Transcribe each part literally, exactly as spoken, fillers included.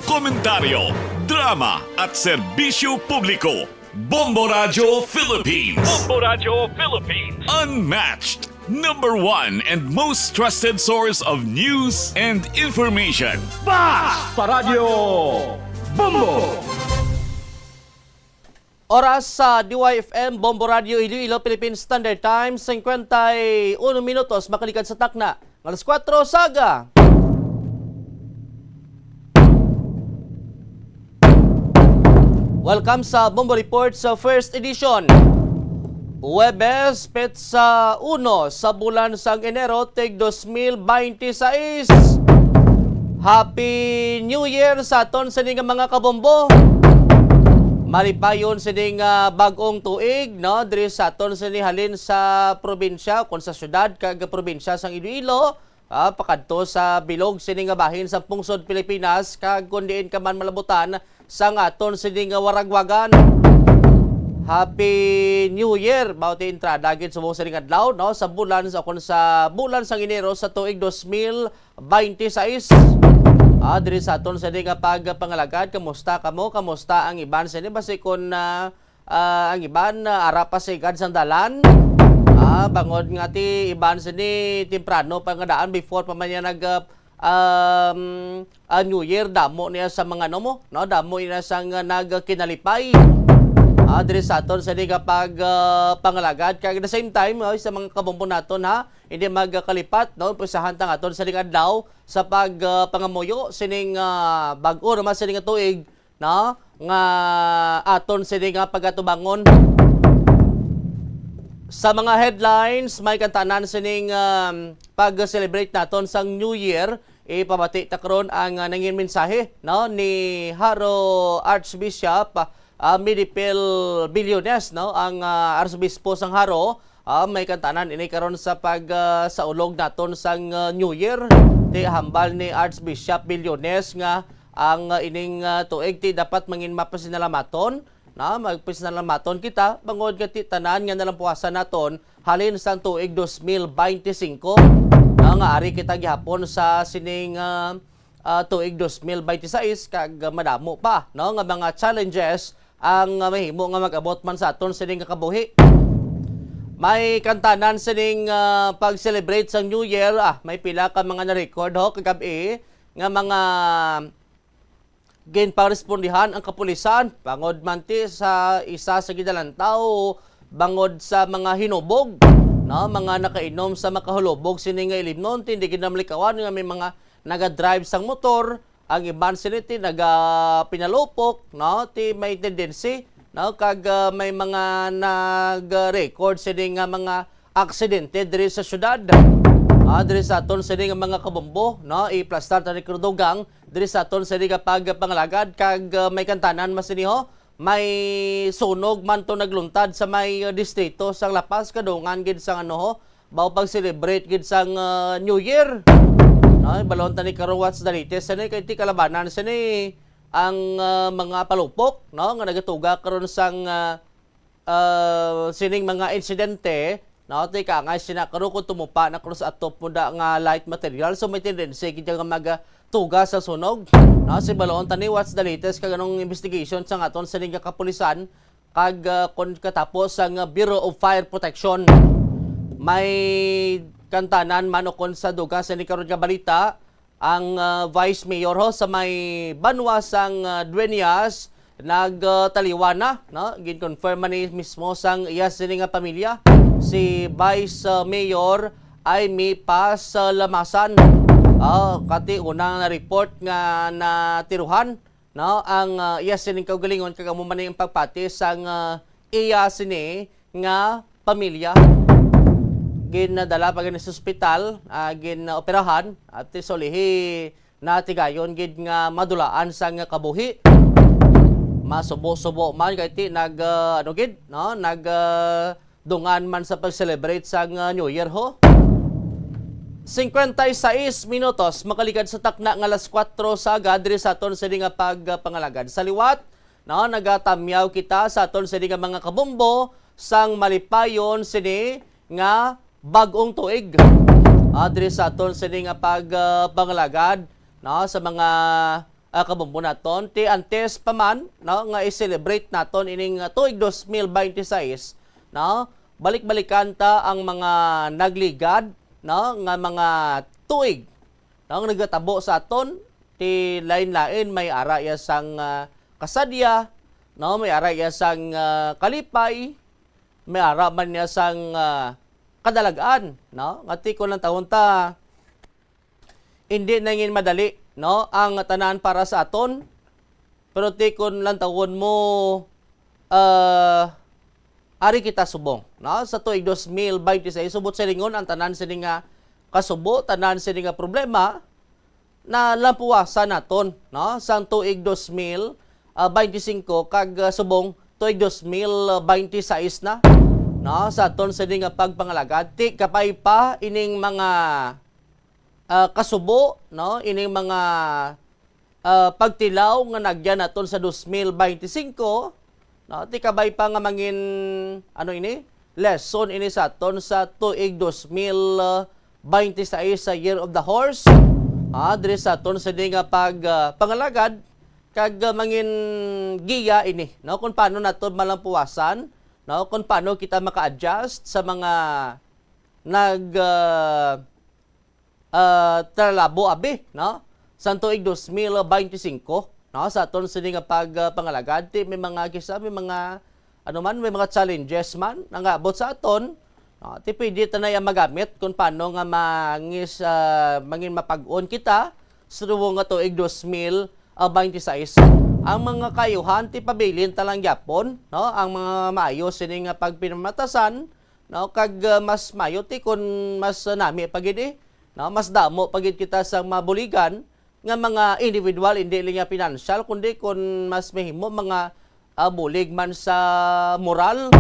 Komentaryo, drama at serbisyo publiko. Bombo Radyo Philippines. Bombo Radyo Philippines. Unmatched, number one and most trusted source of news and information. Basta Radyo Bombo! Oras sa D Y F M, Bombo Radio Iloilo, Philippine Standard Time, singkwenta y uno minutos, makalikad sa takna nga alas kuwatro sa aga. Welcome sa Bombo Report sa first edition. Huwebes, petsa uno sa bulan sang Enero, tig dos mil binte sais. Happy New Year sa aton sini nga mga kabombo. Malipayon sini nga bag-ong tuig, no, diri sa aton sini halin sa probinsya, kon sa syudad kag probinsya sang Iloilo, ah, pakadto sa bilog sini nga bahin sa pungsod Pilipinas, kag kon diin ka man malabutan sang aton sini nga waragwagan. Happy New Year! Mao ti entrada gid subong sini nga adlaw, no, sa bulan sa, kon sa bulan sang Enero sa tuig dos mil baynte sais. Ah, diri sa aton sini nga pagpangalagad, kamusta kamo? Kamusta ang iban sini? Basi kon, ah, ah, ang iban, ah, ara pa sigad sang dalan. Ah, bangod nga ti iban sini temprano pa nga daan, before pa man niya nag, ah, um, ah, New Year, damo niya sa mga ano mo, no? Damo niya sa nga nagkinalipay. Ah, diri sa aton sini nga pag, ah, pangalagad. Kag at the same time, oh, sa mga kabombo naton, ha, hindi magkalipat, no? Umpisahan ta nga aton sini nga adlaw sa pag, ah, pangamuyo sining, ah, bag-o naman sini nga tuig, no, nga aton sini nga pagatubangon. Sa mga headlines, may kantanan sining, um, pag-celebrate naton sang New Year. Ipabati ta karon ang, uh, nangin mensahe, no, ni Jaro Archbishop, uh, Medipil Billones, no, ang, uh, Arsobispo sang Jaro. Ah, may kantanan ini karon sa pag, ah, sa ulog naton sang, ah, New Year. Ti hambal ni Archbishop Billones nga ang, ah, ining, ah, tuig ti dapat mangin mapasinalamaton, na magpasinalamaton kita bangod nga ti tanan nga nalampuasan naton halin sang tuig dos mil baynte singko, na nga ari kita gihapon sa sining, ah, ah, tuig dos mil baynte sais, kag madamo pa, no, nga mga challenges ang, ah, mahimo nga mag-abot man sa aton sini nga kabuhi. May kantanan sining, ah, pag-celebrate sang New Year. Ah, may pila ka mga na-record, ho, kagab-i nga mga ginparespondihan ang kapulisan bangod man ti sa isa sa ginalantaw bangod sa mga hinubog, no, mga nakainom sa makahulubog sini nga ilimnon, ti hindi gid na malikawan nga may mga naga-drive sang motor, ang iban sini ti naga pinalupok, no, ti may tendency, no, kag, ah, may mga nag-record sini nga mga aksidente diri sa syudad. Ah, diri sa aton sini nga mga kabombo, no, iplastar ta ni Crudugang diri sa aton sini nga pagpangalagad kag, ah, may kantanan mas sini ho, may sunog man to nagluntad sa may, ah, distrito sang La Paz, kadungan gid sang ano ho, baw pag-celebrate gid sang, ah, New Year. No, balon ta ni karon what's the latest sini kay ti kalabanan sini ang, ah, mga palupok, no, nga nagatuga karon sang, ah, ah, sining mga insidente, no, ti kaangay sina karon kung tumupa na karon sa atop mo da nga light material, so may tendency gid nga magatuga sa sunog, no, si balon ta ni what's the latest kag anong investigation sang aton sining nga kapulisan, kag, ah, kon katapos ang, ah, Bureau of Fire Protection. May kantanan man ukon sa dugang sini karon nga balita, ang, ah, Vice Mayor ho sa may banwa sang, ah, Dueñas nag, ah, taliwan na, no? Gin-confirm man ni mismo sang iya sini nga pamilya, si Vice, ah, Mayor Aimee Paz, ah, Lamasan. Ah, kati unang na-report nga natiruhan, no, ang, ah, iya sining kaugalingon, kag amo man ang pagpati sang, ah, iya sini nga pamilya. Ginadala pa gani sa ospital, ah, gin-operahan, at ti sa ulihi natigayon gid nga madulaan sang kabuhi. Masubo-subo man kay ti nag, ah, ano gid, no, nag, ah, dungan man sa pag-celebrate sang, ah, New Year ho. Singkwenta y sais minutos makalikad sa takna nga alas kuwatro sa aga diri sa aton sini nga pagpangalagad. Sa liwat, no, nagatamyaw kita sa aton sini nga mga kabombo sang malipayon sini nga bag-ong tuig. Ah, diri sa aton sini nga pagpangalagad, no, sa mga ah, kabumbo naton, ti antes pa man, no, nga i-celebrate naton ining, ah, tuig dos mil binte seis, no, balik-balikan ta ang mga nagligad, no, nga mga tuig, no, nga nagatabo sa aton, ti lain-lain, may ara iya sang, ah, kasadya, no, may ara iya sang, ah, kalipay, may ara man niya sang, ah, kadalag-an, no, nga ti kon lantawon ta, hindi na gid madali, no, ang tanan para sa aton. Pero ti kon lantawon mo, ah, ari kita subong, no? Sa tuig dos mil binte seis, subot silingon, ang tanan sini nga kasubo, tanan sini nga problema, nalampuwasan naton, no? Sang tuig dos mil, ah, binte singko kag, ah, subong tuig dos mil binte seis na, no? Sa aton sini nga pagpangalagad, ti kabay pa ining mga, ah, kasubo, no? Ining mga, ah, pagtilaw nga nagyan naton sa dos mil binte singko, no? Ti kabay pa nga mangin, ano ini? Lesson ini sa aton sa tuig dos mil binte seis, sa Year of the Horse. Ah, diri sa aton sini nga pag, ah, pangalagad, kag, ah, mangin giya ini, no? Kung paano naton malampuwasan, no? Kung paano kita maka-adjust sa mga nag, ah, ah, tralabo abi, no? Sang tuig dos mil binte singko, no? Sa aton sini nga pag, ah, pangalagad, ti may mga kisa, may mga, ano man, may mga challenges man nga abot sa aton, no? Ti pwede ta na iya magamit kung paano nga mangis-, ah, mangin mapag-on kita sa tubo nga tuig dos mil binte seis. Ang mga kaayuhan, ti pabilin ta lang gyapon, no? Ang mga maayo sini nga pagpinamatasan, no? Kag, ah, mas maayo ti kun mas nami pa gid, eh, no? Mas damo pa gid kita sa mga buligan nga mga individual, hindi lang nga pinansyal, kundi kun mas mahimo mga, ah, bulig man sa moral,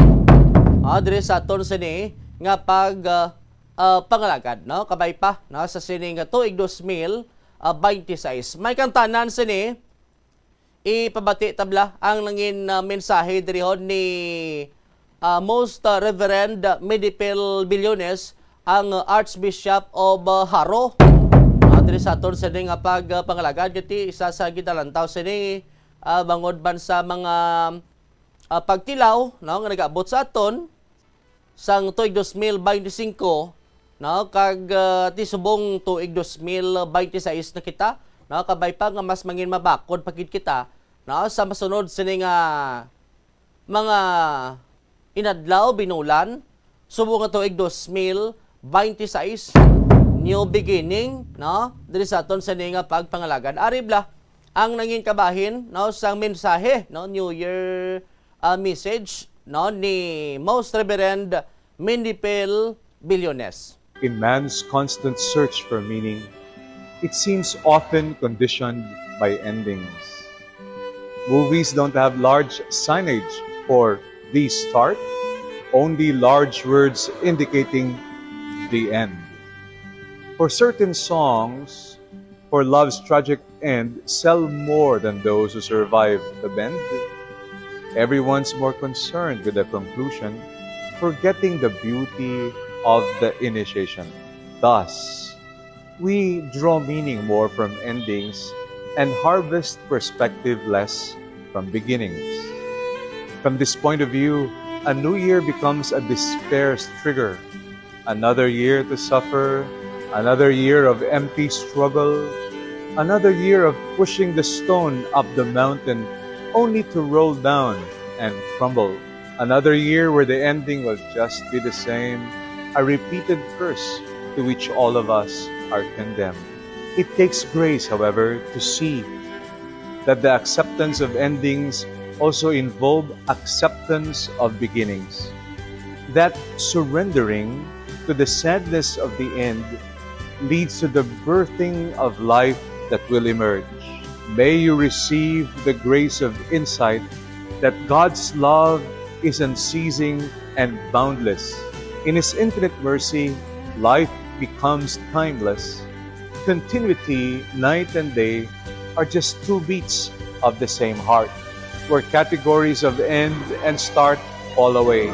ah, diri sa aton sini nga pag, ah, ah, pangalagad, no? Kabay pa, no? Sa sini nga tuig dos mil binte seis. May kantanan sini, ipabati tabla ang nangin, ah, mensahe dirihon ni, ah, Most, ah, Reverend Medipel Billones, ang, ah, Archbishop of, ah, Jaro. Ah, diri sa aton sini nga pag, ah, pangalagad, gati isa sa ginalantaw sini, ah, bangod man sa mga, ah, pagtilaw, no, nga nagaabot sa aton sang tuig dos mil binte singko, no, kag, ah, ti subong tuig dos mil binte seis na kita, no, kabay pa nga mas mangin mabakod pa gid kita, no, sa masunod sini nga mga inadlaw, binulan, subong nga tuig dos mil binte seis, new beginning, no, diri sa aton sini nga pagpangalagad. Ari bala ang nangin kabahin, no, sang mensahe, no, New Year, ah, message, no, ni Most Reverend Mendipel Billones. In man's constant search for meaning, it seems often conditioned by endings. Movies don't have large signage for "The Start," only large words indicating "The End." For certain songs, for love's tragic end sell more than those who survive the bend. Everyone's more concerned with the conclusion, forgetting the beauty of the initiation. Thus, we draw meaning more from endings and harvest perspective less from beginnings. From this point of view, a new year becomes a despair's trigger. Another year to suffer, another year of empty struggle, another year of pushing the stone up the mountain only to roll down and crumble. Another year where the ending will just be the same, a repeated curse to which all of us are condemned. It takes grace, however, to see that the acceptance of endings also involve acceptance of beginnings. That surrendering to the sadness of the end leads to the birthing of life that will emerge. May you receive the grace of insight that God's love is unceasing and boundless. In His infinite mercy, life becomes timeless. Continuity, night and day, are just two beats of the same heart, where categories of end and start fall away.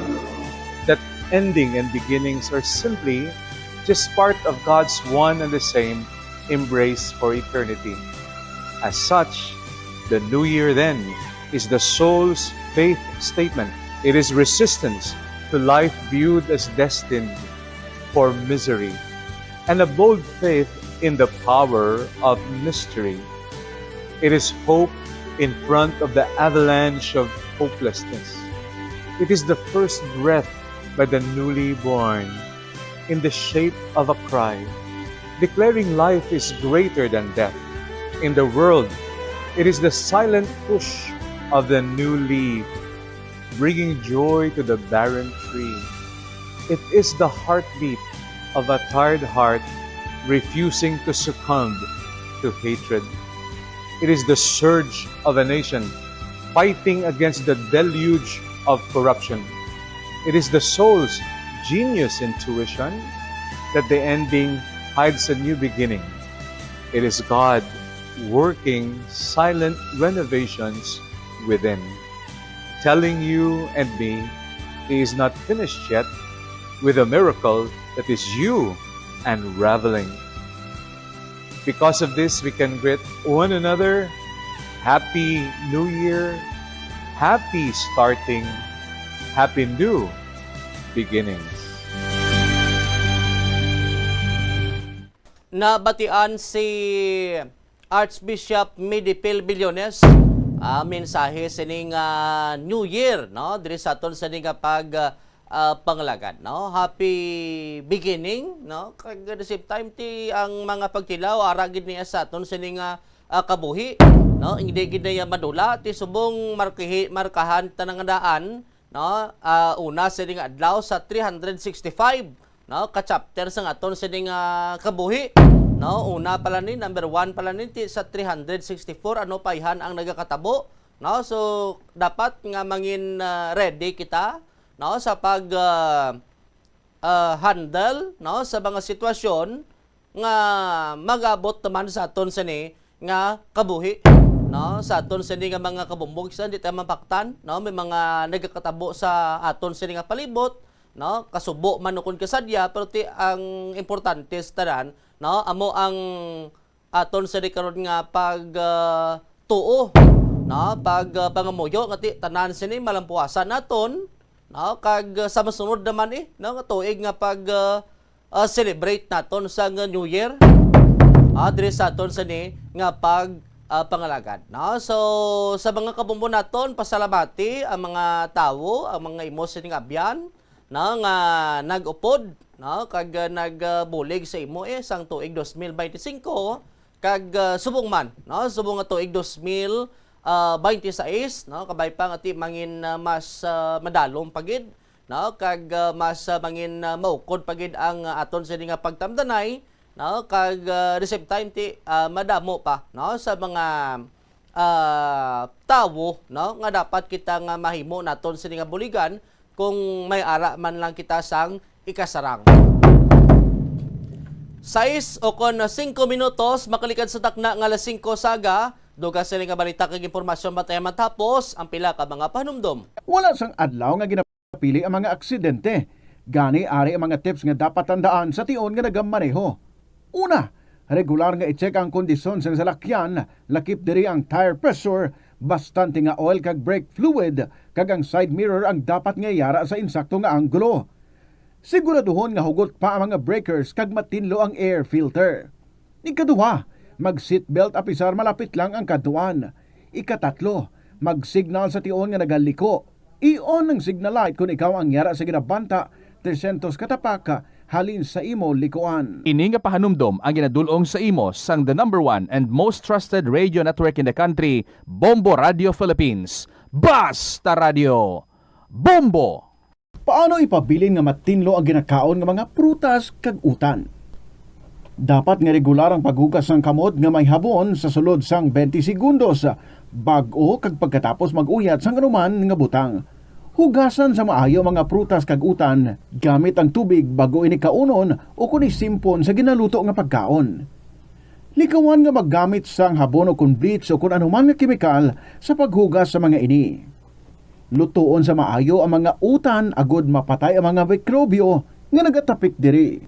That ending and beginnings are simply just part of God's one and the same embrace for eternity. As such, the New Year then is the soul's faith statement. It is resistance to life viewed as destined for misery, and a bold faith in the power of mystery. It is hope in front of the avalanche of hopelessness. It is the first breath by the newly born in the shape of a cry, declaring life is greater than death. In the world, it is the silent push of the new leaf, bringing joy to the barren tree. It is the heartbeat of a tired heart refusing to succumb to hatred. It is the surge of a nation fighting against the deluge of corruption. It is the soul's genius intuition that the ending hides a new beginning. It is God working silent renovations within, telling you and me He is not finished yet with a miracle that is you unraveling. Because of this, we can greet one another Happy New Year, Happy Starting, Happy New Beginnings. Nabatian si Archbishop Medipil Billones, ah, mensahe sining, ah, New Year, no, diri sa aton sini nga pag, ah, pangalagad, no? Happy beginning, no? Kag at the same time, ti ang mga pagtilaw ara gid niya sa aton sini nga, ah, kabuhi, no? Hindi gid niya madula ti subong markihi, markahan ta nga daan, no? Ah, una sini nga adlaw sa three hundred sixty-five, no, ka chapter sang aton sini nga kabuhi, no? Una pala ni, number one pala ni ti sa three hundred sixty-four, ano pa ihan ang nagakatabo, no? So dapat nga mangin, ah, ready kita, no, sa pag, ah, ah, handle, no, sa mga sitwasyon nga mag-abot naman sa aton sini nga kabuhi, no? Sa aton sini nga mga kabumbog, sa hindi tayo mapaktan, no? May mga nagakatabo sa aton sini nga palibot, no? Kasubo man o kon kasadya, pero ti ang importante sa tanan, no, amo ang aton sini karon nga pag, ah, tuo, no? Pag, ah, pangamuyo nga ti tanan sini malampuasan naton, no? Kag, ah, sa masunod naman, eh, no, nga tuig nga pag, ah, ah, celebrate naton sang New Year, ah, diri sa aton sini nga pag, ah, pangalagad, no? So sa mga kabombo naton, pasalamati ang mga tawo, ang mga imo sining abyan, no, nga nag-upod, no, kag, ah, nagbulig sa imo, eh, sang tuig dos mil bente singko, kag, ah, subong man, no, subong nga tuig dos mil, ah, bente sais, no, kabay pa nga ti mangin, ah, mas, ah, madalom pa gid, no, kag, ah, mas, ah, mangin, ah, maukod pa gid ang, ah, aton sini nga pagtamdanay, no, kag, ah, the same time ti, ah, madamo pa, no, sa mga, ah, tawo, no, nga dapat kita nga mahimo naton sini nga buligan kung may ara man lang kita sang ikasarang. Sais o kon singko minutos makalikad sa takna nga alas singko saga, dugang sini nga balita kag impormasyon, bantay matapos ang pila ka mga panumdom. Wala sang adlaw nga ginapili ang mga aksidente. Gani, ari ang mga tips nga dapat tandaan sa tion nga nagamaneho. Una, regular nga i-check ang kondisyon sang salakyan, lakip diri ang tire pressure, bastante nga oil kag brake fluid, kag ang side mirror ang dapat nga yara sa insakto nga anggulo. Siguraduhon nga hugot pa ang mga breakers kag matinlo ang air filter. Ikaduha, mag-seatbelt apisar malapit lang ang kadtuan. Ikatatlo, mag-signal sa tion nga nagaliko. I-on ang signal light kon ikaw ang yara sa ginabanta trescientos ka tapak halin sa imo likuan. Ini nga pahanumdom ang ginadul-ong sa imo sang the number one and most trusted radio network in the country, Bombo Radio Philippines. Basta Radio Bombo! Paano ipabilin nga matinlo ang ginakaon nga mga prutas kag utan? Dapat nga regular ang paghugas sang kamot nga may habon sa sulod sang twenty segundos, bag-o kag pagkatapos mag-uyat sang anuman nga butang. Hugasan sa maayo ang mga prutas kag utan gamit ang tubig bag-o ini kaunon o kon isimpon sa ginaluto nga pagkaon. Likawan nga maggamit sang habon o kon bleach o kon anuman nga kemikal sa paghugas sa mga ini. Lutoon sa maayo ang mga utan agod mapatay ang mga mikrobyo nga nagatapik diri.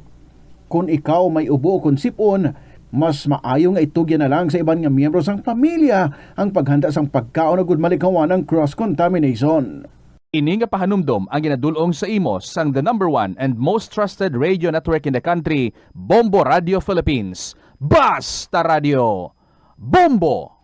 Kon ikaw may ubo o kon sip-on, Mas maayo nga itugyan na lang sa iban nga miyembro sang pamilya ang paghanda sang pagkaon agud malikawan ang cross-contamination. Ini nga pahanumdom ang ginadul-ong sa imo sang the number one and most trusted radio network in the country, Bombo Radio Philippines. Basta Radio! Bombo!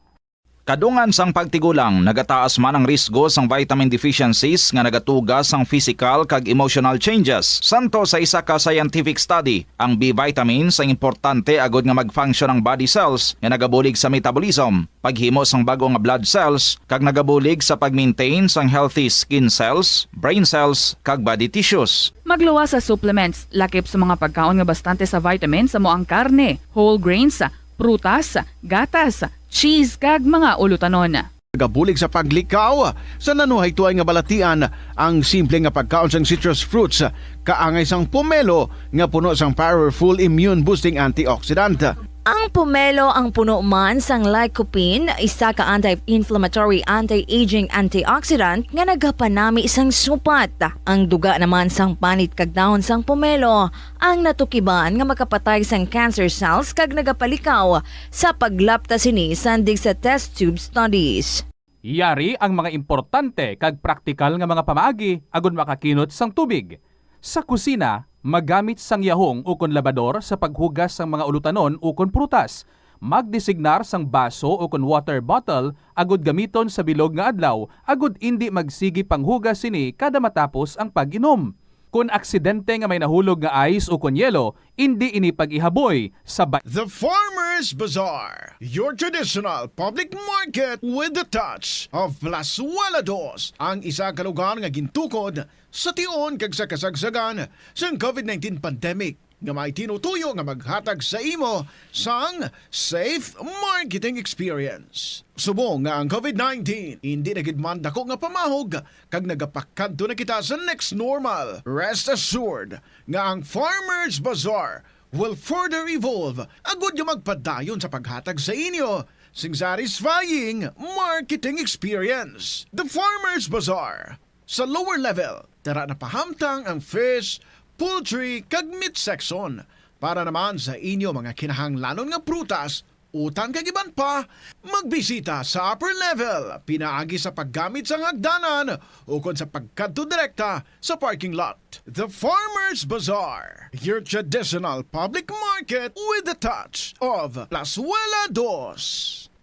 Kadungan sang pagtigulang, nagataas man ang risgo sang vitamin deficiencies nga nagatuga sang physical kag emotional changes. Santo sa isa ka scientific study, ang B vitamins ang importante agud nga mag-function ang body cells nga nagabulig sa metabolism, paghimo sang bag-o nga blood cells, kag nagabulig sa pag-maintain sang healthy skin cells, brain cells, kag body tissues. Magluwas sa supplements, lakip sa mga pagkaon nga bastante sa vitamins amo ang karne, whole grains, prutas, gatas, cheese, kag mga ulutanon. Nagabulig sa paglikaw sa nanuhaytoay nga balatian ang simple nga pagkaon sang citrus fruits, kaangay sang pomelo nga puno sang powerful immune boosting antioxidant. Ang pomelo ang puno man sang lycopene, isa ka anti-inflammatory, anti-aging antioxidant nga nagapanami sang supat. Ang duga naman sang panit kag dahon sang pomelo ang natukiban nga makapatay sang cancer cells kag nagapalikaw sa paglapta sini sandig sa test tube studies. Yari ang mga importante kag praktikal nga mga pamaagi agud makakinot sang tubig. Sa kusina, magamit sang yahong ukon labador sa paghugas sang mga ulutanon ukon prutas. Magdesignar sang baso ukon water bottle agud gamiton sa bilog nga adlaw agud indi magsigi panghugas sini kada matapos ang pag-inom. Kon aksidente nga may nahulog nga ice ukon yelo, indi ini pag-ihaboy sa ba- The Farmers Bazaar, your traditional public market with the touch of Plazuela Dos, ang isa ka lugar nga gintukod sa tion kag sa kasagsagan sang covid nineteen pandemic nga may tinutuyo nga maghatag sa imo sang safe marketing experience. Subong nga ang covid nineteen indi na gid man dako nga pamahog kag nagapakadto na kita sa next normal, rest assured nga ang Farmers Bazaar will further evolve agud nga magpadayon sa paghatag sa inyo sing satisfying marketing experience. The Farmers Bazaar. Sa lower level, tara na pahamtang ang fish, poultry, kag meat section. Para naman sa inyo mga kinahanglanon nga prutas, utan kag iban pa, magbisita sa upper level pinaagi sa paggamit sang hagdanan ukon sa pagkadto direkta sa parking lot. The Farmers Bazaar, your traditional public market with the touch of Plazuela Dos.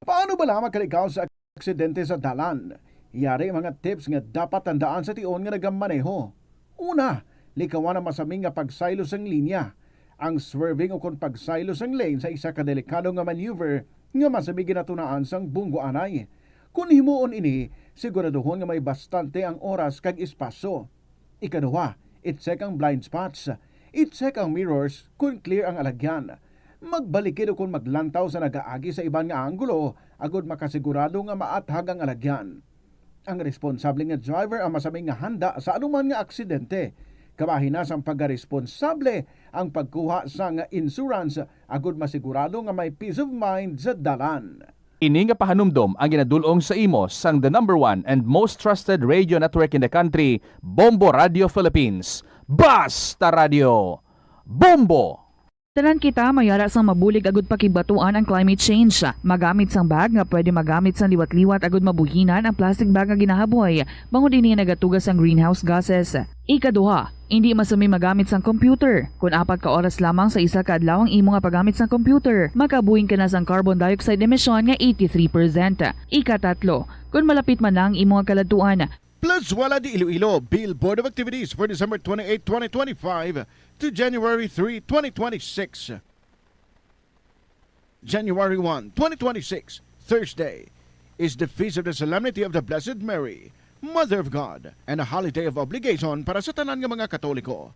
Paano bala makalikaw sa aksidente sa dalan? Yari ang mga tips nga dapat tandaan sa tion nga nagamaneho. Una, likawan ang masami nga pagsaylo sang linya. Ang swerving ukon pagsaylo sang lane sa isa ka delikado nga maneuver nga masami ginatunaan sang bunggoanay. Kon himuon ini, siguraduhon nga may bastante ang oras kag espasyo. Ikaduha, i-check ang blind spots. I-check ang mirrors kon clear ang alagyan. Magbalikid ukon maglantaw sa nagaagi sa iban nga anggulo agud makasigurado nga maathag ang alagyan. Ang responsable nga driver ang masami nga handa sa anuman nga aksidente. Kabahin na sang pagkaresponsable ang pagkuha sang insurance agud masigurado nga may peace of mind sa dalan. Ini nga pahanumdom ang ginadul-ong sa imo sang the number one and most trusted radio network in the country, Bombo Radio Philippines. Basta Radio! Bombo! Tanan kita may ara sang mabulig agud pakigbatuan ang climate change. Magamit sang bag nga pwede magamit sang liwat-liwat agud mabuhinan ang plastic bag nga ginahaboy, bangod ini nagatuga sang greenhouse gases. Ikaduha, indi masami magamit sang computer. Kon apat ka oras lamang sa isa ka adlaw ang imo nga paggamit sang computer, makabuhin ka na sang carbon dioxide emission nga eighty-three percent. Ikatatlo, kon malapit man na ang imo nga kaladtuan, Plazuela de Iloilo, Bill Board of Activities for December twenty-eight, twenty twenty-five to January three, twenty twenty-six. January one, twenty twenty-six, Thursday, is the Feast of the Solemnity of the Blessed Mary, Mother of God, and a holiday of obligation para sa tanan nga mga Katoliko.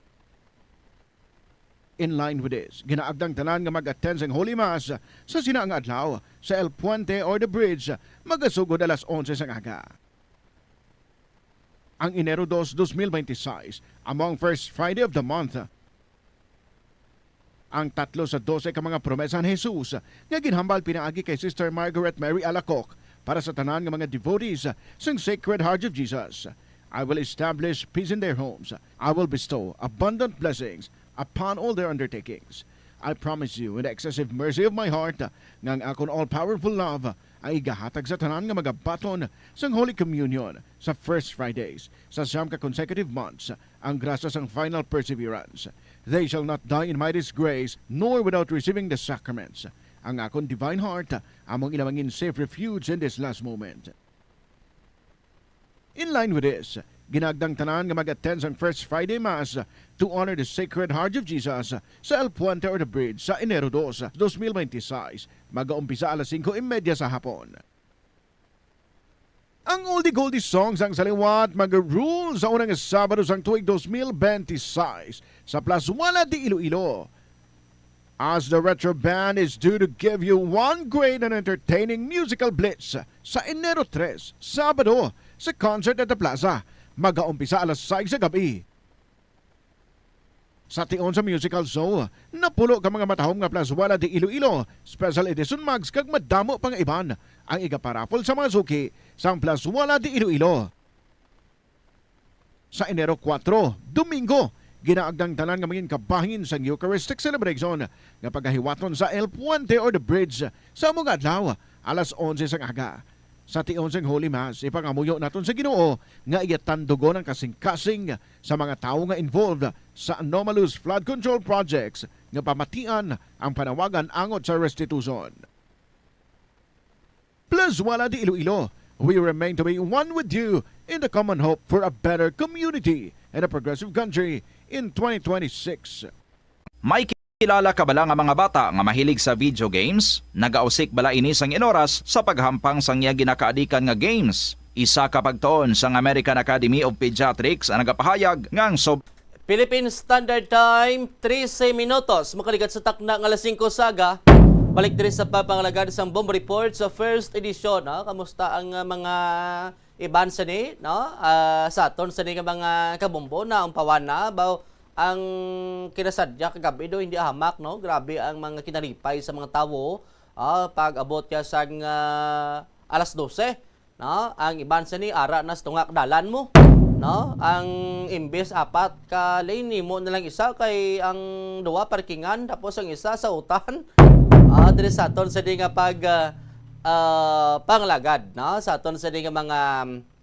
In line with this, ginaagda ang tanan nga mag-attend sang Holy Mass sa sina nga adlaw sa El Puente or the Bridge, magasugod alas onse sang aga. Ang Enero dos, dos mil bente y seis, amo ang first Friday of the month. Ang tatlo sa dose ka mga promesa ni Jesus nga ginhambal pinaagi kay Sister Margaret Mary Alacoque para sa tanan nga mga devotees sang Sacred Heart of Jesus. "I will establish peace in their homes. I will bestow abundant blessings upon all their undertakings. I promise you, in the excessive mercy of my heart, nga ang akon all-powerful love ang igahatag sa tanan nga magabaton sang Holy Communion sa First Fridays sa siyam ka consecutive months, ang grasya sang final perseverance. They shall not die in my disgrace, nor without receiving the sacraments. Ang akon divine heart among ila mangin safe refuge in this last moment. In line with this, ginaagdang tanan nga mag-attend sang First Friday Mass to honor the Sacred Heart of Jesus sa El Puente or the Bridge sa Enero dos, dos mil bente y seis, magaumpisa alas singko y media sa hapon. Ang oldie goldie songs ang saliwat mag-rule sa unang Sabado sang tuig dos mil bente y seis sa Plazuela de Iloilo. As the Retro Band is due to give you one great and entertaining musical blitz sa Enero tres, Sabado, sa Concert at the Plaza. Magaumpisa alas sais sa gabi. Sa tion sa musical show, napulo ka mga matahom nga Plazuela de Iloilo Special Edition mugs kag madamo pa nga iban ang igaparaffle sa mga suki sang Plazuela de Iloilo. Sa Enero kuwatro, Domingo, ginaagdang tanan nga mangin kabahin sang Eucharistic Celebration nga pagahiwaton sa El Puente or the Bridge sa amo nga adlaw, alas onse sang aga. Sa tion sang Holy Mass, ipangamuyo naton sa Ginoo nga iya tandugon ang kasing-kasing sa mga tawo nga involved sa anomalous flood control projects nga pamatian ang panawagan angot sa restitution. Plazuela de Iloilo, we remain to be one with you in the common hope for a better community and a progressive country in twenty twenty-six. May kilala ka bala nga mga bata nga mahilig sa video games? Nagausik bala ini sang inoras sa paghampang sang iya ginakaadikan nga games? Isa ka pagtuon sang American Academy of Pediatrics ang nagapahayag nga ang sob- Philippine Standard Time, trese minutos. Makaligat sa takna nga alas singko sa aga. Balik diri sa pagpangalagad sang Bomb Report sa first edition, no? Kamusta ang, uh, mga iban sini, no? Ah, sa aton sini nga mga kabombo na umpawan na, baw ang kinasadya kagabi do hindi hamak, no? Grabe ang mga kinalipay sa mga tawo, ah, pag abot ya sang, ah, alas dose, no? Ang iban sini ara na sa tunga ka dalan mo, no? Ang imbes apat ka lane, nimo na lang isa kay ang duha parkingan, tapos ang isa sa utan. Ah, diri sa aton sini nga pag, ah, ah, panglagad, no? Sa aton sini nga mga,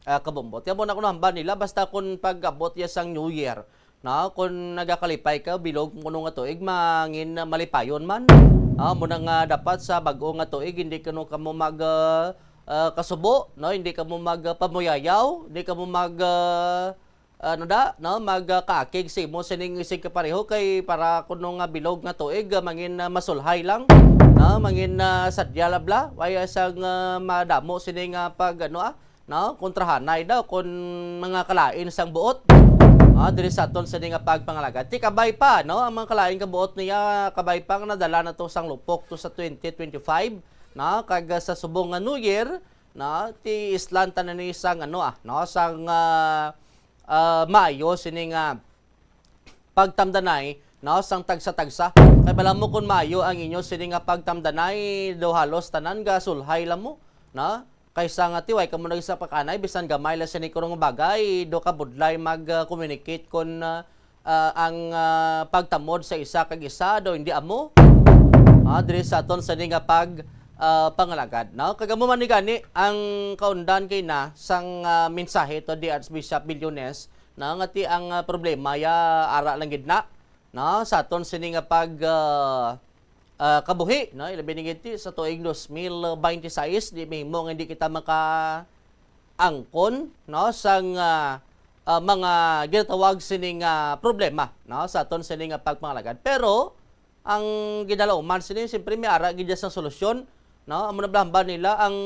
ah, kabumbot. Kaya mo na kuno hambal nila, basta kung pag-abot ya sang New Year, no? Kung nagakalipay ka, bilog mo kuno nga tuig, mangin malipayon man. Ah, mo na nga dapat sa bag-o nga tuig, hindi kuno kamo mag, ah, ah, kasubo, no? Hindi kamo mag, ah, pamuyayaw, hindi kamo mag, ah, ano da, no? Mag, ah, kaakig sa imo sining isig kapareho kay para kuno nga bilog nga tuig, ah, mangin, ah, masulhay lang, no? Mangin, ah, sadya labla, wala sang, ah, madamo sini nga pag, ano, ah, no? Kontrahanay daw kun mga kalain sang buot. Ah, diri sa aton sini nga pagpangalagad. Ti kabay pa, no? Ang mga kalain ka buot niya, kabay pa nga nadala na to sang lupok to sa twenty twenty-five, no? Kag, ah, sa subong nga New Year, no? Ti islan tanan ni sang, ano, ah, no? Sang, ah, ah, maayo sini nga pagtamdanay, no, sang tagsa-tagsa. Kay bala mo kun maayo ang inyo sini nga pagtamdanay, do halos tanan gasulhay lang mo, no? Kaysa nga tiway kamo nagsapakanay, bisan gamay lang sini kurong bagay, do ka budlay mag, ah, communicate kun, ah, ah, ang, ah, pagtamod sa isa kag isa do hindi amo. Ah, diri sa aton sini nga pag, ah, pangalagad, no? Kag amo man ni gani ang kaundan kay na sang, ah, mensahe to di Archbishop Billones, no, nga ti ang, ah, problema ya ara lang gid na, no, sa aton sini nga pag, ah, ah, kabuhi, no, ilabi na gid ti sa tuig dos mil bente seis, di mahimo nga hindi kita maka angkon, no, sang, ah, ah, mga ginatawag sini nga problema, no, sa aton sini nga pagpangalagad. Pero ang ginalauman sini, siyempre, may ara gid sang solusyon, no? Amo na bala hambal nila ang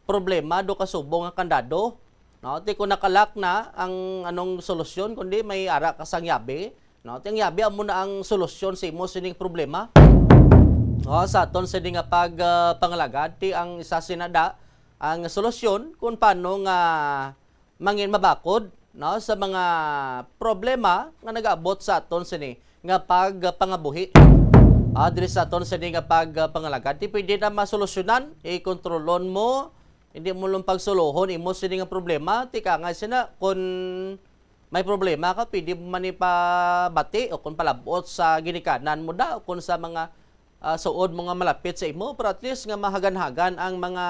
problema do ka subong nga kandado, no? Ti kung nakalak na ang anong solusyon, kundi may ara ka sang yabi, no? Ti ang yabi amo na ang solusyon sa imo sining problema. No, sa aton sini nga pag, ah, pangalagad, ti ang isa sinada ang solusyon kung paano nga mangin mabakod, no, sa mga problema nga nagaabot sa aton sini nga pagpangabuhi. Ah, diri sa aton sini nga pagpangalagad, di pwede na masolusyonan, ikontrolon mo, hindi mo lang pagsulohon imo sini nga problema, ti ka nga sina kun may problema ka, pwede mo man ipabati o kung palabot sa ginikanan mo da o kung sa mga, ah, suod mo nga malapit sa imo, pero at least nga mahagan-hagan ang mga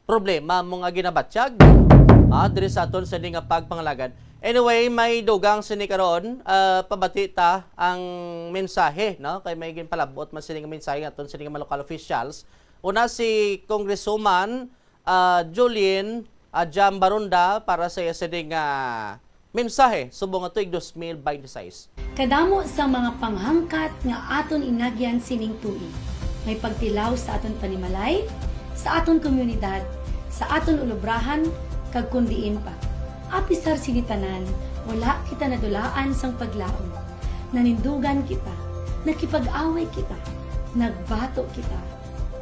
problema mo nga ginabatyag, ah, diri sa aton sini nga pagpangalagad. Anyway, may dugang sini karon, ah, pabati ta ang mensahe, no? Kay may ginpalabot man sini nga mensahe nga aton sini nga mga local officials. Una, si Congresswoman, ah, Jolene, ah, Jam Baronda para sa iya sini nga mensahe subong nga tuig dos mil bente sais. Kadamo sa mga panghangkat nga aton inagyan sining tuig, may pagtilaw sa aton panimalay, sa aton komunidad, sa aton ulubrahan, kag kon diin pa. Apisar sini tanan, wala kita nadulaan sang paglaom. Nanindugan kita, nakipag-away kita, nagbato kita,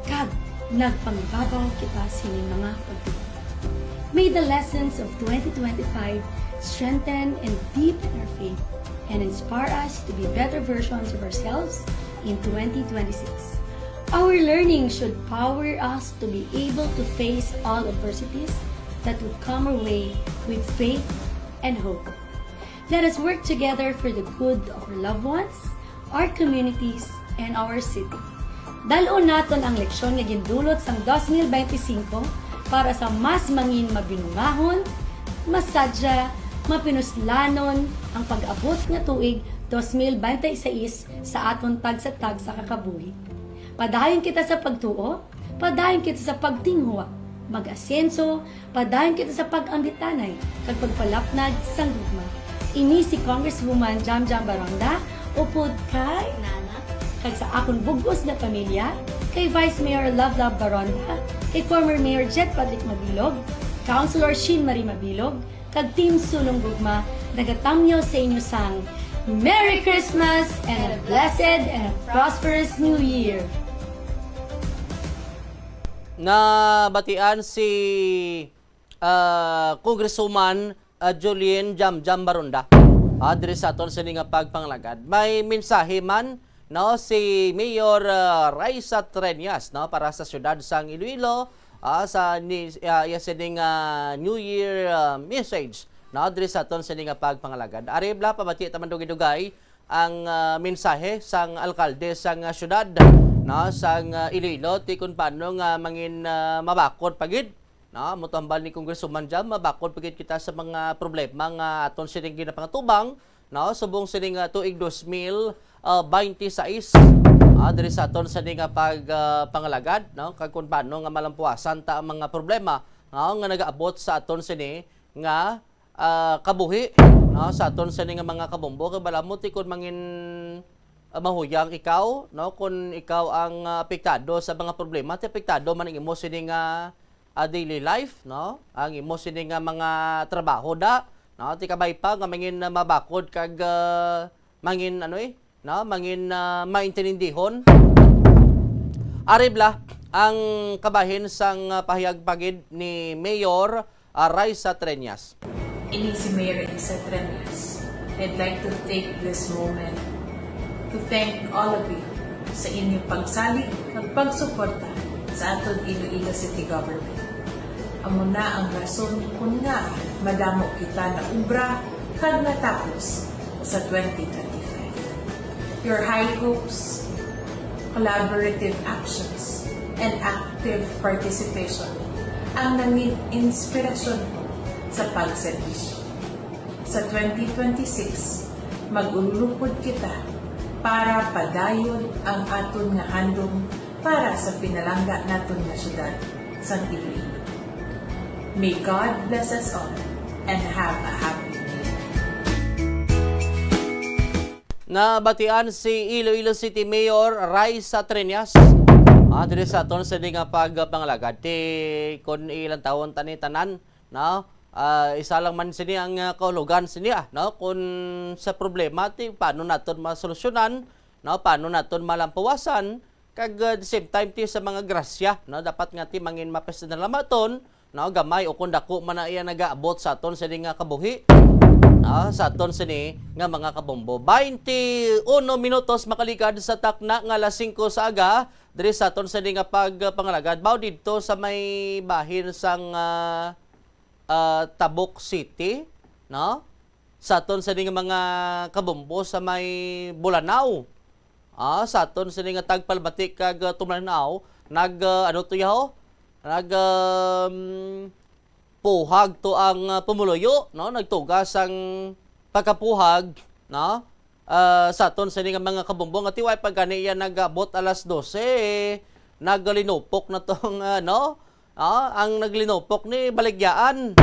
kag nagpangbabaw kita sini mga pagtuo. May the lessons of twenty twenty-five strengthen and deepen our faith and inspire us to be better versions of ourselves in twenty twenty-six. Our learning should power us to be able to face all adversities that would come our way with faith and hope. Let us work together for the good of our loved ones, our communities, and our city. Dal-on naton ang leksyon nga gindulot sang dos mil bente singko para sa mas mangin mabinungahon, masadya, mapinuslanon ang pag-abot nga tuig dos mil bente sais sa aton tagsa-tagsa ka kabuhi. Padayon kita sa pagtuo, padayon kita sa pagtinguha, mag-asenso, padayon kita sa pag-ambitanay kag pagpalapnag sang gugma. Ini si Congresswoman Jam Jam Baronda, upod kay Nana, kag sa akon bug-os nga pamilya, kay Vice Mayor Love Love Baronda, kay former Mayor Jet Patrick Mabilog, Councilor Sheen Marie Mabilog, kag Team Sulong Gugma, nagatamyaw sa inyo sang Merry Christmas and a blessed and a prosperous New Year! Nabatian si, ah, Congresswoman, ah, Jolene Jam Jam Baronda, ah, diri sa aton sini nga pagpangalagad. May mensahe man, no, si Mayor, ah, Raisa Treñas, no, para sa siyudad sang Iloilo, ah, sa ni, ah, iya sining, ah, New Year, ah, message, no, diri sa aton sini nga pagpangalagad. Ari bala, pabati ta man dugay-dugay ang, ah, mensahe sang alkalde sang, ah, siyudad, no, sang, ah, Iloilo, ti kun paano nga mangin, ah, mabakod pa gid, no, mo to hambal ni Congresswoman Jam, mabakod pa gid kita sa mga problema nga aton sining ginapangatubang, no, subong sining, ah, tuig dos mil, ah, bente sais, ah, diri sa aton sini nga pag, ah, pangalagad, no, kag kun paano nga malampuasan ta ang mga problema, no, nga nagaabot sa aton sini nga, ah, kabuhi, no, sa aton sini nga mga kabombo. Kay bala mo ti kun mangin, ah, mahuyang ikaw, no, kun ikaw ang, ah, apektado sa mga problema, ti apektado man ang imo sini nga, ah, daily life, no, ang imo sini nga mga trabaho da, no, ti kabay pa nga mangin, ah, mabakod kag, ah, mangin ano, eh, no, mangin, ah, maintinindihon. Ari bala ang kabahin sang, ah, pahayag pa gid ni Mayor, ah, Raisa Treñas. Ini si Mayor Raisa Treñas. I'd like to take this moment to thank all of you sa inyong pagsalig ug pagsuporta sa aton Iloilo City Government. Amo na ang rason kon ngaa madamo kita naubra kag natapos sa twenty twenty-five. Your high hopes, collaborative actions, and active participation ang nangin inspirasyon ko sa pagserbisyo. Sa twenty twenty-six, mag-ululupod kita para padayon ang aton nga handom para sa pinalangga naton nga syudad sang Iloilo. May God bless us all and have a happy New Year. Nabatian si Iloilo City Mayor Raisa Treñas, ah, diri sa aton sini nga pagpangalagad. Ti, kun ilantawon ta ni tanan, no? Ah, isa lang man sini ang, ah, kaulugan sini, ah, no? Kun sa problema, ti, paano naton masolusyonan, no? Paano naton malampawasan? Kag, ah, the same time, ti sa mga grasya, no? Dapat nga ti mangin mapasinalamaton, no? Gamay o kung dako man na iya nagaabot sa aton sini nga kabuhi, no? Sa aton sini nga mga kabombo. Baynte uno minutos makaligad sa takna nga alas singko sa aga, diri sa aton sini nga pagpangalagad. Mao didto sa may bahin sang, ah, ah, Tabuk City, no? sa aton sini nga mga kabombo sa may Bolanao. Ah, sa aton sini nga tagpalamati kag, ah, tumlanaw, nag, ah, ano to yaho? Nag, um, puhag to ang, ah, pumuluyo, no? Nagtuga sang pagkapuhag, no? Ah, sa aton sini nga mga kabombo, nga ti way pa gani iya nag-abot alas dose, naglinupok na tong, ano, ah, ang naglinupok ni baligyaan,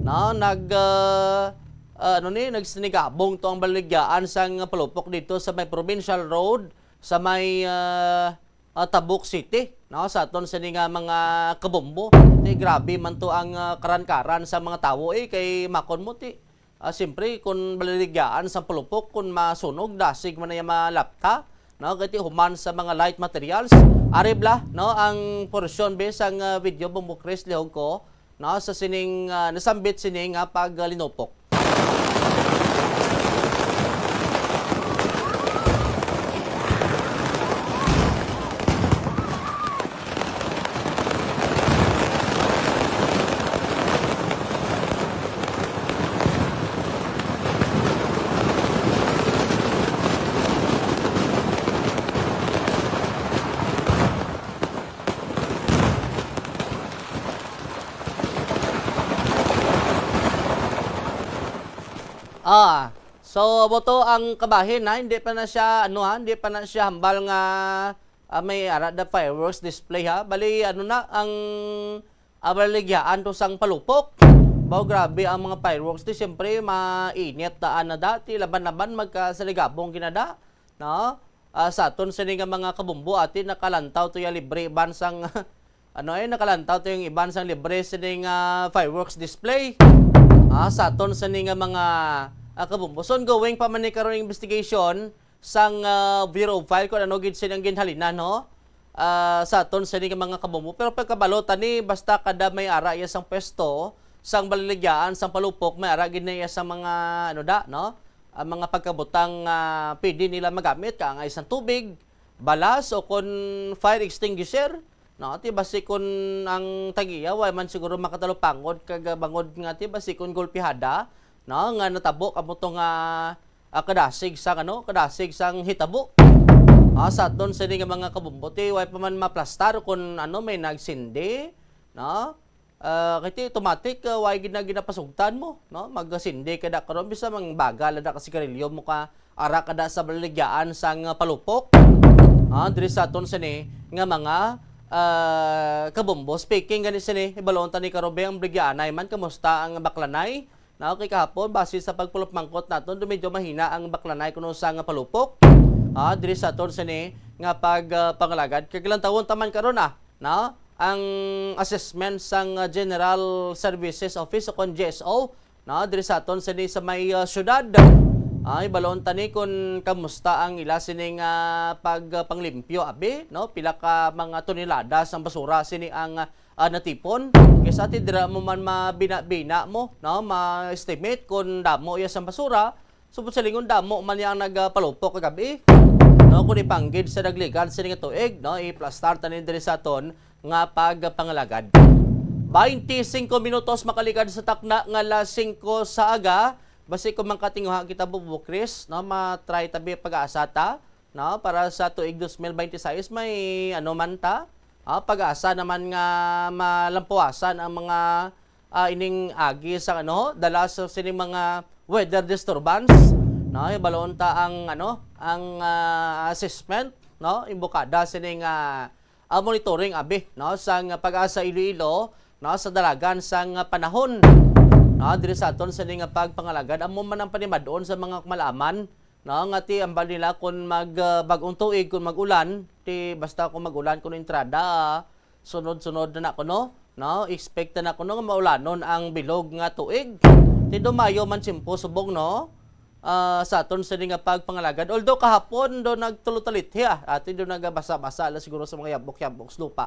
no? Nag, ah, ah, ano ni, nagsinigabong to ang baligyaan sang palupok dito sa may Provincial Road, sa may, ah, ah, Tabuk City, no? Sa aton sini nga mga kabombo. Ti, grabe man to ang, ah, karan-karan sa mga tawo, eh, kay makon mo, ti, ah, siyempre, kung baligyaan sa palupok, kung masunog, dasig man na iya malapta, no? Kay ti human sa mga light materials. Ari bala, no, ang porsyon, be, sang, ah, video, Bombo Chris, lihog ko, no, sa sining, ah, nasambit sini nga paglinupok. Ah, so, amo to ang kabahin, ha? Hindi pa na siya, ano, ha? Hindi pa na siya hambal nga, ah, may ara da fireworks display, ha? Bali, ano na, ang, ah, baligyaan to sang palupok. Baw, grabe ang mga fireworks. Ti, siyempre, mainit daan na da. Ti, laban-laban, magkasaligabong ginada. No? Ah, sa aton sini nga mga kabumbo, ati, nakalantaw to ya libre iban sang, ano, eh, nakalantaw to yung iban sang libre sini nga fireworks display. Ah, sa aton sini nga mga, ah, kabumbo. So, ongoing pa man ni karon ang investigation sang, ah, Bureau of Fire kung ano gid sini ang ginhalinan, no? Ah, sa aton sini nga mga kabumbo. Pero pagkabalo tani, basta kada may ara iya sang pwesto, sang baliligyan, sang palupok, may ara gid na iya sa mga, ano da, no? Ang mga pagkabutang nga pwede nila magamit, kaangay sang tubig, balas, o kon fire extinguisher, no? Ti basi kon ang tag-iya way man siguro makatalupangod kag bangod nga ti basi kon gulpihada, no, nga natabo kamo to nga, ah, kadasig sang, ano, kadasig sang hitabo. Ah, sa aton sini nga mga kabumbo, ti way pa man maplastar kon, ano, may nagsindi, no? Ah, kay ti automatic, ah, way gid na ginapasugtan mo, no? Magasindi ka da karon, bisan mang bagal na da ka sigarilyo mo ka, ara ka da sa baligyaan sang, ah, palupok. Ah, diri sa aton sini nga mga, ah, kabumbo. Speaking gani sini, ibalon ta ni karon, be, ang baligyaanay man, kamusta ang baklanay? Na, okay, kahapon, base sa pagpulupmangkot naton, do medyo mahina ang baklanay kuno sa nga palupok. Ah, diri sa aton sini nga pag, ah, pangalagad. Kag lantawon ta man karon, ah, no? Ang assessment sang, ah, General Services Office o kon G S O, no, diri sa aton sini sa may, ah, syudad. Ay, balon tani kung kamusta ang ila sining, ah, pag, ah, panglimpyo, abi, no? Pila ka mga tonelada sang basura sini ang, ah, natipon. Kaysa ti dira mo man mabina-bina mo, no? Ma-estimate kung damo iya sang basura, subot sa lingon, damo man yang nagpalupok kagabi, no? Kung ipanggid sa nagligan sini nga tuig, no? Iplastar tani diri sa aton nga pagpangalagad. Baynte singko minutos makaligad sa takna nga alas singko sa aga. Basi kung mangkatinguha kita, Bubo Chris, no? Ma-try tabi pag-asa ta, no? Para sa tuig dos mil baynte sais, may ano man ta, ah, pag-asa naman nga malampuasan ang mga, ah, ining agi sa, ano, dala sa sining mga weather disturbance, no? Ibalon ta ang, ano, ang, ah, assessment, no? Imbukada sining, ah, ah, monitoring, abi, no? Sang Pag-asa Iloilo, no? Sa dalagan sang panahon, no? Diri sa aton sini nga pagpangalagad, amo man ang panimad-on sa mga kumalaman, no, nga ti ambal nila kun mag, ah, bag-ong tuig, kun mag-ulan, ti basta kun mag-ulan kun entrada, ah, sunod-sunod na na kuno, no, expect na na kuno nga maulanon ang bilog nga tuig. Ti dumayo man simpo subong, no, ah, sa aton sini nga pagpangalagad. Although kahapon do nagtulutalithi, ah, ati do nagabasa-basa la siguro sa mga yabok-yabok sa lupa,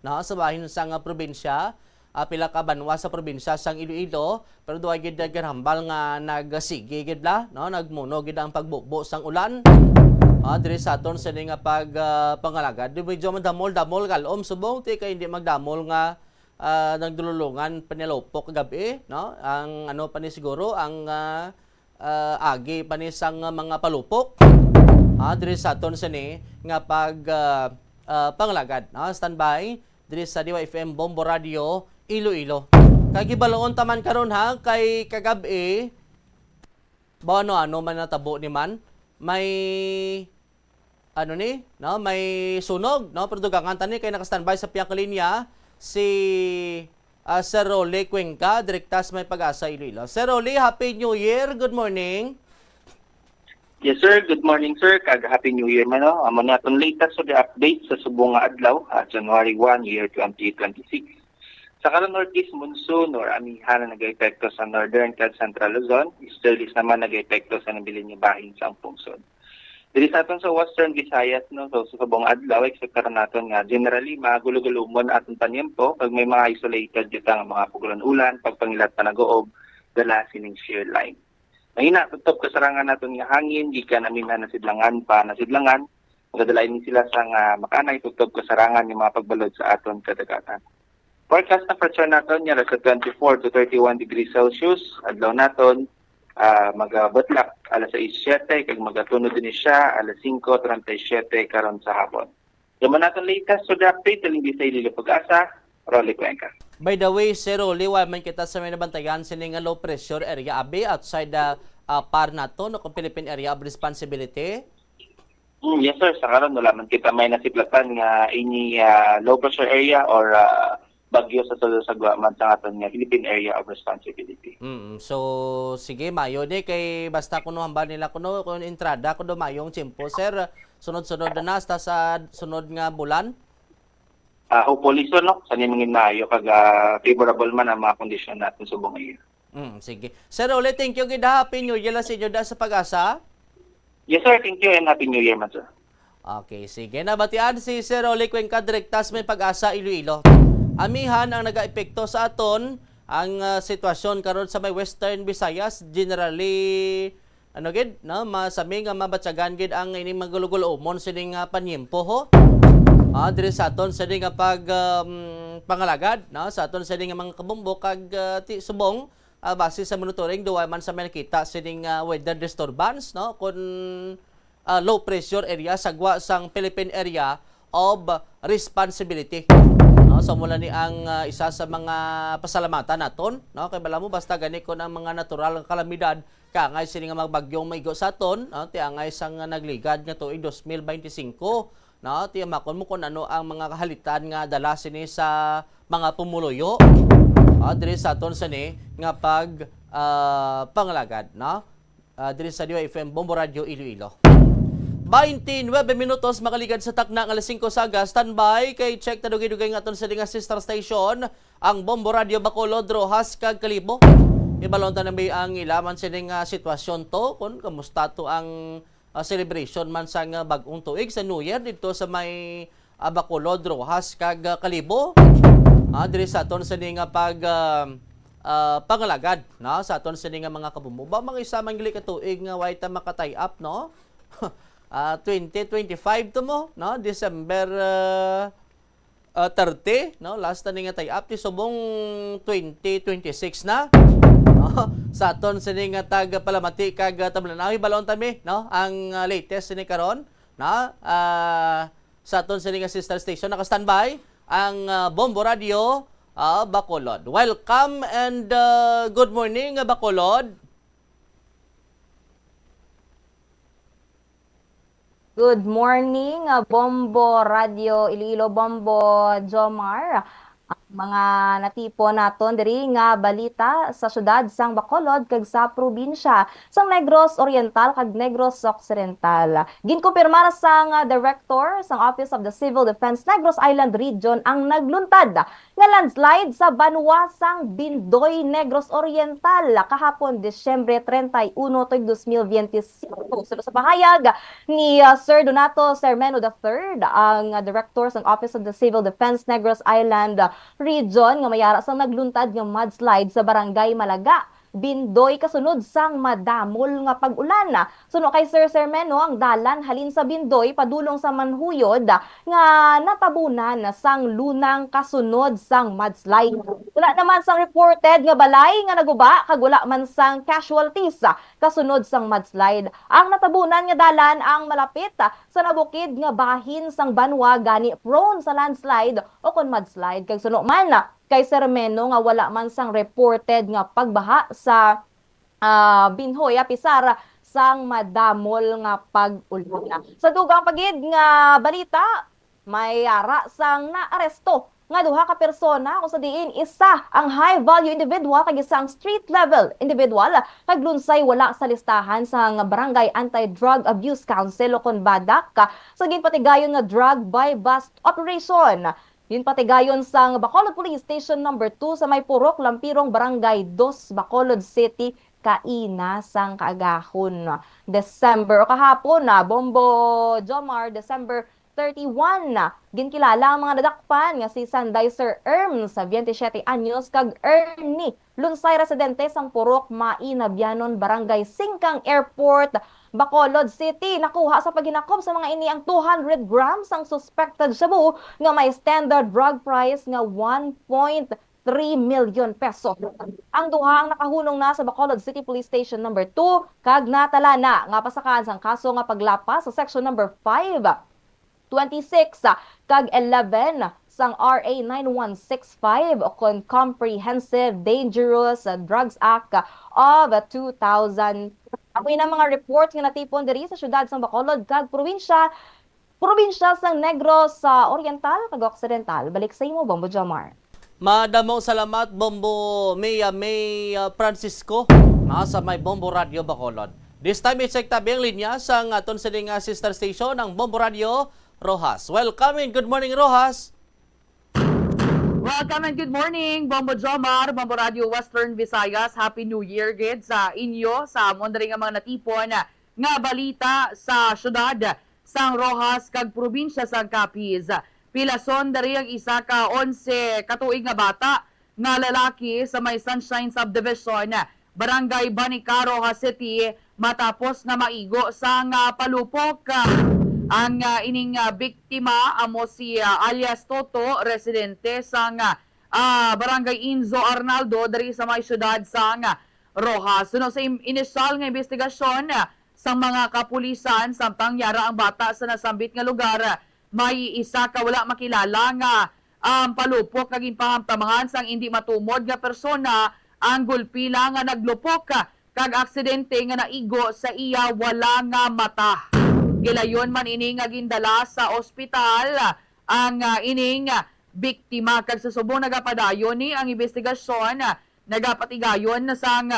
no, sa bahin sa nga probinsya, ah, pila ka banwa sa probinsya sang Iloilo, pero duha gid nagahambal nga nagsigi gid la, no, nagmuno gid ang pagbubo sang ulan. Ah, diri sa aton sini nga pag, ah, pangalagad, di medyo madamol-damol kalom subong, ti kay hindi magdamol nga, ah, nagdululungan panalupok kagab-i, no? Ang ano pa ni siguro, ang, ah, ah, agi pa ni sang mga palupok. Ah, diri sa aton sini nga pag, ah, ah, pangalagad, no? Standby diri sa D Y F M Bombo Radio, Iloilo. Kay gibaloon ta man karon, ha, kay kagab-i, ba ano-ano man natabo ni man, may ano ni, no? May sunog, no? Pero dugangan ta ni kay naka-standby sa pihak nga linya si, ah, Sir Rolly Cuenca, direkta sa may Pag-asa, Iloilo. Sir Rolly, Happy New Year. Good morning. Yes, sir. Good morning, sir. Kag Happy New Year man, no? Amo ni aton latest sa update sa subong nga adlaw, ah, January one, year twenty twenty-six. Sa karon, northeast monsoon or amihan na nag-epekto sa northern kag central Luzon, easterlies naman nag-epekto sa nabilin nga bahin sa Ampong Sud. Diri sa aton sa Western Visayas, no, so, sa subong adlaw, expectaran naton nga generally magulugulumon aton panyempo kag may mga isolated kita nga mga pugulan ulan, pagpangilat pa nag-uob, dala sining shear line. Mahina tubtob kasarangan naton nga hangin gikan amihan na sidlangan pa na sidlangan, magadala ini sila sa nga makanay tubtob kasarangan nga mga pagbalod sa aton kadagatan. Forecast na pressure naton nga sa twenty-four to thirty-one degrees Celsius, adlaw naton, ah, magabutlak alas sais siete kag magatunod din siya alas singko treinta y siete karon sa hapon. Yan man naton latest sa update, galing sa Iloilo Pag-asa, Rolly Cuenca. By the way, Sir Rolly, wa man kita sa may nabantayan sini nga low pressure area, abi, outside the, ah, PAR nato, no, kung Philippine Area of Responsibility. Mm, yes, sir. Sa karon, wala man kita may nasiplatan nga ini, ah, low pressure area or, ah, bagyo sa sulod sa gwa man sa aton nga Philippine Area of Responsibility. Mm, so, sige, mayo ni kay basta kuno hambal nila kuno kung entrada kuno mayong tiyempo, sir. Sunod-sunod na hasta sa sunod nga bulan. Ah, hopefully, sir, no? Sa ning maayo kag, ah, favorable man ang mga kondisyon natin subong ngayon. Mm, sige. Sir Rolly, thank you gid, ha. Happy New Year lang sa inyo da sa Pag-asa. Yes, sir. Thank you and Happy New Year man, sir. Okay, sige. Nabatian si Sir Rolly Cuenca, direkta sa may Pag-asa, Iloilo. Amihan ang nagaepekto sa aton ang, ah, sitwasyon karon sa may Western Visayas, generally, ano gid, no, masami nga mabatyagan gid ang ining magulugulumon sining, ah, panyempo, ho. Ah, diri sa aton sini nga pag, um, pangalagad, no, sa aton sini nga mga kabombo kag, ah, ti subong, ah, base sa monitoring, duwa man sa may nakita sining, ah, weather disturbance, no, kun, ah, low pressure area sa gwa sang Philippine Area of Responsibility. No, so mula ni ang, ah, isa sa mga pasalamatan naton, no, kay bala mo basta gani kun ang mga natural nga kalamidad kaangay sini nga mga bagyong maigo sa aton, no, ti angay sang nagligad nga tuig dos mil beinti singko, no, ti makon mo kun ano ang mga kahalitan nga dala sini sa mga pumuluyo, ah, diri sa aton sini nga pag, ah, pangalagad, no? Ah, diri sa D Y F M Bombo Radio Iloilo. Baintinuebe minutos makaligad sa takna nga alas singko sa aga. Standby kay check ta dugay-dugay nga aton sini nga sister station, ang Bombo Radio Bacolod, Roxas kag Kalibo. Ibalon ta na may ang ilaman sini nga sitwasyon to, kung kamusta to ang, ah, celebration man sa nga bag-ong tuig sa New Year dito sa may, ah, Bacolod, Roxas kag, ah, Kalibo. Ah, diri sa aton sini nga pag, ah, ah, pangalagad, no, sa aton sini nga mga kabumbo. Ba, mga isa man gili ka tuig nga way ta maka-tie up, no? Ah, twenty twenty-five to mo, no? December, ah, ah, thirty, no? Last na ni nga tie up, ti subong twenty twenty-six na, no? Sa aton sini nga tag palamati kag, ah, tablan-aw, hibalon ta mi, no? Ang, ah, latest sini karon, no? Ah, sa aton sini nga sister station, naka-standby ang, ah, Bombo Radio, ah, Bacolod. Welcome and, ah, good morning, ah, Bacolod. Good morning, ah, Bombo Radio Iloilo, Bombo Jomar. Ang mga natipon naton diri nga balita sa syudad sang Bacolod kag sa probinsya sang Negros Oriental kag Negros Occidental. Ginkumpirmar sang, ah, Director sang Office of the Civil Defense Negros Island Region ang nagluntad nga landslide sa banwa sang Bindoy, Negros Oriental, kahapon, Disyembre treinta y uno, tuig dos mil veinticinco. Suno sa pahayag ni, ah, Sir Donato Sermeno the third, ang, ah, Director sang Office of the Civil Defense Negros Island, ah, Region, nga may ara sang nagluntad nga mudslide sa Barangay Malaga Bindoy kasunod sang madamol nga pag-ulan. Suno kay Sir Sermeno, ang dalan halin sa Bindoy padulong sa Manhuyod nga natabunan sang lunang kasunod sang mudslide. Wala naman sang reported nga balay nga naguba kag wala man sang casualties kasunod sang mudslide. Ang natabunan nga dalan ang malapit sa nabukid nga bahin sang banwa, gani prone sa landslide o kon mudslide. Kag suno man kay Sir Meno nga wala man sang reported nga pagbaha sa, ah, Binhoy, apisar sang madamol nga pag-ulan. Sa dugang pa gid nga balita, may ara sang naaresto nga duha ka persona, kung sa diin isa ang high value individual kag isa ang street level individual, kag lunsay wala sa listahan sang Barangay Anti-Drug Abuse Council o kon BADAC sa ginpatigayon nga drug buy-bust operation. Ginpatigayon sang Bacolod Police Station Number Two sa may Purok Lampirong, Barangay Dos, Bacolod City, kaina sang kaagahon, December, o kahapon na, Bombo Jomar, December thirty-one. Ginkilala ang mga nadakpan nga si Sanday Sir Erms, twenty-siyete anyos, kag Ernie Lunsay, residente sang Purok Mai Nabianon, Barangay Singkang Airport, Bacolod City. Nakuha sa paghinakob sa mga ini ang two hundred grams sang suspected shabu nga may standard drug price nga one point three million pesos. Ang duha ang nakahunong na sa Bacolod City Police Station Number Two kag natala na nga pasakaan sang kaso nga paglapas sa Section Number Five, twenty-six, kag eleven sang R A nine one six five o kon Comprehensive Dangerous Drugs Act of two thousand. Amo na mga report nga natipon diri sa siyudad sang Bacolod kag probinsya, probinsya sang Negros Oriental kag Occidental. Balik sa imo, Bombo Jomar. Madamo salamat, Bombo Mia May, ah, Francisco, nga sa may Bombo Radio Bacolod. This time, i-check tabi ang linya sang aton sining, ah, sister station, ang Bombo Radio Roxas. Welcome and good morning, Roxas. Welcome and good morning, Bombo Jomar, Bombo Radio Western Visayas. Happy New Year gid sa inyo, sa amon diri nga mga natipon nga balita sa siyudad sang Roxas kag probinsya sang Capiz. Pilason diri ang isa ka onse ka tuig nga bata nga lalaki sa may Sunshine Subdivision, Barangay Banicaro, Roxas City, matapos nga maigo sang palupok. Ang, ah, ining, ah, biktima amo si, ah, alias Toto, residente sang, ah, Barangay Inzo Arnaldo diri sa may siyudad sang Roxas. Suno sa im-, inisyal nga imbestigasyon, ah, sang mga kapulisan, samtang yara ang bata sa nasambit nga lugar, may isa ka wala makilala nga, um, palupok nga ginpahamtaman sang indi matumod nga persona ang gulpila nga naglupok kag aksidente nga naigo sa iya wala nga mata. Gilayon man ini nga gindala sa ospital ang, ah, ining biktima, kag sa subong nagapadayon ni ang imbestigasyon, nagapatigayon na sang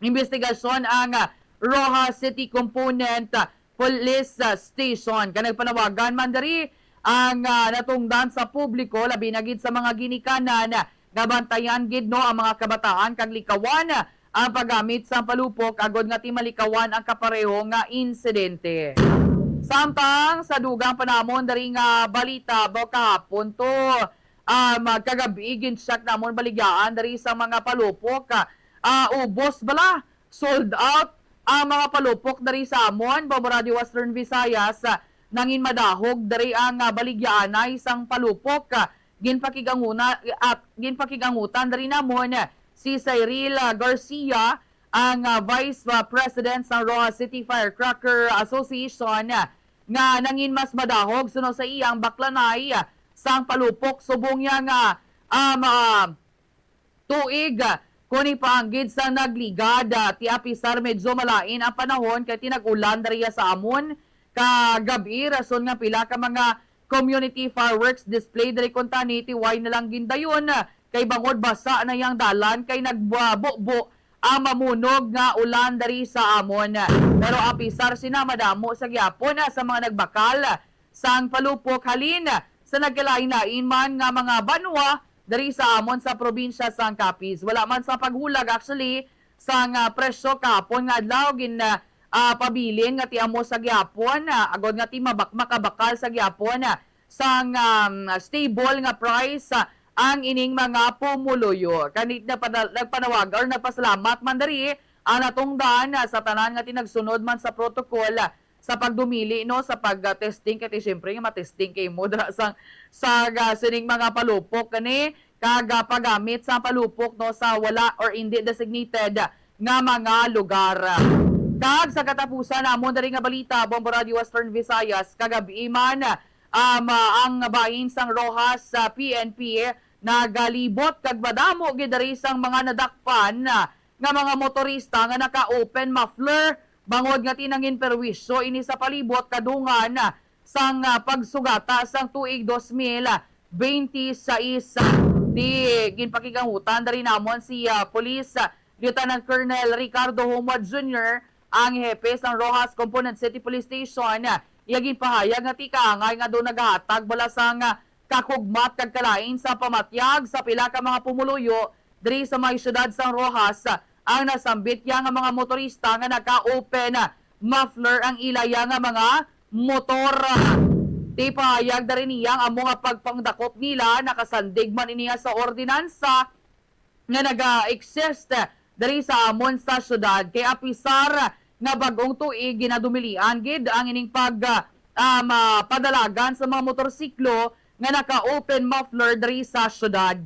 imbestigasyon ang, ah, Roxas City Component, ah, Police, ah, Station. Kag nagpanawagan man diri ang, ah, natungdan sa publiko, labi na gid sa mga ginikanan, ah, nga bantayan gid, no, ang mga kabataan kag likawan, ah, ang paggamit sang palupok agod nga ti malikawan ang kapareho nga insidente. Samtang sa dugang pa namon diri nga balita, ba, kahapon to, um, kagab-i, gin-check namon baligyaan diri sa mga palupok. Ah, ubos bala, sold out ang mga palupok diri sa amon, Bombo Radio Western Visayas. Ah, nangin madahog diri ang, ah, baligyaanay sang palupok. Ah, ginpakig-anguna-, at ginpakig-angutan diri namon si Cyril, ah, Garcia, ang, ah, Vice, ah, President sang Roxas City Firecracker Association, ah, nga nangin mas madahog suno sa iyang baklanay, ah, sang palupok subong niya nga, ah, ma-, tuig, ah, kon ipaanggid sa nagligad, ah, ti apisar medyo malain ang panahon kay tinag-ulan diriya sa amon kagab-i, rason nga pila ka mga community fireworks display diri kuntani ti way na lang gindayon, ah, kay bangod basa na yang dalan kay nagbubo ang mamunog nga ulan diri sa amon. Pero apisar sina, madamo sa gyapon, ah, sa mga nagbakal sang palupok halin sa nagkalain-lain man nga mga banwa diri sa amon sa probinsya sang Capiz. Wala man sa paghulag, actually, sang, ah, presyo kahapon nga adlaw, gin, ah, ah, pabilin nga ti amo sa gyapon, ah, agod nga ti mabak-, makabakal sa gyapon, ah, sang, um, stable nga price, ah, ang ining mga pumuluyo. Kanit na padal- nagpanawagan or nagpasalamat man diri ang natungdan, ah, sa tanan nga tinagsunod man sa protocol, ah, sa pagdumili, no, sa pag-testing, kay siyempre nga matesting kay mo dira sa, sa, ah, sining mga palupok kani, kag, ah, paggamit sa palupok, no, sa wala or hindi designated nga mga lugar. Kag sa katapusan namon diri nga balita, Bombo Radio Western Visayas, kagabi man, um, ah, ang bahin sang Roxas sa P N P nagalibot kag madamo gid diri sang mga nadakpan, ah, nga mga motorista nga naka-open muffler, bangod nga tinangin perwisyo ini sa palibot kadungan, ah, sang, ah, pagsugata sang tuig dos mil bente sais. Di ginpakigangutan diri namon si, ah, Police, ah, Lieutenant Colonel Ricardo Humod Junior, ang hepe sang Roxas Component City Police Station. Iya ginpahayag nga ti kaangay nga daw nagahatag bala sang, ah, kakugmat kag kalain sa pamatyag sa pila ka mga pumuluyo diri sa may siyudad sang Roxas ang nasambit ya nga mga motorista nga naka-open muffler ang ilaya nga mga motor. Ti pahayag diri niya nga amo nga pagpangdakop nila nakasandig man iniya sa ordinansa nga naga-exist diri sa amon sa syudad, kay apisar nga bag-ong tuig, ginadumilian gid ang ining pag, ah, um, ah, padalagan sa mga motorsiklo nga naka-open muffler diri sa syudad.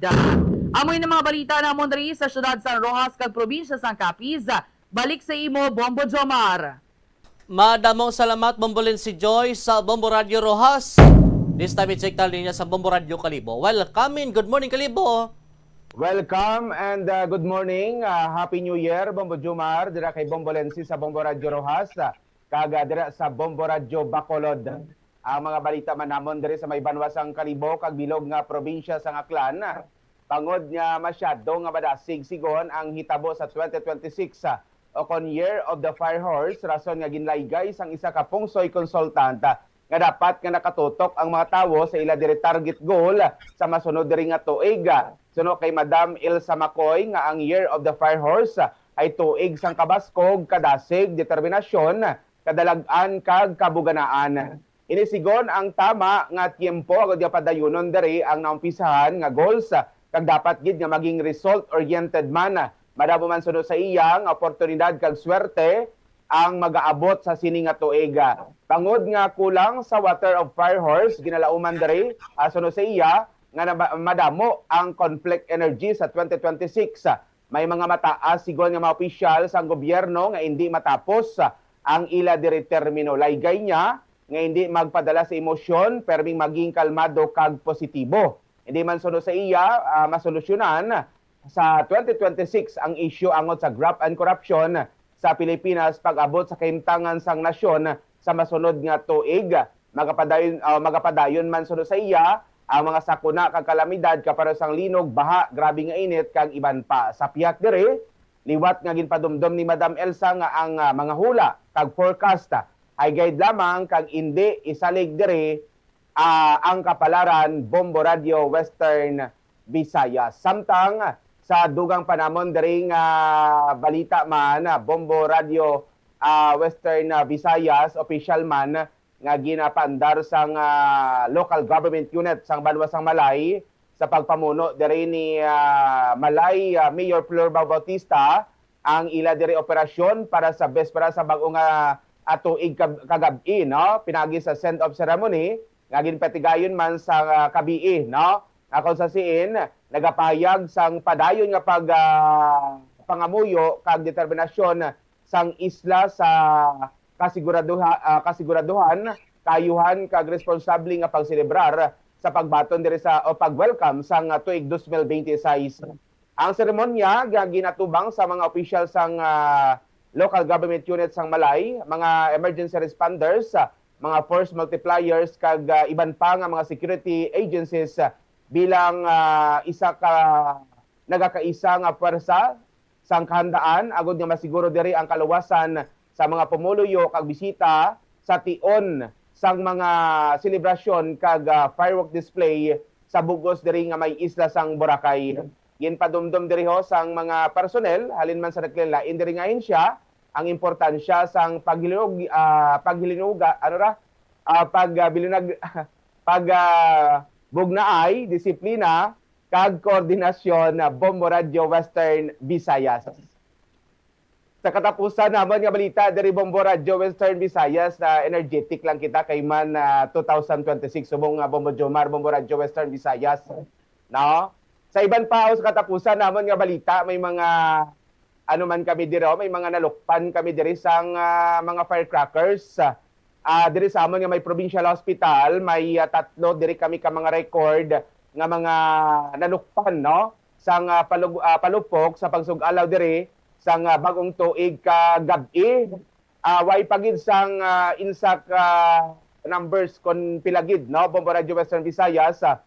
Amo ini mga balita namon diri sa syudad sang Roxas kag probinsya sang Capiz. Balik sa imo, Bombo Jomar. Madamo salamat, Bombo Lensi Joy, sa Bombo Radio Roxas. This time, i-check ta linya sa Bombo Radio Kalibo. Welcome in. Good morning, Kalibo. Welcome and, uh, good morning. Uh, Happy New Year, Bombo Jomar, dira kay Bombo Lensi sa Bombo Radio Roxas, uh, kag, uh, dira sa Bombo Radio Bacolod. Ang mga balita man namon diri sa may banwa sang Kalibo kag bilog nga probinsya sang Aklan, bangod nga masyado nga madasig sigon ang hitabo sa twenty twenty-six, uh, o kon Year of the Fire Horse, rason nga ginlaygay sang isa ka feng shui consultant, ah, nga dapat nga nakatutok ang mga tawo sa ila diri target goal sa masunod diri nga tuig. Suno kay Madam Ilsa Macoy nga ang Year of the Fire Horse, ah, ay tuig sang kabaskog, kadasig, determinasyon, kadalag-an, kag kabuganaan. Ini sigon ang tama nga tiyempo agod nga padayunon diri ang naumpisahan nga goals, kag dapat gid nga maging result-oriented man. Madamo man suno sa iya nga oportunidad kag swerte ang magaabot sa sini nga tuig. Bangod nga kulang sa Water of Fire Horse, ginalauman diri, ah, suno sa iya, nga naba-, madamo ang conflict energy sa twenty twenty-six. May mga mataas sigon nga mga opisyal sang gobyerno nga indi matapos ang ila diri termino. Laygay niya nga indi magpadala sa emosyon, perming maging kalmado kag positibo. Indi man suno sa iya, ah, masolusyonan sa twenty twenty-six ang isyu angot sa graft and corruption sa Pilipinas pag-abot sa kahimtangan sang nasyon sa masunod nga tuig. Magapadayon, ah, magapadayon man suno sa iya ang mga sakuna kag kalamidad kapareho sang linog, baha, grabe nga init, kag iban pa. Sa pihak diri, liwat nga ginpadumdom ni Madam Elsa nga ang, ah, mga hula kag forecast, ah, ay guide lamang kag indi isalig diri, ah, ang kapalaran. Bombo Radio Western Visayas. Samtang sa dugang pa namon diri nga balita man, ah, Bombo Radio, ah, Western, ah, Visayas, opisyal man nga ginapaandar sang, ah, local government unit sang banwa sang Malay sa pagpamuno diri ni, ah, Malay, ah, Mayor Flor Bao Bautista ang ila diri operasyon para sa bespera sa bag-o nga, ah, tuig kag-, kagab-i, no? Pinagi sa send-off ceremony nga ginpatigayon man sa, ah, kabii, no? Nga kung sa siin nagapahayag sang padayon nga pag, ah, pangamuyo kag determinasyon sang isla sa kasiguraduha-, ah, kasiguraduhan, kaayuhan, kag responsable nga pagselebrar sa pagbaton diri sa, o pag-welcome sang, ah, tuig dos mil bente sais. Ang seremonya nga ginatubang sa mga opisyal sang, ah, local government unit sang Malay, mga emergency responders, ah, mga force multipliers, kag, ah, iban pa nga mga security agencies, ah, bilang, ah, isa ka nagakaisa nga pwersa sang kahandaan agod nga masiguro diri ang kaluwasan sa mga pumuluyo kag bisita sa tion sang mga selebrasyon kag, ah, firework display sa bug-os diri nga may isla sang Boracay. Ginpadumdom diri ho sang mga personnel halin man sa nagkalain-lain diri nga ahensya ang importansya sang paghilog-, ah, paghilinuga, ano ra? Ah, pag, ah, bilinag-, pag, ah, bugnaay, disiplina, kag koordinasyon na Bombo Radio Western Visayas. Sa katapusan namon nga balita diri Bombo Radio Western Visayas, na energetic lang kita kay man, ah, two thousand twenty-six subong nga Bombo Jomar, Bombo Radio Western Visayas, no? Sa iban pa, o sa katapusan namon nga balita, may mga ano man kami diri, oh, may mga nalukpan kami diri sang, ah, mga firecrackers. Ah, diri sa amon nga may provincial hospital, may, ah, tatlo diri kami ka mga record nga mga nalukpan, no? Sang, ah, palug-, ah, palupok sa pagsug-alaw diri sang, ah, bag-ong tuig ka gab-i. Ah, way pa gid sang, ah, insak, ah, numbers kon pila gid, no? Bombo Radio Western Visayas, ah,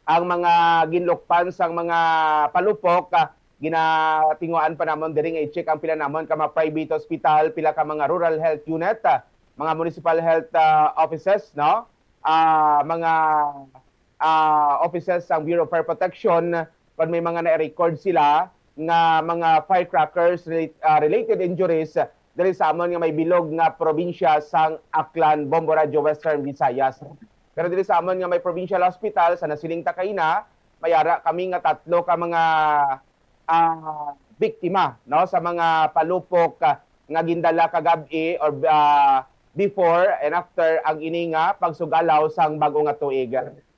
ang mga ginlukpan sang mga palupok, ah, ginatinguhaan pa namon diri nga i-check ang pila namon ka mga private hospital, pila ka mga rural health unit, ah, mga municipal health, ah, offices, no? Ah, mga, ah, offices sang Bureau of Fire Protection, kon may mga na-record sila nga mga firecrackers rela-, ah, related injuries diri sa amon nga may bilog nga probinsya sang Aklan, Bombo Radio Western Visayas. Pero diri sa amon nga may provincial hospital, sa nasiling ta kaina, may ara kami nga tatlo ka mga, ah, biktima, no, sa mga palupok, ah, nga gindala kagab-i or, ah, before and after ang ini nga pagsugalaw sang bag-o nga tuig.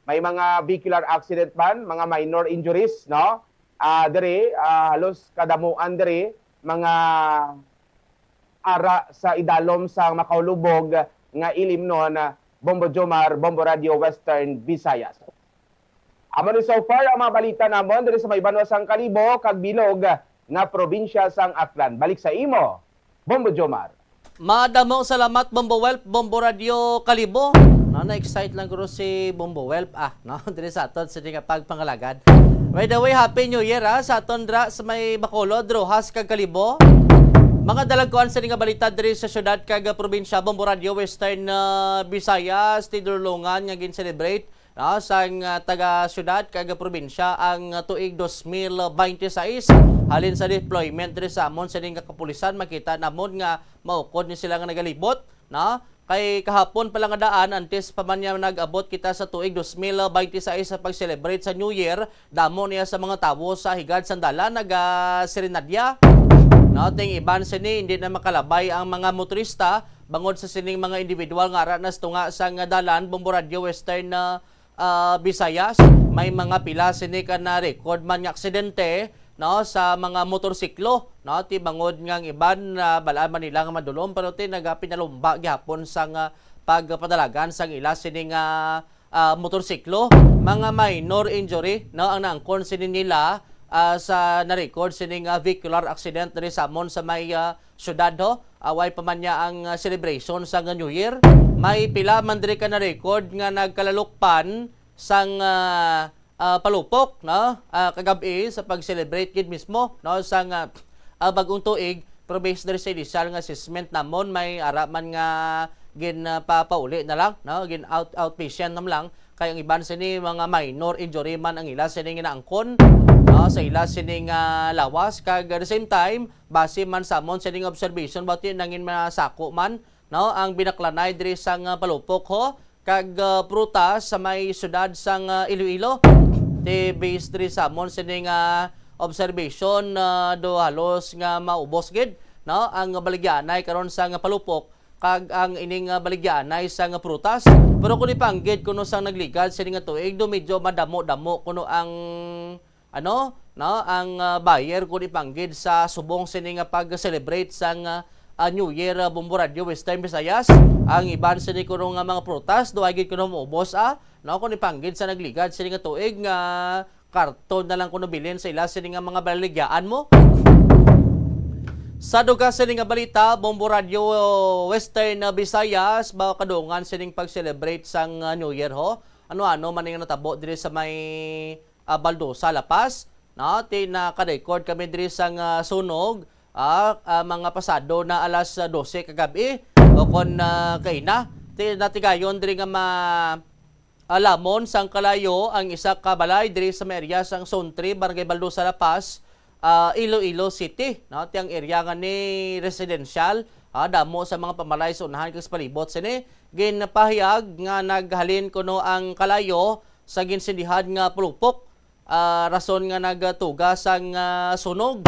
May mga vehicular accident man, mga minor injuries, no? Ah, diri, ah, halos kadamuan diri, mga ara sa idalom sang makahulubog nga ilimnon, ah, Bombo Jomar, Bombo Radio Western Visayas. Amo ni so far ang mga balita namon diri sa may banwa sang Kalibo kag bilog nga probinsya sang Aklan. Balik sa imo, Bombo Jomar. Madamo salamat, Bombo Welp, Bombo Radio Kalibo. No, na-excite lang guro si Bombo Welp, ah, no? Diri sa aton sa nga pagpangalagad. By the way, Happy New Year, ah, sa aton dra sa may Bacolod, Roxas kag Kalibo. Mga dalagkuan sa nga balita diri sa syudad kag probinsya, Bombo Radio Western, ah, Visayas, tidulungan nga gin-celebrate, no, sang, ah, taga-syudad kag probinsya ang, ah, tuig dos mil binte sais, halin sa deployment diri sa amon sining nga kapulisan. Makita namon nga maukod ni sila nga nagalibot, no? Kay kahapon pa lang nga daan, antes pa man niya nag-abot kita sa tuig dos mil binte sais sa pag-celebrate sa New Year, damo niya sa mga tawo sa higad sang dalan naga-serenadya. No, ting iban sini, hindi na makalabay ang mga motorista bangod sa sining mga individual nga ara na sa tunga sang dalan, Bombo Radio Western, ah, ah, Visayas. May mga pila sini ka na-record man nga aksidente, no, sa mga motorsiklo, no, ti bangod nga ang iban, ah, balaan man nila nga madulom, pero ti nagapinalumba gihapon sang, ah, pagpadalagan sang ila sini nga, ah, motorsiklo. Mga minor injury, no, ang naangkon sini nila, ah, sa na-record sini nga vehicular accident diri sa amon sa may, ah, syudad, ho. Ah, way pa man niya ang, ah, celebration sang New Year. May pila man diri ka na-record nga nagkalalukpan sang, ah, ah, palupok, no? Ah, kagab-i sa pag-celebrate gid mismo, no, sang, ah, ah, bag-ong tuig, pero based diri sa initial nga assessment namon, may ara man nga gin, ah, papauli na lang, no? Gin out-, outpatient na lang. Kay ang iban sini mga minor injury man ang ila sini nga naangkon, no, sa ila sini nga lawas. Kag at the same time, base man sa amon sining observation, bati nangin masako man, no, ang binaklanay diri sang, ah, palupok, ho, kag, ah, prutas sa may siyudad sang, ah, Iloilo. Ti based diri sa amon sining, ah, observation, ah, do halos nga maubos gid, no, ang baligyaanay karon sang palupok kag ang ining, ah, baligyaanay sang prutas. Pero kung ipanggid kuno sang nagligad sini nga tuig, do medyo madamo-damo kuno ang ano, no, ang, ah, buyer kung ipanggid sa subong sini nga pag-celebrate sang, ah, ah, New Year, ah, Bombo Radio Western Visayas. Ang iban sini kuno nga mga prutas, duhay gid kuno maubos, ah, no, kung ipanggid sa nagligad sini nga tuig nga karton na lang kuno bilin sa ila sini nga mga baligyaan mo. Sa dugang sini nga balita, Bombo Radio Western, ah, Visayas, ba kadungan sining pag-celebrate sang, ah, New Year, ho? Ano-ano man nga natabo diri sa may ah, Baldosa, La Paz, no? Ti naka-record kami diri sang, ah, sunog, ah, ah, mga pasado na alas, ah, dose kagab-i, o kon, ah, kaina. Ti natigayon diri nga ma-, ah, lamon sang kalayo ang isa ka balay diri sa may area sang Zone three, Barangay Baldosa, La Paz, ah, Iloilo City, no? Ti ang area nga ni residential, ah, damo sa mga pamalay sa unahan kag sa palibot sini. Ginpahayag nga naghalin kuno ang kalayo sa ginsindihan nga pulupok ah, rason nga nagtuga sang, ah, sunog.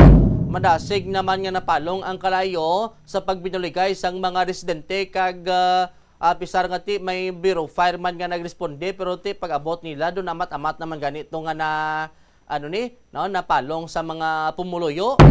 Madasig naman nga napalong ang kalayo sa pagbinuligay sang mga residente kag, ah, ah, pisar nga ti may Bureau of Fire man nga nagresponde, pero ti pag-abot nila, dun amat-amat naman gani to nga na, ano ni, no, napalong sa mga pumuluyo,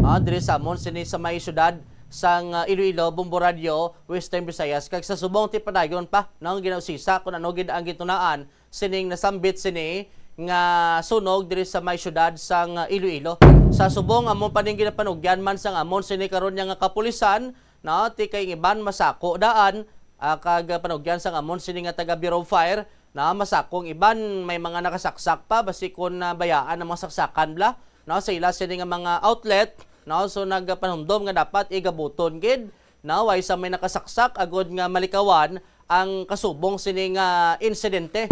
ah, diri sa amon sini sa may siyudad sang, ah, Iloilo, Bombo Radio, Western Visayas, kag sa subong ti padayon pa, no, ginausisa kung ano gid ang gitunaan sining nasambit sini nga sunog diri sa may siyudad sang Iloilo. Sa subong, amo pa ning ginapanugyan man sang amon sini karon nga kapulisan, no, ti kay ang iban masako daan, ah, kag panugyan sang amon sini nga taga Bureau of Fire, no, masako ang iban, may mga nakasaksak pa, basi kon, ah, bayaan ang mga saksakan bla, no, sa ila sini nga mga outlet, no, so nagapanumdom nga dapat igabuton gid, no, way sa may nakasaksak agod nga malikawan ang kasubong sini nga insidente.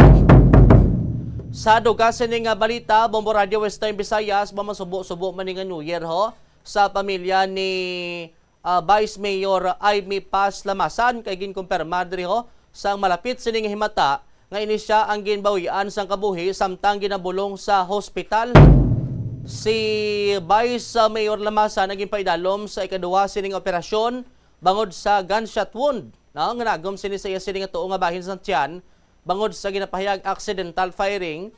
Sa duga sini nga balita, Bombo Radio Western Visayas, mamasubo-subo man ni nga New Year ho sa pamilya ni, ah, Vice Mayor Aimee Paz Lamasan, kay ginkumpirma diri ho sang malapit sini nga himata nga ini sia ang ginbawian sang kabuhi samtang ginabulong sa hospital. Si Vice, ah, Mayor Lamasan ang ginpaidalom sa ikaduha sining operasyon bangod sa gunshot wound, no, nga nagum sini sa iya sini nga tuo nga bahin sa tiyan bangod sa ginapahayag accidental firing,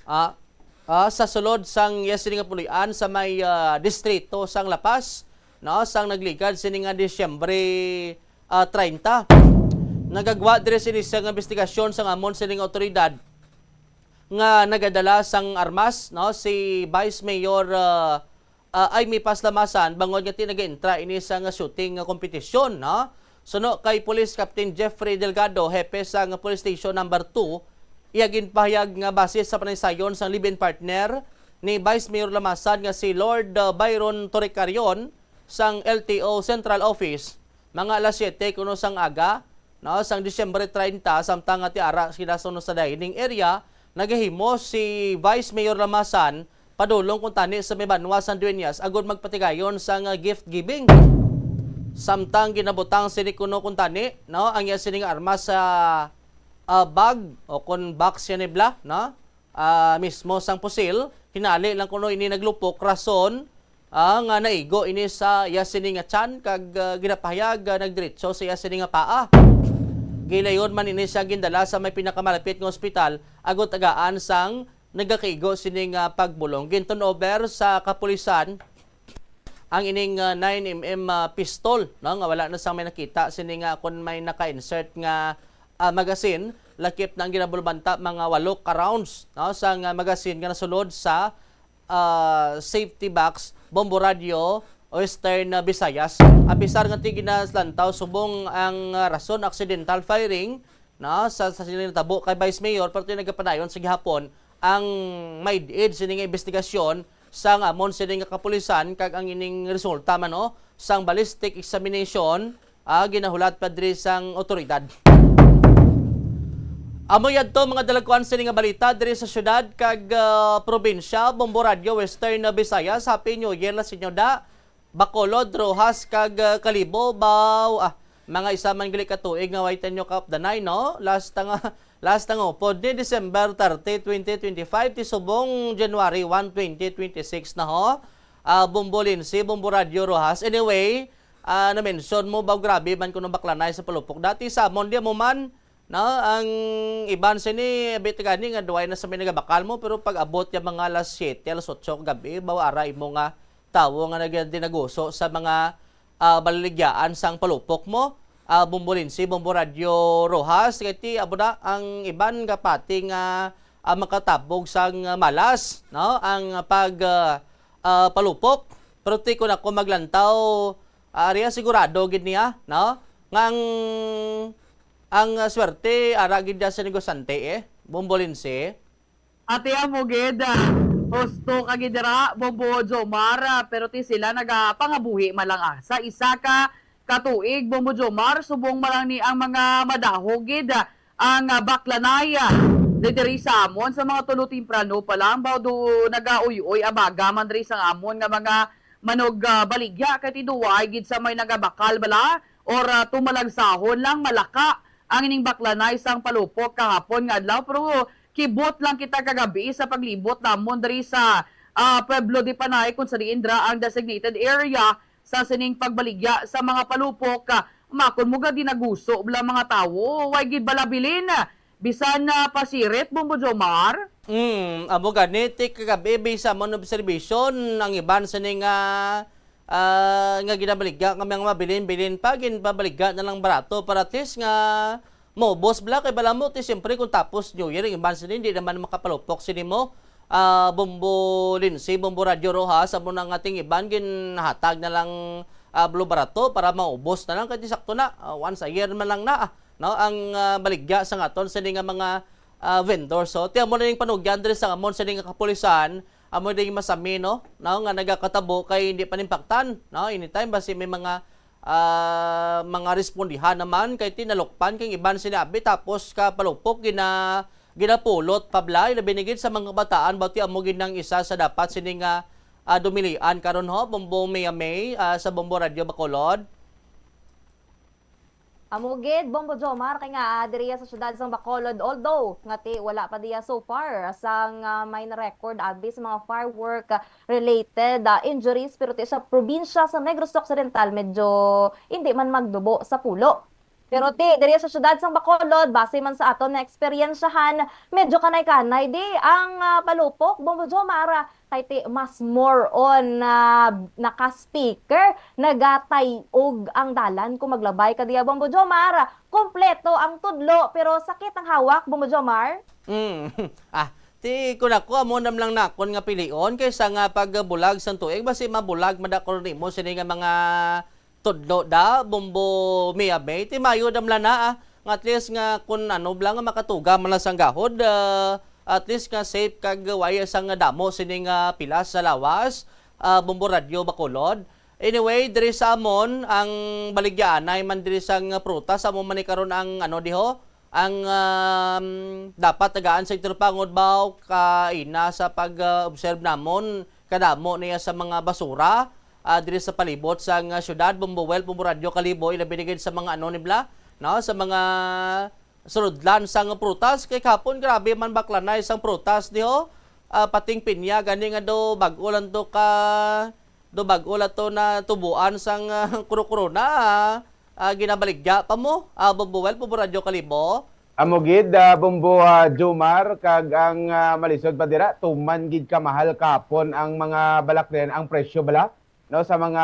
ah, ah, sa sulod sang iya sini nga puloy-an sa may, ah, distrito sang La Paz, no, sang nagligad sini nga Disyembre, ah, treinta. Nagagwa diri sini sang investigasyon sang amon sining awtoridad nga nagadala sang armas, no, si Vice Mayor, ah, ah, Aimee Paz Lamasan bangod nga ti nagaintra ini sa nga shooting nga kompetisyon, no? Suno kay Police Captain Jeffrey Delgado, hepe sa nga Police Station Number Two, iya ginpahayag nga base sa panaysayon sang live-in partner ni Vice Mayor Lamasan nga si Lord, ah, Byron Torrecarion sang L T O Central Office, mga alas siyete kuno sang aga, no, sang Disyembre treinta, samtang nga ti ara sila suno sa dining area, nagahimo si Vice Mayor Lamasan padulong kuntani sa may banwa sang Dueñas agud magpatigayon sang, ah, gift giving. Samtang ginabutang sini kuno kuntani, no, ang iya sini nga armas sa, ah, bag o kon box siya ni bla, no? Ah, mismo sang pusil, hinali lang kuno ini naglupok rason, ah, nga naigo ini sa iya sini nga tiyan kag, ah, ginapahayag, ah, nagdiretso sa iya sini nga paa. Gilayon man ini siya gindala sa may pinakamalapit nga ospital agud tagaan sang nagakaigo sini nga pagbulong. Gintun-over sa kapulisan ang ining, ah, nine M M, ah, pistol, no, nga wala na sang may nakita sini nga kon may naka-insert nga, ah, magazine, lakip na ang ginabulbanta mga walo ka rounds, no, sang, ah, magazine nga nasulod sa, ah, safety box, Bombo Radio, Western, ah, Visayas. Apisar nga ti ginaslantaw subong ang, ah, rason accidental firing, no, sa, sa sini natabo kay Vice Mayor, pero ti nagapadayon sa gihapon ang may id sini nga investigasyon sang amon sini nga kapulisan kag ang ining resulta man, no, sang ballistic examination, ah, ginahulat pa diri sang otoridad. Amo yadto mga dalagkuan sini nga balita diri sa syudad kag, ah, probinsya. Bombo Radio Western Visayas, Happy New Year la sa inyo da. Bacolod, Roxas, kag, ah, Kalibo, baw, ah, mga isa man gali ka tuig nga way Tenyo Cup danay, no? Last nga, last nga upod ni December thirty, twenty twenty-five, ti subong January one, twenty twenty-six na ho. Ah, Bombo Lindsay, Bombo Radio Roxas. Anyway, ah, na-mention mo ba, grabe man kuno baklanay sa palupok. Dati sa amon, di mo man, no? Ang iban sini, abi ti gani nga duway na sa may nagabakal mo, pero pag abot ya mga alas siyete, alas otso ka gabi, baw ara imo nga tawo nga nag-, dinaguso sa mga, ah, balaligyaan sang palupok mo, ah, Bombo Lindsay, Bombo Radio Roxas, kay ti amo na ang iban nga pati nga, ah, makatabog sang malas, no? Ang pag, ah, ah, palupok. Pero ti kun ako maglantaw, ah, ariya sigurado gid niya, no? Nga ang, ang, ah, swerte ara gid niya sa negosyante, eh, Bombo Lindsay. Ati amo gid, ah, husto ka gid dira, Bombo Jomar, ah, pero ti sila nagapangabuhi man lang, ah, sa isa ka katuig, Bombo Jomar, subong man lang ni ang mga madahog gid, ah, ang, ah, baklanay, ah, di diri sa amon sa mga tulo temprano pa lang, baw do nagauy-uy abaga man diri sa amon nga mga manog, ah, baligya, kay ti duway gid sa may nagabakal bala or, ah, tumalagsahon lang malaka ang ining baklanay sang palupok kahapon nga adlaw, pero Kibot lang kita kagabi sa paglibot namon diri sa, ah, Pueblo de Panay, kung sa diin dira ang designated area sa sining pagbaligya sa mga palupok. Ah, makon mo gadi naguso bala mga tawo, way gid bala bilin, bisan, ah, pasirit, Bombo Jomar. Mm, amo gani, ti kagabi, based sa amon observation, ang iban sini nga, ah, nga ginabaligya nga mga mabilin-bilin pa, ginpabaligya na lang barato para at least nga maubos bala. Kay bala mo, ti siyempre, kung tapos New Year, ang iban sini, hindi naman makapalupok sini mo, ah, Bombo Lindsay, Bombo Radyo Rojas, amo na nga ting iban, ginhatag na lang, ah, balo barato para maubos na lang. Kay ti sakto na, ah, once a year man lang na, ah, no, ang, ah, baligya sa ngaton sini nga mga, ah, vendors. So, ti amo na ning panugyan diri sa amon sini nga kapulisan, amo ding masami, no, no, nga nagakatabo kay hindi panimpaktan, no, anytime basi may mga, ah, mga respondihan naman kay tinalukpan kay iban sinabi tapos kapalupok gina-, ginapulot pa bala, labi na gid sa mga kabataan, bati amo gid nang isa sa dapat sini nga, ah, dumilian karon ho, Bombo Mia May, ah, sa Bombo Radyo Bacolod. Amo gid, Bombo Jomar, kay nga, ah, diriya sa siyudad sang Bacolod, although nga ti wala pa diya so far sang, ah, may na-record abi sa mga firework, ah, related, ah, injuries, pero ti sa probinsya sa Negros Occidental, medyo hindi man magdubo sa pulo. Pero ti diriya sa siyudad sang Bacolod, base man sa aton na eksperyensyahan, medyo kanay-kanay di ang, ah, palupok, Bombo Jomar, ah, kay ti mas more on na naka-speaker, nagatay-og ang dalan kung maglabay ka diya, Bombo Jomar. Kompleto ang tudlo, pero sakit ang hawak, Bombo Jomar. Mm. Ah, ti kun ako, amo nam lang nakon nga pilion kaysa nga pagbulag sang tuig, basi mabulag man da ko nimo sini nga mga tudlo da, Bombo Mia May, ti mayo da man na, ah, nga at least nga kun ano bala nga makatuga man lang sang gahod, ah, at least nga safe kag way sang damo sini nga pilas sa lawas, ah, Bombo Radyo Bacolod. Anyway, diri sa amon, ang baligyaanay man diri sang prutas, amo man ni karon ang ano diho, ang, um, dapat tagaan sa Tirpangod baw kaina sa pag, ah, observe namon kadamo niya sa mga basura, ah, diri sa palibot sang, ah, syudad, Bombo Well, Bombo Radyo Kalibo, ilabi na gid sa mga ano ni bala, no, sa mga sulodlan sang prutas. Kay kahapon, grabe man baklanay sang prutas diho. Ah, pating pinya gani nga do bag-o lang to ka, do bag-o lang to na tubuan sang, ah, kuro-korona, ah, ah, ginabaligya pa mo, ah, Bombo Well, Bombo Radyo Kalibo. Amo gid, ah, Bombo, ah, Jomar, kag ang, ah, malisod pa dira, tuman gid kamahal kahapon ang mga balaklian, ang presyo bala, no, sa mga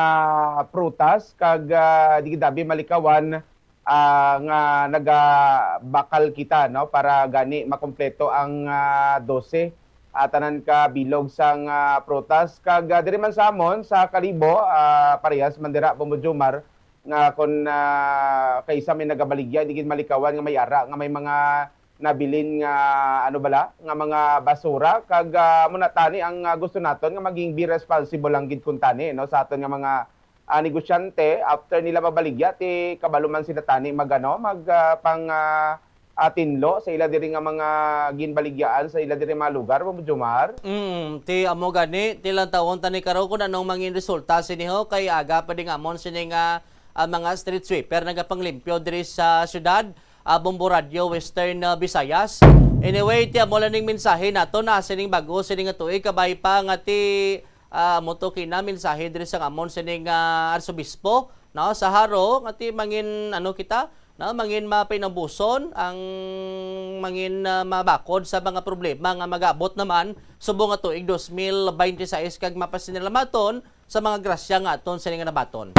prutas, kag, ah, di gid abi malikawan, ah, nga nagabakal kita, no, para gani makompleto ang, ah, dose, ah, tanan ka bilog sang, ah, prutas. Kag, ah, diri man sa amon sa Kalibo, ah, parehas man dira, Bombo Jomar, nga kon, ah, kay isa may nagabaligya, di gid malikawan nga may ara nga may mga nabilin nga, ano bala, nga mga basura. Kag, ah, amo na tani ang, ah, gusto naton nga maging be responsible lang gid kun tani, no, sa aton nga mga, ah, negosyante, after nila mabaligya, ti kabalo man sila tani mag, ano, mag, ah, pang, ah, ah, tinlo sa ila diri nga mga ginbaligyaan sa ila diri mga lugar, Bombo Jomar. Mm, ti amo gani, ti lantawon tani karon kung anong mangin resulta sini ho, kay aga pa ding amon sini nga, ah, mga street sweeper nagapanglimpyo diri sa syudad, ah, Bombo Radyo, Western, ah, Visayas. Anyway, ti amo lang ning mensahe nato na sining bag-o sini nga tuig, kabay pa nga ti, ah, amo to kina mensahe diri sa amon sining, ah, Arsobispo, no, sa Jaro, nga ti mangin, ano, kita, no, mangin mapinabuson ang mangin, ah, mabakod sa mga problema nga mag-abot naman subong nga tuig dos mil baynte sais kag mapasinalamaton sa mga grasya nga aton sini nga nabaton.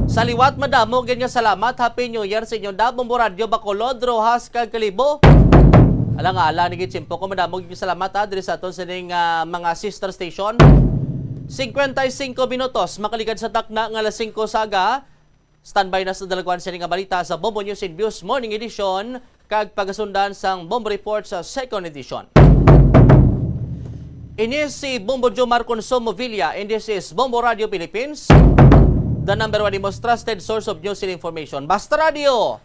Sa liwat, madamo gid nga salamat. Happy New Year sa inyo da, Bombo Radyo Bacolod, Roxas, kag Kalibo. Alang-alang ni gid, simpo ko, madamo gid nga salamat, ha, diri sa aton sining, ah, mga sister station. Cincuenta y cinco minutos makaligad sa takna nga alas singko sa aga. Standby na sa dalagwan sini nga balita sa Bombo News and Views Morning Edition kag pagasundan sang Bombo Report sa Second Edition. Ini si Bombo Jomar Consumo Villa, and this is Bombo Radio Philippines, the number one, the most trusted source of news and information. Basta Radio,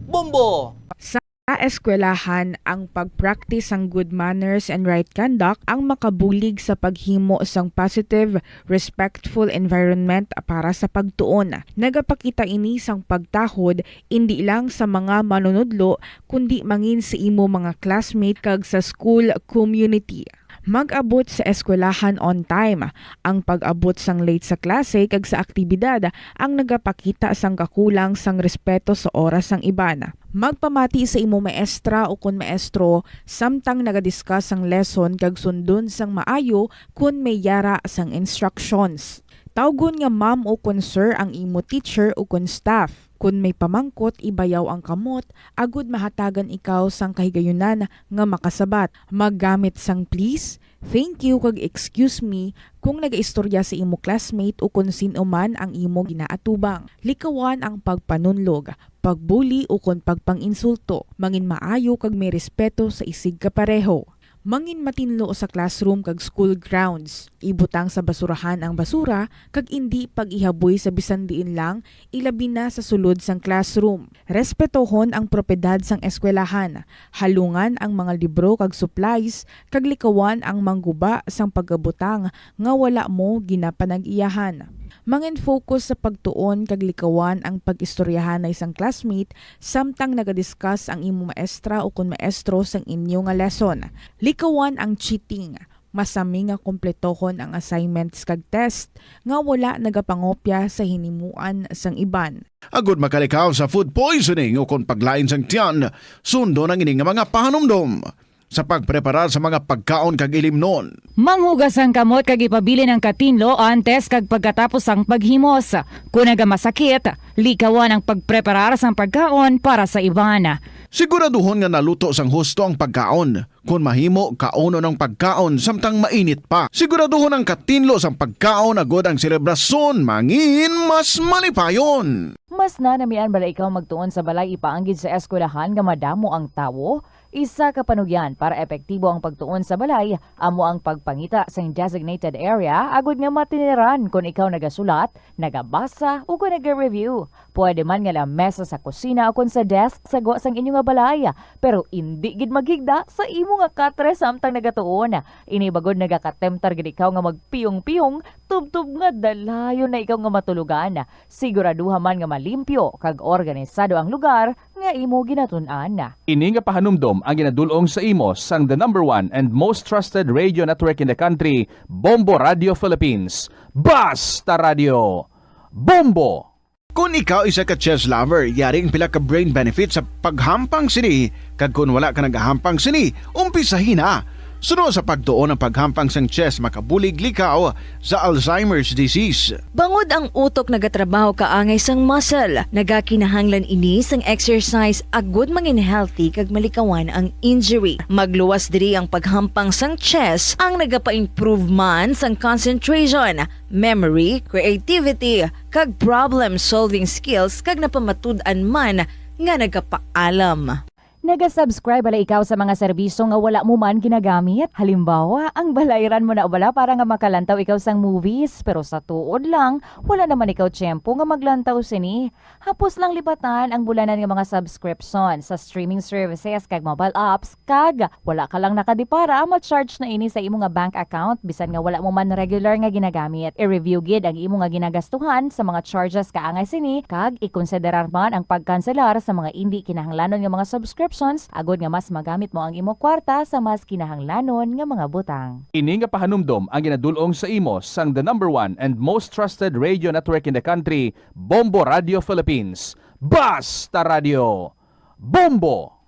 Bombo! Sa eskwelahan, ang pag-practice sang good manners and right conduct ang makabulig sa paghimo sang positive, respectful environment para sa pagtuon. Nagapakita ini sang pagtahod indi lang sa mga manunudlo, kundi mangin sa imo mga classmate kag sa school community. Mag-abot sa eskwelahan on time. Ang pag-abot sang late sa klase kag sa aktibidad ang nagapakita sang kakulang sang respeto sa oras sang iban. Magpamati sa imo maestra ukon maestro samtang nagadiscuss sang lesson kag sundon sang maayo kon may yara sang instructions. Tawgon nga ma'am ukon sir ang imo teacher ukon staff. Kon may pamangkot, ibayaw ang kamot agod mahatagan ikaw sang kahigayunan nga makasabat. Maggamit sang please, thank you, kag excuse me kung nagaistorya sa imo classmate ukon sin-o man ang imo ginaatubang. Likawan ang pagpanunlog, pagbuli ukon pagpang-insulto. Mangin maayo kag may respeto sa isigkapareho. Mangin matinlo sa classroom kag school grounds. Ibutang sa basurahan ang basura kag indi pag-ihaboy sa bisan diin lang, ilabi na sa sulod sang classroom. Respetohon ang propiedad sang eskwelahan. Halungan ang mga libro kag supplies kag likawan ang mangguba sang pagabutang nga wala mo ginapanag-iyahan. Mangin-focus sa pagtuon kag likawan ang pag-istoryahanay sang classmate samtang nagadiscuss ang imo maestra ukon maestro sang inyo nga lesson. Likawan ang cheating. Masami nga kompletohon ang assignments kag test nga wala nagapangopya sa hinimuan sang iban. Agud makalikaw sa food poisoning ukon paglain sang tiyan, sundon ang ini nga mga pahanumdom. Sa pagpreparar sa mga pagkaon kag ilimnon. Manghugas ang kamot kag ipabilin ang katinlo antes kag pagkatapos sang paghimos. Kon nagamasakit, likawan ang pagpreparar sang pagkaon para sa iban. Siguraduhon nga naluto sang husto ang pagkaon. Kon mahimo, kaunon ang pagkaon samtang mainit pa. Siguraduhon ang katinlo sang pagkaon agod ang selebrasyon mangin mas malipayon. Mas nanamian bala ikaw magtuon sa balay ipaanggid sa eskwelahan nga madamo ang tawo? Isa ka panugyan para epektibo ang pagtuon sa balay amo ang pagpangita sang designated area agud nga matiniran kon ikaw nagasulat, nagabasa, o kon naga-review. Pwede man nga lamesa sa kusina o kon sa desk sa gwa sang inyo nga balay, pero indi gid maghigda sa imo nga katre samtang nagatuon. Ini bagod nagakatemtar gid ikaw nga magpiyong-piyong tubtob nga dalayon na ikaw nga matulogan. Siguraduha man nga malimpyo kag organisado ang lugar nga imo ginatun-an. Ini nga pahanumdom ang ginadul-ong sa imo sang the number one and most trusted radio network in the country, Bombo Radio Philippines. Basta Radio, Bombo! Kon ikaw isa ka chess lover, yari ang pila ka brain benefits sa paghampang sini, kag kon wala ka nagahampang sini, umpisahi na. Suno sa pagtuon, ang paghampang sang chess makabulig likaw sa Alzheimer's disease. Bangod ang utok nagatrabaho kaangay sang muscle, nagakinahanglan ini sang exercise agud mangin healthy kag malikawan ang injury. Magluwas diri ang paghampang sang chess ang nagapa-improve man sang concentration, memory, creativity, kag problem-solving skills kag napamatud-an man nga nagapaalam. Naga-subscribe bala ikaw sa mga serbisyo nga wala mo man ginagamit? Halimbawa, ang balayran mo na bala para nga makalantaw ikaw sang movies, pero sa tuod lang, wala naman ikaw tiyempo nga maglantaw sini. Hapos lang lipatan ang bulanan nga mga subscription sa streaming services kag mobile apps, kag wala ka lang nakadipara, ma-charge na ini sa imo nga bank account bisan nga wala mo man regular nga ginagamit. I-review gid ang imo nga ginagastuhan sa mga charges kaangay sini, kag ikonsiderar man ang pagkanselar sa mga indi kinahanglanon nga mga subscriptions agud nga mas magamit mo ang imo kwarta sa mas kinahanglanon nga mga butang. Ini nga pahanumdom ang ginadul-ong sa imo sang the number one and most trusted radio network in the country, Bombo Radio Philippines. Basta Radio, Bombo!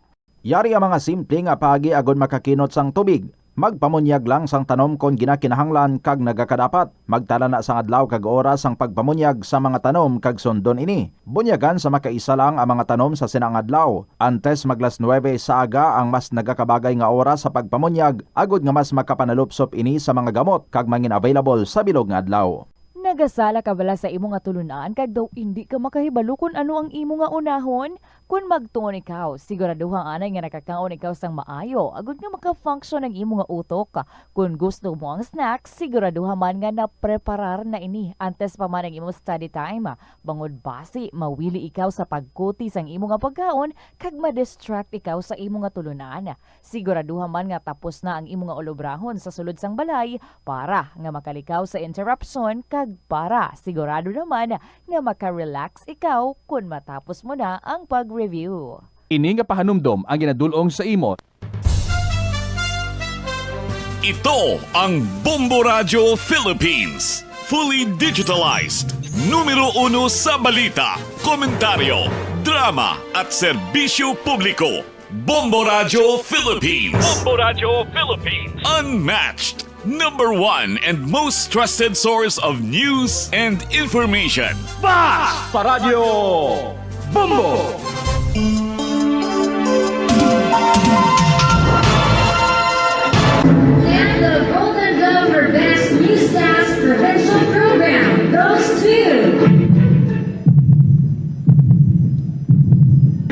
Yari ang mga simple nga paagi agod makakinot sang tubig. Magpamunyag lang sang tanom kon ginakinahanglan kag nagakadapat. Magtala na sang adlaw kag oras sang pagpamunyag sa mga tanom kag sundon ini. Bunyagan sa makaisa lang ang mga tanom sa sina nga adlaw. Antes mag las nuwebe sa aga ang mas nagakabagay nga oras sa pagpamunyag, agod nga mas makapanalupsop ini sa mga gamot kag mangin available sa bilog nga adlaw. Nagasala ka bala sa imo nga tulun-an kag daw indi ka makahibalo kon ano ang imo nga unahon? Kon magtuon ikaw, siguraduha anay nga nakakaon ikaw sang maayo, agud nga maka-function ang imo nga utok. Kon gusto mo ang snack, siguraduha man nga napreparar na ini antes pa man ang imo study time. Bangod basi, mawili ikaw sa pagkuti sang imo nga pagkaon kag ma-distract ikaw sa imo nga tulunan. Siguraduha man nga tapos na ang imo nga ulobrahon sa sulod sang balay para nga makalikaw sa interruption kag para sigurado naman nga maka-relax ikaw kon matapos mo na ang pag-review. Ini nga pahanumdom ang ginadul-ong sa imo. Ito ang Bombo Radyo Philippines, fully digitalized, numero uno sa balita, komentaryo, drama at serbisyo publiko. Bombo Radyo Philippines. Bombo Radyo Philippines. Unmatched, number one and most trusted source of news and information. Bas Paradyo Bombo! And the Golden Glove for Best Newscast Provincial Program goes to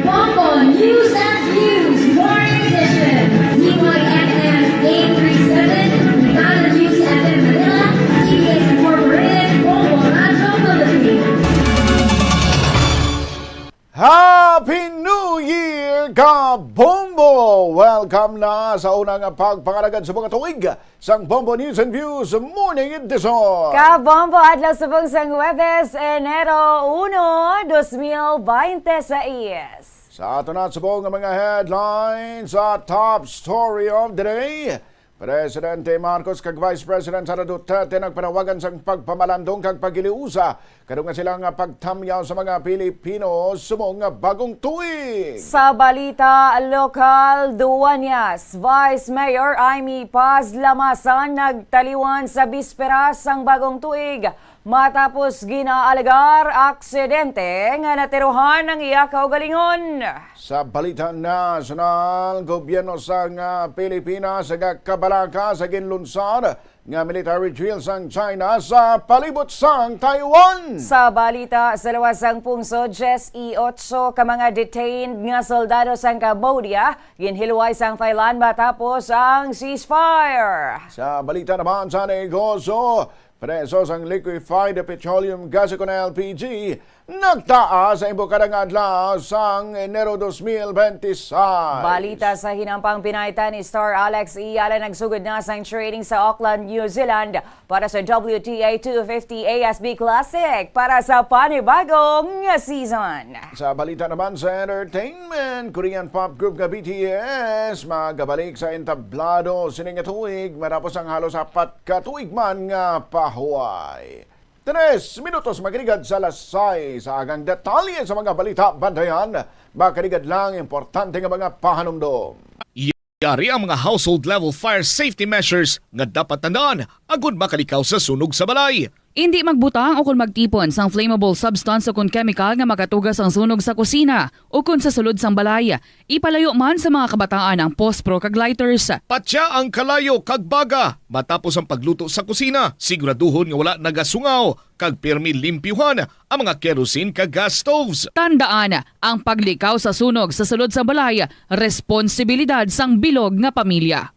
Bombo News and Views Morning Edition, D Y F M eight three seven, Brigada News F M Manila, T V S Incorporated, Bombo Radyo Philippines. Happy New Year, Kabombo! Welcome na sa unang pagpangalagad sa mga tuig sang Bombo News and Views Morning Edition. Kabombo, adlaw subong sang Huwebes, Enero uno, dos mil bente seis. Sa ato na subong nga mga headlines, sa top story of the day, Presidente Marcos kag Vice President Sara Duterte nagpanawagan sang pagpamalandong kag paghiliusa kadto nga sila nga pagtamyaw sa mga Pilipino subong nga bagong tuig. Sa balita lokal, Duañas, Vice Mayor Imee Paz Lamasan nagtaliwan sa bispera sang bagong tuig matapos ginaalegar aksidente nga natirohan ang iya kaugalingon. Sa balita nasyonal, gobyerno sang, ah, Pilipinas nagakabalaka sa ginlunsad nga military drill sang China sa palibot sang Taiwan. Sa balita sa luwas sang pungsod, diyes y otso ka mga detained nga soldado sang Cambodia ginhilway sang Thailand matapos ang ceasefire. Sa balita naman sa negosyo, presyo sang liquefied petroleum gas ukon L P G nagtaas sa imbukada nga adlaw sang Enero dos mil bente seis. Balita sa hinampang, pinaitan ni Star Alex Iyala nagsugod na sang training sa Auckland, New Zealand para sa W T A two fifty A S B Classic para sa panibagong season. Sa balita naman sa entertainment, Korean pop group nga B T S magabalik sa entablado sini nga tuig matapos ang halos apat ka tuig man nga pahuway. Tres minutos magrigad sa alas sais sa agang detalye sa mga balita. Bantayan, makarigad lang importante nga mga pahanumdom. Yari ang mga household level fire safety measures nga dapat tandaan agud makalikaw sa sunog sa balay. Indi magbutang ukon magtipon sang flammable substance ukon chemical nga makatuga sang sunog sa kusina ukon sa sulod sang balay. Ipalayo man sa mga kabataan ang pospro kag lighters. Patya ang kalayo kag baga matapos ang pagluto sa kusina. Siguraduhon nga wala nagasungaw kag pirmi limpyuhan ang mga kerosene kag gas stoves. Tandaan, ang paglikaw sa sunog sa sulod sang balay, responsibilidad sang bilog nga pamilya.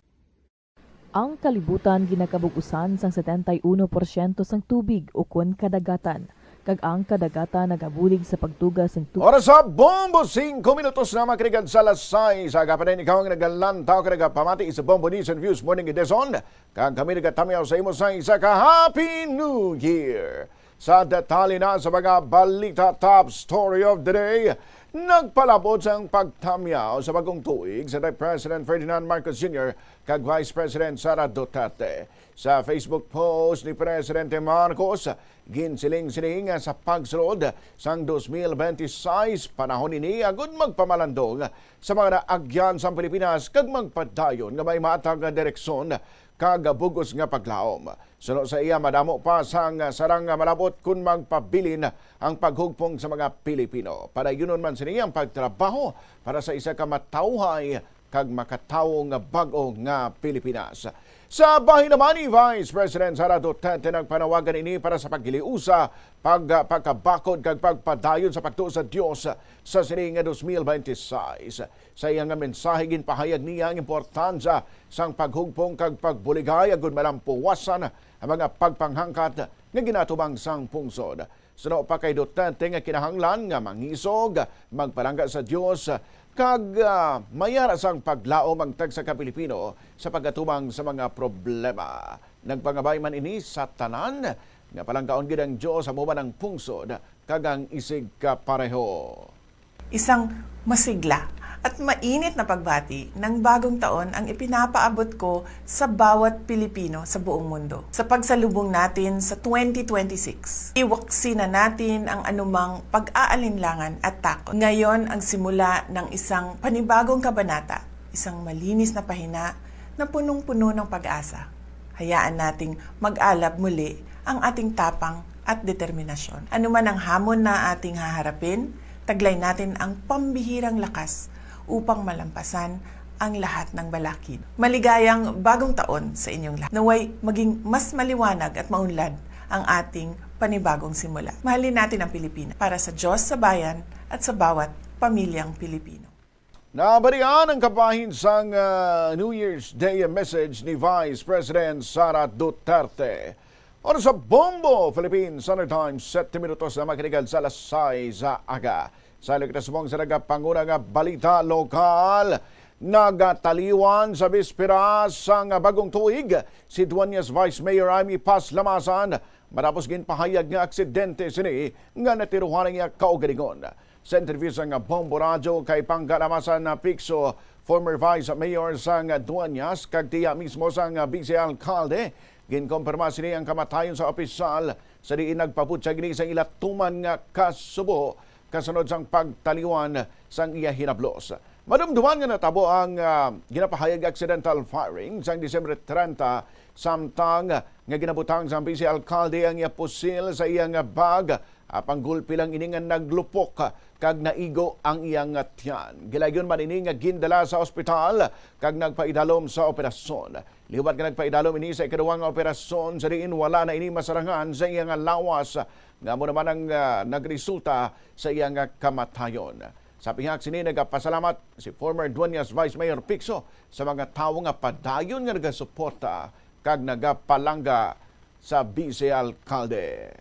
Ang kalibutan ginakabug-usan sang setenta y uno porsyento sang tubig ukon kadagatan, kag ang kadagatan nagabulig sa pagtuga sang tubig. Oras sa Bombo, singko minutos na makarigad sa alas sais. Aga pa din ikaw ang nagalantaw kag nagapamati sa Bombo News and Views Morning Edition. Kag kami nagatamyaw sa imo sa isa ka Happy New Year. Sa detalye na sa mga balita, top story of the day, nagpalabot sang pagtamyaw sa bagong tuig si President Ferdinand Marcos Junior kag Vice President Sara Duterte. Sa Facebook post ni Presidente Marcos, ginsiling sini nga sa pagsulod sang dos mil bente sais, panahon ini agud magpamalandong sa mga naagyan sang Pilipinas kag magpadayon nga may matag nga direksyon kag bug-os nga paglaom. Suno sa iya, madamo pa sang sarang nga malabot kon magpabilin ang paghugpong sa mga Pilipino. Padayunon man sini ang pagtrabaho para sa isa ka matawhay kag makatawo nga bag-o nga Pilipinas. Sa bahin naman ni Vice President Sara Duterte, nagpanawagan ini para sa paghiliusa, pag-, pagkabakod kag pagpadayon sa pagtuo sa Dios sa sini nga dos mil twenty-six. Sa iya nga mensahe, ginpahayag niya ang importansya sang paghugpong kag pagbuligay agud malampuwasan ang mga pagpanghangkat nga ginatubang sang pungsod. Suno pa kay Duterte nga kinahanglan nga mangisog, magpalangga sa Dios, kag, ah, mayara sang paglaom ang tagsa ka Pilipino sa pag-atubang sa mga problema. Nagpangabay man ini sa tanan nga palanggaon gid ang Dios, amo man ang pungsod kag ang isigkapareho. Isang masigla at mainit na pagbati ng bagong taon ang ipinapaabot ko sa bawat Pilipino sa buong mundo. Sa pagsalubong natin sa twenty twenty-six, iwaksi na natin ang anumang pag-aalinlangan at takot. Ngayon ang simula ng isang panibagong kabanata, isang malinis na pahina na punong-puno ng pag-asa. Hayaan nating mag-alab muli ang ating tapang at determinasyon. Ano man ang hamon na ating haharapin, taglay natin ang pambihirang lakas upang malampasan ang lahat ng balakid. Maligayang bagong taon sa inyong lahat. Naway maging mas maliwanag at maunlad ang ating panibagong simula. Mahalin natin ang Pilipinas para sa Diyos, sa bayan, at sa bawat pamilyang Pilipino. Nabalian ang kabahin sang, ah, New Year's Day message ni Vice President Sara Duterte. Oras sa Bombo Philippines Standard Time, siyete minutos na makatigal sa alas sais sa aga. Sa kita subong sa nagapanguna nga balita lokal, nagataliwan sa bispera sang bagong tuig si Dueñas Vice Mayor Imee Paz Lamasan matapos ginpahayag nga aksidente sini nga natiruhan ang iya kaugalingon. Sa interview sang Bombo Radyo kay Pangga Lamasan Picso, former Vice Mayor sang Dueñas kag tiya mismo sang Vice Alkalde, ginkumpirma sini ang kamatayon sa opisyal sa diin nagpabutyag ini sa ila tuman nga kasubo kasunod sang pagtaliwan sang iya hinablos. Madumduman nga natabo ang, ah, ginapahayag accidental firing sang Disyembre trenta, samtang nga ginabutang sang Vice Alkalde ang iya pusil sa iya nga bag, apang gulpi lang ini nga naglupok kag naigo ang iya nga tiyan. Gilayon man ini nga gindala sa ospital kag nagpaidalom sa operasyon. Liwat nga nagpaidalom ini sa ikaduha nga operasyon, sa diin wala na ini masarangan sa iya nga lawas, nga amo naman ang, ah, nagresulta sa iya nga kamatayon. Sa pihak sini, nagapasalamat si former Dueñas Vice Mayor Picso sa mga tawo nga padayon nga nagasuporta kag nagapalangga sa Vice Alkalde.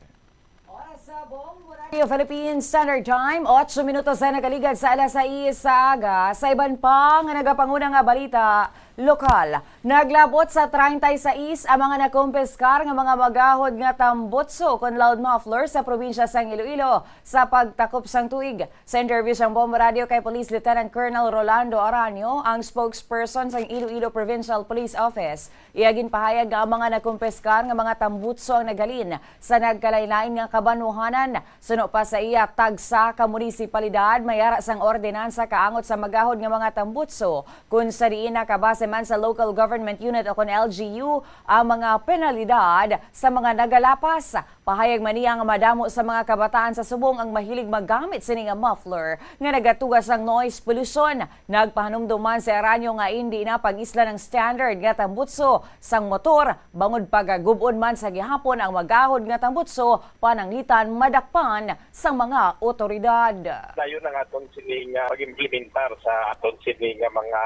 Oras sa Bombo Radio Philippines Standard Time, otso minutos na nakaligad sa alas sais sa aga. Sa iban pa nga nagapanguna nga balita lokal, naglabot sa treinta y seis ang mga nakumpiskar nga mga magahod nga tambutso kon loud muffler sa probinsya sang Iloilo sa pagtakop sang tuig. Sa interview sang Bombo Radio kay Police Lieutenant Colonel Rolando Aranio, ang spokesperson sang Iloilo Provincial Police Office, iya ginpahayag nga ang mga nakumpiskar nga mga tambutso ang naghalin sa nagkalain-lain nga kabanwahanan. Suno pa sa iya, tagsa ka munisipalidad may ara sang ordinansa kaangot sa magahod nga mga tambutso, kun sa diin nakabase man sa local government unit o kon L G U ang mga penalidad sa mga nagalapas. Pahayag man niya nga madamo sa mga kabataan sa subong ang mahilig maggamit sini nga muffler nga nagatuga sang noise pollution. Nagpahanumdom man si Aranio nga indi na pag-isla ang standard nga tambutso sang motor, bangod pagagub-on man sa gihapon ang magahod nga tambutso, pananglitan madakpan sang mga otoridad. Dayon ang aton sini nga pag-implementar sa aton sini nga mga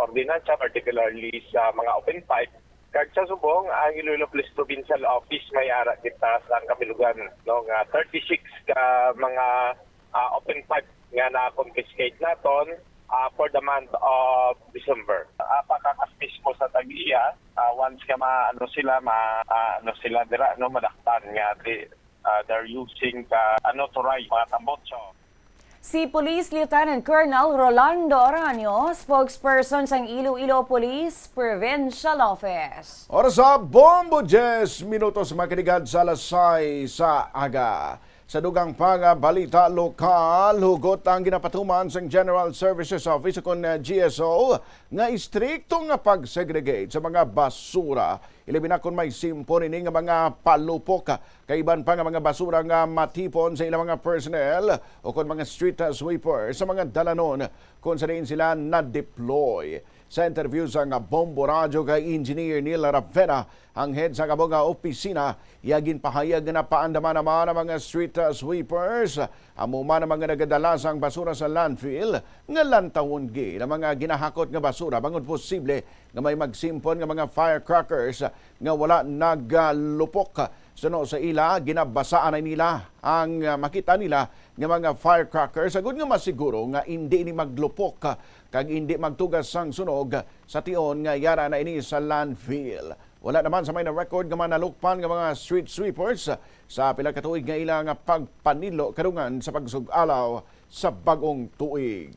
ordinansa, particularly sa mga open pipe. Kag sa subong, ang Iloilo Police Provincial Office may ara kita sa kabilugan, no, nga thirty-six ka mga, ah, open pipe nga na-confiscate naton, ah, for the month of December. Ah, pakakasmis mo sa tag-iya, ah, once nga ma-, ano sila, ma-, ah, ano sila dira, no, madakpan nga di, ah, they're using the unauthorized mga tambutso. Si Police Lieutenant Colonel Rolando Aranio, spokesperson sang Iloilo Police Provincial Office. Oras sa Bombo, diyes minutos makatigal sa alas sais sa aga. Sa dugang pa nga balita lokal, hugot ang ginapatuman sang General Services Office o kon, eh, G S O nga istrikto nga pag-segregate sa mga basura, ilabi na kon may simpon ini nga mga palupok kag iban pa nga mga basura nga matipon sa ilang mga personnel o kon mga street sweeper sa mga dalanon kon sa diin sila na-deploy. Sa interview sang Bombo Radyo kay Engineer Neil Ravena, ang head sang amo nga opisina, iya ginpahayag nga napaandaman naman ang mga street, uh, sweepers, amo man ang mga nagadala sang basura sa landfill, nga lantawon gid ang mga ginahakot nga basura bangod posible nga may magsimpon nga mga firecrackers nga wala nagalupok. Suno sa ila, ginabasaan na nila ang, ah, makita nila nga mga firecrackers agud nga masiguro nga indi ini maglupok, ah, kag indi magtugas sang sunog sa tion nga yara na ini sa landfill. Wala naman sa may na-record nga manalukpan nga mga street sweepers sa pila ka tuig nga ila nga pagpanilo kadungan sa pagsug-alaw sa bag-ong tuig.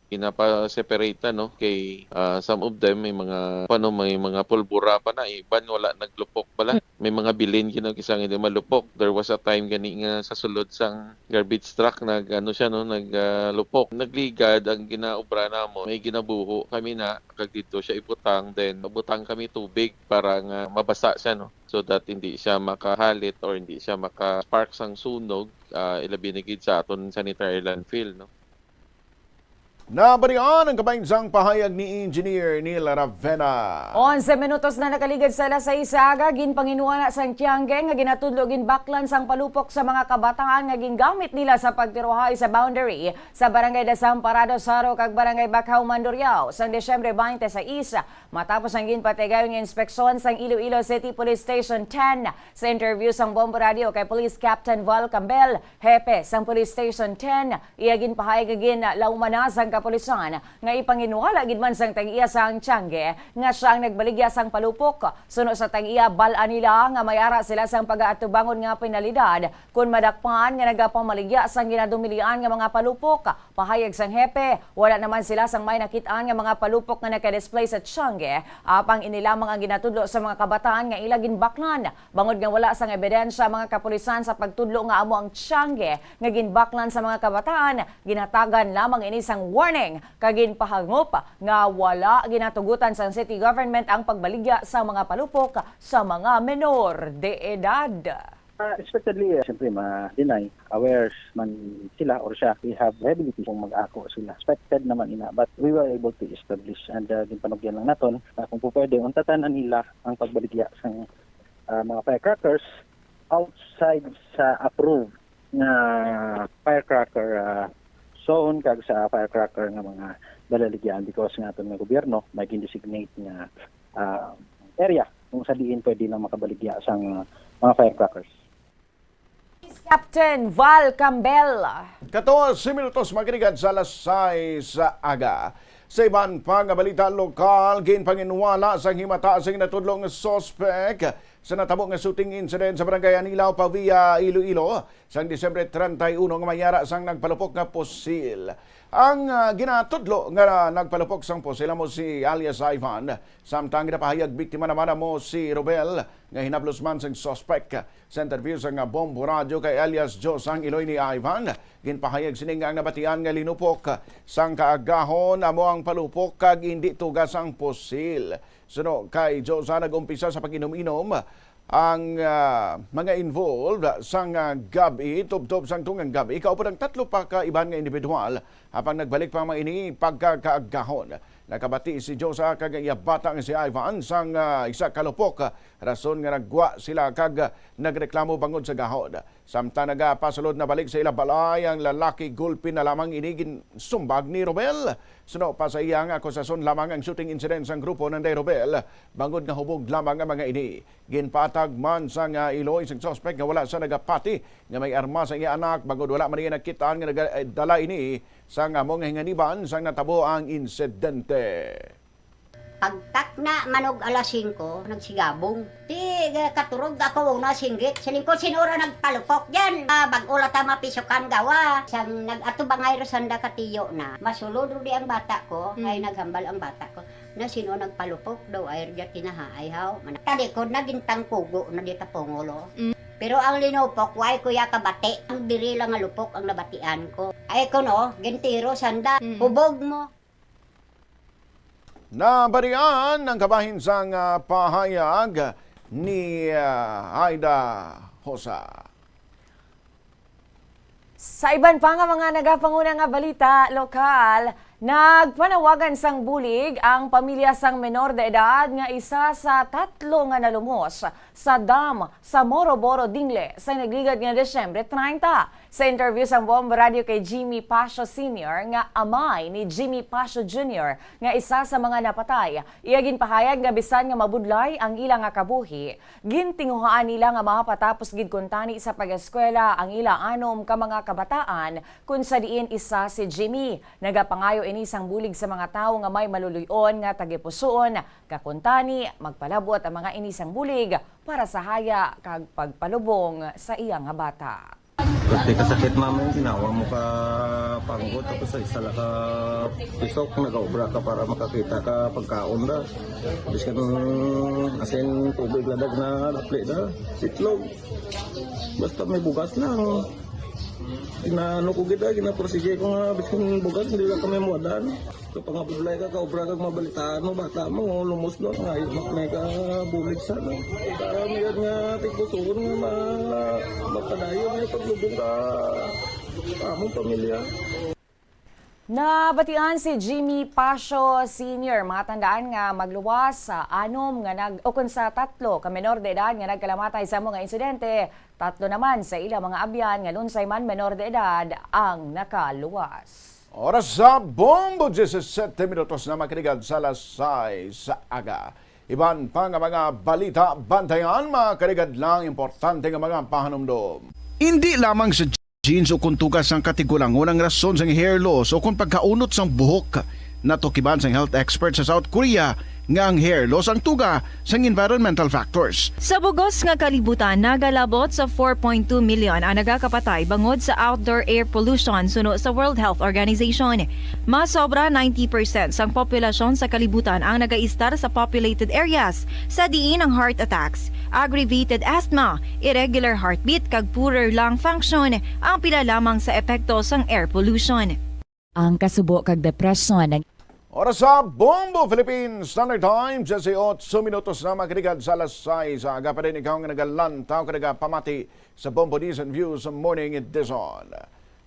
Ginapa-separate na, no? Kay, ah, some of them may mga, ano, may mga pulbura pa na, iban wala naglupok bala. May mga bilin gid, no, kisa nga hindi malupok. There was a time gani nga sa sulod sang garbage truck nag, ano siya, no, nag, ah, lupok. Nagligad ang ginaobra namon. May ginabuho kami na kag dito siya ibutang, then butang kami tubig para nga mabasa siya, no, so that hindi siya makahalit or hindi siya maka-spark sang sunog, ah, ilabi na gid sa aton sanitary landfill, no. Nabalian ang kabahin sang pahayag ni Engineer Neil Ravena. Onse minutos na nakaligad sa alas sais sa aga, ginpanginwala sang tiangge nga ginatudlo ginbaklan sang palupok sa mga kabataan nga gingamit nila sa pagtiruhay sa boundary sa Barangay Desamparado, Saro, kag Barangay Bacau, Mandurriao, sang Disyembre twenty-six, matapos ang ginpatigayon nga inspeksyon sang Iloilo City Police Station ten. Sa interview sang Bombo Radio kay Police Captain Val Cambel, hepe sang Police Station ten, iya ginpahayag nga ginlauman na sang kapulisan nga ipanginwala gid man sang tag-iya sang tiangge nga sia ang nagbaligya sang palupok. Suno sa tag-iya, bal-an nila nga may ara sila sang pagaatubangon nga penalidad kon madakpan nga nagapamaligya sang ginadumilian nga mga palupok. Pahayag sang hepe, wala naman sila sang may nakit-an nga mga palupok nga naka-display sa tiangge, apang ini lamang ang ginatudlo sa mga kabataan nga ila ginbaklan. Bangod nga wala sang ebidensya ang mga kapulisan sa pagtudlo nga amo ang tiangge nga ginbaklan sa mga kabataan, ginhatagan lamang ini sang warning kag ginpahangop nga wala ginatugutan sang city government ang pagbaligya sa mga palupok sa mga menor de edad. Ah, expectedly, eh, siyempre, ma-deny. Aware man sila or siya, we have evidence kung mag-ako sila. Expected naman ina, but we were able to establish and, ah, ginpanugyan lang naton na kung po pwede, untatan na nila ang pagbaligya sa, ah, mga firecrackers outside sa approved nga firecracker, ah, zone kag sa firecracker nga mga balaligyaan because nga aton nga gobyerno may gin-designate nga, ah, area kung sa diin pwede lang makabaligya sang mga firecrackers. Captain Val Cambel. Katorse minutos makaligad sa alas sais sa aga. Sa iban pa nga balita lokal, ginpanginwala sang himata sang natudlo nga suspek sa natabo nga shooting incident sa Barangay Anilao, Pavia, Iloilo, sang Disyembre treinta y uno nga may ara sang nagpalupok nga pusil. Ang, ah, ginatudlo nga nagpalupok sang pusil amo si alias Ivan, samtang ginapahayag biktima naman amo si Robel nga hinablos man sang suspek. Sa interview sang Bombo Radyo kay alias Josa ang iloy ni Ivan, ginpahayag sini nga ang nabatian nga linupok sang kaagahon amo ang palupok kag indi tugas ang pusil. Suno kay Josa, nag-umpisa sa pag-inom-inom ang, ah, mga involved sang, ah, gab-i, tubtob sang tungang gab-i, kaupod ang tatlo pa ka iban nga individual, apang nagbalik pa man ini pagkakaagahon. Nakabati si Josa kag iya bata nga si Ivan sang, ah, isa ka lupok, rason nga naggwa sila kag nagreklamo bangod sa gahod. Samtang nagapasulod na balik sa ila balay ang lalaki, gulpi na lamang ini ginsumbag ni Robel. Suno pa sa iya nga akusasyon lamang ang shooting incident sang grupo nanday Robel, bangod nga hubog lamang ang mga ini. Ginpatag man sang, ah, iloy sang suspek nga wala sa nagapati nga may arma sa iya anak, bangod wala man niya nakit-an nga nagadala ini sang amo nga hinganiban sang natabo ang insidente. Pagtakna man og alas singko, nagsigabong. Di, eh, katurog ako una, singgit. Siling ko, "Sino ra nagpalupok dyan? Ah, bag-o la ta mapisukan gawa." Sang nag-atubangay ro sanda katiyo na, masulod ro di ang bata ko, Mm. ay naghambal ang bata ko. Na sino nagpalupok daw, ay, dya tinahaay, haw. Man-, talikod na, gintangkugo na di tapungulo. Mm. Pero ang linupok, way ko ya kabati. Ang diri lang nga lupok ang nabatian ko. Ay ko, no, gintiro sanda, Mm. hubog mo. Nabarian ang kabahin sang, ah, pahayag ni, ah, Aida Hosa. Sa iban pa nga mga nagapanguna nga balita lokal, Nagpanawagan sang bulig ang pamilya sang menor de edad nga isa sa tatlo nga nalumos sa dam sa Moroboro, Dingle sa nagligad nga Disyembre treinta. Sa interview sang Bombo Radio kay Jimmy Pasio Senior, nga amay ni Jimmy Pasio Junior nga isa sa mga napatay, iya ginpahayag nga bisan nga mabudlay ang ila nga kabuhi, gintinguhaan nila nga mapatapos gid kuntani sa pag-eskwela ang ila anom ka mga kabataan, kun sa diin isa si Jimmy. Nagapangayo ini sang bulig sa mga tawo nga may maluluy-on nga tagipusoon, kakuntani magpalabot ang mga ini sang bulig para sa haya kag pagpalubong sa iya nga bata. Pati kasakit, ma'am, yung ginawa mo ka panggot, tapos sa isa lang ka pisok, nag-obra ka para makakita ka pagkaon da. Biskan, as in, tubig ladag na lapli da, itlog. Basta may bugas lang. Inaano ko gid, ah, ginaprosige ko nga, biskan bugas, hindi lang kami muwadan. Kapangabudlay ka, kaobra kag mabalitaan mo, bata mo, lumos na, ngayon mak may ka bulig sana. Para mayad nga tigpusuon nga ma-, mapadayon nga paglubong ka among pamilya. Nabatian si Jimmy Pasio Senior. Matandaan nga magluwas sa anom nga nag-, o kun sa tatlo ka menor de edad nga nagkalamatay sa mga insidente, tatlo naman sa ila mga abyan nga lunsay man menor de edad ang nakaluwas. Oras sa Bombo, diyesisete minutos na, mga kaligad, sa alas sais sa aga. Iban pa nga mga balita, bantayan, mga kaligad, lang importante nga mga pahanumdom. Indi lamang sa genes o kon tuga sang katigulangon ang rason sang hair loss o kon pagkaunot sang buhok. Natukiban sang health expert sa South Korea nga ang hair loss ang tuga sang environmental factors. Sa bug-os nga kalibutan, nagalabot sa four point two million ang nagakapatay bangod sa outdoor air pollution, suno sa World Health Organization. Mas sobra ninety percent sang populasyon sa kalibutan ang nagaistar sa populated areas, sa diin ang heart attacks, aggravated asthma, irregular heartbeat, kag poorer lung function ang pila lamang sa epekto sang air pollution. Ang kasubo kag depresyon. Oras sa Bombo Philippines Standard Time, diyesotso minutos na, mga kaligad, sa alas sais. Aga pa din ikaw nga nagalantaw kag nagapamati sa Bombo News and Views Morning Edition.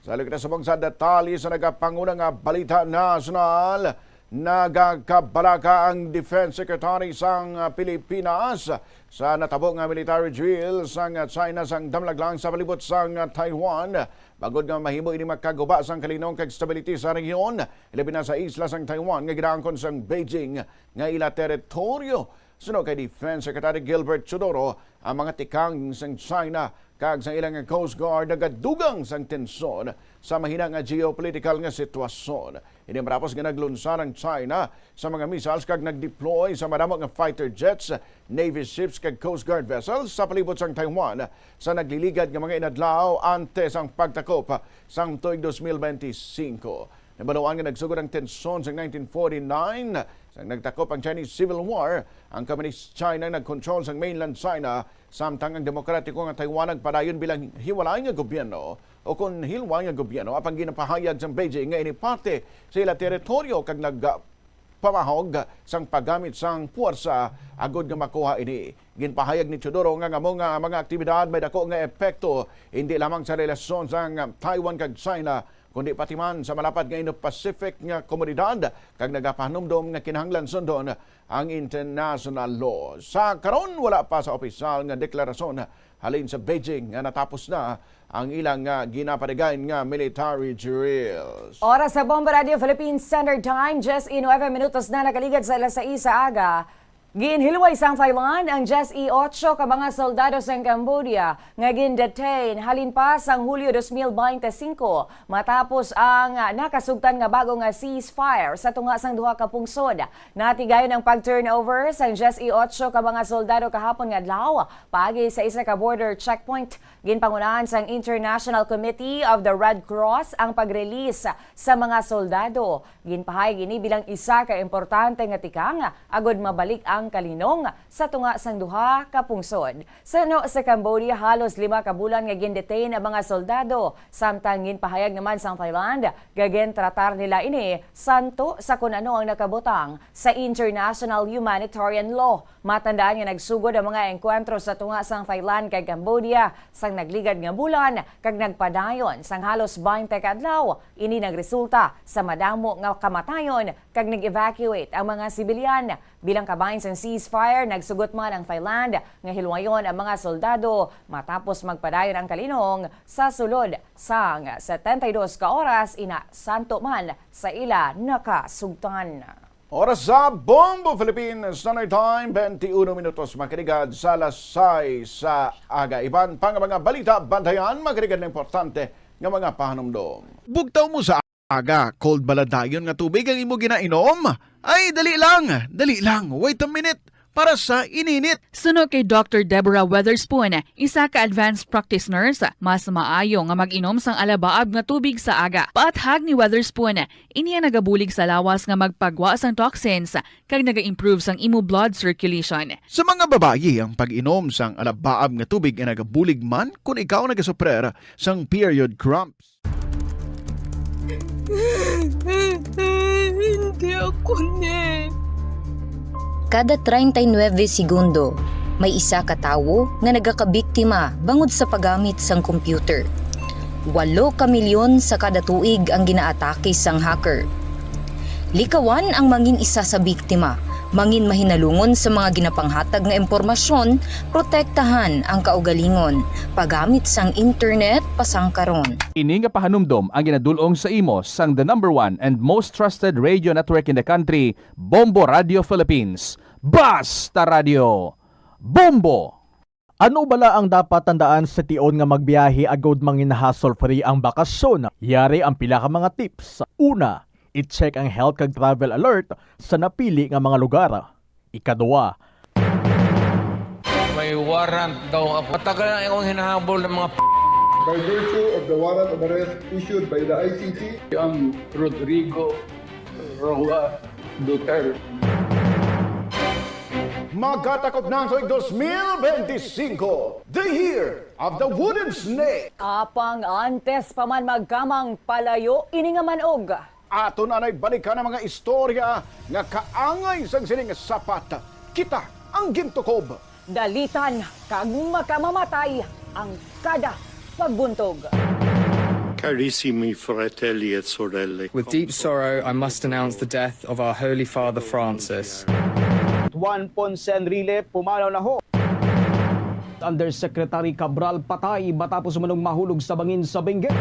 Sa halin kita subong sa detalye sa nagapanguna nga balita nasyonal, nagakabalaka ang Defense Secretary sang Pilipinas sa natabo nga military drill sang China sang damlag lang sa palibot sang Taiwan. Bangod nga mahimo ini makaguba sang kalinong kag stability sa rehiyon, labi na sa isla sang Taiwan nga ginaangkon sang Beijing nga ila teritoryo. Suno kay Defense Secretary Gilbert Teodoro, ang mga tikang sang China kag sang ilang Coast Guard nagadugang sang tensyon sa mahina nga geopolitical nga sitwasyon. Ini matapos nga naglunsar ang China sa mga missiles kag nag-deploy sa madamo nga fighter jets, navy ships kag Coast Guard vessels sa palibot sang Taiwan sa nagliligad nga mga inadlaw antes ang pagtakop sang tuig dos mil benti singko. Nabaluan nga nagsugod ang tensyon sa nineteen forty-nine, sang nagtakop ang Chinese Civil War. Ang Communist China nagkontrol sang mainland China, samtang ang demokratiko nga Taiwan nagpadayon bilang hiwalay nga gobyerno, o kon hilway nga gobyerno, apang ginapahayag sang Beijing nga ini parte sa ila teritoryo kag nagpamahog sang paggamit sang puwersa agod nga makuha ini. Ginpahayag ni Teodoro nga ang amo nga mga aktibidad may dako nga epekto indi lamang sa relasyon sang Taiwan kag China, kundi pati man sa malapad nga Indo-Pacific nga komunidad, kag nagapahanumdom nga kinahanglan sundon ang international law. Sa karon, wala pa sa opisyal nga deklarasyon halin sa Beijing nga natapos na ang ilang, ah, ginapatigayon nga military drills. Oras sa Bombo Radio Philippines Standard Time, diyes y nuebe minutos na nakaligad sa alas sais sa aga. Ginhilway sang Thailand ang diyes y otso ka mga soldado sang Cambodia nga gin-detain halin pa sang Hulyo dos mil benti singko, matapos ang nakasugtan nga bago nga ceasefire sa tunga sang duha ka pungsod. Natigayon ang pag-turnover sang diyes y otso ka mga soldado kahapon nga adlaw, paagi sa isa ka border checkpoint. Ginpangunahan sang International Committee of the Red Cross ang pag-release sa mga soldado. Ginpahayag ini bilang isa ka importante nga tikang agud mabalik ang ang kalinong sa tunga sang duha ka pungsod. Suno sa Cambodia, halos lima ka bulan nga gin-detain ang mga soldado, samtang ginpahayag naman sang Thailand nga gintratar nila ini santo sa kun ano ang nakabutang sa international humanitarian law. Matandaan nga nagsugod ang mga engkwentro sa tunga sang Thailand kag Cambodia sang nagligad nga bulan kag nagpadayon sang halos twenty ka adlaw. Ini nagresulta sa madamo nga kamatayon kag nag-evacuate ang mga sibilyan. Bilang kabahin sang ceasefire, nagsugot man ang Thailand nga hilwayon ang mga soldado matapos magpadayon ang kalinong sa sulod sang setenta y dos ka oras, ina santo man sa ila nakasugtan. Oras sa Bombo Philippines, Standard Time, twenty-one minutos, mga kaligad, sa alas sais sa aga. Iban pa nga mga balita, bantayan, mga kaligad, na importante nga mga pahanumdom. Bugtaw mo sa aga, cold bala dayon nga tubig ang imo ginainom? Ay, dali lang, dali lang, wait a minute, para sa ininit. Suno kay Doctor Deborah Weatherspoon, isa ka advanced practice nurse, mas maayo nga mag-inom sang alabaab nga tubig sa aga. Paathag ni Weatherspoon, ini ang nagabulig sa lawas nga magpagwa sang toxins kag naga-improve sang imo blood circulation. Sa mga babayi, ang pag-inom sang alabaab nga tubig ay nagabulig man kon ikaw nagasuprer sang period cramps. Hindi ako ni. Kada treinta y nueve segundo, may isa ka tawo nga nagakabiktima bangod sa paggamit sang computer. Walo ka milyon sa kada tuig ang ginaatake sang hacker. Likawan ang mangin isa sa biktima, mangin mahinalungon sa mga ginapanghatag nga impormasyon, protektahan ang kaugalingon, paggamit sang internet pasangkaron. Ini nga pahanumdom ang ginadul-ong sa imo sang the number one and most trusted radio network in the country, Bombo Radio Philippines. Basta Radio Bombo! Ano bala ang dapat tandaan sa tion nga magbiyahe agod mangin hassle-free ang bakasyon? Yari ang pila ka mga tips. Una, i-check ang health kag travel alert sa napili nga mga lugar. Ikaduha, May warrant daw ako. Matagal na akong hinahabol ng mga p-. By virtue of the warrant of arrest issued by the I C C, I'm Rodrigo Roa Duterte. Magatakop na ang tuig dos mil benti singko, the year of the wooden snake. Apang antes pa man magkamang palayo ini nga manog, aton anay balikan ang mga istorya nga kaangay sang sining sapat. Kita ang gintukob. Dalitan kag makamamatay ang kada pagbuntog. Carissimi fratelli e sorelle. With deep sorrow, I must announce the death of our Holy Father Francis. Juan Ponce Enrile, pumanaw na ho. Undersecretary Cabral patay matapos umanong mahulog sa bangin sa Benguet.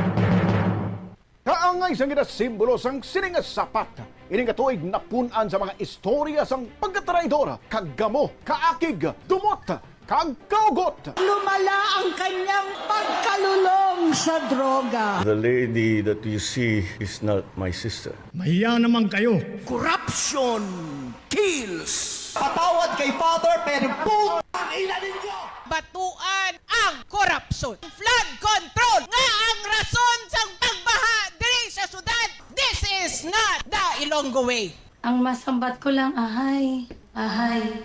Kaangay sang ginasimbolo sang sini nga sapat, ini nga tuig napun-an sa mga istorya sang pagkatraidor, kag gamo, kaakig, dumot, kag kaugot. Lumala ang kanyang pagkalulong sa droga. The lady that you see is not my sister. Mahiya naman kayo. Corruption kills. Patawad kay Father, pero putang ina ninyo! Batuan ang korupsyon. Flood control nga ang rason sang pagbaha diri sa syudad. This is not the Ilonggo way. Ang masambat ko lang, ahay, ahay.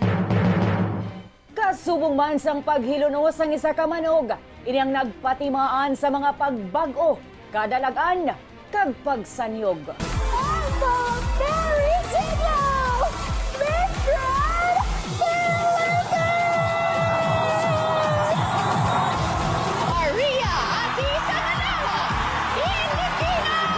Kasubong man sang paghilunos sang isa ka manog, ini ang nagpatimaan sa mga pagbag-o, kadalag-an, kag pagsanyog. Ang mga Meridiano, Miss Grand Philippines! Maria Atita Manawa, Pilipinas!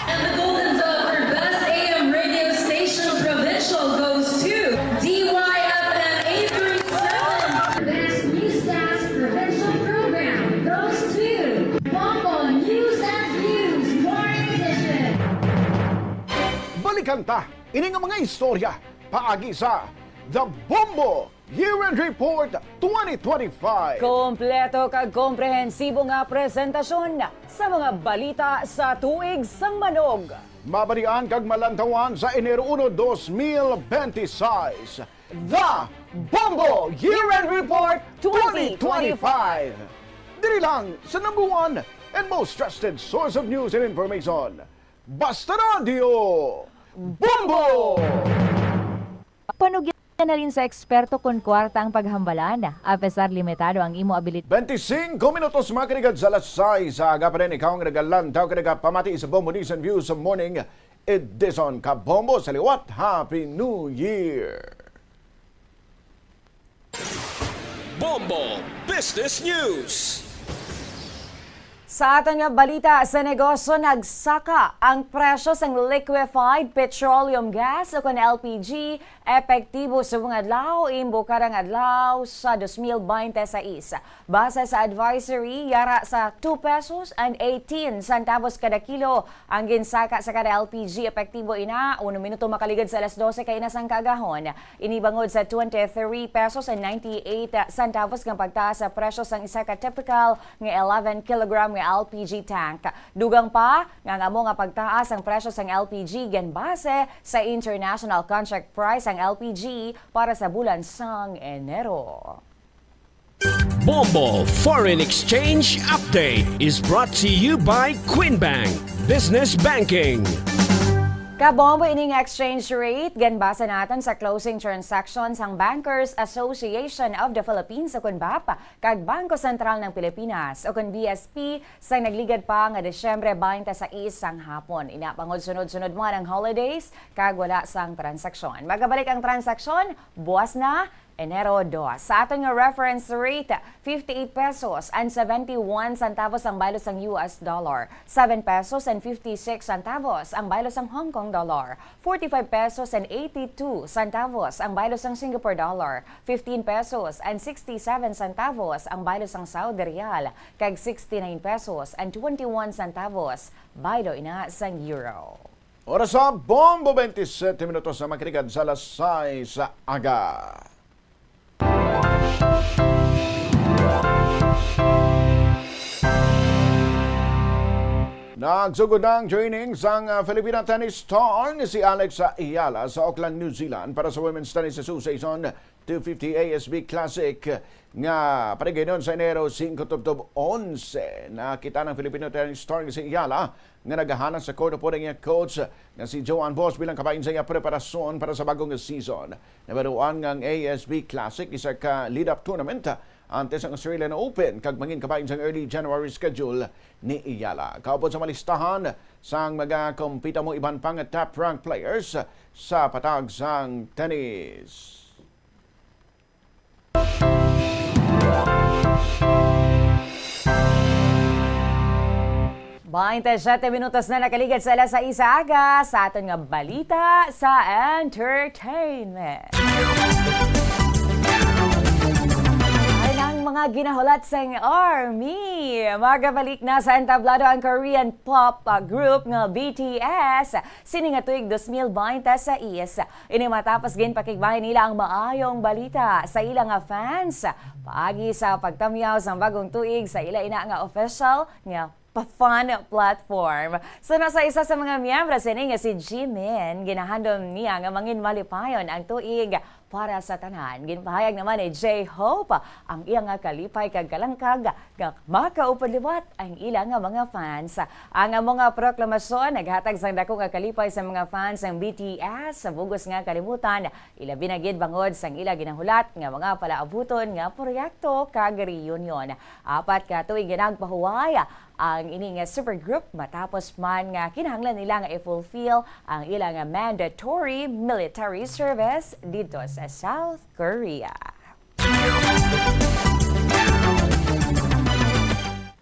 And the Golden Dove for Best A M Radio Station Provincial goes to D Y F M eight three seven. Best Newscast Provincial Program goes to Bombo News and Views Morning Edition. Balikan ta ini nga mga istorya paagi sa The Bombo Year-End Report twenty twenty-five. Kompleto kag komprehensibo nga presentasyon sa mga balita sa tuig sang manog. Mabalian kag malantawan sa Enero uno, dos mil benti sais. The Bombo Year-End Report twenty twenty-five. Diri lang sa number one and most trusted source of news and information. Basta Radio Bombo! Panugyan Nalin sa eksperto kon kwarta ang paghambalan, apesar limitado ang imo abilidad. Twenty-five minutos, mga kaligad, sa alas sais sa aga pa rin. Ikaw ang nagalantaw ka nagapamati sa Bombo News and Views Morning Edition. Kabombo sa liwat, Happy New Year! Bombo Business News. Sa aton nga balita sa negosyo, nagsaka ang presyo sang liquefied petroleum gas o kon L P G, epektibo subong adlaw, imbo karang adlaw sa dos mil bente sais. Base sa advisory, yara sa two pesos and eighteen centavos kada kilo ang ginsaka sa kada L P G, epektibo ina uno minuto makaligad sa alas dose kaina sang kaagahon. Ini bangod sa twenty-three pesos and ninety-eight centavos nga pagtaas sa presyo sang isa ka typical nga eleven kilogram nga L P G tank. Dugang pa nga ang amo nga pagtaas ang presyo sang L P G ginbase sa international contract price ang L P G para sa bulan sang Enero. Bombo Foreign Exchange Update is brought to you by Queen Bank Business Banking. Kabombo, ining exchange rate ginbasa naton sa closing transactions sang Bankers Association of the Philippines o kon bap kag Bangko Sentral ng Pilipinas o kon B S P sa nagligad pa nga Disyembre twenty-six sang hapon. Ina bangod sunod-sunod man ang holidays kag wala sang transaksyon. Magabalik ang transaksyon buwas na Enero dos. Sa aton nga reference rate, fifty-eight pesos and seventy-one centavos ang baylo sang U S dollar, seven pesos and fifty-six centavos ang baylo sang Hong Kong dollar, forty-five pesos and eighty-two centavos ang baylo sang Singapore dollar, fifteen pesos and sixty-seven centavos ang baylo sang Saudi Riyal, kag sixty-nine pesos and twenty-one centavos baylo ina sang euro. Oras sa Bombo, twenty-seven minutos na makiligad sa alas sais sa aga. Nagsugod na ang training sang, ah, Filipina tennis star nga si Alex Eala sa Auckland, New Zealand para sa Women's Tennis Association two fifty A S B Classic nga paligaynon sa Enero singko tubtob onse. Nakita ng Filipino tennis star nga si Eala nga naghahanas sa court upod ang iya coach nga si Joanne Bosch bilang kabahin sa iya preparasyon para sa bagong season. Nabaruan nga ang A S B Classic isa ka lead-up tournament antes ang Australian Open kag mangin kabahin sang early January schedule ni Eala. Kaupod sa malistahan sang mga kompita mo iban pa nga top rank players sa patag sang tennis. Bainte siyete minutos na nakaligad sa alas sais sa aga sa aton nga balita sa entertainment. Ay, ang mga ginahulat sang army. Magabalik na sa entablado ang Korean pop, ah, group nga B T S sini nga tuig dos mil bainte sais. Ini matapos ginpakigbahin nila ang maayong balita sa ila nga fans paagi sa pagtamyaw sang bagong tuig sa ila ina nga official nga pa-fan platform. Suno sa isa sa mga miyembro sini nga si Jimin, ginahandom niya nga mangin malipayon ang tuig para sa tanan. Ginpahayag naman ni J-Hope ang iya nga kalipay kag kalangkag nga makaupod liwat ang ila nga mga fans. Ang amo nga proklamasyon naghatag sang dako nga kalipay sa mga fans sang B T S sa bug-os nga kalibutan, ilabi na gid bangod sang ila ginahulat nga mga palaabuton nga proyekto kag reunion. Apat ka tuig nga nagpahuway ang ini nga supergroup matapos man nga kinahanglan nila nga i-fulfill ang ila nga mandatory military service didto sa South Korea.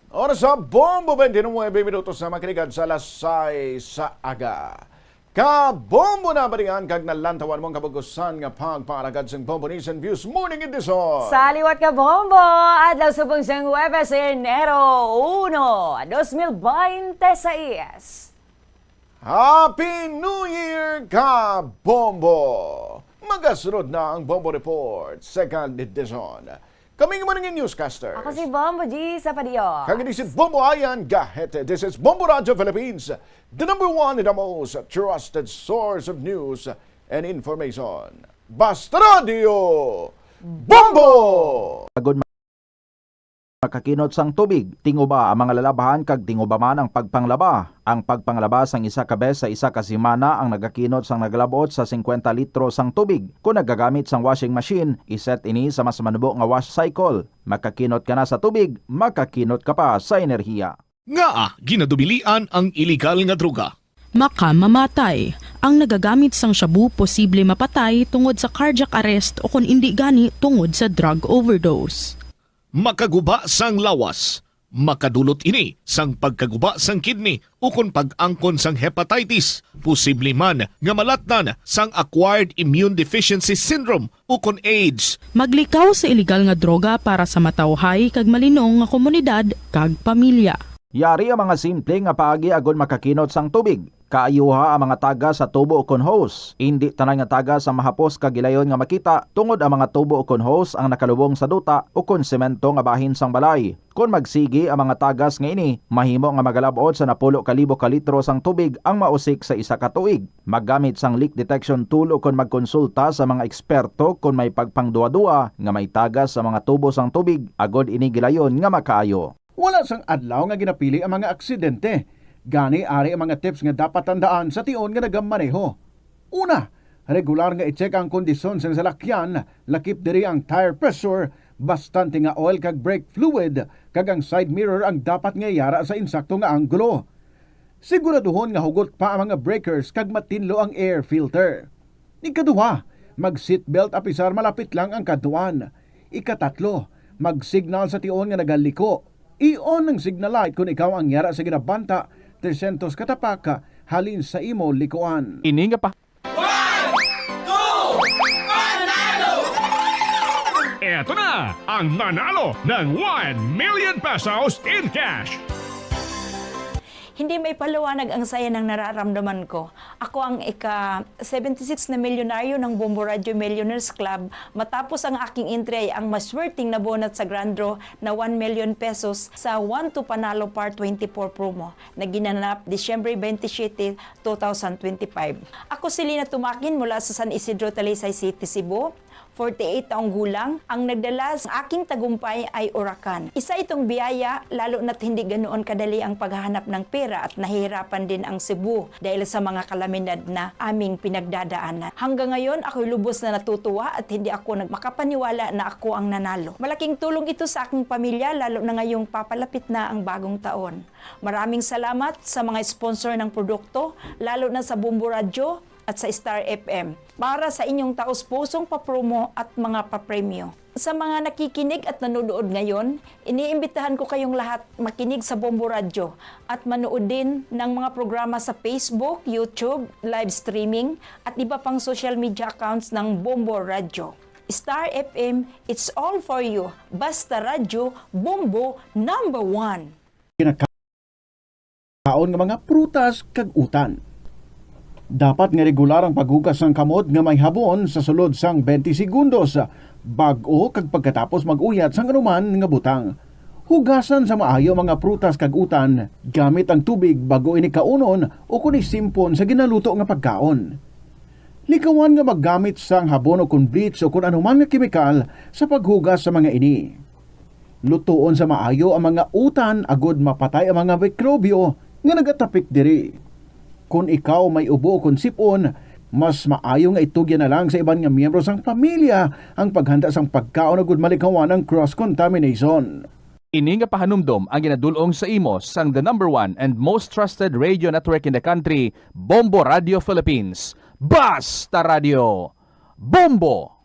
Oras sa Bombo, twenty-nine minutos na makiligad sa alas sais sa aga. Kabombo na balian kag nalantawan mo ang kabug-usan nga pagpaaragad sang Bombo News and Views Morning Edition. Sa liwat, Kabombo, adlaw subong sang Huwebes, Enero uno, dos mil bainte sais. Happy New Year, Kabombo! Magasunod na ang Bombo Report, Second Edition. Kami ang inyong newscaster. Ako si Bombo G sa Padio. Kag ini si Bombo Ayan Gahete. This is Bombo Radyo Philippines, the number one and the most trusted source of news and information. Basta Radio Bombo! Good makakinot sang tubig. Tinguba ang mga lalabhan kag tinguba man ang pagpanglaba. Ang pagpanglaba sang isa ka bes sa isa ka semana ang nagakinot sang nagalab-ot sa singkwenta litro sang tubig. Kon nagagamit sang washing machine, iset ini sa mas manubo nga wash cycle. Makakinot ka na sa tubig, makakinot ka pa sa enerhiya. Ngaa ginadubilian ang iligal nga droga? Makamamatay. Ang nagagamit sang shabu posible mapatay tungod sa cardiac arrest o kon indi gani tungod sa drug overdose. Makaguba sang lawas. Makadulot ini sang pagkaguba sang kidney ukon pag-angkon sang hepatitis, posible man nga malatnan sang acquired immune deficiency syndrome ukon AIDS. Maglikaw sa iligal nga droga para sa matawhay kag malinong nga komunidad kag pamilya. Yari ang mga simple nga paagi agod makakinot sang tubig. Kaayuha ang mga tagas sa tubo ukon hose. Indi tanan nga tagas ang mahapos kag gilayon nga makita, tungod ang mga tubo ukon hose ang nakalubong sa duta ukon semento nga bahin sang balay. Kon magsigi ang mga tagas nga ini, mahimo nga magalab-ot sa napulo ka libo ka litro sang tubig ang mausik sa isa ka tuig. Maggamit sang leak detection tool ukon magkonsulta sa mga eksperto kon may pagpangduwa-duwa nga may tagas sa mga tubo sang tubig agod ini gilayon nga makaayo. Wala sang adlaw nga ginapili ang mga aksidente. Gani, ari ang mga tips nga dapat tandaan sa tion nga nagamaneho. Una, regular nga i-check ang kondisyon sang salakyan, lakip diri ang tire pressure, bastante nga oil kag brake fluid, kag ang side mirror ang dapat nga yara sa insakto nga anggulo. Siguraduhon nga hugot pa ang mga breakers kag matinlo ang air filter. Ikaduha, mag-seatbelt apisar malapit lang ang kadtuan. Ikatatlo, mag-signal sa tion nga nagaliko. I-on ang signal light kon ikaw ang yara sa ginabanta tresyentos ka tapak halin sa imo likuan. Ini nga pa One, two, panalo! Eto na ang nanalo ng one million pesos in cash. Hindi maipaliwanag ang saya ng nararamdaman ko. Ako ang ika seventy-six na milyonaryo ng Bombo Radio Millionaires Club matapos ang aking entry ay ang maswerteng nabunot sa grand draw na one million pesos sa One to Panalo Par twenty-four promo na ginanap Disyembre twenty-seven, two thousand twenty-five. Ako si Lina Tumakin mula sa San Isidro, Talisay City, Cebu. Forty-eight taong gulang, ang nagdala sa aking tagumpay ay orakan. Isa itong biyaya, lalo na't hindi ganoon kadali ang paghahanap ng pera at nahihirapan din ang Cebu dahil sa mga kalamidad na aming pinagdadaanan. Hanggang ngayon, ako'y lubos na natutuwa at hindi ako nag-, makapaniwala na ako ang nanalo. Malaking tulong ito sa aking pamilya, lalo na ngayong papalapit na ang bagong taon. Maraming salamat sa mga sponsor ng produkto, lalo na sa Bombo Radyo at sa Star F M, para sa inyong taos-pusong papromo at mga papremyo. Sa mga nakikinig at nanonood ngayon, iniimbitahan ko kayong lahat makinig sa Bombo Radyo at manood din ng mga programa sa Facebook, YouTube, live streaming, at iba pang social media accounts ng Bombo Radyo. Star F M, it's all for you. Basta Radyo, Bombo, number one. Kinakaon nga mga prutas kag utan. Dapat nga regular ang paghugas sang kamot nga may habon sa sulod sang twenty segundos, bag-o kag pagkatapos mag-uyat sang anuman nga butang. Hugasan sa maayo ang mga prutas kag utan gamit ang tubig bag-o ini kaunon o kon isimpon sa ginaluto nga pagkaon. Likawan nga maggamit sang habon o kon bleach o kon anuman nga kemikal sa paghugas sa mga ini. Lutoon sa maayo ang mga utan agod mapatay ang mga mikrobyo nga nagatapik diri. Kon ikaw may ubo o kon sip-on, mas maayo nga itugyan na lang sa iban nga miyembro sang pamilya ang paghanda sang pagkaon agud malikawan ang cross contamination. Ini nga pahanumdom ang ginadul-ong sa imo sang the number one and most trusted radio network in the country, Bombo Radio Philippines. Basta Radio Bombo!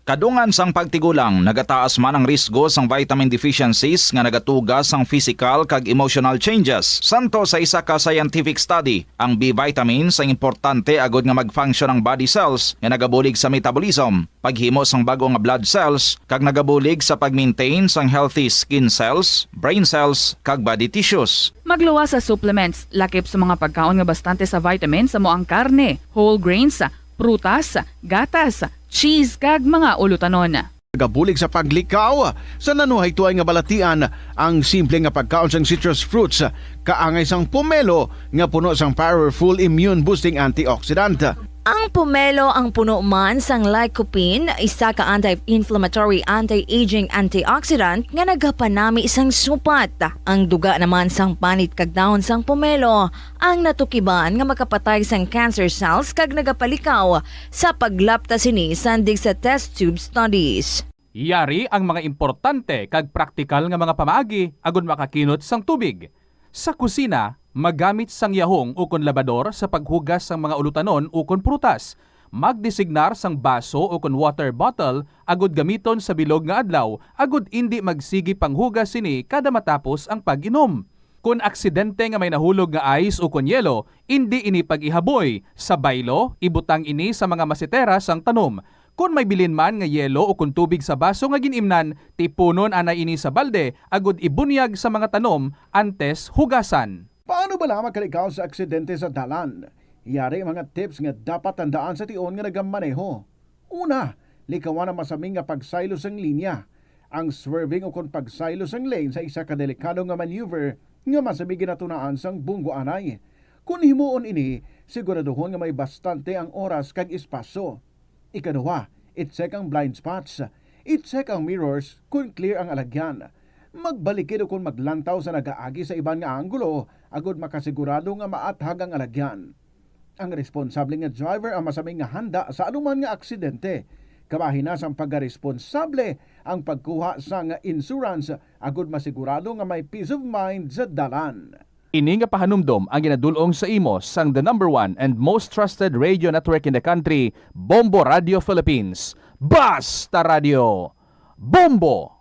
Kadungan sang pagtigulang, nagataas man ang risgo sang vitamin deficiencies nga nagatuga sang physical kag emotional changes. Santo sa isa ka scientific study, ang B vitamins ang importante agud nga mag-function ang body cells nga nagabulig sa metabolism, paghimo sang bag-o nga blood cells, kag nagabulig sa pag-maintain sang healthy skin cells, brain cells, kag body tissues. Magluwas sa supplements, lakip sa mga pagkaon nga bastante sa vitamins, amo ang karne, whole grains, prutas, gatas, cheese, kag mga ulutanon. Nagabulig sa paglikaw sa nanuhaytoy nga balatian ang simple nga pagkaon sang citrus fruits, kaangay sang pomelo nga puno sang powerful immune boosting antioxidant. Ang pomelo ang puno man sang lycopene, isa ka anti-inflammatory, anti-aging antioxidant nga nagapanami sang supat. Ang duga naman sang panit kag dahon sang pomelo ang natukiban nga makapatay sang cancer cells kag nagapalikaw sa paglapta sini sandig sa test tube studies. Yari ang mga importante kag praktikal nga mga pamaagi agud makakinot sang tubig. Sa kusina, magamit sang yahong ukon labador sa paghugas sang mga ulutanon ukon prutas. Magdesignar sang baso ukon water bottle agud gamiton sa bilog nga adlaw agud indi magsigi panghugas sini kada matapos ang pag-inom. Kon aksidente nga may nahulog nga ice ukon yelo, indi ini pag-ihaboy. Sa baylo, ibutang ini sa mga masetera sang tanom. Kon may bilin man nga yelo ukon tubig sa baso nga gin-imnan, tipunon anay ini sa balde agud ibunyag sa mga tanom antes hugasan. Paano bala makalikaw sa aksidente sa dalan? Yari mga tips nga dapat tandaan sa tion nga nagamaneho. Una, likawan ang masami nga pagsaylo sang linya. Ang swerving ukon pagsaylo sang lane sa isa ka delikado nga maneuver nga masami ginatunaan sang bunggo anay. Kon himuon ini, siguraduhon nga may bastante ang oras kag espasyo. Ikaduha, i-check ang blind spots. I-check ang mirrors kon clear ang alagyan. Magbalikid ukon maglantaw sa nagaagi sa iban nga anggulo agud makasigurado nga maathag ang alagyan. Ang responsable nga driver ang masami nga handa sa anuman nga aksidente. Kabahin na sang pagkaresponsable ang pagkuha sang insurance agud masigurado nga may peace of mind sa dalan. Ini nga pahanumdom ang ginadul-ong sa imo sang the number one and most trusted radio network in the country, Bombo Radio Philippines. Basta Radio! Bombo!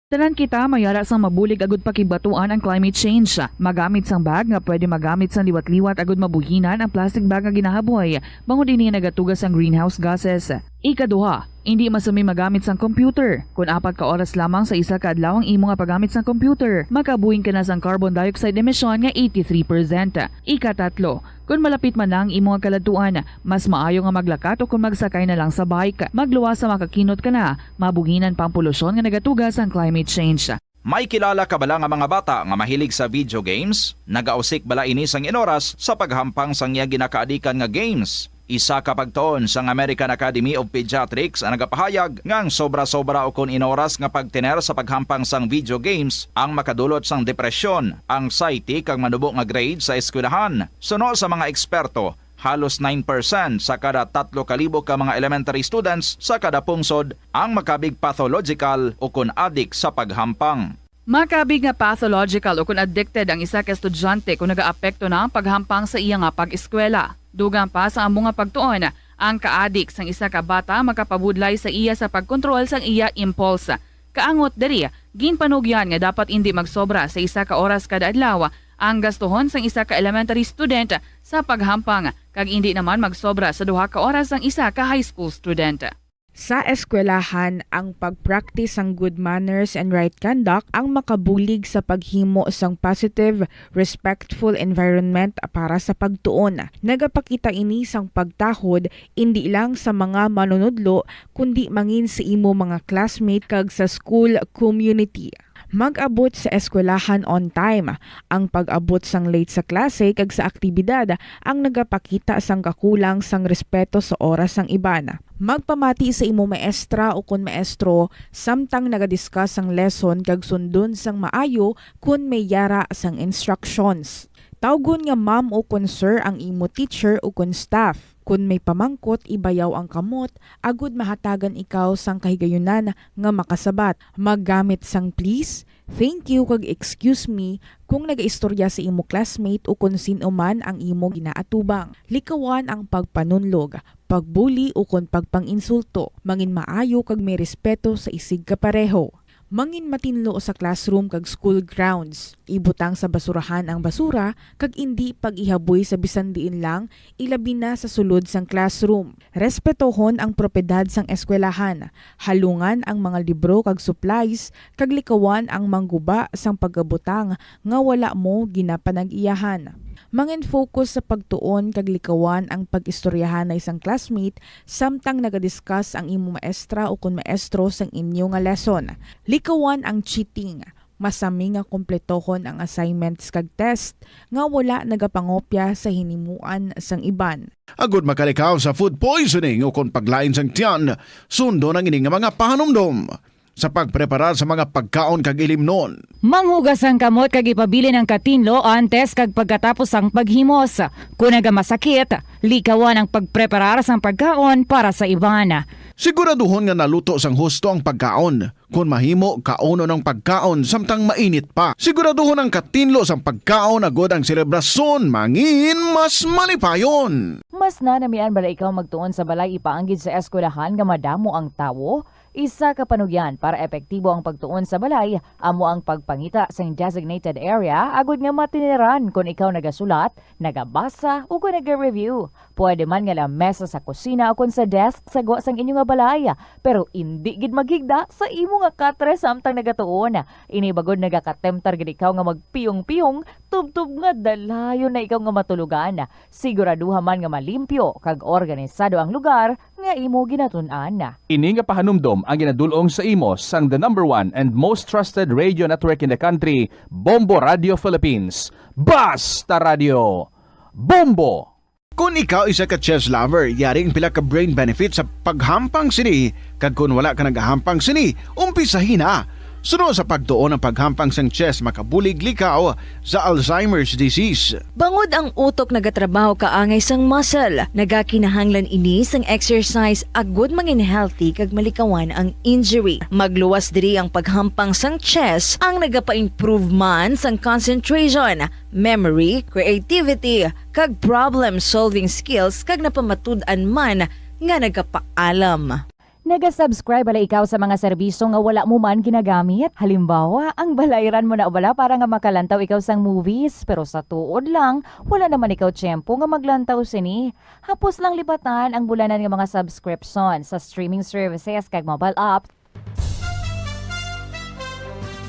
Tanan kita mayara sang mabulig agud pakigbatuan ang climate change. Magamit sang bag nga pwede magamit sang liwat-liwat agud mabuhinan ang plastic bag nga ginahaboy, bangod ini nagatuga sang greenhouse gases. Ikaduha, indi masumi magamit sang computer. Kon apat ka oras lamang sa isa ka adlaw ang imo nga paggamit sang computer, makabuhin ka na sang carbon dioxide emission nga eighty-three percent. Ikatatlo, kon malapit man na ang imo nga kaladtuan, mas maayo nga maglakat o kon magsakay na lang sa bike. Magluwas sa makakinot ka na, mabuhinan pa ang polusyon nga nagatuga sang climate change. May kilala ka bala nga mga bata nga mahilig sa video games? Nagausik bala ini sang inoras sa paghampang sang iya ginakaadikan nga games? Isa ka pagtuon sang American Academy of Pediatrics ang nagapahayag nga ang sobra-sobra ukon inoras nga pagtener sa paghampang sang video games ang makadulot sang depresyon, anxiety, kag manubo nga grade sa eskwelahan. Suno sa mga eksperto, halos nine percent sa kada tatlo ka libo ka mga elementary students sa kada pungsod ang makabig pathological ukon adik sa paghampang. Makabig nga pathological ukon addicted ang isa ka estudyante kon nagaapekto na ang paghampang sa iya nga pag-eskwela. Dugang pa sa amo nga pagtuon, ang kaadik sang isa ka bata makapabudlay sa iya sa pagkontrol sang iya impulse. Kaangot diri, ginpanugyan nga dapat indi magsobra sa isa ka oras kada adlaw ang gastuhon sang isa ka elementary student sa paghampang, kag indi naman magsobra sa duha ka oras sang isa ka high school student. Sa eskwelahan, ang pag-practice sang good manners and right conduct ang makabulig sa paghimo sang positive, respectful environment para sa pagtuon. Nagapakita ini sang pagtahod indi lang sa mga manunudlo kundi mangin sa imo mga classmate kag sa school community. Mag-abot sa eskwelahan on time. Ang pag-abot sang late sa klase kag sa aktibidad ang nagapakita sang kakulang sang respeto sa oras sang iban. Magpamati sa imo maestra ukon maestro samtang naga-discuss sang lesson kag sundon sang maayo kon may yara sang instructions. Tawgon nga ma'am ukon sir ang imo teacher ukon staff. Kon may pamangkot, ibayaw ang kamot agud mahatagan ikaw sang kahigayunan nga makasabat. Maggamit sang please, thank you, kag excuse me kon nagaistorya sa imo classmate ukon sin-o man ang imo ginaatubang. Likawan ang pagpanunlog, pagbuli ukon pagpang-insulto. Mangin maayo kag may respeto sa isig kapareho. Mangin matinlo sa classroom kag school grounds. Ibutang sa basurahan ang basura kag indi pag-ihaboy sa bisan diin lang, ilabi na sa sulod sang classroom. Respetohon ang propiedad sang eskwelahan. Halungan ang mga libro kag supplies kag likawan ang mangguba sang pagabutang nga wala mo ginapanag-iyahan. Mangin-focus sa pagtuon kag likawan ang pag-istoryahanay sang classmate samtang naga-discuss ang imo maestra ukon maestro sang inyo nga lesson. Likawan ang cheating. Masami nga kompletohon ang assignments kag test nga wala nagapangopya sa hinimuan sang iban. Agud makalikaw sa food poisoning o kon paglain sang tiyan, sundon ang ini nga mga pahanumdom sa pagpreparar sa mga pagkaon kag ilimnon. Manghugas ang kamot kag ipabilin ang katinlo antes kag pagkatapos sang paghimos. Kon nagamasakit, likawan ang pagpreparar sang pagkaon para sa iban. Siguraduhon nga naluto sang husto ang pagkaon. Kon mahimo, kaunon ang pagkaon samtang mainit pa. Siguraduhon ang katinlo sang pagkaon agud ang selebrasyon mangin mas malipayon. Mas nanamian bala ikaw magtuon sa balay ipaanggid sa eskwelahan nga madamo ang tawo? Isa ka panugyan para epektibo ang pagtuon sa balay amo ang pagpangita sang designated area agud nga matiniran kon ikaw nagasulat, nagabasa, o kon naga-review. Pwede man nga lamesa sa kusina o kon sa desk sa gwa sang inyo nga balay, pero indi gid maghigda sa imo nga katre samtang nagatuon. Ini bagod nagakatemptar gid ikaw nga magpiyong-piyong, tubtob nga dalayon na ikaw nga matulogan. Siguraduha man nga malimpyo kag organisado ang lugar nga imo ginatun-an. Ini nga pahanumdom ang ginadul-ong sa imo sang the number one and most trusted radio network in the country, Bombo Radio Philippines. Basta Radio Bombo! Kon ikaw isa ka chess lover, yari ang pila ka brain benefits sa paghampang sini, kag kon wala ka nagahampang sini, umpisahi na. Suno sa pagtuon ang paghampang sang chess makabulig likaw sa Alzheimer's disease. Bangod ang utok nagatrabaho kaangay sang muscle, nagakinahanglan ini sang exercise agud mangin healthy kag malikawan ang injury. Magluwas diri ang paghampang sang chess ang nagapa-improve man sang concentration, memory, creativity, kag problem-solving skills kag napamatud-an man nga nagapaalam. Naga-subscribe bala ikaw sa mga serbisyo nga wala mo man ginagamit? Halimbawa, ang balayran mo na bala para nga makalantaw ikaw sang movies, pero sa tuod lang, wala naman ikaw tiyempo nga maglantaw sini. Hapos lang lipatan ang bulanan nga mga subscription sa streaming services kag mobile app.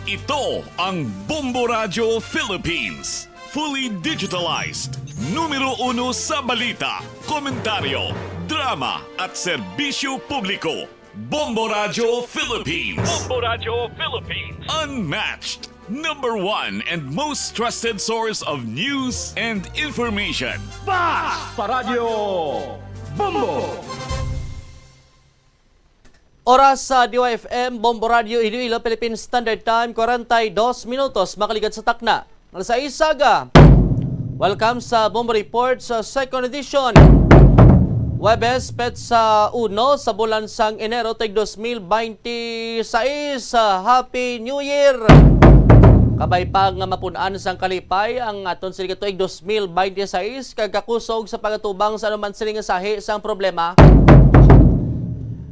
Ito ang Bombo Radyo Philippines. Fully digitalized. Numero uno sa balita, komentaryo, drama, at serbisyo publiko. Bombo Radyo Philippines. Bombo Radyo Philippines. Unmatched. Number one and most trusted source of news and information. Basta Radyo Bombo! Oras sa D Y F M, Bombo Radio Iloilo, Philippine Standard Time, kwarenta y dos minutos, makaligad sa takna. Alas sais aga. Welcome sa Bombo Report sa second edition. Huwebes, petsa uno sa bulan sang Enero, tig dos mil baynte sais. Happy New Year! Kabay pa nga mapun-an sang kalipay ang aton sini nga tuig dos mil baynte sais, kag kakusog sa pagatubang sa anuman sini nga sahi sang problema.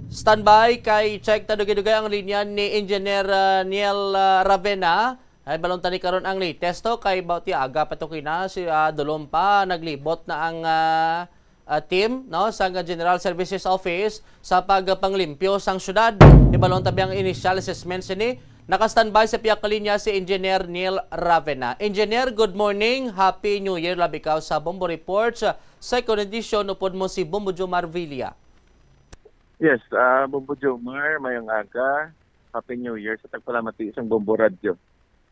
Standby kay check ta dugay-dugay ang linya ni Engineer, ah, Neil, ah, Ravena. Ay, balon tani karon ang latest to kay Bautiaga pa to kina si, ah, Dulom pa naglibot na ang, ah, ah, team, no, sa General Services Office sa pagpanglimpyo sang syudad. Ibalon tabi ang initial assessment sini. Naka-standby sa pihak linya si Engineer Neil Ravena. Engineer, good morning. Happy New Year, labi ka sa Bombo Reports, ah, second edition, upod mo si Bombo Jomar Villa. Yes, ah, Bombo Jomar, mayong aga. Happy New Year sa tagpalamati sang Bombo Radyo.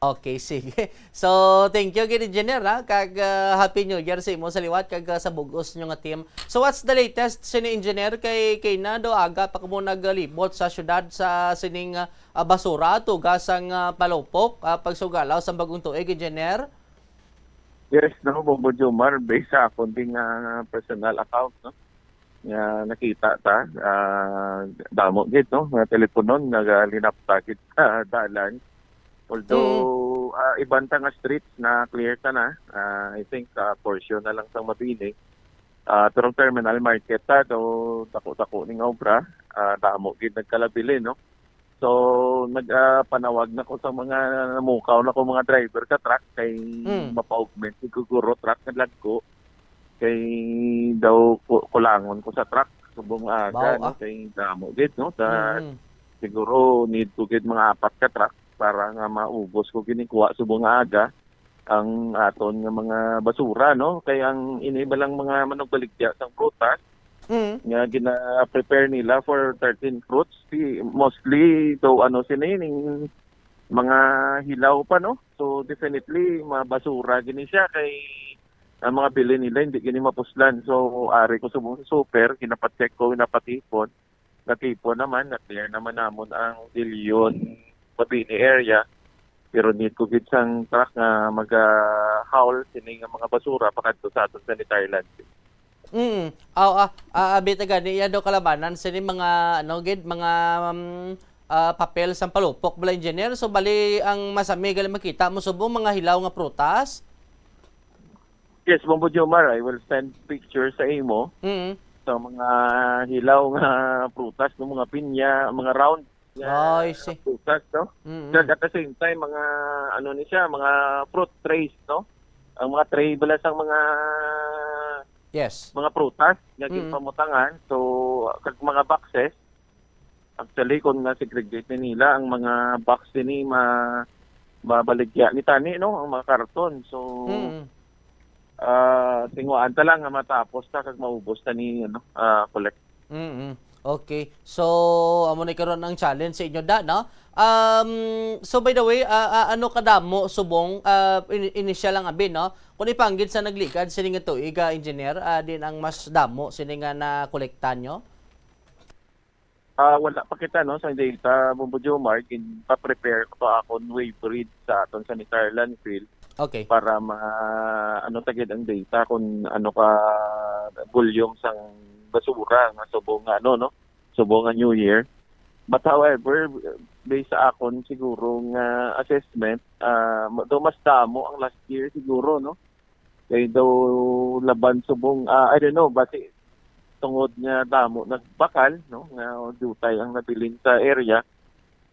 Okay, sige. So, thank you gid, Engineer, ha? Kag, ah, Happy New Year sa imo sa liwat kag, ah, sa bug-os nyo nga team. So, what's the latest sini, Engineer? Kay, kay na do aga pa kamo naglibot sa syudad sa sining, ah, basura, tuga sang, ah, palupok, ah, pagsugalaw sa bagong tuig, Engineer? Yes, no, Bombo Jomar, based sa akon ding, ah, personal account, no? Nga nakita ta, ah, damo gid, no, nga teleponon nagalinapta gid sa dalan. Although, Mm. ah, iban ta nga streets na clear ta na, ah, I think, ah, portion na lang sang mabini. Ah, pero terminal market ta, so dako-dako ning obra, ah, damo gid nagkalabilin, no? So, nag, ah, panawag na ko sa mga namukaw na ko mga driver sa truck kay Mm. mapa-augment siguro truck nga dagko. Kay daw ku-, kulangon ko sa truck subong aga, Baw, no? ah. Kay damo gid, no? Sa, Mm. siguro need ko gid mga apat ka truck para nga maubos ko ginikuha subong aga ang aton nga mga basura, no? Kay ang ini ba lang mga manugbaligya sang prutas Mm. nga gina-prepare nila for thirteen fruits, si, mostly daw ano sini ning mga hilaw pa, no? So, definitely, mabasura gini siya kay ang mga bilin nila hindi gini mapuslan. So, ari ko subong sa super, ginapacheck ko, ginapatipon. Natipon naman, na-clear naman namon ang Dilion, Mabini area. Pero need ko gid sang truck nga maga-haul sini nga mga basura pakadto sa aton sanitary landfill. Mm. Aw, ah, ah, abi ta gani, iya daw kalabanan sini mga, ano gid, mga, um, ah, papel sang palupok bala, engineer. So, bali, ang masami gali makita mo subong mga hilaw nga prutas? Yes, Bombo Jomar, I will send picture sa imo Mm. sa mga hilaw nga prutas, no, mga pinya, mga round nga I see. prutas, no? Mm. Kag at the same time, mga, ano ni siya, mga fruit trays, no? Ang mga tray bala sang mga Yes. mga prutas nga Mm. ginpamutangan. So, kag mga boxes, actually, kung na-segregate ni nila ang mga box ini, ma-, mabaligya ni tani, no? Ang mga karton. So, Mm. ah, tinguhaan ta lang nga matapos ta kag maubos ta ni, ano, ah, collect. Mm. Okay. So, amo ni karon ang challenge sa inyo, da, no? Um, so, by the way, ah, ah, ano kadamo subong, ah, in-, initial lang abi, no? Kung ipanggid sa nagligad sini nga tuig, ah, engineer, ah, din ang mas damo sini nga nakolekta nyo? Ah, wala pa kita, no, sa data, Bombo Jomar, ginpa-prepare ko to akon wave read sa aton sanitary landfill Okay. para ma-, ano ta gid ang data kung ano ka volume sang basura nga subong nga, ano, no, subong nga New Year. But however, based sa akon siguro nga assessment, ah, ma-, do mas damo ang last year siguro, no? Kay daw laban subong, ah, I don't know, basi tungod nga damo nagbakal, no, nga diutay ang nabilin sa area.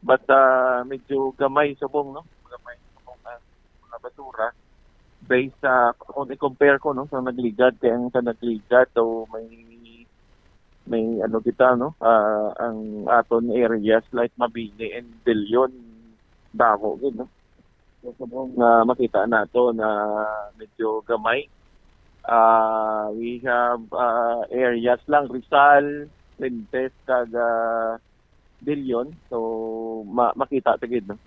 But, ah, medyo gamay subong, no? Gamay subong ang mga basura. Based sa, kung i-compare ko, no, sa nagligad, kay ang sa nagligad, daw may, may ano kita, no? Ah, ang aton areas like Mabini and Dilion, damo gid, no? So, subong nga makita nato na medyo gamay. Ah, we have, ah, areas lang, Rizal, Fuentes, kag, ah, Dilion. So, ma-, makita ta gid, no?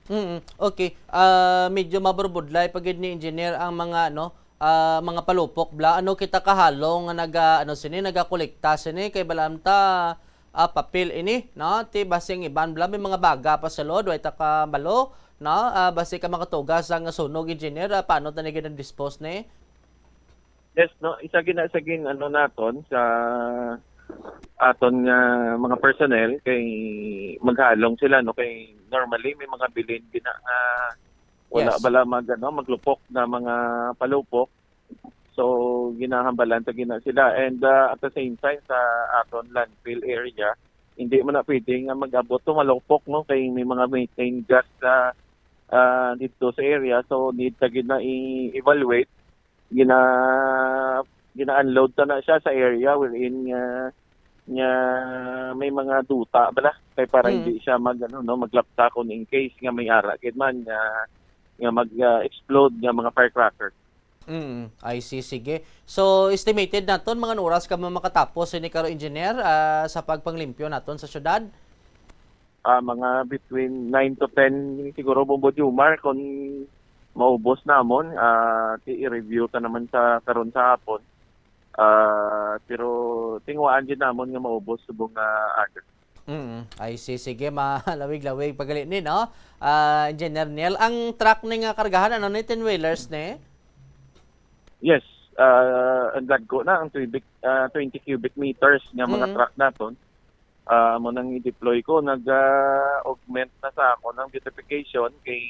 Mm, okay. Ah, medyo maburbudlay pa gid ni engineer ang mga, ano, ah, mga palupok bla. Ano kita kahalong nga naga, ano sini, nagakolekta sini kay balaam ta, ah, papel ini, no? Ti basi ang iban bla may mga baga pa sa loob, way ta kabalo, no? Ah, basi ka makatugas ang sunog, engineer, ah, paano ta ni gid ang dispose ni? Yes, no, isa gina sa gin-, ano naton sa aton nga mga personnel kay maghalong sila, no, kay normally may mga bilin gina nga wala Yes. bala mag, ano, maglupok na mga palupok. So, ginahambalan ta gina sila. And, ah, at the same time, sa aton landfill area, hindi man na pwede nga mag-abot to malupok, no, kay may mga methane gas sa, ah, dito sa area. So, need ta gina i-evaluate. Gina-, gina-unload ta na siya sa area wherein nga, nga may mga duta bala. Kay para Mm. hindi siya mag, ano, no, maglapta kung in case nga may ara gid man nga, nga mag, ah, explode nga mga firecracker. Mm, I see. Sige. So, estimated naton, mga oras ka man makatapos ini karon, engineer, ah, sa pagpanglimpyo naton sa syudad? Ah, mga between nine to ten siguro, Bombo Jomar, kung maubos namon, ah, ti-, i-review ta naman sa karon sa hapon. Ah, pero tinguhaan gid namon nga maubos subong nga aga. Mm, I see. Sige, malawig-lawig pagali ni, no? Ah, Engineer Neil, ang truck ni nga kargahan, ano ni, ten-wheelers ni? Yes, ah, ang dagko na, ang cubic, ah, twenty cubic meters nga mga Mm. truck naton. Ah, mo nang i-deploy ko, nag, ah, augment na sa ako ng beautification kay,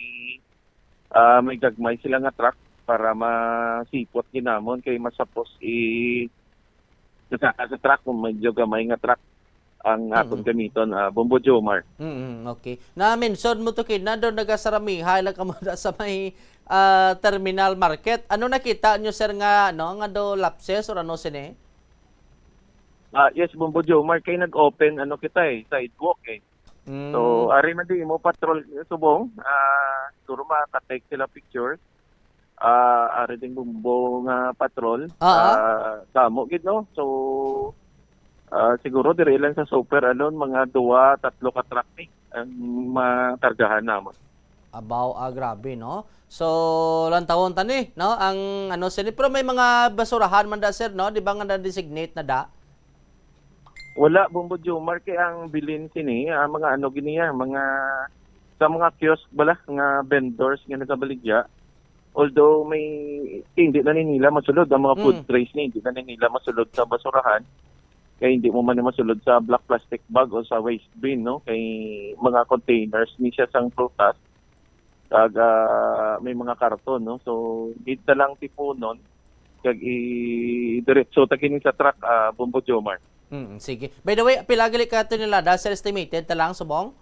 ah, may gagmay sila nga truck para masipot ginamon kay masapos i-, sa, sa truck kung medyo gamay nga truck ang aton Mm. gamiton, ah, Bombo Jomar. Mm, okay. Na-mention mo to kina do nagasaramihay lang kamo sa may, ah, terminal market. Ano nakita nyo, sir, nga, ano, nga do lapses or ano sini? Ah, yes, Bombo Jomar, kay nag-open, ano, kita eh, sidewalk eh. Mm. So, ari man di mo patrol subong, ah, siguro makatake sila pictures. Ah, ari ding Bombo nga patrol. Ah, ah. Ah, damo gid, no? So, ah, siguro diri lang sa Super Alon, mga duwa, tatlo ka truck ni. ang makargahan namon. Abaw, ah, grabe, no? So, lantawon ta ni, no? Ang, ano, sini, pero may mga basurahan man da, sir, no? Di ba nga na-designate na da? Wala, Bombo Jomar, kay ang bilin sini, ah, mga ano gini, ah, mga, sa mga kiosk bala, nga vendors nga nagabaligya. Although may, hindi na ni nila masulod ang mga food Mm. trays ni, hindi na ni nila masulod sa basurahan. Kay hindi mo man ni masulod sa black plastic bag o sa waste bin, no? Kay mga containers ni siya sang prutas, kag, ah, may mga karton, no? So, need na lang tipunon, kag i-, diretso ta kini sa truck, ah, Bombo Jomar. Mm, sige. By the way, pila gali ka tonelada, sir, estimated ta lang, subong?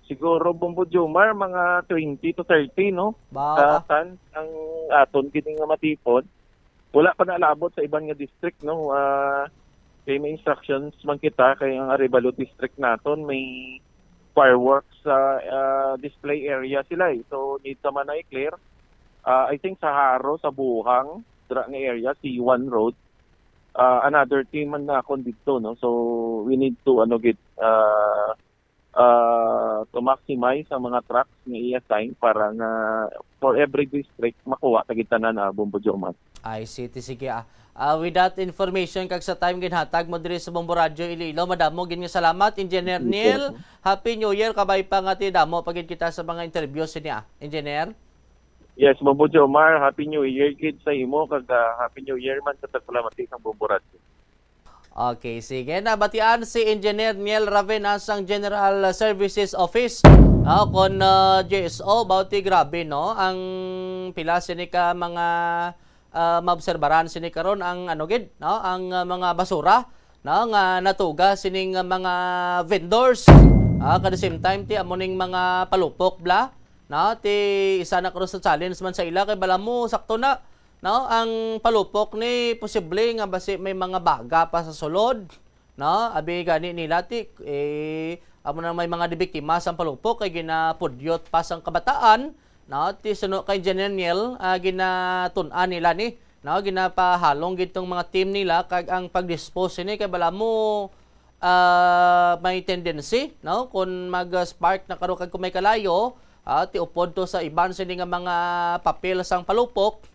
Siguro, Bombo Jomar, mga twenty to thirty, no? Ba, Sa ah. tan, ang aton gini nga matipon. Wala pa naalabot sa iban nga district, no? Ah, kay may instructions man kita, kay ang Arevalo district naton may fireworks sa, ah, display area sila, eh. So, need ta man na i-clear. Ah, I think sa Jaro, sa Buhang, dira nga area, C one Road, ah, another team man na akon didto, no? So, we need to, ano, gid, ah, ah, to maximize ang mga trucks nga i-assign para nga for every district makuha ta gid tanan, ah, Bombo Jomar. I see, ti sige, ah. Ah, with that information kag sa time ginhatag mo diri sa Bombo Radyo Iloilo, madamo gid nga salamat, Engineer Yes, Neil. sir. Happy New Year, kabay pa nga ti damo pa gid kita sa mga interview sini, ah, Engineer. Yes, Bombo Jomar, Happy New Year gid sa imo, kag, ah, Happy New Year man sa tagpalamati sang Bombo Radyo. Okay, sige. Nabatian si Engineer Niel Ravena sang General Services Office, ah, kon, ah, G S O, bawti grabe, no? Ang pila sini ka mga, ah, maobserbaran sini karon ang, ano gid, no? Ang, ah, mga basura, no? Nga natuga sining, ah, mga vendors, ah, at the same time, ti amo ning mga palupok, bla, no? Ti isa na karon sa challenge man sa ila, kay bala mo, sakto na, no? Ang palupok ni posible nga basi may mga baga pa sa sulod, no? Abi gani nila ti, eh, amo na may mga dibiktima sang palupok kay ginapudyot pa sang kabataan, no? Ti suno kay Engineer Niel, ah, ginatun-an nila ni, no? Ginapahalong gid tong mga team nila kag ang pag-dispose sini kay bala mo, ah, may tendency, no? Kung mag-spark na karon kag kung may kalayo, ah, ti upod to sa iban sini nga mga papel sang palupok,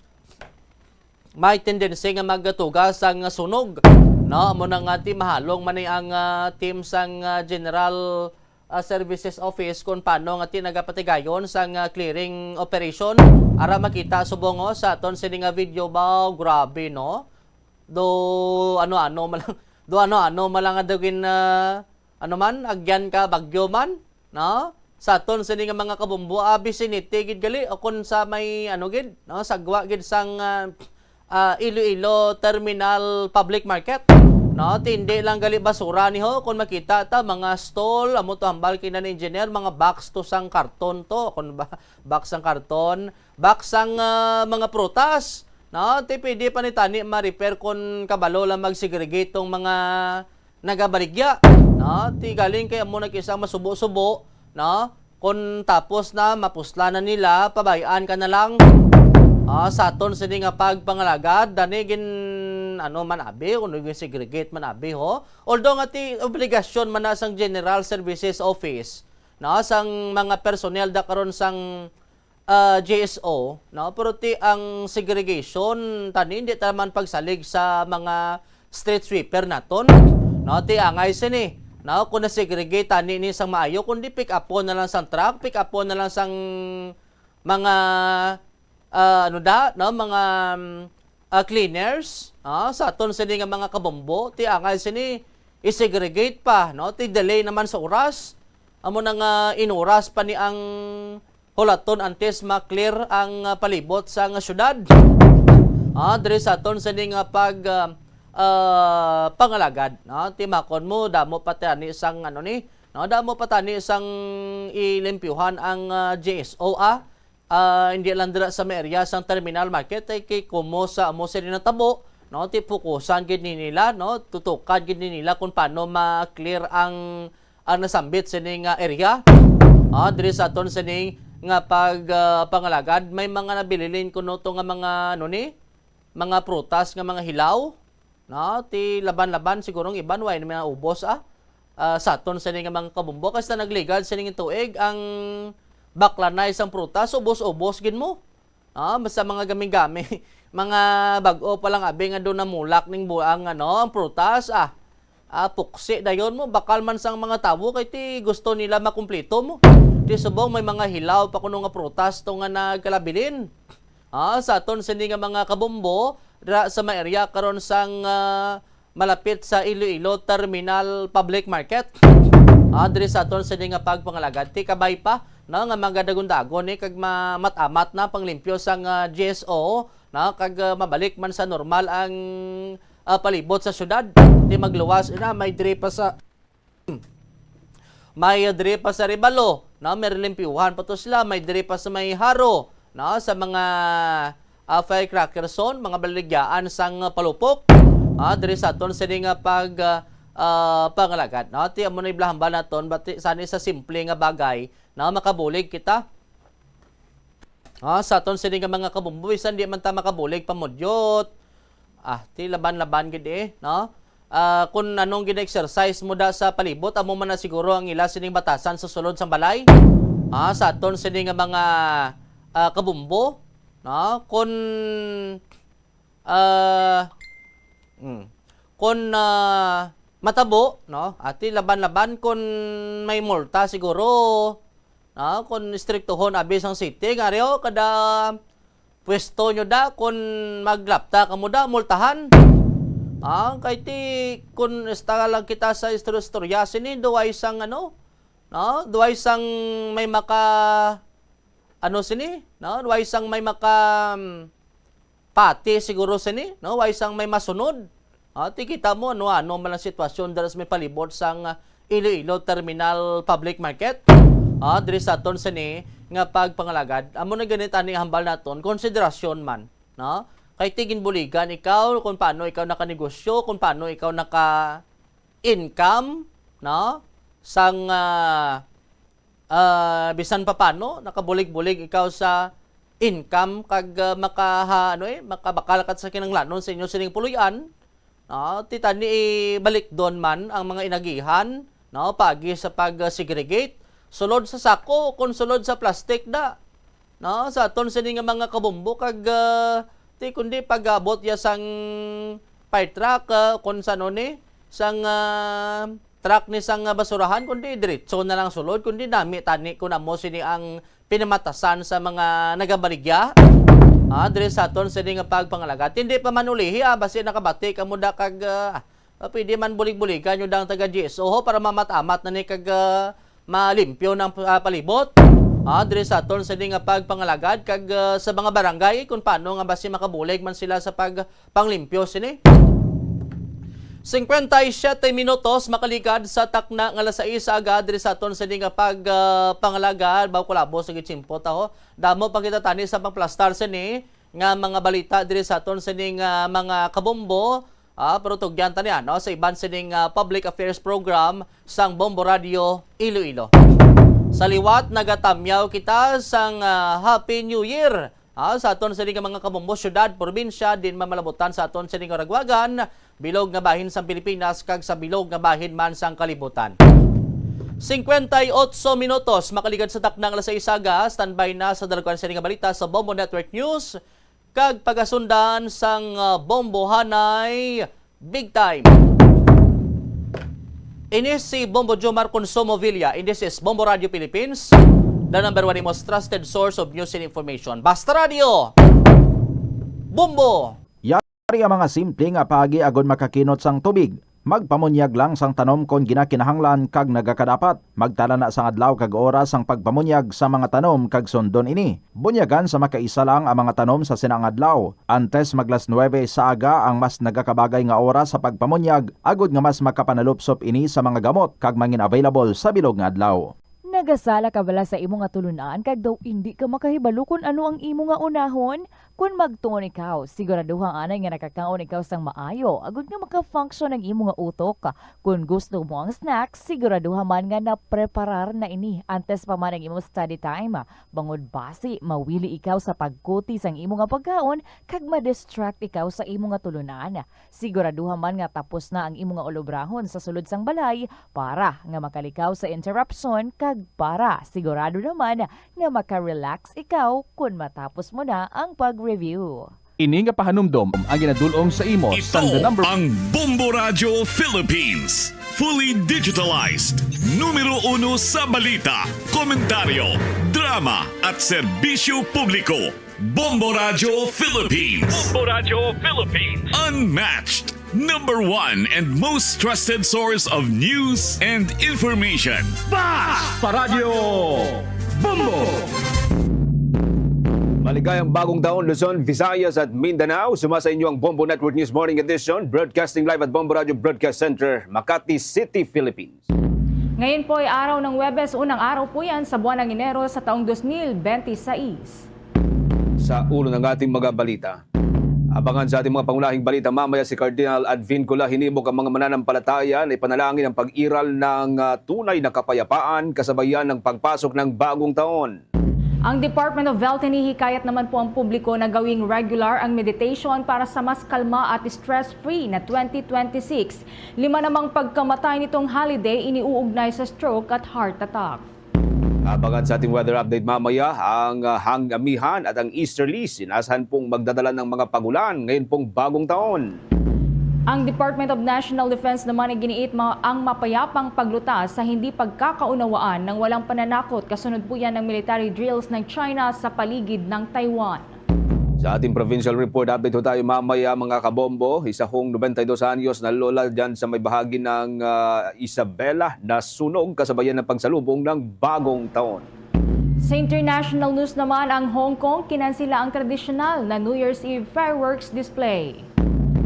may tendency nga magtuga sang sunog, no? Amo na nga ti mahalong man ni ang, ah, team sang, ah, General, ah, Services Office kung paano nga ti nagapatigayon sang, ah, clearing operation. Ara makita subong, oh, sa aton sini nga video ba, grabe, no? Do ano-ano man lang, do ano-ano man lang nga daw gin, ah, ano man, agyan ka bagyo man, no? Sa aton sini nga mga kabumbo, abi siniti gid gali, o kun sa may, ano gid, no, sagwa gid sang, ah, ah, Iloilo Terminal Public Market, no? Ti indi lang gali basura ni ho, kun makita ta, mga stall, amo to hambal kina ni engineer, mga box to sang karton to, kun ba, box sang karton, box sang, ah, mga prutas, no? Ti pwede pa ni tani ma-repair kun kabalo lang mag-segregate tong mga nagabaligya, no? Ti galing kay amo na kisang masubo-subo, no? Kun tapos na, mapusla na nila, pabay-an ka na lang. Ah, sa aton sini nga pagpangalagad, dani gin, ano man abi, kun gin segregate man abi, ho. Although nga ti obligasyon man na sang General Services Office, no, sang mga personnel da karon sang, ah, G S O, no? Pero ti ang segregation tani hindi ta man pagsalig sa mga street sweeper naton, no? Ti angay sini, no? Kung na-segregate tani ni sang maayo, kundi pick upon na lang sang truck, pick upon na lang sang mga, ah, ano da, no? Mga, mm, ah, cleaners, ah, sa aton sini nga mga kabombo, ti angay sini i-segregate pa, no? Ti delay naman sa oras. Amo na nga inuras pa ni ang hulaton antes ma-clear ang, ah, palibot sang syudad. Ah, diri sa aton sini nga pag, ah, ah, pangalagad, no? Ti makon mo, damo pa tani sang, ano ni, no? Damo pa tani sang ilimpyuhan ang, ah, G S O, ah. Ah, hindi lang dira sa may area sang terminal market, ay kay kumo sa amo sini natabo, no? Ti pukusan gid ni nila, no? Tutukan gid ni nila kung paano ma-clear ang ang nasambit sini nga area. Ah, diri sa aton sini nga pag, ah, pangalagad, may mga nabilin kuno to nga mga, ano ni, mga prutas nga mga hilaw, no? Ti laban-laban siguro ang iban, way na mga ubos, ah. ah, sa aton sini nga mga kabumbo, kay sa nagligad sining tuig ang baklanay sang prutas, ubos-ubos gid mo. Ah, basta mga gami-gami, mga bag-o pa lang abi nga doon namulak ning buang, ano, ang prutas, ah. Ah, puksi dayon mo, bakal man sang mga tawo kay ti gusto nila makumpleto mo. Ti subong may mga hilaw pa kuno nga prutas to nga nagkalabilin. Ah, sa aton sini nga mga kabumbo, dira sa may area karon sang, ah, malapit sa Iloilo Terminal Public Market. Ah, diri sa aton sini nga pagpangalagad, ti kabay pa, no, nga magadagon-dagon ni kag mamat-amat na panglimpyo sang, ah, G S O, no, kag, ah, mabalik man sa normal ang, ah, palibot sa syudad. Ti magluwas na may diri pa sa may, ah, diri pa sa Rebalo, no, may limpyuhan pa to sila, may diri pa sa may Haro, no, sa mga, ah, firecrackers son, mga baligyaan sang, ah, palupok, ah, diri sa aton sini nga pag, ah, ah, pangalagad, no? Ti amo na iblahambal naton, bati sani sa simple nga bagay, no, makabulig kita. Ah, sa aton sini nga mga kabumbo, bisan di man ta makabulig pamudyot. Ah, ti laban-laban gid eh, no? Ah, kung anong gina-exercise mo da sa palibot, amo man na siguro ang ila sining batasan sa sulod sang balay. Ah, sa aton sini nga mga, ah, kabumbo, no? Kung, ah, mm, kung, ah, matabo, no? Ati laban-laban kung may multa siguro, no? Kung istriktuhon abi sang city, nga ari, oh, kada pwesto nyo da, kung maglapta kamo da, multahan. Ah, kay ti, kung esta lang kita sa istorya-istorya, sini, duway sang, ano, no? Duway sang may maka, ano sini, no? Duway sang may maka, mm, pati siguro sini, no? Way sang may masunod. Ah, ti kita mo, ano, ano man ang sitwasyon diri sa may palibot sang, ah, Iloilo Terminal Public Market. Ah, diri sa aton sini nga pagpangalagad. Amo na gani tani hambal naton, konsiderasyon man, no? Kay ti ginbuligan ikaw kung paano ikaw nakanegosyo, kung paano ikaw naka-income, no? Sang, ah, ah, bisan pa paano, nakabulig-bulig ikaw sa income kag, ah, makaha-, ano eh, makabakal ka sa kinahanglanon sa inyo sining puloy-an, no? Ti tani ibalikdon man ang mga inagihan, no? Paagi sa pag-segregate, sulod sa sako, kung sulod sa plastic da, no? Sa aton sini nga mga kabumbo kag, ah, ti kundi pag-abot ya sang fire truck, ah, kung sa ano ni, sang, ah, truck ni sang, ah, basurahan, kundi diretso na lang sulod, kundi nami tani kung amo sini ang pinamatasan sa mga nagabaligya. Ah, diri sa aton sini nga pagpangalagad. Hindi pa man ulihi, ah, basi nakabati kamo da kag, ah, ah, pwede man bulig-buligan nyo dang taga G S O ho para mamat-amat na ni kag, ah, malimpyo ng, ah, palibot. Ah, diri sa aton sini nga pagpangalagad kag, ah, sa mga barangay kung paano nga basi makabulig man sila sa pag panglimpyo sini. Cincuenta y siete minutos makaligad sa takna nga alas sais sa aga diri sa aton sini nga pag, ah, pangalagad. Baw kulabo sa gitsimpo ta ho. Damo pa kita tani sa pagplastar sini nga mga balita diri sa aton sini nga mga kabombo. Ah, pero tugyan ta niya, no, sa iban sining, ah, public affairs program sang Bombo Radio Iloilo. Sa liwat, nagatamyaw kita sang, ah, Happy New Year. Ah, sa aton sini nga mga kabombo, syudad, probinsya, din mamalabutan sa aton sini nga ragwagan, bilog nga bahin sang Pilipinas, kag sa bilog nga bahin man sang kalibutan. Cincuenta y ocho minutos, makaligad sa taknang alas sais aga, standby na sa dalagkuan sini nga balita sa Bombo Network News, kag pagasundan sang, ah, Bombohanay Big Time. Ini si Bombo Jomar Consumo Villa. And this is Bombo Radio Philippines, the number one most trusted source of news and information. Basta Radio! Bombo! Yari ang mga simple nga paagi agod makakinot sang tubig. Magpamunyag lang sang tanom kon ginakinahanglan kag nagakadapat. Magtala na sang adlaw kag oras sang pagpamunyag sa mga tanom kag sundon ini. Bunyagan sa makaisa lang ang mga tanom sa sina nga adlaw. Antes mag las nuebe sa aga ang mas nagakabagay nga oras sa pagpamunyag, agod nga mas makapanalupsop ini sa mga gamot kag mangin-available sa bilog nga adlaw. Nagasala ka bala sa imo nga tulun-an kag daw indi ka makahibalo kon ano ang imo nga unahon? Kon magtuon ikaw, siguraduha anay nga nakakaon ikaw sang maayo, agud nga maka-function ang imo nga utok. Kon gusto mo ang snack, siguraduha man nga napreparar na ini antes pa man ang imo study time, bangod basi mawili ikaw sa pagkuti sang imo nga pagkaon kag ma-distract ikaw sa imo nga tulunan. Siguraduha man nga tapos na ang imo nga ulobrahon sa sulod sang balay para nga makalikaw sa interruption kag para sigurado naman nga maka-relax ikaw kon matapos mo na ang pag-review. Ini nga pahanumdom ang ginadul-ong sa imo Ito sang The Number. Ang Bombo Radyo Philippines. Fully digitalized. Numero uno sa balita, komentaryo, drama, at serbisyo publiko. Bombo Radyo Philippines. Bombo Radyo Philippines. Unmatched. Number one and most trusted source of news and information. Bas Paradyo Bombo! Maligayang bagong taon, Luzon, Visayas, at Mindanao. Suma sa inyo ang Bombo Network News Morning Edition, broadcasting live at Bombo Radio Broadcast Center, Makati City, Philippines. Ngayon po ay araw ng Huwebes, unang araw po yan sa buwan ng Enero sa taong dos mil benti sais. Sa ulo ng ating mga balita. Abangan sa ating mga pangunahing balita mamaya si Cardinal Advincula. Hinimok ang mga mananampalataya na ipanalangin ang pag-iral ng, ah, tunay na kapayapaan kasabayan ng pagpasok ng bagong taon. Ang Department of Health hinihikayat naman po ang publiko na gawing regular ang meditation para sa mas kalma at stress-free na twenty twenty-six. Lima namang pagkamatay nitong holiday iniuugnay sa stroke at heart attack. Abangan sa ating weather update mamaya, ang, ah, hangamihan at ang easterlies. Inasahan pong magdadala ng mga pagulan ngayon pong bagong taon. Ang Department of National Defense naman ay giniit ma-, ang mapayapang paglutas sa hindi pagkakaunawaan ng walang pananakot kasunod po yan ng military drills ng China sa paligid ng Taiwan. Sa ating provincial report, update ho tayo mamaya, mga kabombo. Isa hong nobenta y dos anyos na lola dyan sa may bahagi ng, ah, Isabela nasunog kasabayan ng pagsalubong ng bagong taon. Sa international news naman, ang Hong Kong kinansila ang tradisyonal na New Year's Eve fireworks display.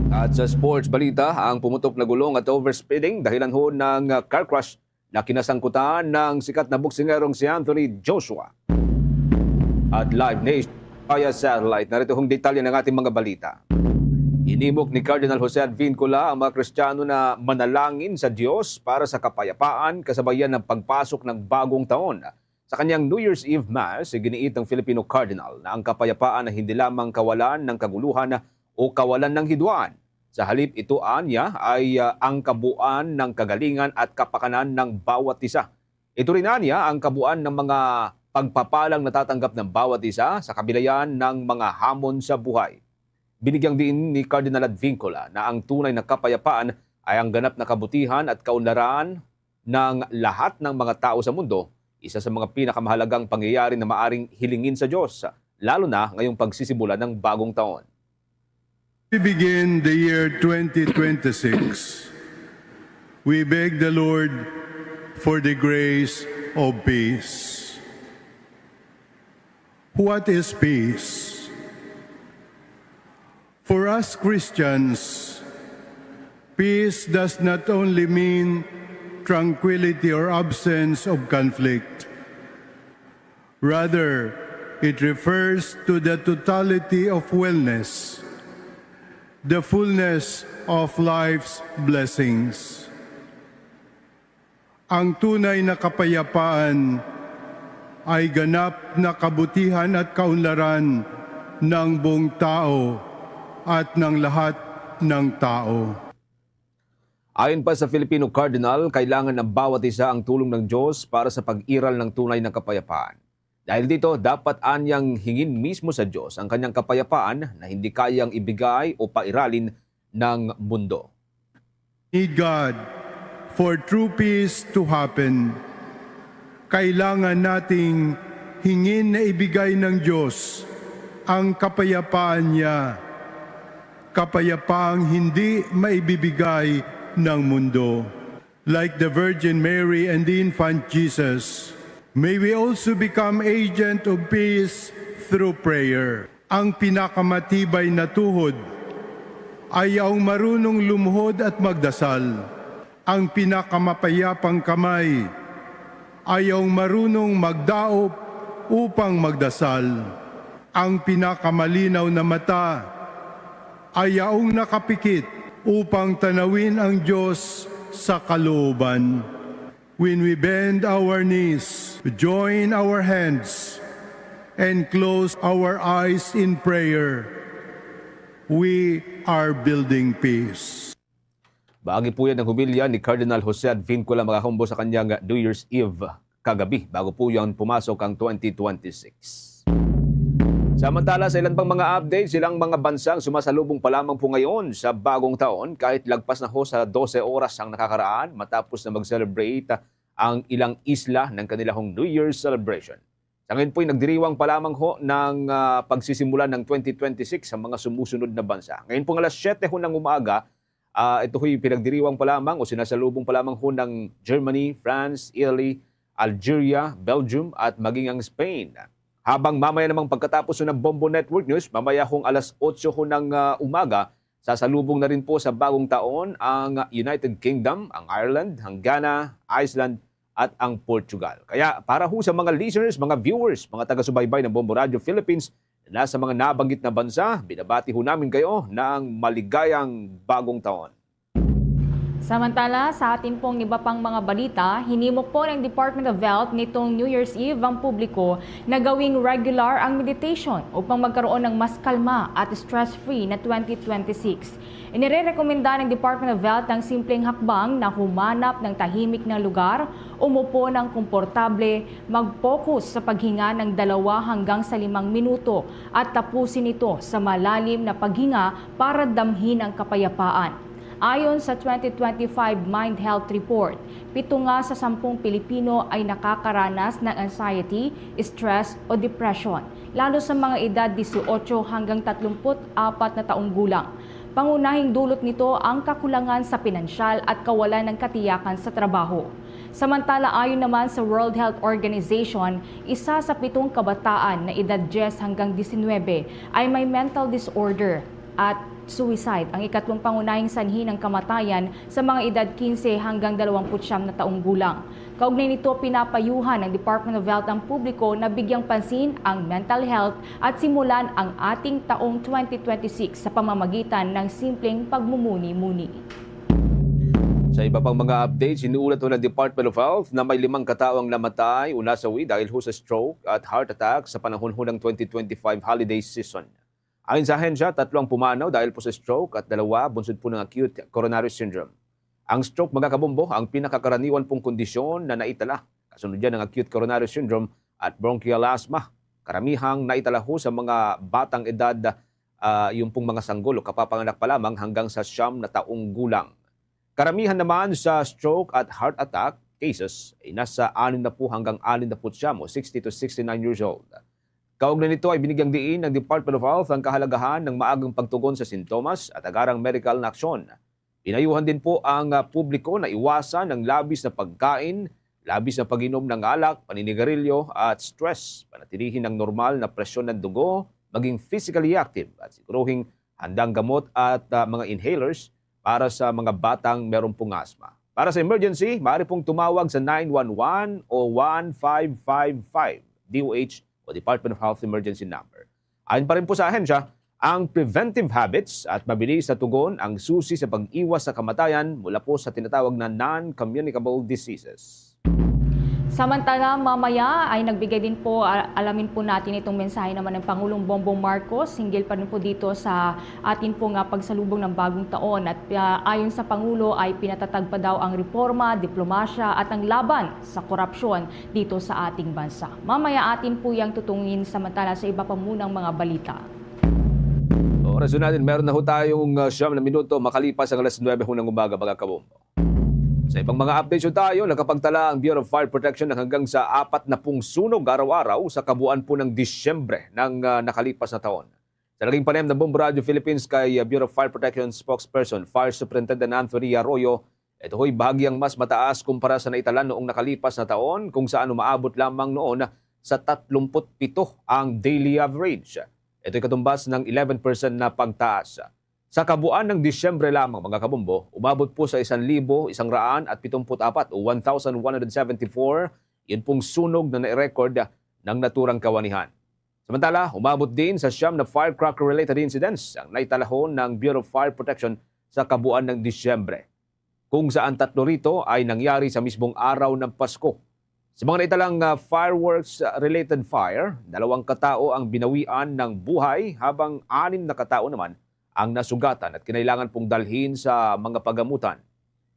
At sa sports balita, ang pumutok na gulong at overspeeding dahilan ho ng, ah, car crash na kinasangkutan ng sikat na boksingerong si Anthony Joshua. At live nation via satellite, narito hong detalye ng ating mga balita. Inimok ni Cardinal Jose Advincula ang mga Kristiyano na manalangin sa Dios para sa kapayapaan kasabayan ng pagpasok ng bagong taon. Sa kanyang New Year's Eve Mass, iginiit ng Filipino Cardinal na ang kapayapaan ay hindi lamang kawalan ng kaguluhan o kawalan ng hidwaan. Sa halip, ito anya ay, ah, ang kabuuan ng kagalingan at kapakanan ng bawat isa. Ito rin anya ang kabuuan ng mga pagpapalang natatanggap ng bawat isa sa kabilayan ng mga hamon sa buhay. Binigyang diin ni Cardinal Advincula na ang tunay na kapayapaan ay ang ganap na kabutihan at kaunlaran ng lahat ng mga tao sa mundo, isa sa mga pinakamahalagang pangyayari na maaring hilingin sa Diyos, lalo na ngayong pagsisimula ng bagong taon. We begin the year twenty twenty-six. We beg the Lord for the grace of peace. What is peace? For us Christians, peace does not only mean tranquility or absence of conflict. Rather, it refers to the totality of wellness, the fullness of life's blessings. Ang tunay na kapayapaan ay ganap na kabutihan at kaunlaran ng buong tao at ng lahat ng tao. Ayon pa sa Filipino Cardinal, kailangan ng bawat isa ang tulong ng Diyos para sa pag-iral ng tunay na kapayapaan. Dahil dito, dapat anyang hingin mismo sa Diyos ang kanyang kapayapaan na hindi kayang ibigay o pairalin ng mundo. Need God for true peace to happen. Kailangan nating hingin na ibigay ng Diyos ang kapayapaan niya, kapayapaang hindi maibibigay ng mundo. Like the Virgin Mary and the Infant Jesus, may we also become agent of peace through prayer. Ang pinakamatibay na tuhod ay ang marunong lumuhod at magdasal. Ang pinakamapayapang kamay ay ang marunong magdaop upang magdasal. Ang pinakamalinaw na mata ay yaong nakapikit upang tanawin ang Dios sa kalooban. When we bend our knees, join our hands, and close our eyes in prayer, we are building peace. Bahagi po yan ng homilya ni Cardinal Jose Advincula, mga kaumbo, sa kanyang New Year's Eve kagabi, bago po yan pumasok ang twenty twenty-six. Samantala, sa ilan pang mga updates, ilang mga bansang sumasalubong pa lamang po ngayon sa bagong taon, kahit lagpas na ho sa dose oras ang nakakaraan matapos na mag-celebrate ang ilang isla ng kanila hong New Year's celebration. Sa ngayon po'y nagdiriwang pa lamang ho ng, ah, pagsisimula ng twenty twenty-six sa mga sumusunod na bansa. Ngayon pong alas siyete ho ng umaga, ah, ito ho'y pinagdiriwang pa lamang o sinasalubong pa lamang ho ng Germany, France, Italy, Algeria, Belgium, at maging ang Spain. Habang mamaya namang pagkatapos ho ng Bombo Network News, mamaya hong alas otso ho ng, ah, umaga, sasalubong na rin po sa bagong taon ang United Kingdom, ang Ireland, ang Ghana, Iceland, at ang Portugal. Kaya para ho sa mga listeners, mga viewers, mga taga-subaybay ng Bombo Radio Philippines na nasa mga nabanggit na bansa, binabati ho namin kayo ng maligayang bagong taon. Samantala, sa atin pong iba pang mga balita, hinimok po ng Department of Health nitong New Year's Eve ang publiko na gawing regular ang meditation upang magkaroon ng mas kalma at stress-free na twenty twenty-six. Inirerekomenda ng Department of Health ang simpleng hakbang na humanap ng tahimik na lugar, umupo ng komportable, mag-focus sa paghinga ng dalawa hanggang sa limang minuto at tapusin ito sa malalim na paghinga para damhin ang kapayapaan. Ayon sa twenty twenty-five Mind Health Report, pito nga sa sampung Pilipino ay nakakaranas ng anxiety, stress o depression, lalo sa mga edad dieciocho hanggang tlumput apat na taong gulang. Pangunahing dulot nito ang kakulangan sa pinansyal at kawalan ng katiyakan sa trabaho. Samantala, ayon naman sa World Health Organization, isa sa pitong kabataan na edad diyes hanggang disinwebe ay may mental disorder at suicide, ang ikatlong pangunahing sanhi ng kamatayan sa mga edad kinse hanggang dalawampu't siyam na taong gulang. Kaugnay nito, pinapayuhan ng Department of Health ang publiko na bigyang pansin ang mental health at simulan ang ating taong twenty twenty-six sa pamamagitan ng simpleng pagmumuni-muni. Sa iba pang mga updates, inuulat ho ng Department of Health na may limang katao ang namatay o nasawi dahil ho sa stroke at heart attack sa panahon ho ng twenty twenty-five holiday season. Ayon sa ahensya, tatlo ang pumanaw dahil po sa stroke at dalawa bunsod po ng acute coronary syndrome. Ang stroke, mga kabombo, ang pinakakaraniwan pong kondisyon na naitala. Kasunod yan ng acute coronary syndrome at bronchial asthma. Karamihang naitala ho sa mga batang edad, ah, yung pong mga sanggol o kapapanganak pa lamang hanggang sa siyam na taong gulang. Karamihan naman sa stroke at heart attack cases ay nasa anim na po hanggang anim na put siyam o sixty to sixty-nine years old. Kaugnay nito ay binigyang diin ng Department of Health ang kahalagahan ng maagang pagtugon sa sintomas at agarang medikal na aksyon. Pinayuhan din po ang, ah, publiko na iwasan ang labis na pagkain, labis na pag-inom ng alak, paninigarilyo at stress. Panatilihin ang normal na presyon ng dugo, maging physically active at siguruhing handang gamot at, ah, mga inhalers para sa mga batang meron pong asma. Para sa emergency, maaari pong tumawag sa nine one one o one five five five, D O H o Department of Health Emergency Number. Ayon pa rin po sa ahensya, ang preventive habits at mabilis na tugon ang susi sa pag-iwas sa kamatayan mula po sa tinatawag na non-communicable diseases. Samantala, mamaya ay nagbigay din po, a-, alamin po natin itong mensahe naman ng Pangulong Bongbong Marcos hinggil pa rin po dito sa atin po nga pagsalubong ng bagong taon. At, ah, ayon sa Pangulo ay pinatatag pa daw ang reforma, diplomasya at ang laban sa korupsyon dito sa ating bansa. Mamaya atin po yang tutungin, samantala sa iba pa munang mga balita. Oras na natin, meron na ho tayong, ah, siyam na minuto makalipas ang alas nuwebe ho ng umaga, mga kabombo. Sa ibang mga updates ho tayo, nakapagtala ang Bureau of Fire Protection ng hanggang sa apat na pung sunog araw-araw sa kabuuan po ng Disyembre ng, ah, nakalipas na taon. Sa naging panayam ng Bombo Radio Philippines kay, ah, Bureau of Fire Protection spokesperson, Fire Superintendent Anthony Arroyo, ito ho'y bahagyang mas mataas kumpara sa naitalan noong nakalipas na taon, kung saan umaabot lamang noon sa tatlumpu't pito ang daily average. Ito'y katumbas ng eleven percent na pagtaas. Sa kabuuan ng Disyembre lamang, mga kabombo, umabot po sa isan libo isang raan at pitumpu't apat o one thousand one hundred seventy-four yun pong sunog na nai-record ng naturang kawanihan. Samantala, umabot din sa siyam na firecracker-related incidents ang naitalahon ng Bureau of Fire Protection sa kabuuan ng Disyembre, kung saan tatlo rito ay nangyari sa mismong araw ng Pasko. Sa mga naitalang, ah, fireworks-related fire, dalawang katao ang binawian ng buhay, habang anim na katao naman ang nasugatan at kinailangan pong dalhin sa mga pagamutan.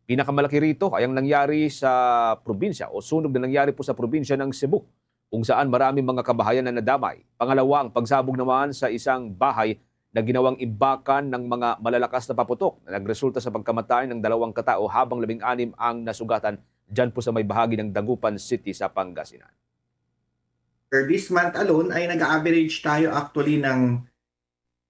Pinakamalaki rito ay ang nangyari sa probinsya o sunog na nangyari po sa probinsya ng Cebu, kung saan maraming mga kabahayan na nadamay. Pangalawa, ang pagsabog naman sa isang bahay na ginawang imbakan ng mga malalakas na paputok na nagresulta sa pagkamatay ng dalawang katao, habang labing-anim ang nasugatan dyan po sa may bahagi ng Dagupan City sa Pangasinan. For this month alone ay nag-average tayo actually ng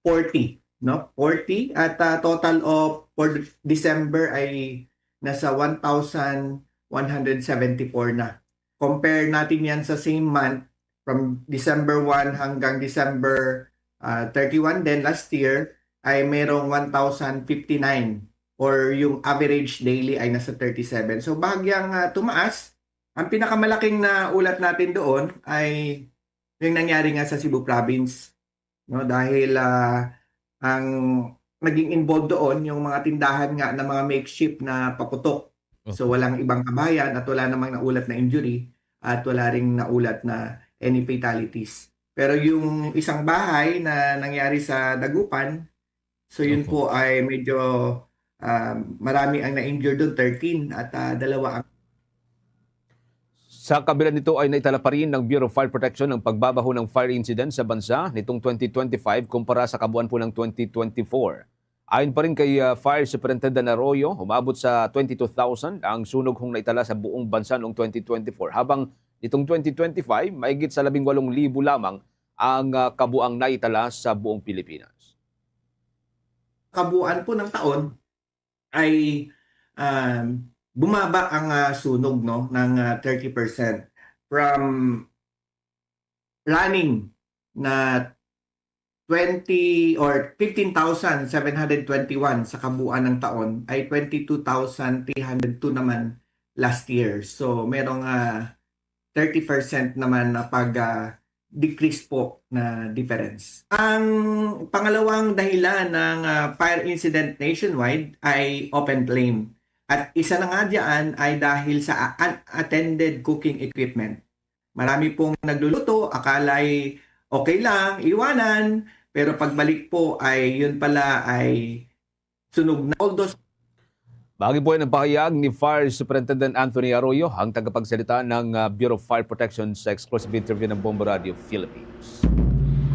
forty, no? Forty at, ah, total of for December ay nasa one thousand one hundred seventy-four na. Compare natin yan sa same month, from December one hanggang December, ah, thirty-one, then last year ay merong one thousand fifty-nine, or yung average daily ay nasa thirty-seven. So bahagyang, ah, tumaas. Ang pinakamalaking na ulat natin doon ay yung nangyari nga sa Cebu Province, no? Dahil, ah, ang naging involved doon yung mga tindahan nga na mga makeshift na paputok. So walang ibang kabahayan at wala namang naulat na injury at wala ring naulat na any fatalities. Pero yung isang bahay na nangyari sa Dagupan, so yun Opo. po ay medyo, ah, marami ang na-injured doon, thirteen, at, ah, dalawa ang Sa kabila nito ay naitala pa rin ng Bureau of Fire Protection ang pagbabaho ng fire incident sa bansa nitong twenty twenty-five kumpara sa kabuuan po ng twenty twenty-four. Ayon pa rin kay, ah, Fire Superintendent Arroyo, umabot sa twenty-two thousand ang sunog hong naitala sa buong bansa noong twenty twenty-four, habang nitong twenty twenty-five, mahigit sa labing walong libo lamang ang, ah, kabuang naitala sa buong Pilipinas. Kabuuan po ng taon ay, um, bumaba ang, ah, sunog, no, ng, ah, thirty percent. From running na twenty or fifteen thousand seven hundred twenty-one sa kabuuan ng taon, ay twenty-two thousand three hundred two naman last year. So merong, ah, thirty percent naman na pag, ah, decrease po na difference. Ang pangalawang dahilan ng, ah, fire incident nationwide ay open flame. At isa na nga diyan ay dahil sa unattended cooking equipment. Marami pong nagluluto, akala'y okay lang, iwanan, pero pagbalik po ay yun pala ay sunog na. Although Bahagi po yan ang pahayag ni Fire Superintendent Anthony Arroyo, ang tagapagsalita ng, ah, Bureau of Fire Protection, sa exclusive interview ng Bombo Radio Philippines.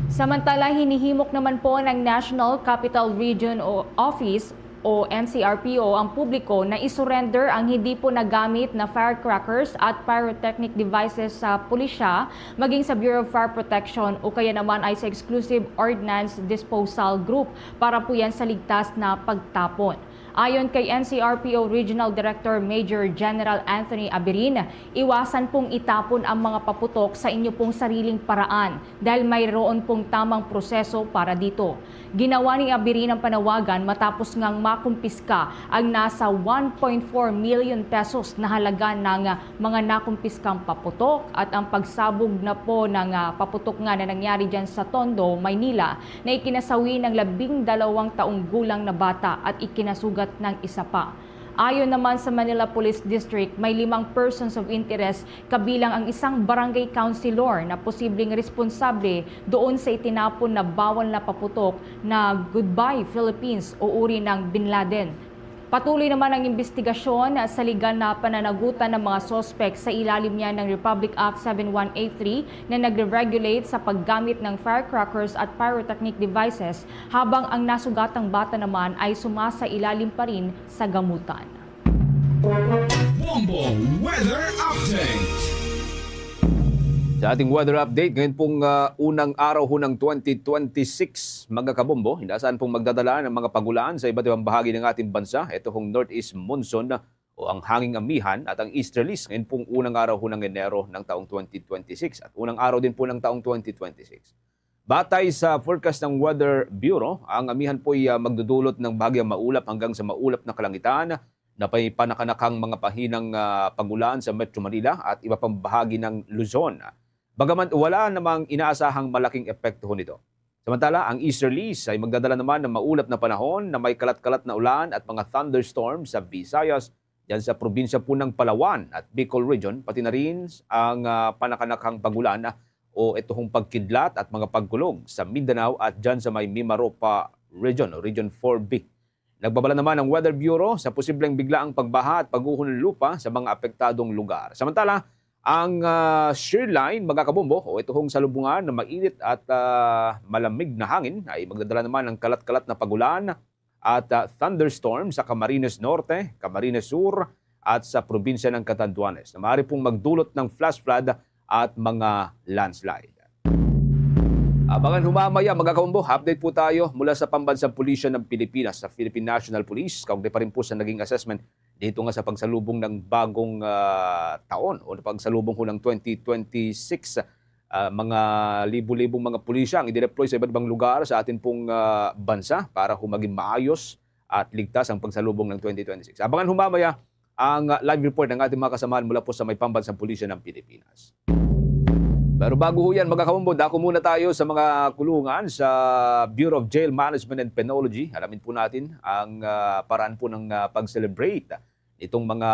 Samantala, hinihimok naman po ng National Capital Region o Office o N C R P O ang publiko na isurrender ang hindi po nagamit na firecrackers at pyrotechnic devices sa pulisya, maging sa Bureau of Fire Protection o kaya naman ay sa Exclusive Ordnance Disposal Group para po yan sa ligtas na pagtapon. Ayon kay N C R P O Regional Director Major General Anthony Abirin, iwasan pong itapon ang mga paputok sa inyo pong sariling paraan dahil mayroon pong tamang proseso para dito. Ginawa ni Abirin ang panawagan matapos ngang makumpiska ang nasa one point four million pesos na halaga ng mga nakumpiskang paputok at ang pagsabog na po ng, ah, paputok nga na nangyari dyan sa Tondo, Maynila, na ikinasawi ng labing dalawang taong gulang na bata at ikinasugat ng isa pa. Ayon naman sa Manila Police District, may limang persons of interest, kabilang ang isang barangay councilor na posibleng responsable doon sa itinapon na bawal na paputok na Goodbye Philippines o uri ng Bin Laden. Patuloy naman ang imbestigasyon sa legal na pananagutan ng mga suspek sa ilalim niya ng Republic Act seven one eight three na nagre-regulate sa paggamit ng firecrackers at pyrotechnic devices, habang ang nasugatang bata naman ay sumasailalim pa rin sa gamutan. Bombo Weather Update. Sa ating weather update, ngayon pong, ah, unang araw ho ng twenty twenty-six, mga kabombo, inaasahan pong magdadala ng mga pagulan sa iba't ibang bahagi ng ating bansa. Ito hong northeast monsoon o ang hanging amihan at ang easterlies ngayon pong unang araw ho ng Enero ng taong twenty twenty-six at unang araw din po ng taong twenty twenty-six. Batay sa forecast ng Weather Bureau, ang amihan po'y, ah, magdudulot ng bahagyang maulap hanggang sa maulap na kalangitan na may panakanakang mga pahinang, ah, pagulan sa Metro Manila at iba pang bahagi ng Luzon. Bagaman wala namang inaasahang malaking epekto nito. Samantala, ang easterlies ay magdadala naman ng maulap na panahon na may kalat-kalat na ulan at mga thunderstorm sa Visayas, dyan sa probinsya po ng Palawan at Bicol Region, pati na rin ang, ah, panakanakhang pagulan o ito hong pagkidlat at mga pagkulog sa Mindanao at dyan sa may Mimaropa Region o Region four B. Nagbabala naman ang Weather Bureau sa posibleng biglaang pagbaha at pag-uho ng lupa sa mga apektadong lugar. Samantala, ang, ah, shear line, mga kabombo, o ito hong salubungan na mainit at, ah, malamig na hangin ay magdadala naman ng kalat-kalat na pagulan at, ah, thunderstorm sa Camarines Norte, Camarines Sur, at sa probinsya ng Catanduanes na maaari pong magdulot ng flash flood at mga landslide. Abangan humamaya, mga kaumbo, update po tayo mula sa Pambansang Pulisya ng Pilipinas, sa Philippine National Police, kaugnay pa rin po sa naging assessment dito nga sa pagsalubong ng bagong, ah, taon o pagsalubong ho ng twenty twenty-six. Ah, mga libo-libong mga pulisya ang idineploy sa iba't ibang lugar sa atin pong, ah, bansa para ho maging maayos at ligtas ang pagsalubong ng twenty twenty-six. Abangan ho mamaya ang, ah, live report ng ating mga kasamahan mula po sa may Pambansang Pulisya ng Pilipinas. Pero bago ho yan, mga kaumbo, dako muna tayo sa mga kulungan sa Bureau of Jail Management and Penology. Alamin po natin ang, ah, paraan po ng, ah, pag-celebrate nitong mga,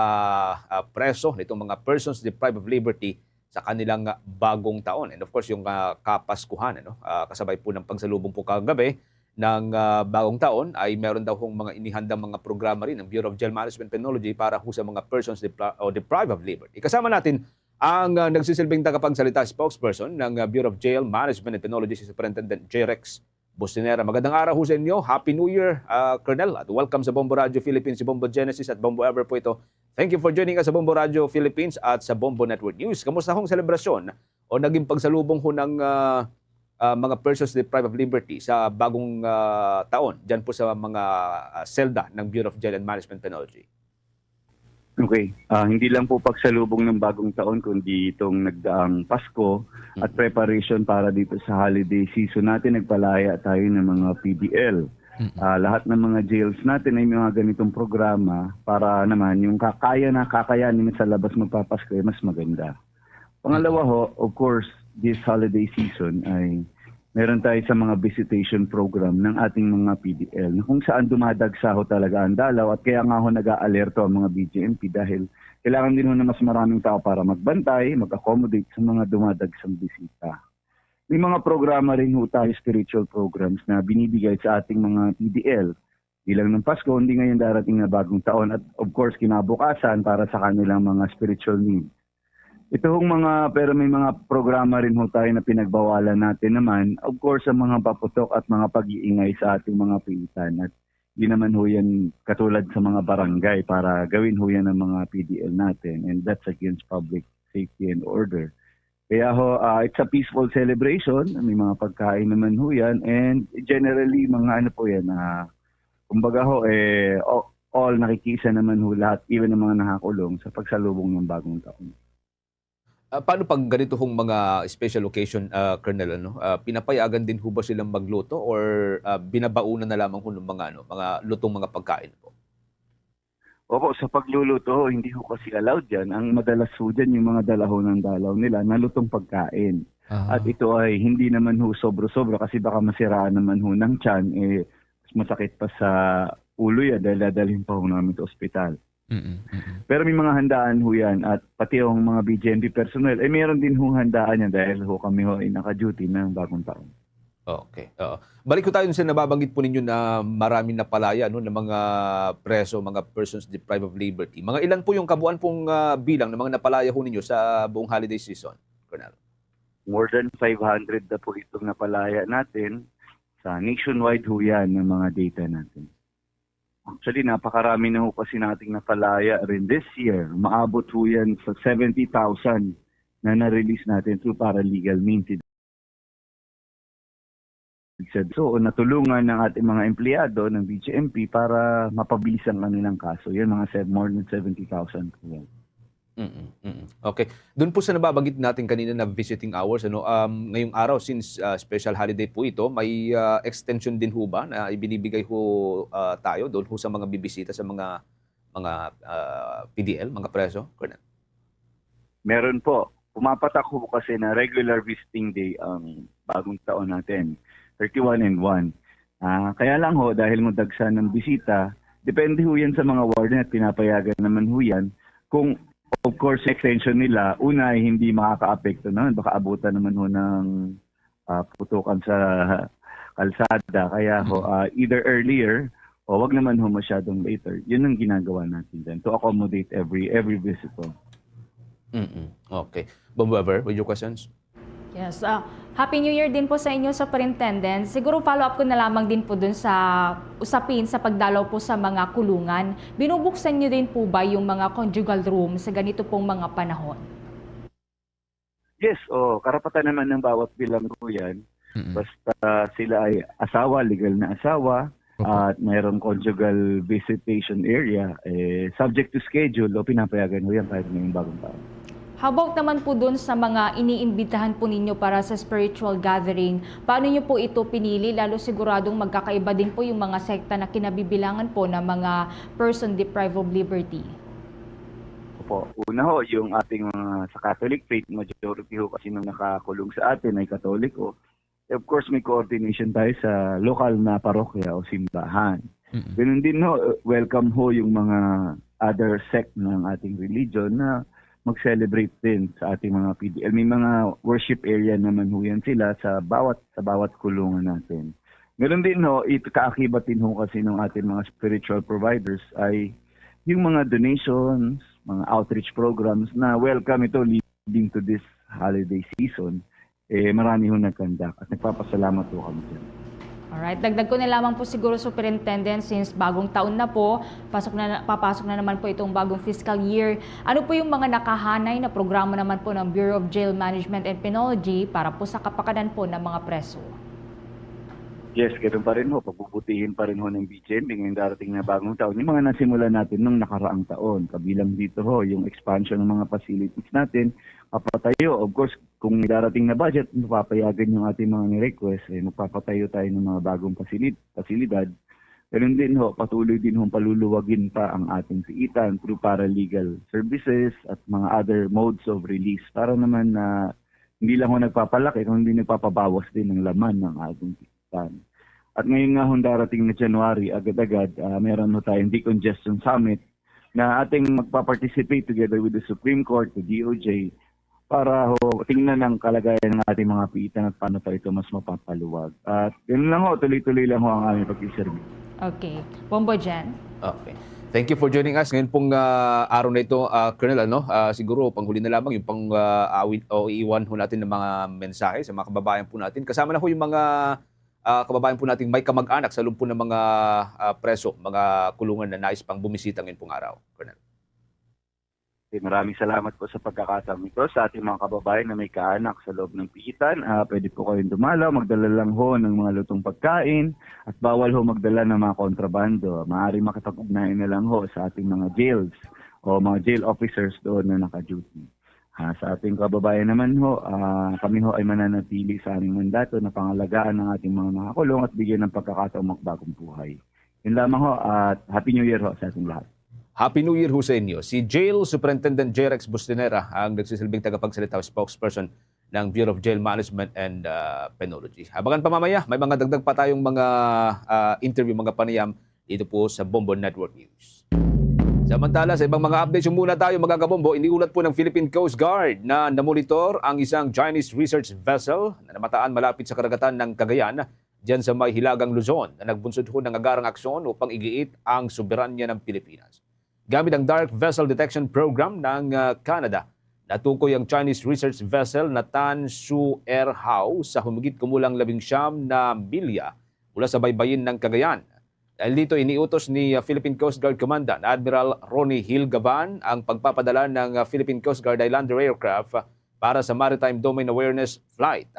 ah, preso, nitong mga persons deprived of liberty sa kanilang, ah, bagong taon. And of course, yung, ah, Kapaskuhan, ano, ah, kasabay po ng pagsalubong po kagabi ng, ah, bagong taon, ay meron daw hong mga inihandang mga programa rin ng Bureau of Jail Management Penology para ho sa mga persons depri-, o deprived of liberty. Kasama natin ang, ah, nagsisilbing tagapagsalita, spokesperson ng, ah, Bureau of Jail Management and Penology, si Superintendent J. Rex Bustinera. Magandang araw ho sa inyo. Happy New Year, ah, Colonel, at welcome sa Bombo Radio Philippines, si Bombo Genesis at Bombo Ever po ito. Thank you for joining us sa Bombo Radio Philippines at sa Bombo Network News. Kamusta hong selebrasyon o naging pagsalubong ho ng, ah, ah, mga persons deprived of liberty sa bagong, ah, taon dyan po sa mga, ah, selda ng Bureau of Jail and Management Penology? Okay. Ah, hindi lang po pagsalubong ng bagong taon, kundi itong nagdaang Pasko at Mm. preparation para dito sa holiday season natin, nagpalaya tayo ng mga P D L. Mm. Ah, lahat ng mga jails natin ay may mga ganitong programa para naman yung kakaya na, kakayanin sa labas magpapasko ay mas maganda. Pangalawa Mm. ho, of course, this holiday season ay meron tayo sa mga visitation program ng ating mga P D L na kung saan dumadagsa ho talaga ang dalaw at kaya nga ho nag-aalerto ang mga B J M P dahil kailangan din ho ng mas maraming tao para magbantay, mag-accommodate sa mga dumadagsang bisita. May mga programa rin ho tayo, spiritual programs na binibigay sa ating mga P D L. Di lang ng Pasko, hindi ngayon darating na bagong taon at of course kinabukasan para sa kanilang mga spiritual needs. Ito hong mga, pero may mga programa rin ho tayo na pinagbawalan natin naman. Of course, ang mga paputok at mga pag-iingay sa ating mga pilitan. At di naman ho yan katulad sa mga barangay para gawin ho yan ng mga P D L natin. And that's against public safety and order. Kaya ho, ah, it's a peaceful celebration. May mga pagkain naman ho yan. And generally, mga ano po yan, ah, kumbaga ho, eh, o-, all nakikiisa naman ho lahat, even ang mga nakakulong sa pagsalubong ng bagong taon. Ah, paano pag ganito hong mga special occasion, ah, Colonel, ano? Ah, pinapayagan din ho ba silang magluto or, ah, binabaunan na lamang ho ng mga, ano, mga lutong mga pagkain po? Opo, sa pagluluto ho, hindi ho kasi allowed yan. Ang madalas ho dyan, yung mga dala ho ng dalaw nila na lutong pagkain. Ah. At ito ay hindi naman ho sobra-sobra kasi baka masiraan naman ho ng tiyan, eh, mas masakit pa sa ulo yan dahil dadalhin pa ho namin sa ospital. Mm, mm. Pero may mga handaan ho yan at pati yung mga B J M P personnel, eh, meron din ho handaan yan dahil ho kami ho ay naka-duty ng bagong taon. Okay, oo. Balik ko tayo sa nababanggit po ninyo na maraming napalaya, no, ng mga preso, mga persons deprived of liberty. Mga ilan po yung kabuuan pong, ah, bilang ng mga napalaya ho ninyo sa buong holiday season, Colonel? More than five hundred na po itong napalaya natin. Sa nationwide ho yan ng mga data natin. Actually, napakarami na ho kasi nating napalaya rin this year. Maabot ho yan sa seventy thousand na na-release natin through paralegal means. So, natulungan ng ating mga empleyado ng B J M P para mapabilis ang kanilang kaso. Yan, mga sev-, more than seventy thousand po yan. Mm, mm. Okay. Doon po sa nababanggit natin kanina na visiting hours, ano, um, ngayong araw, since, ah, special holiday po ito, may, ah, extension din ho ba na ibinibigay ho, ah, tayo doon ho sa mga bibisita sa mga, mga, ah, P D L, mga preso, Colonel? Meron po. pumapatak ho kasi na regular visiting day ang bagong taon natin, thirty-one and one. Ah, kaya lang ho, dahil mo dagsa ng bisita, depende ho yan sa mga warden at pinapayagan naman ho yan. Kung, of course, extension nila, una ay hindi makakaapekto naman, baka abutan naman ho ng ah, putukan sa kalsada. Kaya ho, Mm. ah, either earlier o wag naman ho masyadong later. Yun ang ginagawa natin dyan to accommodate every every visitor. Mm-mm. Okay. Bob Weber, with your questions? Yes. Ah, Happy New Year din po sa inyo, Superintendent. Siguro follow-up ko na lamang din po dun sa usapin sa pagdalaw po sa mga kulungan. Binubuksan niyo din po ba yung mga conjugal room sa ganito pong mga panahon? Yes, oh, karapatan naman ng bawat bilanggo yan. Mm-mm. Basta sila ay asawa, legal na asawa, Opo. at mayroong conjugal visitation area, eh, subject to schedule, o pinapayagan ho yan kahit ngayong bagong taon. How about naman po dun sa mga iniimbitahan po ninyo para sa spiritual gathering? Paano nyo po ito pinili? Lalo siguradong magkakaiba din po yung mga sekta na kinabibilangan po ng mga person deprived of liberty. Opo. Una ho, yung ating mga sa Catholic faith, majority ho kasi nung nakakulong sa atin ay Katoliko. Of course, may coordination tayo sa lokal na parokya o simbahan. Mm-mm. Ganun din ho, welcome ho yung mga other sect ng ating religion na mag-celebrate din sa ating mga P D L. May mga worship area naman ho yan sila sa bawat, sa bawat kulungan natin. Ganun din ho, it-, kaakibat din ho kasi ng ating mga spiritual providers ay yung mga donations, mga outreach programs na welcome ito leading to this holiday season. Eh, marami ho nag-conduct at nagpapasalamat ho kami dyan. Alright, dagdag ko na lamang po siguro, Superintendent, since bagong taon na po, pasok na, papasok na naman po itong bagong fiscal year. Ano po yung mga nakahanay na programa naman po ng Bureau of Jail Management and Penology para po sa kapakanan po ng mga preso? Yes, ganun pa rin ho. Pagbubutihin pa rin ho ng B J M P ngayong darating na bagong taon. Yung mga nasimulan natin nung nakaraang taon, kabilang dito ho, yung expansion ng mga facilities natin, papatayo. Of course, kung may darating na budget, mapapayagan yung ating mga ni-request, eh, magpapatayo tayo ng mga bagong pasilid-, pasilidad. Ganun din ho, patuloy din ho paluluwagin pa ang ating piitan through paralegal services at mga other modes of release para naman na hindi lang ho nagpapalaki, kundi nagpapabawas din ng laman ng ating piitan. At ngayon nga ho, darating na January, agad-agad, ah, meron ho tayong Decongestion Summit na ating magpa-participate together with the Supreme Court, the D O J, para ho tingnan ang kalagayan ng ating mga piitan at paano pa ito mas mapapaluwag. At yun lang ho, tuloy-tuloy lang ho ang aming pagsiserbi. Okay. Bombo Jen? Okay. Thank you for joining us ngayon pong, ah, araw na ito, ah, Colonel, ano? Ah, siguro, panghuli na lamang yung pang, ah, awit o iiwan ho natin ng mga mensahe sa mga kababayan po natin. Kasama na ho yung mga, ah, kababayan po nating may kamag-anak sa loob po ng mga, ah, preso, mga kulungan na nais pang bumisita ngayon pong araw, Colonel. Okay, maraming salamat po sa pagkakataong ito. Sa ating mga kababayan na may kaanak sa loob ng piitan, ah, pwede po kayong dumalaw. Magdala lang ho ng mga lutong pagkain at bawal ho magdala ng mga kontrabando. Maaari makipag-ugnayan na lang ho sa ating mga jails o mga jail officers doon na naka-duty. Ah, sa ating kababayan naman ho, ah, kami ho ay mananatili sa aming mandato na pangalagaan ang ating mga nakakulong at bigyan ng pagkakataong magbagong buhay. Yun lamang ho, at Happy New Year ho sa ating lahat. Happy New Year ho sa inyo. Si Jail Superintendent Jerex Bustinera ang nagsisilbing tagapagsalita o spokesperson ng Bureau of Jail Management and, ah, Penology. Abangan pa mamaya, may mga dagdag pa tayong mga, ah, interview, mga panayam dito po sa Bombo Network News. Samantala, sa ibang mga updates, yung muna tayo, mga kabombo, iniulat po ng Philippine Coast Guard na namonitor ang isang Chinese research vessel na namataan malapit sa karagatan ng Cagayan, diyan sa may Hilagang Luzon, na nagbunsod ho ng agarang aksyon upang igiit ang soberanya ng Pilipinas. Gamit ang Dark Vessel Detection Program ng, ah, Canada, natukoy ang Chinese research vessel na Tan Su Air Hao sa humigit kumulang labing siyam na milya mula sa baybayin ng Cagayan. Dahil dito, iniutos ni, ah, Philippine Coast Guard Commandant Admiral Ronnie Hill Gaban ang pagpapadala ng, ah, Philippine Coast Guard Highlander aircraft, ah, para sa Maritime Domain Awareness Flight.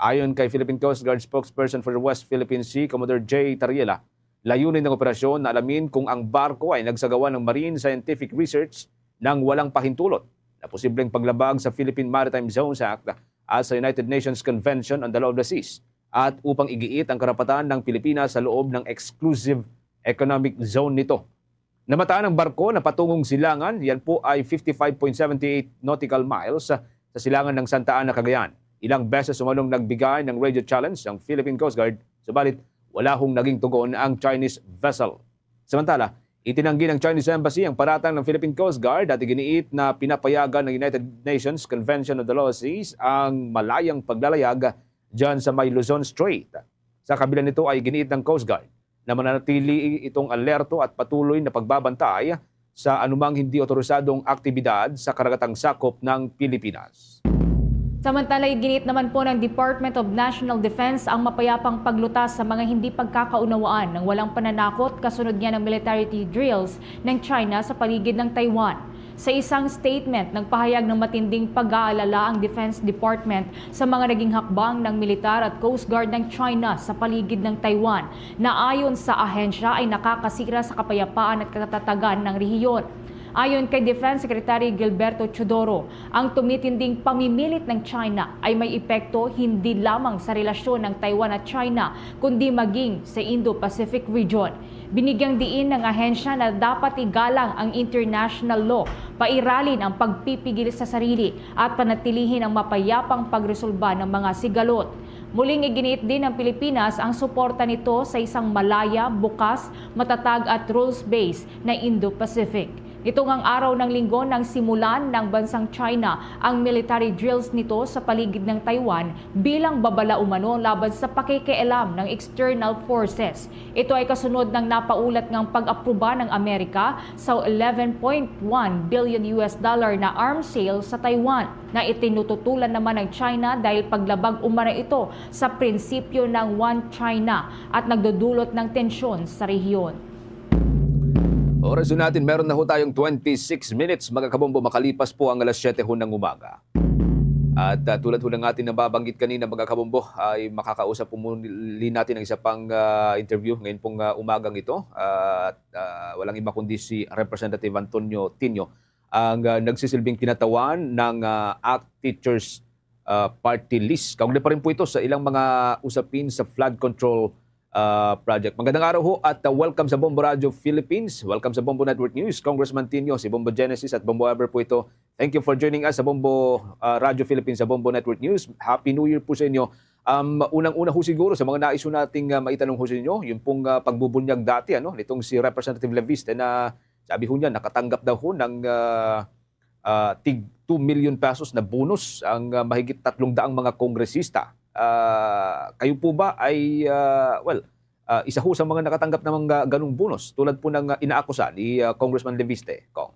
Ayon kay Philippine Coast Guard Spokesperson for the West Philippine Sea, Commodore Jay Tariela, layunin ng operasyon na alamin kung ang barko ay nagsagawa ng marine scientific research nang walang pahintulot na posibleng paglabag sa Philippine Maritime Zones Act at sa United Nations Convention on the Law of the Seas, at upang igiit ang karapatan ng Pilipinas sa loob ng exclusive economic zone nito. Namataan ang barko na patungong silangan, yan po ay fifty-five point seven eight nautical miles, sa silangan ng Santa Ana, Cagayan. Ilang beses umanong nagbigay ng radio challenge ang Philippine Coast Guard, subalit wala hong naging tugon ang Chinese vessel. Samantala, itinanggi ng Chinese Embassy ang paratang ng Philippine Coast Guard at iginiit na pinapayagan ng United Nations Convention of the Lower Seas ang malayang paglalayag dyan sa may Luzon Strait. Sa kabila nito ay iginiit ng Coast Guard na mananatili itong alerto at patuloy na pagbabantay sa anumang hindi otorisadong aktibidad sa karagatang sakop ng Pilipinas. Samantala, iginiit naman po ng Department of National Defense ang mapayapang paglutas sa mga hindi pagkakaunawaan ng walang pananakot kasunod niya ng military drills ng China sa paligid ng Taiwan. Sa isang statement, nagpahayag ng matinding pag-aalala ang Defense Department sa mga naging hakbang ng militar at Coast Guard ng China sa paligid ng Taiwan, na ayon sa ahensya ay nakakasira sa kapayapaan at katatagan ng rehiyon. Ayon kay Defense Secretary Gilberto Teodoro, ang tumitinding pamimilit ng China ay may epekto hindi lamang sa relasyon ng Taiwan at China, kundi maging sa Indo-Pacific region. Binigyang diin ng ahensya na dapat igalang ang international law, pairalin ang pagpipigil sa sarili, at panatilihin ang mapayapang pagresolba ng mga sigalot. Muling iginiit din ng Pilipinas ang suporta nito sa isang malaya, bukas, matatag at rules-based na Indo-Pacific. Nitong ang araw ng Linggo nang simulan ng bansang China ang military drills nito sa paligid ng Taiwan bilang babala umano laban sa pakikialam ng external forces. Ito ay kasunod ng napaulat ngang pag-aproba ng Amerika sa eleven point one billion U S dollar na arms sale sa Taiwan, na itinututulan naman ng China dahil paglabag umano ito sa prinsipyo ng One China at nagdudulot ng tensyon sa rehiyon. Oras na natin, meron na ho tayong twenty-six minutes, mga kabombo, makalipas po ang alas siyete ho ng umaga. At, ah, tulad ho ng ating nababanggit kanina, mga kabombo, ay makakausap po muli natin ang isa pang, ah, interview ngayon pong, ah, umagang ito. At, ah, walang iba kundi si Representative Antonio Tinio, ang, ah, nagsisilbing kinatawan ng, ah, ACT Teachers, ah, Party List. Kaugnay pa rin po ito sa ilang mga usapin sa flood control, ah, project. Magandang araw ho at, ah, welcome sa Bombo Radio Philippines. Welcome sa Bombo Network News, Congressman Tinio, si Bombo Genesis at Bombo Ever po ito. Thank you for joining us sa Bombo, ah, Radio Philippines, sa Bombo Network News. Happy New Year po sa inyo. Um, unang-una ho siguro sa mga nais ho nating, ah, maitanong ho sa inyo, yung pong, ah, pagbubunyag dati, ano, nitong si Representative Leviste na sabi ho niya, nakatanggap daw ho ng, ah, ah, tig two million pesos na bonus ang, ah, mahigit tatlong daang mga kongresista. Ah, kayo po ba ay, ah, well, ah, isa ho sa mga nakatanggap ng mga ganong bonus tulad po ng, ah, inaakusa ni, ah, Congressman Leviste, Cong?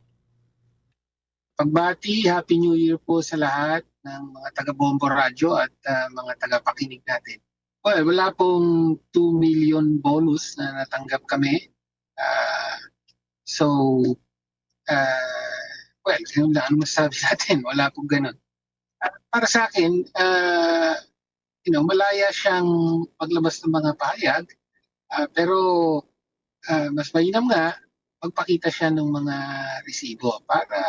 Pagbati, Happy New Year po sa lahat ng mga taga Bombo Radyo at, ah, mga tagapakinig natin. Well, wala pong two million bonus na natanggap kami. Ah, so, ah, well, yun lang ang masasabi natin. Wala pong ganun. Ah, para sa akin, ah, you know, malaya siyang maglabas ng mga pahayag, ah, pero, ah, mas mainam nga magpakita siya ng mga resibo para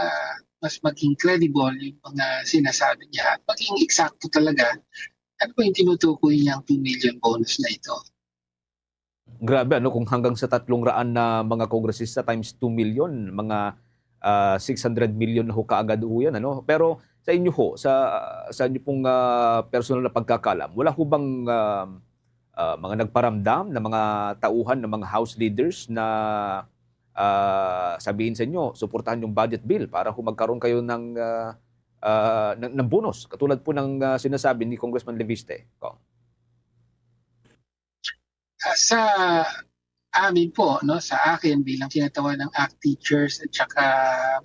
mas maging credible yung mga sinasabi niya at maging eksakto talaga ano ba yung tinutukoy niyang two million bonus na ito. Grabe, ano, kung hanggang sa tatlong raan na mga kongresista times two million, mga, ah, six hundred million na ho kaagad ho yan, ano? Pero sa inyo ho, sa, sa inyo pong, ah, personal na pagkakalam, wala ho bang, ah, ah, mga nagparamdam na mga tauhan, na mga House leaders na, ah, sabihin sa inyo, suportahan yung budget bill para ho magkaroon kayo ng, ah, ah, ng, ng bonus, katulad po ng, ah, sinasabi ni Congressman Leviste, Cong? Ah, sa amin po, no, sa akin bilang kinatawan ng ACT Teachers at saka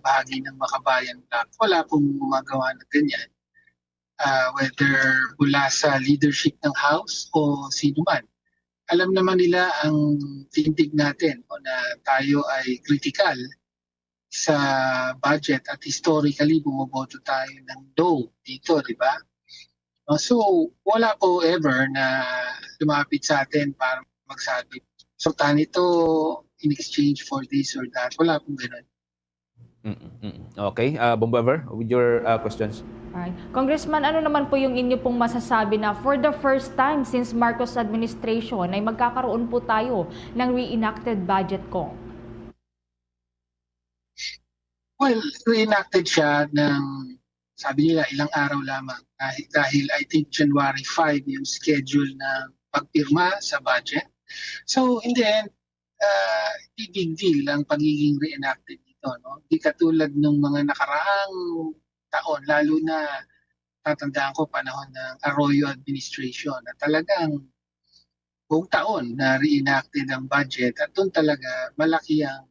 bahagi ng Makabayan Bloc, wala pong gumagawa ng ganyan. Ah, whether mula sa leadership ng House o sino man. Alam naman nila ang tindig natin, no, na tayo ay kritikal sa budget at historically bumoboto tayo ng no dito, di ba? No, so, wala po ever na lumapit sa atin para magsabi, "Sultan ito in exchange for this or that." Wala pong ganun. Mm, mm. Okay, ah, Bombo Ever, with your, ah, questions. Alright. Congressman, ano naman po yung inyo pong masasabi na for the first time since Marcos administration ay magkakaroon po tayo ng reenacted budget, Cong? Well, reenacted siya ng sabi nila ilang araw lamang dahil, dahil I think January five yung schedule ng pagpirma sa budget. So in the end, uh, di big deal ang pagiging reenacted nito, no? Di katulad ng mga nakaraang taon, lalo na tatandaan ko panahon ng Arroyo administration na talagang buong taon na reenacted ang budget at doon talaga malaki ang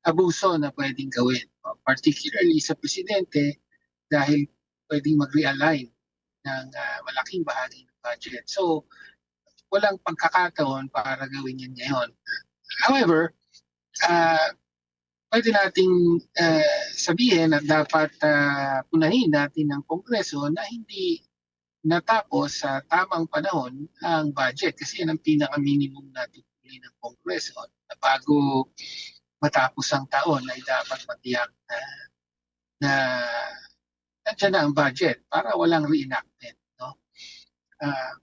abuso na pwedeng gawin, particularly sa presidente dahil pwedeng mag-realign ng uh, malaking bahagi ng budget. So, walang pagkakataon para gawin yan ngayon. However, uh, pwede nating uh, sabihin na dapat uh, punahin natin ng Kongreso na hindi natapos sa tamang panahon ang budget kasi yan ang pinaka-minimum na tungkulin ng Kongreso na bago matapos ang taon ay dapat matiyak na na nandiyan na ang budget para walang reenactment, no? Uh,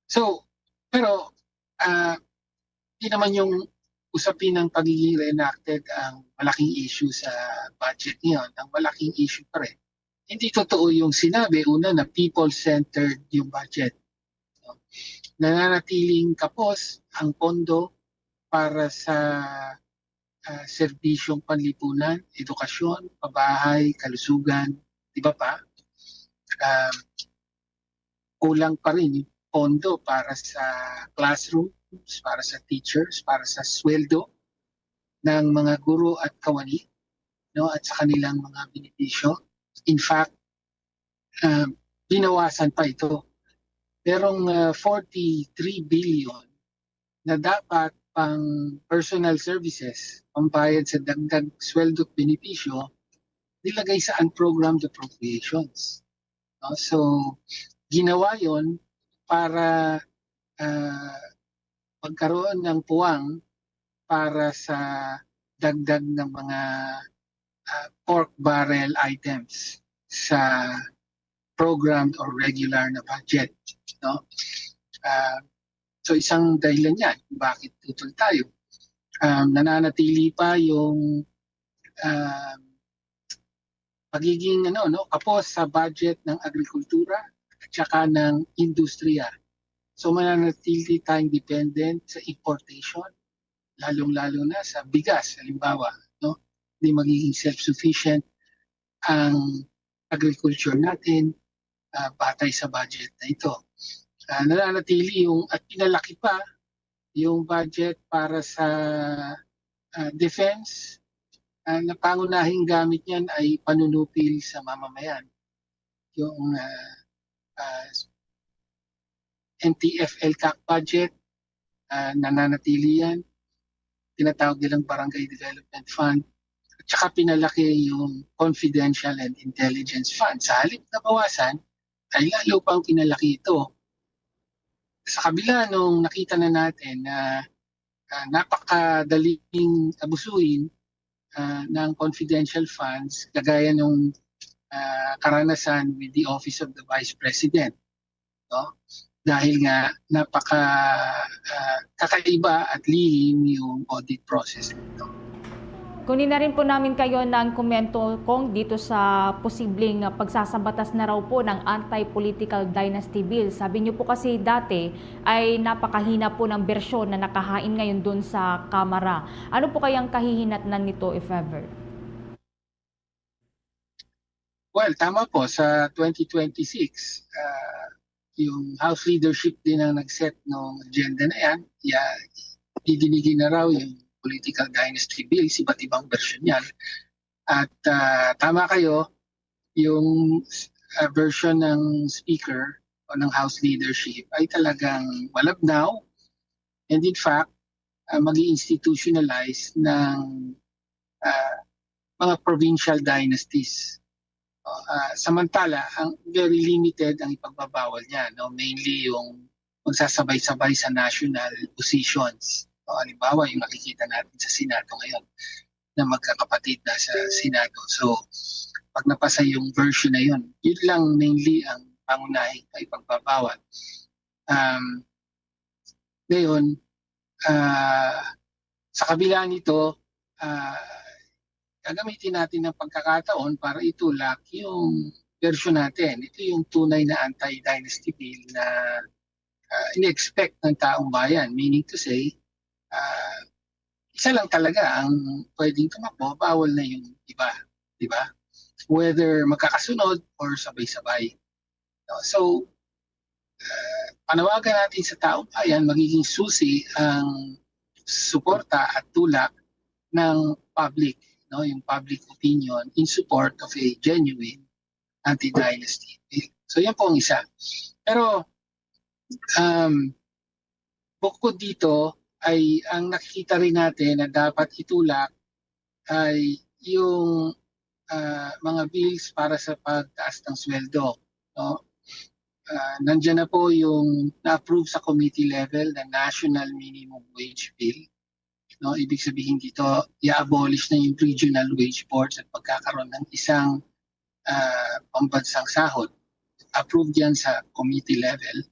so, pero uh, di naman yung usapin ng pagiging reenacted ang malaking issue sa budget ngayon. Ang malaking issue pa rin, hindi totoo yung sinabi una na people-centered yung budget. Nananatiling kapos ang pondo para sa uh, serbisyong panlipunan, edukasyon, pabahay, kalusugan, di ba pa? Uh, kulang pa rin yung pondo para sa classrooms, para sa teachers, para sa sweldo ng mga guro at kawani, no, at sa kanilang mga benepisyo. In fact, uh, binawasan pa ito. Merong uh, forty-three billion na dapat pang personal services, pambayad sa dagdag sweldo at benepisyo, nilagay sa unprogrammed appropriations. No? So, ginawa yon para uh, magkaroon ng puwang para sa dagdag ng mga uh, pork barrel items sa programmed or regular na budget, no? Uh, so isang dahilan yan bakit putol tayo. Um, nananatili pa yung um, pagiging ano, no, kapos sa budget ng agrikultura at saka ng industriya. So mananatili tayong dependent sa importation, lalong-lalo na sa bigas, halimbawa, no? Hindi magiging self-sufficient ang agriculture natin uh, batay sa budget na ito. Uh, nananatili yung at pinalaki pa yung budget para sa uh, defense uh, na pangunahing gamit niyan ay panunupil sa mamamayan. Yung uh, uh, N T F L CAC budget, uh, nananatili yan. Tinatawag nilang Barangay Development Fund. At saka pinalaki yung Confidential and Intelligence Fund. Sa halip na bawasan, ay lalo pang pinalaki ito. Sa kabila nung nakita na natin na uh, napakadaling abusuin uh, ng confidential funds, kagaya nung uh, karanasan with the Office of the Vice President. No? Dahil nga napaka uh, kakaiba at lihim yung audit process nito. Kunin na rin po namin kayo ng komento, Cong, dito sa posibleng pagsasabatas na raw po ng Anti-Political Dynasty Bill. Sabi niyo po kasi dati ay napakahina po ng bersyon na nakahain ngayon doon sa Kamara. Ano po kayang kahihinatnan nito, if ever? Well, tama po, sa twenty twenty-six, uh, yung House leadership din ang nag-set ng agenda na yan. Ya, didinigin na raw yung political dynasty bills, iba't ibang version yan. At uh, tama kayo, yung uh, version ng speaker o ng House leadership ay talagang malabnaw. And in fact, uh, mag-institutionalize ng uh, mga provincial dynasties. Uh, samantala, ang very limited ang ipagbabawal niya, no? Mainly yung magsasabay-sabay sa national positions. O, halimbawa, yung nakikita natin sa Senado ngayon na magkakapatid na sa Senado. So, pag napasa yung version na yun, yun lang mainly ang pangunahing ipagbabawal. Um, ngayon, uh, sa kabila nito, uh, gagamitin natin ng pagkakataon para itulak yung version natin. Ito yung tunay na anti-dynasty bill na, ah, ini-expect ng taong bayan. Meaning to say, ah, isa lang talaga ang pwedeng tumakbo, bawal na yung iba, di ba? Whether magkakasunod or sabay-sabay. No? So, ah, panawagan natin sa taong bayan, magiging susi ang suporta at tulak ng public, no, yung public opinion in support of a genuine anti-dynasty bill. So, yan po ang isa. Pero, um, bukod dito, ay ang nakikita rin natin na dapat itulak ay yung, ah, mga bills para sa pagtaas ng sweldo, no? Ah, nandiyan na po yung na-approve sa committee level na national minimum wage bill, no? Ibig sabihin dito, i-abolish na yung regional wage boards at pagkakaroon ng isang, ah, pambansang sahod. Approved yan sa committee level,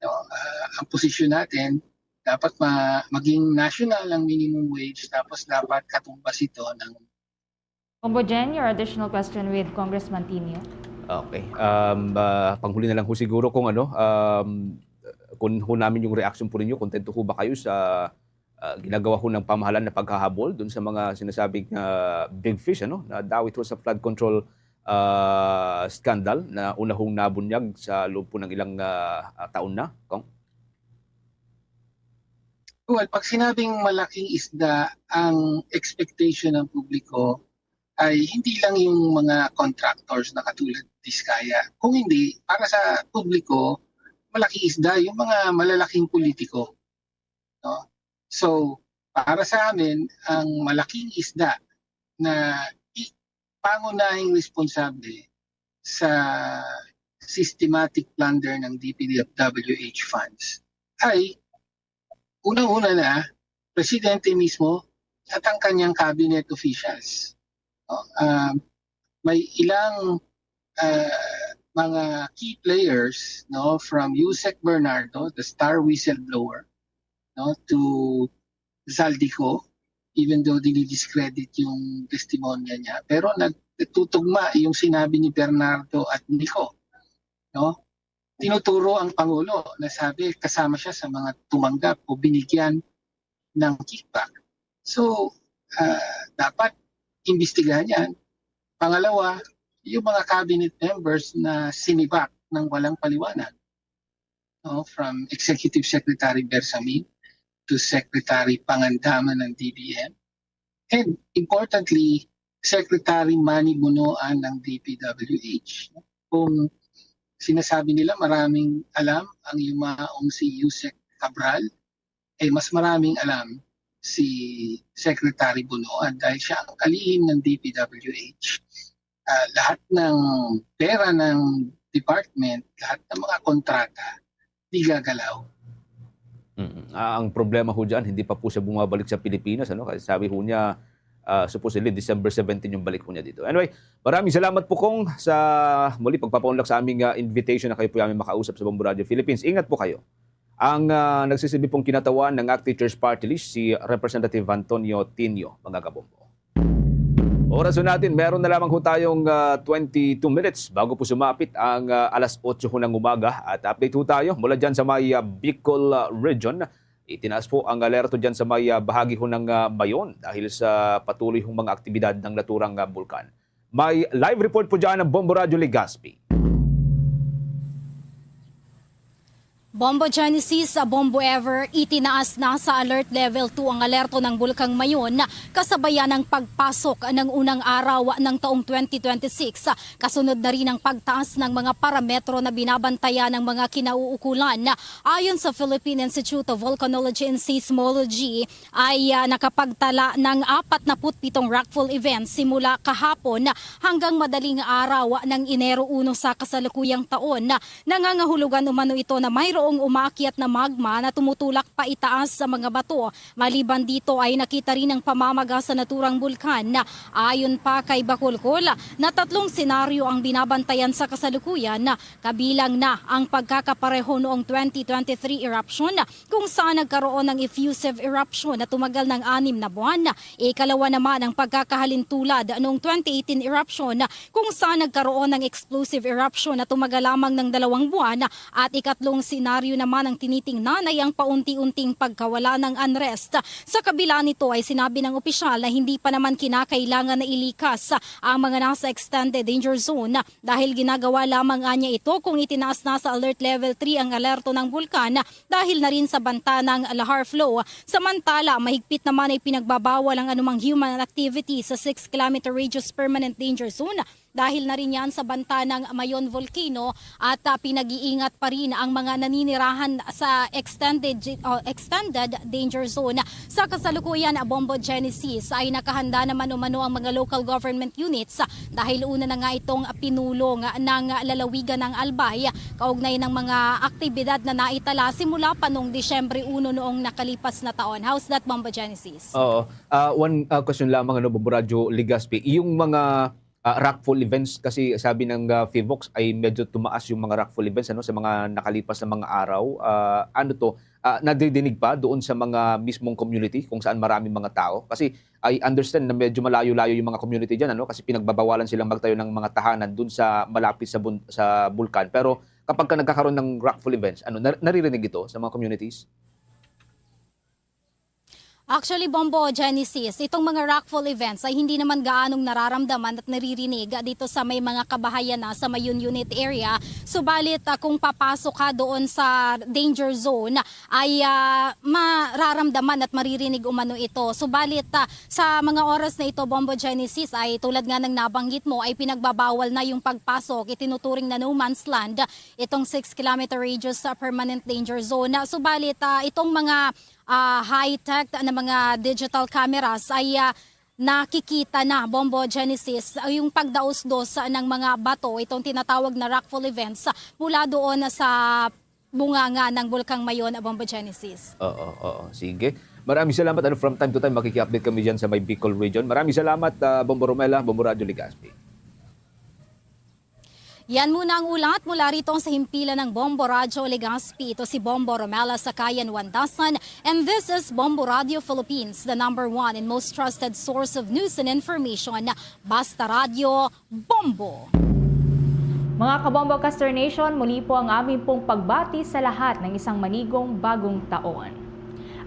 no? Ah, ang posisyon natin, dapat ma-, maging national ang minimum wage, tapos dapat katumbas ito ng Bombo Jen, your additional question with Congressman Tinio. Okay. Um, ah, panghuli na lang ho siguro kung ano, um, kung ho namin yung reaction po ninyo, kontento ho ba kayo sa, ah, ginagawa ho ng pamahalaan na paghahabol dun sa mga sinasabing, ah, big fish, ano, na dawit ho sa flood control, ah, scandal na una hong nabunyag sa loob po ng ilang, ah, ah, taon na, Kong? Well, pag sinabing malaking isda, ang expectation ng publiko ay hindi lang yung mga contractors na katulad ni Diskaya. Kung hindi, para sa publiko, malaking isda yung mga malalaking politiko, no? So, para sa amin, ang malaking isda na i-, pangunahing responsable sa systematic plunder ng D P W H funds ay unang-una na, presidente mismo at ang kanyang cabinet officials. No? Um, may ilang, ah, mga key players, no, from Usec Bernardo, the star whistleblower, no, to Zaldy Co, even though dinidiscredit yung testimonya niya. Pero nag-, nagtutugma yung sinabi ni Bernardo at ni Co, no? Tinuturo ang Pangulo na sabi kasama siya sa mga tumanggap o binigyan ng kickback. So, ah, dapat imbestigahan yan. Pangalawa, yung mga cabinet members na sinibak ng walang paliwanag, no? From Executive Secretary Bersamin to Secretary Pangandaman ng D B M. And importantly, Secretary Manny Bonoan ng D P W H. Kung sinasabi nila maraming alam ang yumaong si Usec Cabral, eh mas maraming alam si Secretary Bonoan dahil siya ang kalihim ng D P W H. Ah, lahat ng pera ng department, lahat ng mga kontrata, di gagalaw. Mm. Ah, ang problema ho dyan, hindi pa po siya bumabalik sa Pilipinas, ano? Kasi sabi ho niya, ah, supposedly December seventeen yung balik ho niya dito. Anyway, maraming salamat po, Kong, sa muli pagpapaunlak sa aming, ah, invitation na kayo po yung aming makausap sa Bombo Radio Philippines. Ingat po kayo. Ang, ah, nagsisilbi pong kinatawan ng ACT Teachers Party List, si Representative Antonio Tinio, mga kabombo. Oras ho natin, meron na lamang ho tayong, ah, twenty-two minutes bago po sumapit ang, ah, alas otso ho ng umaga. At update ho tayo mula dyan sa may, ah, Bicol, ah, region. Itinaas po ang alerto dyan sa may, ah, bahagi ho ng, ah, Mayon dahil sa patuloy hong mga aktibidad ng naturang, ah, bulkan. May live report po dyan ang Bombo Radyo Legazpi. Bombo Genesis, Bombo Ever, itinaas na sa Alert Level two ang alerto ng Bulkang Mayon, kasabayan ng pagpasok ng unang araw ng taong twenty twenty-six. Kasunod na rin ang pagtaas ng mga parametro na binabantayan ng mga kinauukulan. Ayon sa Philippine Institute of Volcanology and Seismology, ay, ah, nakapagtala ng apat na put pitong rockfall events simula kahapon hanggang madaling araw ng Enero uno sa kasalukuyang taon. Nangangahulugan umano ito na mayroong Ang umaakyat na magma na tumutulak paitaas sa mga bato. Maliban dito ay nakita rin ang pamamaga sa naturang bulkan. Ayon pa kay Bacolcol, na tatlong senaryo ang binabantayan sa kasalukuyan, kabilang na ang pagkakapareho noong twenty twenty-three eruption, kung saan nagkaroon ng effusive eruption na tumagal ng anim na buwan. Ikalawa naman ang pagkakahalintulad noong twenty eighteen eruption, kung saan nagkaroon ng explosive eruption na tumagal lamang ng dalawang buwan, at ikatlong senaryo naman ang tinitingnan ay ang paunti-unting pagkawala ng unrest. Sa kabila nito ay sinabi ng opisyal na hindi pa naman kinakailangan na ilikas ang mga nasa extended danger zone dahil ginagawa lamang anya ito kung itinaas na sa alert level three ang alerto ng bulkan dahil na rin sa banta ng lahar flow. Samantala, mahigpit naman ay pinagbabawal ang anumang human activity sa six kilometer radius permanent danger zone dahil na rin yan sa banta ng Mayon Volcano at, ah, pinag-iingat pa rin ang mga naninirahan sa extended, oh, extended danger zone. Sa kasalukuyan, Bombo Genesis, ay nakahanda naman umano ang mga local government units, ah, dahil una na nga itong pinulong ng lalawigan ng Albay kaugnay ng mga aktibidad na naitala simula pa noong Disyembre uno noong nakalipas na taon. How's that, Bombo Genesis? Oo. Ah, one, ah, question lamang, ano, Bombo Radyo Legazpi. Yung mga, ah, rockfall events, kasi sabi ng, ah, PHIVOLCS ay medyo tumaas yung mga rockfall events, ano, sa mga nakalipas na mga araw. Ah, ano to, ah, nadidinig pa doon sa mga mismong community kung saan maraming mga tao? Kasi I understand na medyo malayo-layo yung mga community diyan, ano, kasi pinagbabawalan silang magtayo ng mga tahanan dun sa malapit sa bun-, sa bulkan. Pero kapag ka nagkakaroon ng rockfall events, ano, nar-, naririnig ito sa mga communities? Actually, Bombo Genesis, itong mga rockfall events ay hindi naman gaanong nararamdaman at naririnig dito sa may mga kabahayan na sa Mayon Unit area. Subalit, ah, kung papasok ka doon sa danger zone, ay, ah, mararamdaman at maririnig umano ito. Subalit, ah, sa mga oras na ito, Bombo Genesis, ay tulad nga ng nabanggit mo, ay pinagbabawal na yung pagpasok. Itinuturing na no man's land itong six kilometer radius, ah, permanent danger zone. Subalit, ah, itong mga ah, high-tech na mga digital cameras ay, ah, nakikita na, Bombo Genesis, ah, yung pagdausdos ng mga bato, itong tinatawag na rockfall events, ah, mula doon sa bunganga ng Bulkang Mayon, Bombo Genesis. Oo, oo. Sige. Maraming salamat. Ano, from time to time, makiki-update kami dyan sa may Bicol region. Maraming salamat, ah, Bombo Romela, Bombo Radyo Legazpi. Yan muna ang ulat mula rito sa himpilan ng Bombo Radyo Legazpi. Ito si Bombo Romela Sakayan Wandasan, and this is Bombo Radyo Philippines, the number one and most trusted source of news and information. Basta Radyo, Bombo! Mga Kabombo Caster Nation, muli po ang amin pong pagbati sa lahat ng isang manigong bagong taon.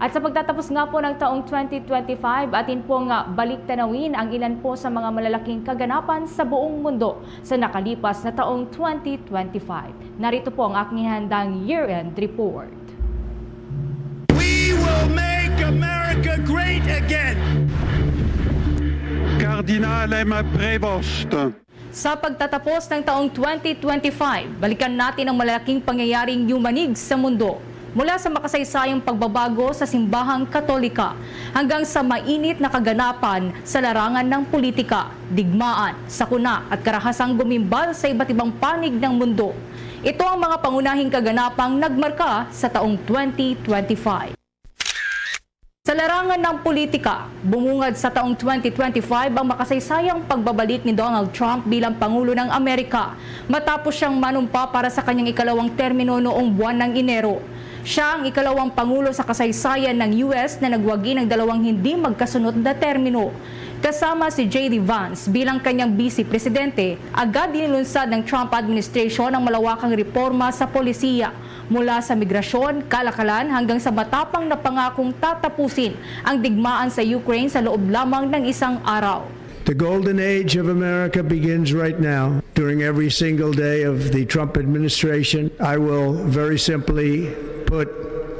At sa pagtatapos nga po ng taong twenty twenty-five, atin pong, ah, balik-tanawin ang ilan po sa mga malalaking kaganapan sa buong mundo sa nakalipas na taong twenty twenty-five. Narito po ang aking handang year-end report. We will make America great again. Cardinal M. Prévost. Sa pagtatapos ng taong twenty twenty-five, balikan natin ang malaking pangyayaring yumanig sa mundo, mula sa makasaysayang pagbabago sa simbahang Katolika hanggang sa mainit na kaganapan sa larangan ng politika, digmaan, sakuna, at karahasang gumimbal sa iba't ibang panig ng mundo. Ito ang mga pangunahing kaganapang nagmarka sa taong twenty twenty-five. Sa larangan ng politika, bumungad sa taong twenty twenty-five ang makasaysayang pagbabalik ni Donald Trump bilang Pangulo ng Amerika matapos siyang manumpa para sa kanyang ikalawang termino noong buwan ng Enero. Siya ang ikalawang pangulo sa kasaysayan ng U S na nagwagi ng dalawang hindi magkasunod na termino. Kasama si J D Vance bilang kanyang vice presidente, agad inilunsad ng Trump administration ang malawakang reporma sa polisiya. Mula sa migrasyon, kalakalan, hanggang sa matapang na pangakong tatapusin ang digmaan sa Ukraine sa loob lamang ng isang araw. The golden age of America begins right now. During every single day of the Trump administration, I will very simply put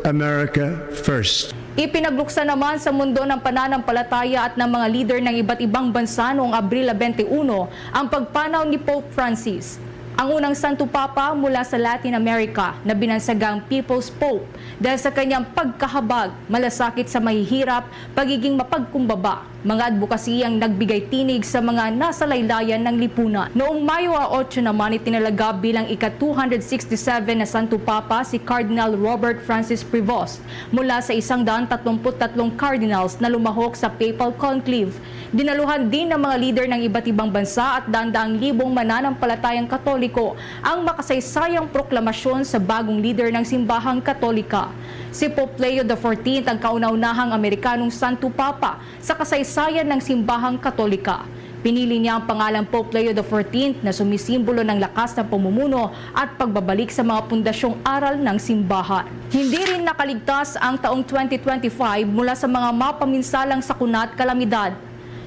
America first. Ipinagluksa naman sa mundo ng pananampalataya at ng mga lider ng iba't ibang bansa noong Abril twenty-one ang pagpanaw ni Pope Francis, ang unang Santo Papa mula sa Latin America na binansagang People's Pope dahil sa kanyang pagkahabag, malasakit sa mahihirap, pagiging mapagkumbaba, mga adbokasiyang nagbigay tinig sa mga nasalaylayan ng lipunan. Noong Mayo a otso naman itinalaga bilang ika two hundred sixty-seven na Santo Papa si Cardinal Robert Francis Prevost mula sa isang daan tatlumpu't tatlong cardinals na lumahok sa papal conclave. Dinaluhan din ng mga lider ng iba't ibang bansa at daan-daang libong mananampalatayang Katoliko ang makasaysayang proklamasyon sa bagong lider ng simbahang Katolika. Si Pope Leo the fourteenth ang kauna-unahang Amerikanong Santo Papa sa kasaysayan ng simbahang Katolika. Pinili niya ang pangalang Pope Leo the fourteenth na sumisimbolo ng lakas ng pamumuno at pagbabalik sa mga pundasyong aral ng simbahan. Hindi rin nakaligtas ang taong twenty twenty-five mula sa mga mapaminsalang sakuna at kalamidad.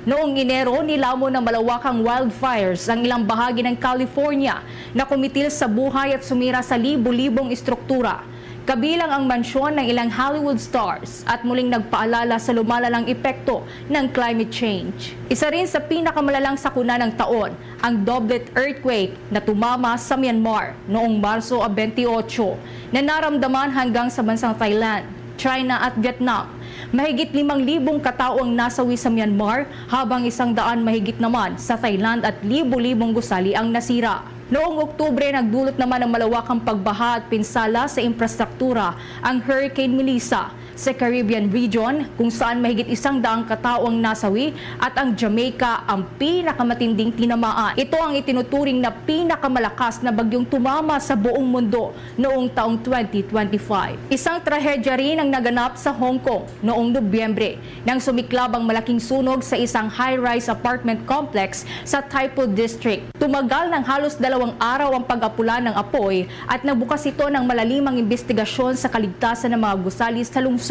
Noong Enero, nilamon ng malawakang wildfires ang ilang bahagi ng California na kumitil sa buhay at sumira sa libo-libong estruktura, kabilang ang mansyon ng ilang Hollywood stars, at muling nagpaalala sa lumalalang epekto ng climate change. Isa rin sa pinakamalalang sakuna ng taon ang Doblet earthquake na tumama sa Myanmar noong Marso a twenty-eight, na naramdaman hanggang sa bansang Thailand, China at Vietnam. Mahigit limang libong katao ang nasawi sa Myanmar, habang isang daan mahigit naman sa Thailand at libo-libong gusali ang nasira. Noong Oktubre, nagdulot naman ng malawakang pagbaha at pinsala sa infrastruktura ang Hurricane Melissa sa Caribbean region, kung saan mahigit isang daang katao ang nasawi at ang Jamaica ang pinakamatinding tinamaan. Ito ang itinuturing na pinakamalakas na bagyong tumama sa buong mundo noong taong twenty twenty-five. Isang trahedya rin ang naganap sa Hong Kong noong Nobyembre, nang sumiklab ang malaking sunog sa isang high-rise apartment complex sa Taipu District. Tumagal ng halos dalawang araw ang pag-apula ng apoy at nagbukas ito ng malalimang imbestigasyon sa kaligtasan ng mga gusali sa lungsod.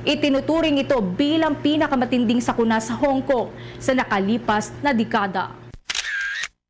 Itinuturing ito bilang pinakamatinding sakuna sa Hong Kong sa nakalipas na dekada.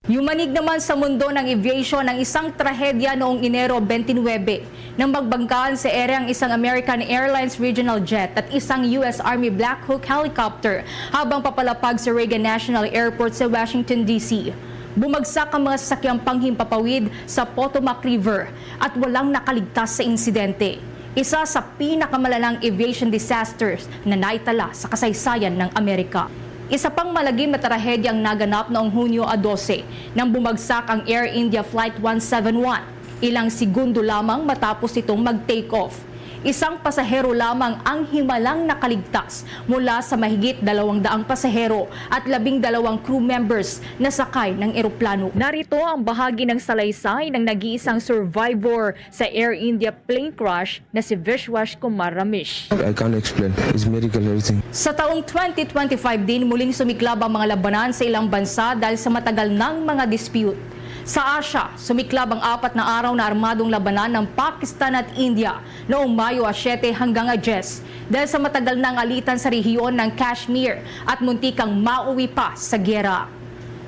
Yumanig naman sa mundo ng aviation ang isang trahedya noong Enero twenty-nine, nang magbanggaan sa ere ang isang American Airlines regional jet at isang U S Army Black Hawk helicopter habang papalapag sa Reagan National Airport sa Washington, D C. Bumagsak ang mga sasakyang panghimpapawid sa Potomac River at walang nakaligtas sa insidente. Isa sa pinakamalalang aviation disasters na naitala sa kasaysayan ng Amerika. Isa pang malagim na trahedya ang naganap noong Hunyo a dose, nang bumagsak ang Air India Flight one seven one, ilang segundo lamang matapos itong mag-take off. Isang pasahero lamang ang himalang nakaligtas mula sa mahigit dalawang daang pasahero at labing dalawang crew members na sakay ng eroplano. Narito ang bahagi ng salaysay ng nag-iisang survivor sa Air India plane crash na si Vishwash Kumar Ramesh. I can't explain. It's miracle everything. Sa taong twenty twenty-five din, muling sumiklab ang mga labanan sa ilang bansa dahil sa matagal nang mga dispute. Sa Asia, sumiklab ang apat na araw na armadong labanan ng Pakistan at India noong Mayo a siyete hanggang a dyes dahil sa matagal nang alitan sa rehiyon ng Kashmir at muntikang mauwi pa sa giyera.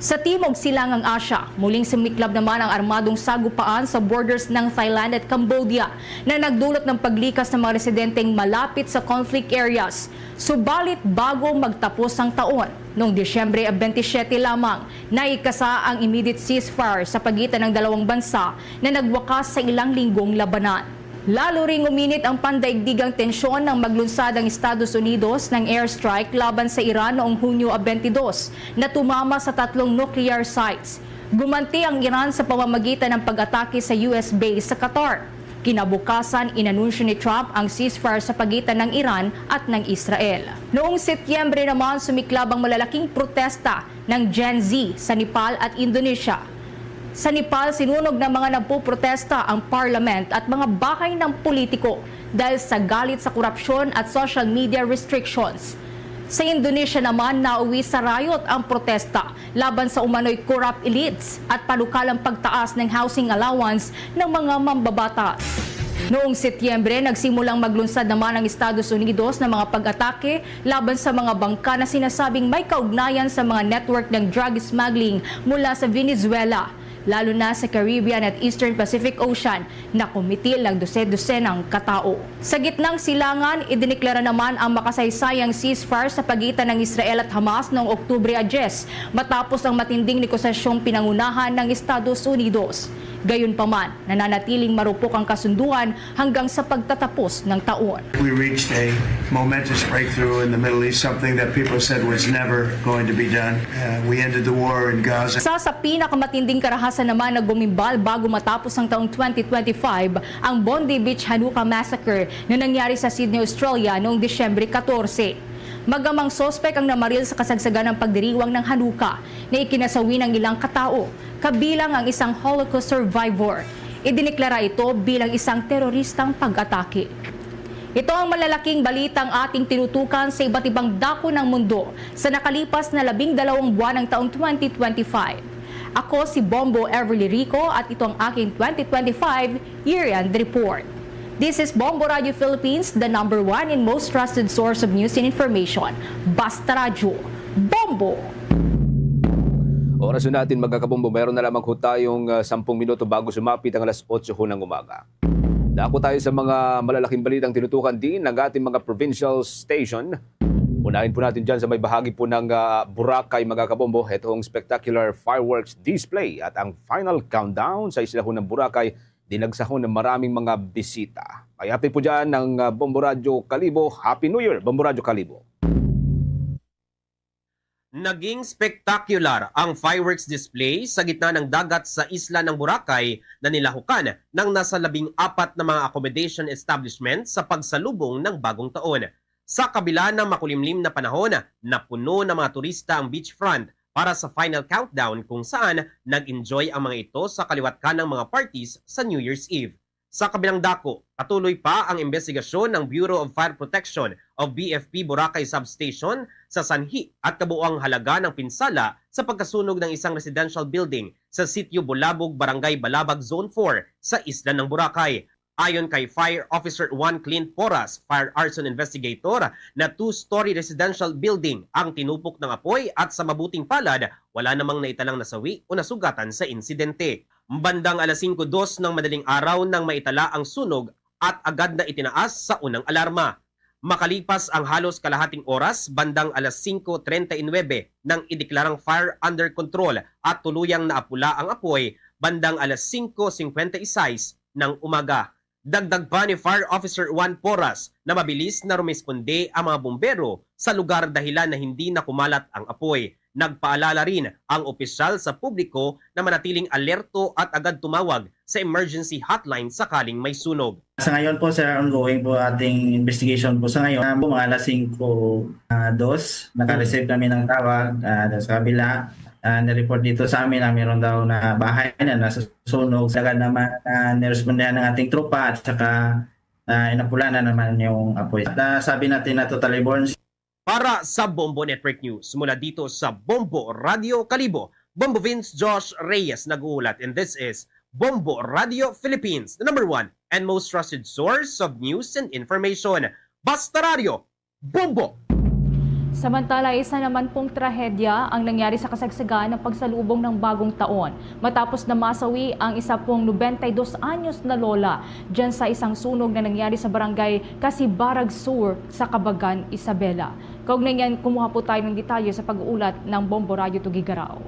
Sa Timog Silangang Asya, muling sumiklab naman ang armadong sagupaan sa borders ng Thailand at Cambodia na nagdulot ng paglikas ng mga residenteng malapit sa conflict areas. Subalit, bago magtapos ang taon, noong Disyembre twenty-seven lamang, naikasa ang immediate ceasefire sa pagitan ng dalawang bansa na nagwakas sa ilang linggong labanan. Lalo ring uminit ang pandaigdigang tensyon nang maglunsad ang Estados Unidos ng airstrike laban sa Iran noong Hunyo a twenty-two, na tumama sa tatlong nuclear sites. Gumanti ang Iran sa pamamagitan ng pag-atake sa U S base sa Qatar. Kinabukasan, inanunsyo ni Trump ang ceasefire sa pagitan ng Iran at ng Israel. Noong Setyembre naman, sumiklab ang malalaking protesta ng Gen Z sa Nepal at Indonesia. Sa Nepal, sinunog ng mga nagpoprotesta ang parliament at mga bahay ng politiko dahil sa galit sa korupsyon at social media restrictions. Sa Indonesia naman, nauwi sa riot ang protesta laban sa umano'y corrupt elites at panukalang pagtaas ng housing allowance ng mga mambabatas. Noong Setyembre, nagsimulang maglunsad naman ang Estados Unidos ng mga pag-atake laban sa mga bangka na sinasabing may kaugnayan sa mga network ng drug smuggling mula sa Venezuela. lalo na sa Caribbean at Eastern Pacific Ocean, nakumitil ang dose-dosenang katao. Sa gitnang silangan, idineklara naman ang makasaysayang ceasefire sa pagitan ng Israel at Hamas noong Oktubre a diyes, matapos ang matinding negosasyong pinangunahan ng Estados Unidos. Gayunpaman, nananatiling marupok ang kasunduan hanggang sa pagtatapos ng taon. We reached a momentous breakthrough in the Middle East, something that people said was never going to be done. Uh, we ended the war in Gaza. Isa sa pinakamatinding karahasan naman na gumimbal bago matapos ang taong twenty twenty-five, ang Bondi Beach Hanukkah Massacre na nangyari sa Sydney, Australia noong Disyembre katorse. Magamang suspek ang namaril sa kasagsagan ng pagdiriwang ng Hanukkah na ikinasawi ng ilang katao, kabilang ang isang Holocaust survivor. Idineklara ito bilang isang teroristang pag-atake. Ito ang malalaking balitang ating tinutukan sa iba't ibang dako ng mundo sa nakalipas na labing dalawang buwan ng taong twenty twenty-five. Ako si Bombo Everly Rico at ito ang aking twenty twenty-five Year-End Report. This is Bombo Radio Philippines, the number one and most trusted source of news and information. Basta Radyo, Bombo! Oras na natin, mga kabombo. Meron na lamang ho tayong, ah, sampung minuto bago sumapit ang alas otso ho ng umaga. Dako tayo sa mga malalaking balitang tinutukan din ng ating mga provincial station. Unahin po natin dyan sa may bahagi po ng, ah, Boracay, mga kabombo. Ito ang spectacular fireworks display at ang final countdown sa isla ho ng Boracay, dinagsa ho ng maraming mga bisita. May update po dyan ng, ah, Bombo Radyo Kalibo. Happy New Year, Bombo Radyo Kalibo! Naging spectacular ang fireworks display sa gitna ng dagat sa isla ng Boracay na nilahukan ng nasa labing apat na mga accommodation establishment sa pagsalubong ng Bagong Taon. Sa kabila ng makulimlim na panahon, napuno ng mga turista ang beachfront para sa final countdown, kung saan nag-enjoy ang mga ito sa kaliwat ka ng mga parties sa New Year's Eve. Sa kabilang dako, patuloy pa ang imbestigasyon ng Bureau of Fire Protection o B F P Boracay Substation sa sanhi at kabuoang halaga ng pinsala sa pagkasunog ng isang residential building sa Sitio Bulabog, Barangay Balabag, Zone four, sa isla ng Boracay. Ayon kay Fire Officer Juan Clint Porras, fire arson investigator, na two-story residential building ang tinupok ng apoy at sa mabuting palad, wala namang naitalang nasawi o nasugatan sa insidente. Bandang alas singko dos ng madaling araw nang maitala ang sunog at agad na itinaas sa unang alarma. Makalipas ang halos kalahating oras, bandang alas singko treinta y nuebe nang ideklarang fire under control at tuluyang naapula ang apoy bandang alas singko cincuenta y seis ng umaga. Dagdag pa ni Fire Officer Juan Porras na mabilis na rumesponde ang mga bumbero sa lugar, dahilan na hindi na kumalat ang apoy. Nagpaalala rin ang opisyal sa publiko na manatiling alerto at agad tumawag sa emergency hotline sakaling may sunog. Sa ngayon po, sir, ongoing po ating investigation po sa ngayon. Ah, po, mga alas singko, ah, dos, naka-receive kami ng tawag, ah, sa kabila. Ah, nireport dito sa amin na meron daw na bahay na nasusunog. Agad naman, ah, nirespondihan ng ating tropa at saka, ah, inapula na naman yung apoy. At, ah, sabi natin na totally born. Para sa Bombo Network News, mula dito sa Bombo Radio Kalibo, Bombo Vince Josh Reyes nag-uulat, and this is Bombo Radio Philippines, the number one and most trusted source of news and information. Basta Radyo, Bombo! Samantala, isa naman pong trahedya ang nangyari sa kasagsagan ng pagsalubong ng Bagong Taon, matapos na masawi ang isa pong nobenta y dos anyos na lola dyan sa isang sunog na nangyari sa barangay Casibarag Sur sa Cabagan, Isabela. Kaugnay niyan, kumuha po tayo ng detalye sa pag-uulat ng Bombo Radyo Tuguegarao.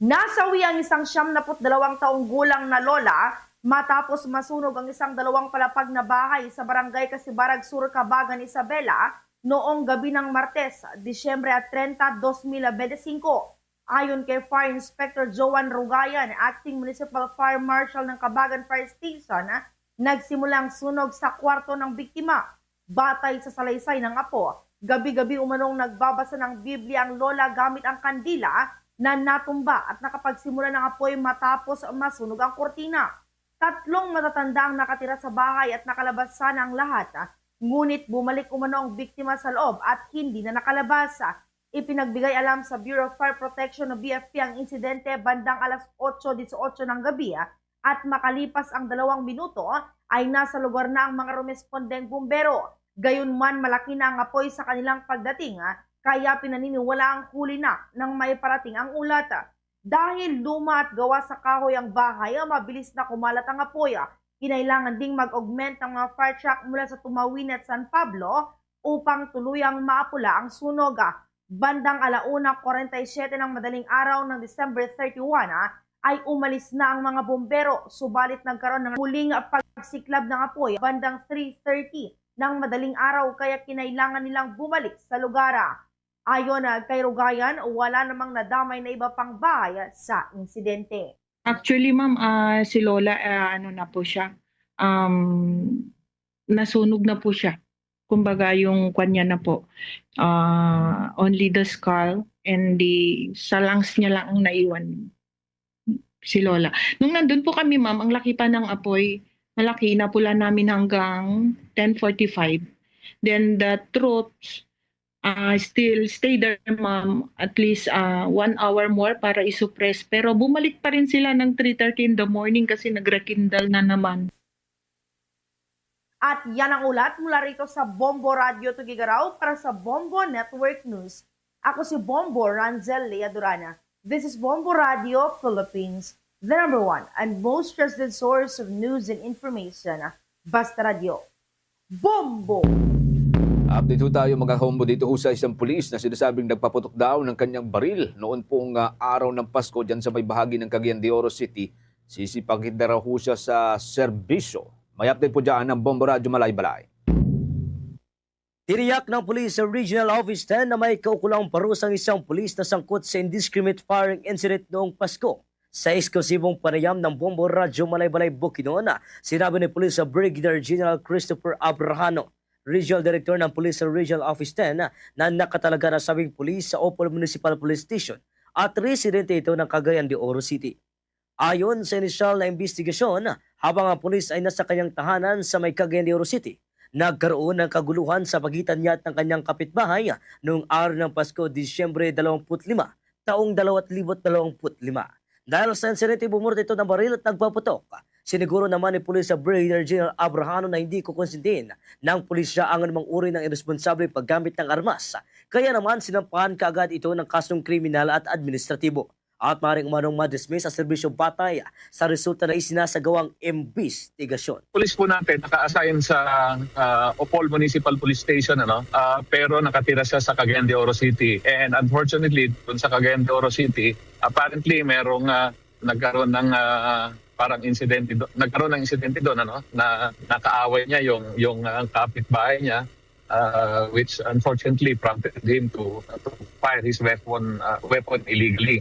Nasawi ang isang siyam na put dalawang taong gulang na lola matapos masunog ang isang dalawang palapag na bahay sa barangay Casibarag Sur, Cabagan, Isabela, noong gabi ng Martes, Disyembre treinta, dos mil bente singko. Ayon kay Fire Inspector Joan Rugayan, Acting Municipal Fire Marshal ng Cabagan Fire Station, nagsimula ang sunog sa kwarto ng biktima. Batay sa salaysay ng apo, gabi-gabi umanong nagbabasa ng Biblia ang lola gamit ang kandila na natumba at nakapagsimula ng apoy matapos masunog ang kurtina. Tatlong matatanda ang nakatira sa bahay at nakalabas sana ang lahat, ngunit bumalik umano ang biktima sa loob at hindi na nakalabas. Ipinagbigay alam sa Bureau of Fire Protection o B F P ang insidente bandang alas otso dieciocho ng gabi, at makalipas ang dalawang minuto ay nasa lugar na ang mga rumespondeng bumbero. Gayunman, malaki na ang apoy sa kanilang pagdating, ah, kaya pinaniniwalaang huli na nang may parating ang ulat. Dahil luma at gawa sa kahoy ang bahay, mabilis na kumalat ang apoy. Kinailangan ding mag-augment ang mga fire truck mula sa Tumawin at San Pablo upang tuluyang maapula ang sunog. Bandang ala una kwarenta y siyete ng madaling araw ng December thirty-one, ah, ay umalis na ang mga bombero, subalit nagkaroon ng muling pagsiklab ng apoy bandang three thirty ng madaling araw, kaya kinailangan nilang bumalik sa lugar. Ayon, ah, kay Rugayan, wala namang nadamay na iba pang bahay sa insidente. Actually, ma'am, ah, si Lola, ah, ano na po siya, um, nasunog na po siya. Kumbaga, yung kwan niya na po, ah, only the skull and the, sa lungs niya lang ang naiwan, si Lola. Nung nandun po kami, ma'am, ang laki pa ng apoy, malaki, inapula namin hanggang ten forty-five. Then the troops, ah, still stay there, ma'am, at least, ah, one hour more para i-suppress. Pero bumalik pa rin sila ng three thirty in the morning kasi nagrekindle na naman. At yan ang ulat mula rito sa Bombo Radio Tuguegarao para sa Bombo Network News. Ako si Bombo Ranzel Lea Durana. This is Bombo Radio Philippines, the number one and most trusted source of news and information. Basta Radio. Bombo! Update ho tayo, mga kabombo, dito ho sa isang pulis na sinasabing nagpaputok daw ng kanyang baril noon pong, ah, araw ng Pasko dyan sa may bahagi ng Cagayan de Oro City. Sisipagin na raw ho siya sa serbisyo. May update po dyan ang Bombo Radyo Malaybalay. Tiniyak ng Police Regional Office ten na may kaukulang parusa ang isang pulis na sangkot sa indiscriminate firing incident noong Pasko. Sa eksklusibong panayam ng Bombo Radyo Malaybalay Bukidnon, sinabi ni Police Brigadier General Christopher Abrahano, Regional Director ng Police Regional Office ten, na nakatalaga na sabing pulis sa Opol Municipal Police Station at residente ito ng Cagayan de Oro City. Ayon sa inisyal na imbestigasyon, habang ang pulis ay nasa kanyang tahanan sa may Cagayan de Oro City, nagkaroon ng kaguluhan sa pagitan niya at ng kanyang kapitbahay noong araw ng Pasko, Disyembre dalawampu't lima, taong dalawat libo't dalawampu't lima. Dahil sa insidente, bumurot ito ng baril at nagpaputok. Siniguro naman ni Police Brigadier General Abrahano na hindi kukonsintihin ng pulisya ang anumang uri ng irresponsableng paggamit ng armas. Kaya naman, sinampahan kaagad ito ng kasong kriminal at administratibo. At maaaring umanong ma-dismiss ang serbisyo batay sa resulta na isinasagawang imbestigasyon. Pulis po natin naka-assign sa, ah, Opol Municipal Police Station, ano, ah, pero nakatira siya sa Cagayan de Oro City. And unfortunately, dun sa Cagayan de Oro City, apparently merong, ah, nagkaroon ng, ah, parang insidente do-, nagkaroon ng insidente doon, ano, na nakaaway niya yung, yung, ah, kapitbahay niya, ah, which unfortunately prompted him to, to fire his weapon, ah, weapon illegally.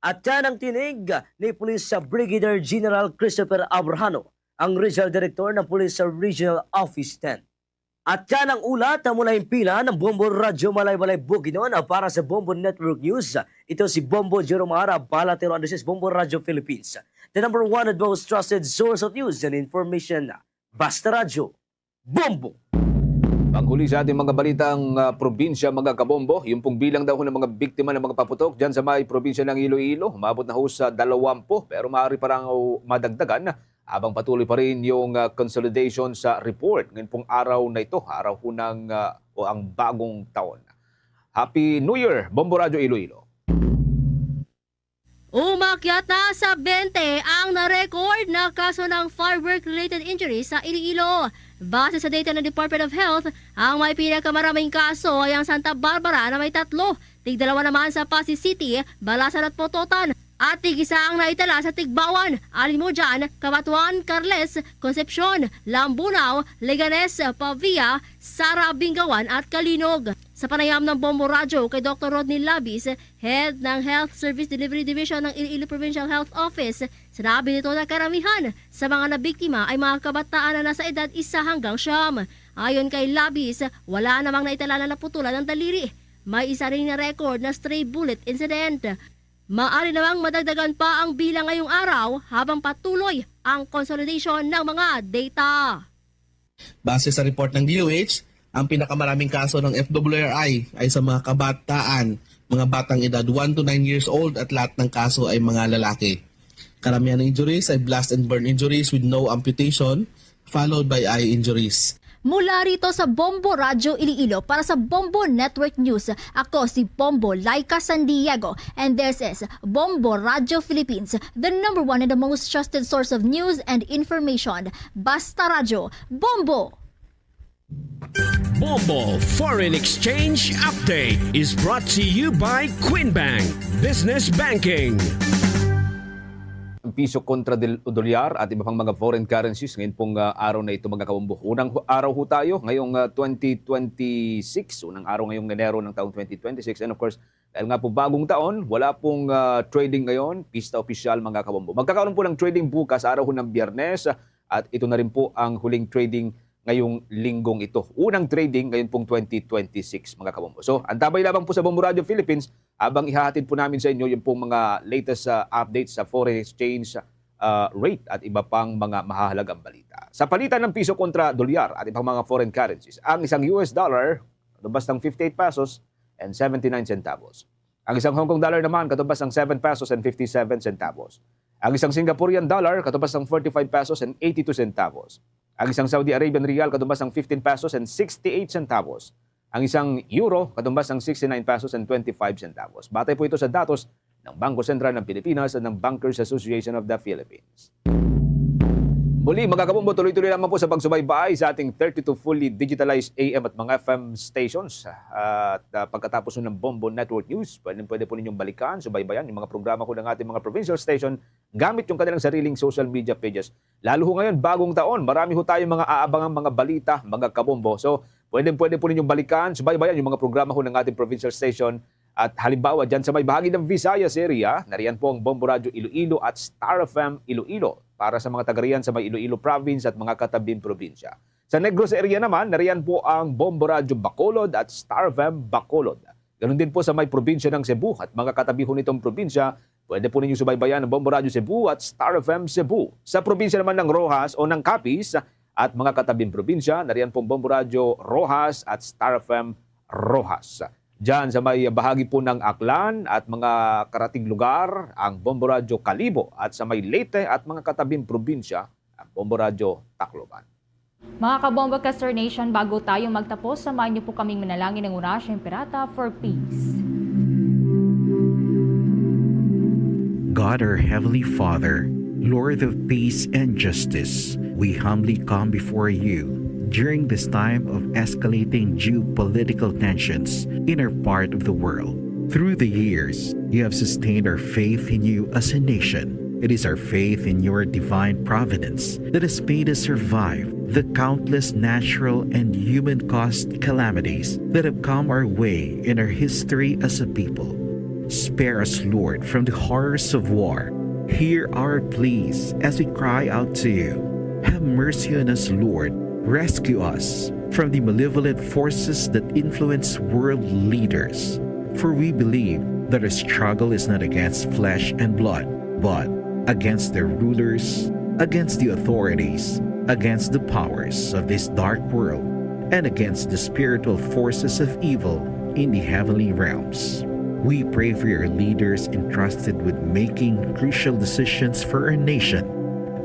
At yan ang tinig ni Police Brigadier General Christopher Abrahano, ang Regional Director ng Police Regional Office ten. At yan ang ulat mula himpilan ng Bombo Radyo Malaybalay Bukidnon. Para sa Bombo Network News, ito si Bombo Jerome Ara, Balatero Andreses, Bombo Radyo Philippines, the number one and most trusted source of news and information. Basta Radyo, Bombo! Panghuli sa ating mga balitang, ah, probinsya, mga kabombo, yung pong bilang daw ng mga biktima ng mga paputok dyan sa may probinsya ng Iloilo, umabot na ho sa dalawampu, pero maaari pa raw madagdagan habang patuloy pa rin yung, ah, consolidation sa report. Ngayon pong araw na ito, araw ho ng, ah, o ang bagong taon. Happy New Year, Bombo Radyo Iloilo. Umakyat na sa bente ang na-record na kaso ng firework-related injuries sa Iloilo. Base sa data ng Department of Health, ang may pinakamaraming kaso ay ang Santa Barbara na may tatlo, tigdalawa naman sa Passi City, Balasan at Pototan, at tig-isa ang naitala sa Tigbauan, Alimodian, Cabatuan, Carles, Concepcion, Lambunao, Leganes, Pavia, Sara, Bingawan at Calinog. Sa panayam ng Bombo Radyo kay Doktor Rodney Labis, head ng Health Service Delivery Division ng Iloilo Provincial Health Office, sinabi nito na karamihan sa mga nabiktima ay mga kabataan na nasa edad isa hanggang siyam. Ayon kay Labis, wala namang naitala na naputulan ang daliri. May isa ring na-record na stray bullet incident. Maaari namang madagdagan pa ang bilang ngayong araw habang patuloy ang consolidation ng mga data. Base sa report ng D O H, ang pinakamaraming kaso ng F W R I ay sa mga kabataan, mga batang edad one to nine years old, at lahat ng kaso ay mga lalaki. Karamihan ng injuries ay blast and burn injuries with no amputation, followed by eye injuries. Mula rito sa Bombo Radyo Iloilo para sa Bombo Network News, ako si Bombo Laika San Diego, and this is Bombo Radyo Philippines, the number one and the most trusted source of news and information. Basta Radyo, Bombo! Bombo Foreign Exchange Update is brought to you by Queen Bank Business Banking. Ang piso kontra del- dolyar at iba pang mga foreign currencies ngayon pong ah, araw na ito, mga kabombo. Unang hu- araw ho tayo ngayong ah, twenty twenty-six, unang araw ngayong Enero ng taong twenty twenty-six. And of course, dahil nga po bagong taon, wala pong ah, trading ngayon, pista opisyal, mga kabombo. Magkakaroon po ng trading bukas, araw ho ng Biyernes, at ito na rin po ang huling trading ngayong linggong ito. Unang trading ngayon pong twenty twenty-six, mga kabombo. So, antabay lamang po sa Bombo Radio Philippines habang ihahatid po namin sa inyo yung pong mga latest ah, updates sa foreign exchange ah, rate at iba pang mga mahahalagang balita. Sa palitan ng piso kontra dolyar at ibang mga foreign currencies, ang isang U S dollar, katumbas ng fifty-eight pesos and seventy-nine centavos. Ang isang Hong Kong dollar naman, katumbas ng seven pesos and fifty-seven centavos. Ang isang Singaporean dollar, katumbas ng forty-five pesos and eighty-two centavos. Ang isang Saudi Arabian riyal, katumbas ng fifteen pesos and sixty-eight centavos. Ang isang euro, katumbas ng sixty-nine pesos and twenty-five centavos. Batay po ito sa datos ng Bangko Sentral ng Pilipinas at ng Bankers Association of the Philippines. Muli, mga kabombo, tuloy-tuloy lamang po sa pagsubaybay sa ating thirty-two fully digitalized A M at mga F M stations. At ah, pagkatapos ng Bombo Network News, pwede, pwede po ninyong balikan, subaybayan yung mga programa ko ng ating mga provincial station gamit yung kanilang sariling social media pages. Lalo ho ngayon, bagong taon, marami ho tayong mga aabangang mga balita, mga kabombo. So, pwede, pwede po ninyong balikan, subaybayan yung mga programa ho ng ating provincial station. At halimbawa, dyan sa may bahagi ng Visayas area, nariyan po ang Bombo Radio Iloilo at Star F M Iloilo para sa mga taga riyan sa may Iloilo Province at mga katabing probinsya. Sa Negros area naman, nariyan po ang Bombo Radio Bacolod at Star F M Bacolod. Ganun din po sa may probinsya ng Cebu at mga katabi ho nitong probinsya, pwede po ninyo subaybayan ang Bombo Radio Cebu at Star F M Cebu. Sa probinsya naman ng Roxas o ng Capiz at mga katabing probinsya, nariyan pong Bombo Radio Roxas at Star F M Roxas. Diyan sa may bahagi po ng Aklan at mga karating lugar, ang Bombo Radio Kalibo, at sa may Leyte at mga katabing probinsya, ang Bombo Radio Tacloban. Mga kabombo, Kasternation, bago tayo magtapos, samahan niyo po kaming manalangin ng Orasyo Imperata for peace. God, our Heavenly Father, Lord of peace and justice, we humbly come before you during this time of escalating geopolitical tensions in our part of the world. Through the years, you have sustained our faith in you as a nation. It is our faith in your divine providence that has made us survive the countless natural and human caused calamities that have come our way in our history as a people. Spare us, Lord, from the horrors of war. Hear our pleas as we cry out to you. Have mercy on us, Lord. Rescue us from the malevolent forces that influence world leaders. For we believe that our struggle is not against flesh and blood, but against their rulers, against the authorities, against the powers of this dark world, and against the spiritual forces of evil in the heavenly realms. We pray for your leaders entrusted with making crucial decisions for our nation.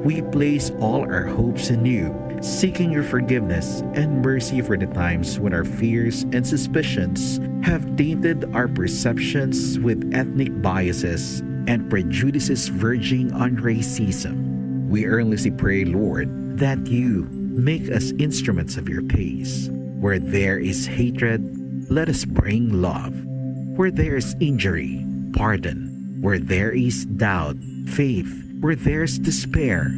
We place all our hopes in you, seeking your forgiveness and mercy for the times when our fears and suspicions have tainted our perceptions with ethnic biases and prejudices verging on racism. We earnestly pray, Lord, that you make us instruments of your peace. Where there is hatred, let us bring love. Where there is injury, pardon. Where there is doubt, faith. Where there is despair,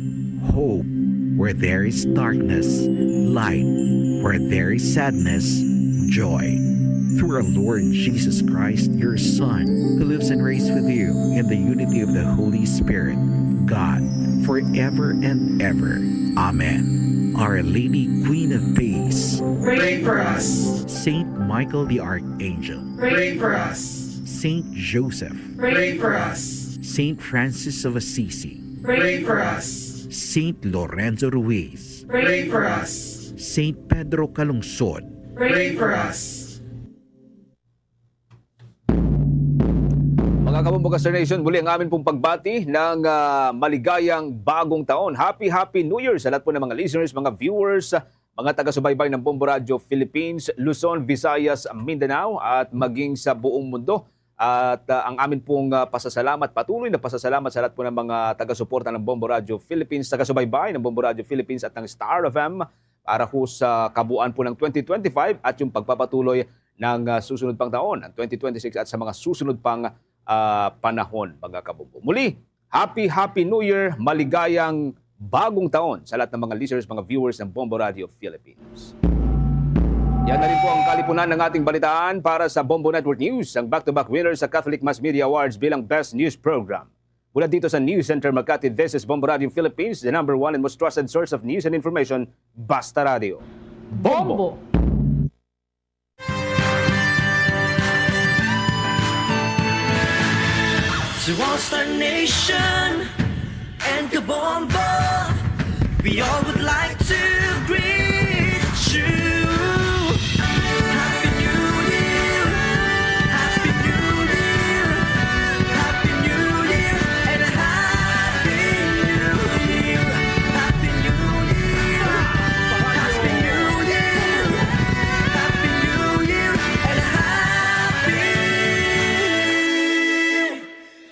hope. Where there is darkness, light. Where there is sadness, joy. Through our Lord Jesus Christ, your Son, who lives and reigns with you in the unity of the Holy Spirit, God, forever and ever. Amen. Our Lady, Queen of Peace, Pray for us. Saint Michael the Archangel, Pray for us. Saint Joseph, Pray for us. Saint Francis of Assisi, Pray for us. Saint Lorenzo Ruiz, Pray for us. Saint Pedro Calungsod, Pray for us. Mga kabombo, Kasternation, muli ang amin pong pagbati ng ah, maligayang bagong taon. Happy, happy New Year sa lahat po ng mga listeners, mga viewers, mga taga-subaybay ng Bombo Radio Philippines, Luzon, Visayas, Mindanao, at maging sa buong mundo. At, ah, ang amin pong, ah, pasasalamat, patuloy na pasasalamat sa lahat po ng mga taga-suporta ng Bombo Radio Philippines, taga-subaybay ng Bombo Radio Philippines at ng Star F M para ho sa kabuuan po ng twenty twenty-five at yung pagpapatuloy ng, ah, susunod pang taon, ang twenty twenty-six, at sa mga susunod pang, ah, panahon, mga kabombo. Muli, Happy, Happy New Year, maligayang bagong taon sa lahat ng mga listeners, mga viewers ng Bombo Radio Philippines. Yan na rin po ang kalipunan ng ating balitaan para sa Bombo Network News, ang back-to-back winner sa Catholic Mass Media Awards bilang Best News Program. Mula dito sa News Center Makati, this is Bombo Radio Philippines, the number one and most trusted source of news and information, Basta Radio. Bombo! To all Star Nation and Kabombo, we all would like to greet you. Happy New Year! Happy New Year! Happy New Year! And a Happy New Year! Happy New Year! Happy New Year! Happy New Year! And a Happy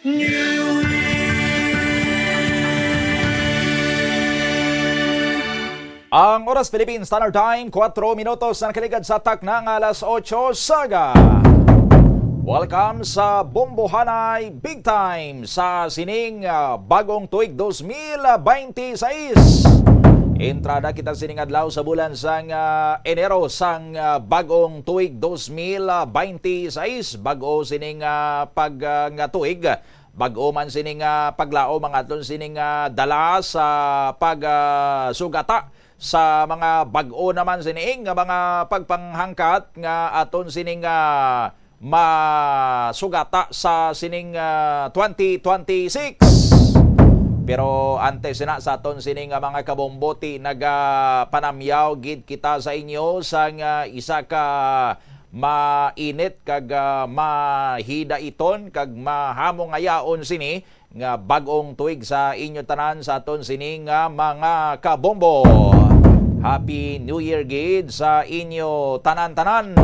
New Year! Ang oras, Philippine Standard Time, kuwatro minutos na nakaligad sa takna nga alas otso sa aga. Welcome sa Bombohanay Big Time sa sining, ah, bagong tuig dos mil baynte sais. Entrada kita sining adlaw sa bulan sang, ah, Enero sang, ah, bagong tuig dos mil baynte sais. Bag-o sining, ah, pag, ah, nga tuig. Bag-o man sining, ah, paglaom ang aton sining, ah, dala sa pag, ah, sugata sa mga bag-o naman sining nga mga pagpanghangkat nga aton sining, ah, masugata sa sining, ah, twenty twenty-six. Pero antes na sa aton sining nga mga kabombo, ti nagapanamyaw gid kita sa inyo sang, ah, isa ka mainit kag, ah, mahidaiton kag mahamongayaon sini nga bag-ong tuig sa inyo tanan, sa aton sini nga mga kabombo. Happy New Year gid sa inyo tanan-tanan.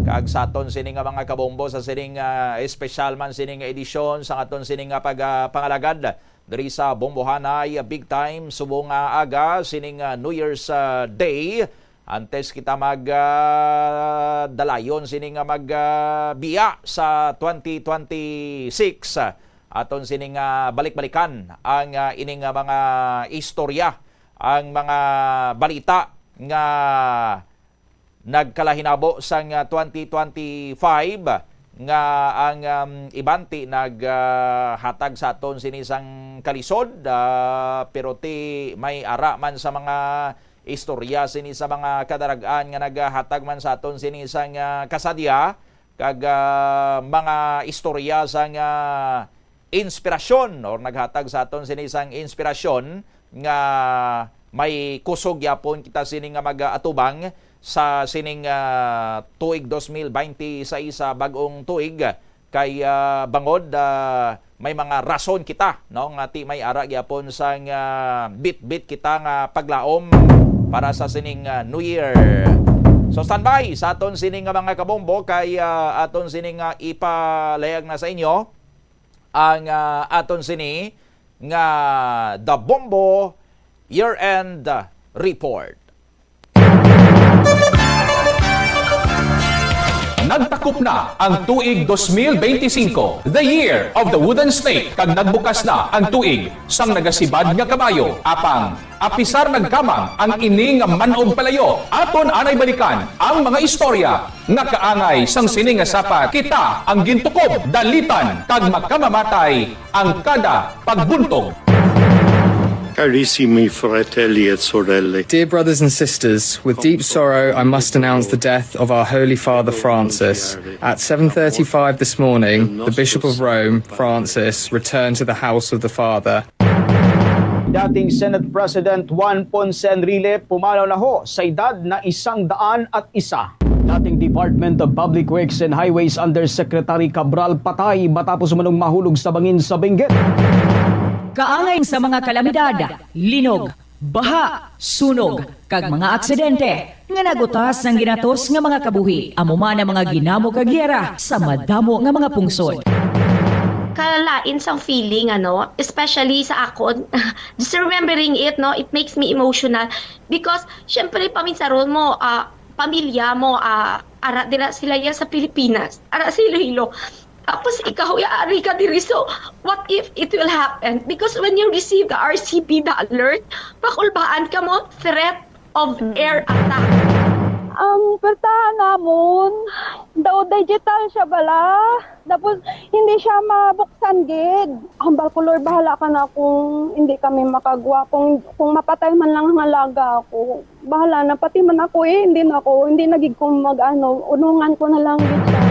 Kag sa aton sini nga mga kabombo, sa sining, ah, espesyal man sini nga edisyon sa aton sini nga pag, ah, pangalagad diri sa Bombohanay Big Time subong nga aga sining, ah, New Year's, ah, Day. Antes kita mag, ah, dalayon sini nga mag, ah, biya sa twenty twenty-six, ah, aton sini nga balik-balikan ang, ah, ini nga mga istorya, ang mga balita nga nagkalahinabo sang, ah, twenty twenty-five nga ang, um, iban ti nag, ah, hatag sa aton sini sang kalisod, ah, pero ti may ara man sa mga istorya sini sa mga kadarag-an nga naghatag man sa aton sini sang, ah, kasadya kag, ah, mga istorya sang, ah, inspirasyon or naghatag sa aton sini sang inspirasyon nga may kusog gyapon kita sini nga mag-atubang sa sining, ah, tuig dos mil baynte sais sa bag-ong tuig kay, ah, bangod, ah, may mga rason kita, no, nga ti may ara gyapon sang, ah, bitbit kita nga paglaom para sa sining, ah, New Year. So standby sa aton sini nga mga kabombo kay, ah, aton sini nga ipalayag na sa inyo ang, ah, aton sini nga The Bombo Year-End Report. Nagtakop na ang tuig dos mil benti singko, the year of the wooden snake, kag nagbukas na ang tuig sang nagasibad nga kabayo. Apang apisar nagkamang ang ini nga man-og palayo, aton anay balikan ang mga istorya nga kaangay sang sini nga sapat. Kita ang gintukob, dalitan, kag makamamatay ang kada pagbuntog. Carissimi fratelli e sorelle. Dear brothers and sisters, with deep sorrow I must announce the death of our Holy Father Francis. At seven thirty-five this morning, the Bishop of Rome, Francis, returned to the house of the Father. Dating Senate President Juan Ponce Enrile pumanaw na ho sa edad na isang daan at isa. Dating Department of Public Works and Highways Undersecretary Cabral patay matapos umanong mahulog sa bangin sa Benguet. Kaangay sa mga kalamidad, linog, Baha, sunog, kag mga aksidente nga nagutas sang ginatos nga mga kabuhi, amo man ang mga ginamo kag giyera sa madamo nga mga pungsod. Kalain sang feeling, ano, especially sa akon. Just remembering it, no, it makes me emotional because syempre paminsaron mo, ah, pamilya mo, ah, ara dira sila ya sa Pilipinas, ara sa Iloilo. Tapos ikaw, yaari ka diri. So, what if it will happen? Because when you receive the R C P, the alert, pakulbaan ka mo, threat of air attack. Ang pwertahan namon, daw digital siya bala. Tapos, hindi siya mabuksan gid. Hambal ko, Lord, bahala ka na kung hindi kami makagwa. Kung, kung mapatay man lang ang alaga ako, bahala na. Pati man ako eh, hindi na ako, hindi na gid ko mag-ano, unungan ko na lang gid siya.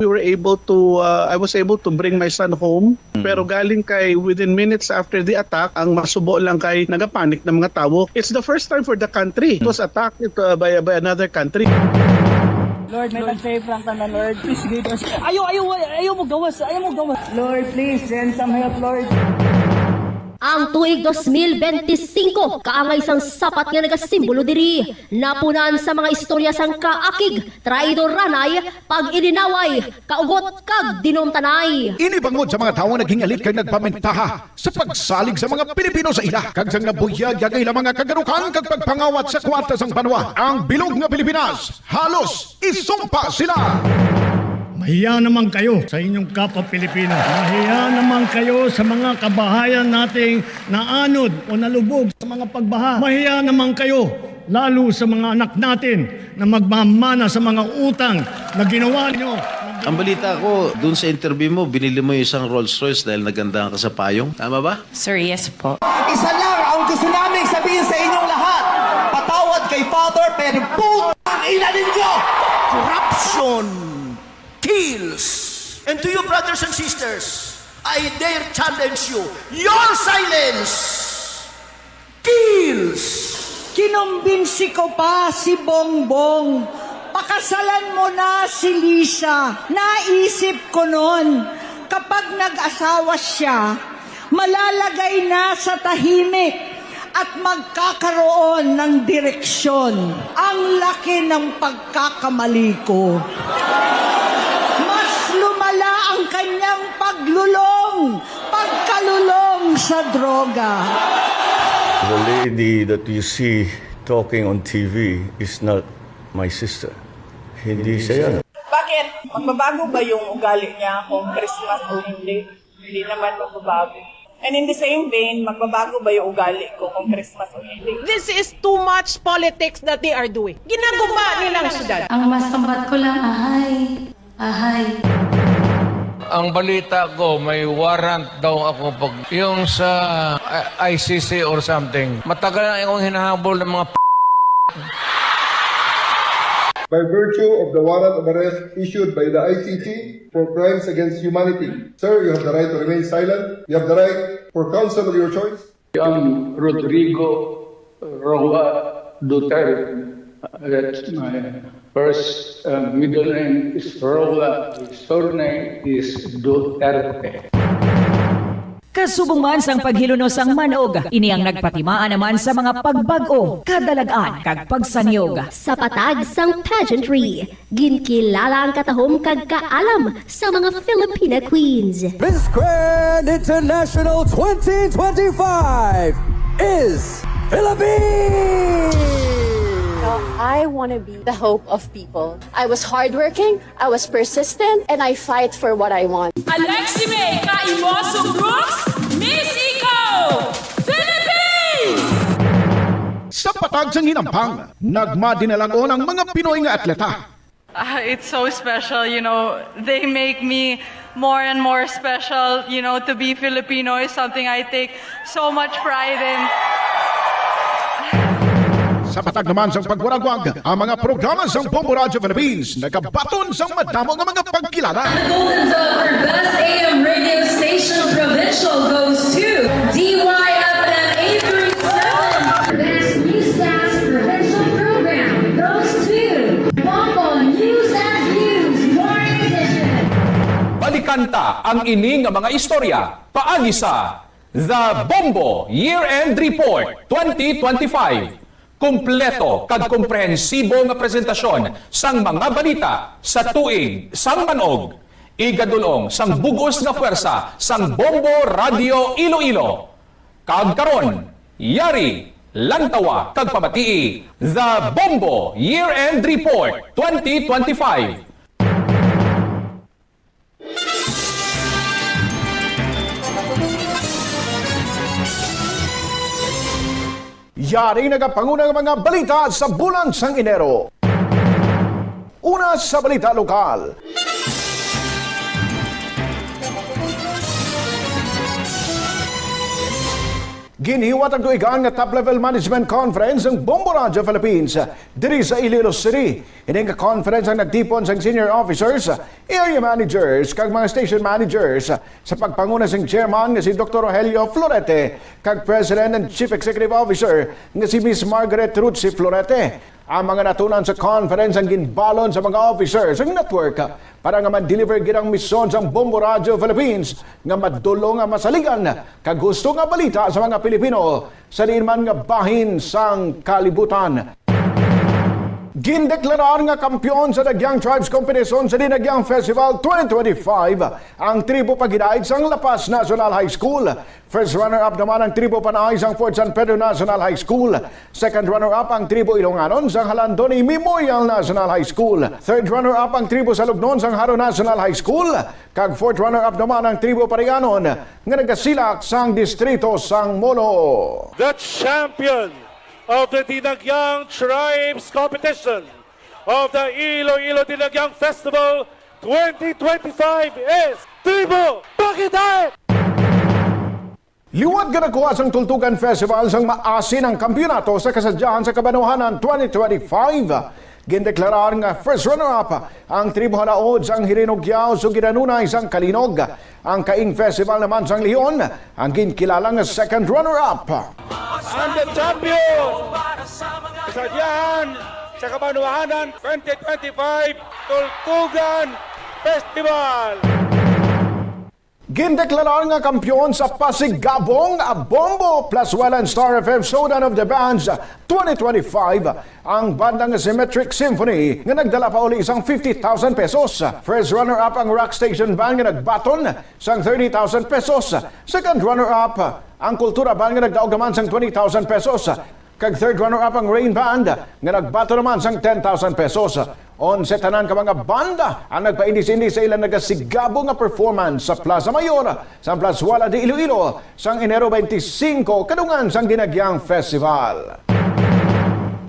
We were able to, uh, I was able to bring my son home. Pero galing kay, within minutes after the attack, ang masubo lang kay nagapanic na mga tawo. It's the first time for the country. It was attacked uh, by, by another country. Lord, may nag-save lang ka na, Lord. Please give us. Ayaw, ayaw, ayaw mo gawas, ayaw mo gawas. Lord, please send some help, Lord. Ang tuig dos mil benti singko kaangay sang sapat nga nagasimbolo diri, napunan sa mga istorya sang kaakig, traidoranay, pag-ininaway, kaugot, kag dinumtanay. Ini bangod sa mga tawo naghingalit kag nagpamentaha sa pagsalig sa mga Pilipino sa ila, kag sang nabuyag ang ila mga kagarukan kag pagpangawat sa kwarta sang banwa, ang bilog nga Pilipinas halos isumpa sila. Mahiya naman kayo sa inyong kapwa Pilipino. Mahiya naman kayo sa mga kabahayan nating naanod o nalubog sa mga pagbaha. Mahiya naman kayo lalo sa mga anak natin na magmamana sa mga utang na ginawa nyo. Ang balita ko, dun sa interview mo, binili mo yung isang Rolls Royce dahil nagandahan ka sa payong. Tama ba? Sir, yes po. Isa lang ang gusto naming sabihin sa inyong lahat. Patawad kay Father, pero putang ina ninyo! Corruption kills. And to you, brothers and sisters, I dare challenge you, your silence kills! Kinumbinsi ko pa si Bongbong. Pakasalan mo na si Lisa. Naisip ko noon, kapag nag-asawa siya, malalagay na sa tahimik at magkakaroon ng direksyon. Ang laki ng pagkakamali ko. Mas lumala ang kanyang paglulong, pagkalulong sa droga. The lady that you see talking on T V is not my sister. Hindi siya yan. Bakit? Magbabago ba yung ugali niya kung Christmas o hindi? Hindi naman magbabago. And in the same vein, magbabago ba yung ugali ko kung Christmas o hindi? This is too much politics that they are doing. Ginaguba nila ang syudad. Ang masambat ko lang, ahay, ahay. Ang balita ko, may warrant daw ako pag yung sa uh, I C C or something. Matagal na akong hinahabol ng mga p- By virtue of the warrant of arrest issued by the I C C for crimes against humanity, sir, you have the right to remain silent. You have the right for counsel of your choice. I'm Rodrigo Roa Duterte. That's my first uh, middle name is Roa. My surname is Duterte. Kasubong man sang paghilunos sang manog, ini ang nagpatimaan naman sa mga pagbag-o, kadalag-an, kag pagsanyog. Sa patag sang pageantry, ginkilala ang katahom kag kaalam sa mga Filipina Queens. Miss Grand International twenty twenty-five is Philippines! I want to be the hope of people. I was hardworking, I was persistent, and I fight for what I want. Alexime Caiboso Brooks, Miss Eco, Philippines! Sa patag sang hinampang, nagmadinalagon ang mga Pinoy nga atleta. Uh, it's so special, you know, they make me more and more special, you know, to be Filipino is something I take so much pride in. Sa patag naman sang pagwaragwag, ang mga programa sang Bombo Radyo Philippines nagabaton sang madamo nga mga pagkilala. The Golden Dove for Best A M Radio Station Provincial goes to D Y F M eight three seven. Best Newscast Provincial Program goes to Bombo News and Views Morning Edition. Balikan ta ang ini nga mga istorya paagi sa The Bombo Year-End Report twenty twenty-five. Kompleto kag komprehensibo nga presentasyon sang mga balita sa tuig sang man-og. Igadul-ong sang bug-os nga pwersa sang Bombo Radio Iloilo. Kag karon, yari, lantawa kag pamatii The Bombo Year-End Report twenty twenty-five. Yari nagapanguna nga mga balita sa bulan sang Enero. Una sa balita lokal. Ginhiwat ang tuigan nga top-level management conference sang Bombo Radio Philippines diri sa Iloilo City. Ini nga conference ang nagtipon sang senior officers, area managers, kag mga station managers sa pagpanguna sang chairman nga si Doktor Rogelio Florete kag President and Chief Executive Officer nga si Miss Margaret Ruthsy Florete. Ang mga natun-an sa conference ang ginbalon sa mga officers sang network para nga ma-deliver gid ang misyon sang Bombo Radio Philippines nga madul-ong nga masaligan kag husto nga balita sa mga Pilipino sa diin man nga bahin sang kalibutan. Gindeklarar nga kampiyon sa Dagiang Tribes Competition sa Dinagiang Festival twenty twenty-five ang tribo Pagidait sang La Paz National High School. First runner-up naman ang tribo Panay sang Fort San Pedro National High School. Second runner-up ang tribo Ilonganon sang Jalandoni Memorial National High School. Third runner-up ang tribo Salugnon sang Jaro National High School. Kag fourth runner-up naman ang tribo Parianon nga nagasilak sang distrito sang Molo. The champion of the Dinagiang Tribes Competition of the Iloilo Dinagiang Festival twenty twenty-five is Tribo Pagidait! Liwat nga nakuha sang Tultugan Festival sang maasin ang kampiyonato sa kasadyahan sa Kabanwahanan twenty twenty-five. Gindeklarar nga first runner-up ang tribo Halaod sang Hirinugyaw, Sugiranunay sang Kalinog. Ang Kaing Festival naman sang Leon ang ginkilala nga second runner-up. And the champion sa Diyahan sa Kabanwahanan twenty twenty-five Tultugan Festival. Gindeklarar nga kampiyon sa Pasigabong a Bombo Plus Well and Star F M Showdown of the Bands twenty twenty-five ang banda nga Symmetric Symphony nga nagdala pa uli sang fifty thousand pesos. First runner-up ang Rock Station Band nga nagbaton sang thirty thousand pesos. Second runner-up ang Kultura Band nga nagdaog naman sang twenty thousand pesos. Kag third runner-up ang Rain Band nga nagbaton naman sang ten thousand pesos. Onse tanan ka mga banda ang nagpaindis-indis sa ilang nagasigabo nga performance sa Plaza Mayor sang Plazuela de Iloilo sang Enero twenty-five, kadungan sang Dinagiang Festival.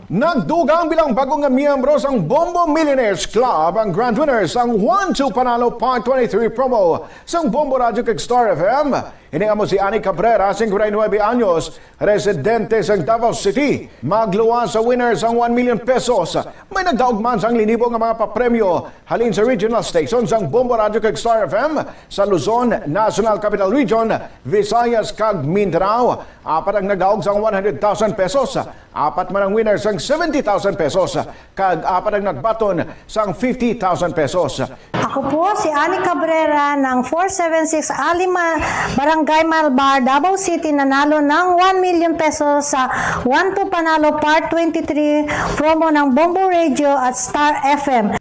Nagdugang bilang bag-o nga miyembro sang Bombo Millionaires Club ang grand winner sang One Two Panalo Part twenty-three promo sang Bombo Radio kag Star F M. Ini amo si Ani Cabrera, singkwenta y nuebe anyos, residente sang Davao City. Magluwas sa winner sang one million pesos. May nagdaog man sang linibo nga mga papremyo halin sa regional station sang Bombo Radio kag Star F M sa Luzon, National Capital Region, Visayas, kag Mindanao. Apat ang nagdaog sang one hundred thousand pesos. Apat man ang winner sang seventy thousand pesos. Kag apat ang nagbaton sang fifty thousand pesos. Ako po si Ani Cabrera ng four seven six Alima, Barangay Malbar, Davao City, nanalo ng one million pesos sa One Two Panalo Part twenty-three promo ng Bombo Radio at Star F M.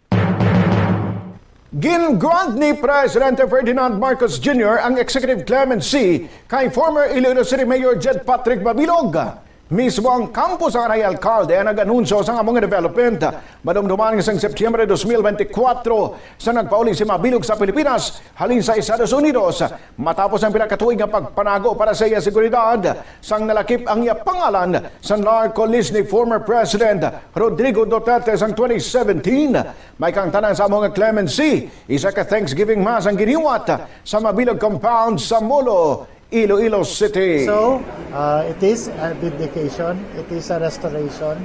Gin-grant ni Presidente Ferdinand Marcos Junior ang executive clemency kay former Iloilo City Mayor Jed Patrick Mabilog. Mismo ang kampo sang anay alkalde ang nag-anunsyo sang amo nga development. Madumduman nga sang Septyembre dos mil bente kwatro sa nagpauli si Mabilog sa Pilipinas halin sa Estados Unidos, matapos ang pila ka tuig nga pagpanago para sa iya seguridad, sang nalakip ang iya pangalan sa narco list ni former President Rodrigo Duterte sang twenty seventeen. May kaangtanan sa amo nga clemency, isa ka Thanksgiving Mass ang ginhiwat sa Mabilog Compound sa Molo, Iloilo City. So, uh, it is a vindication, it is a restoration,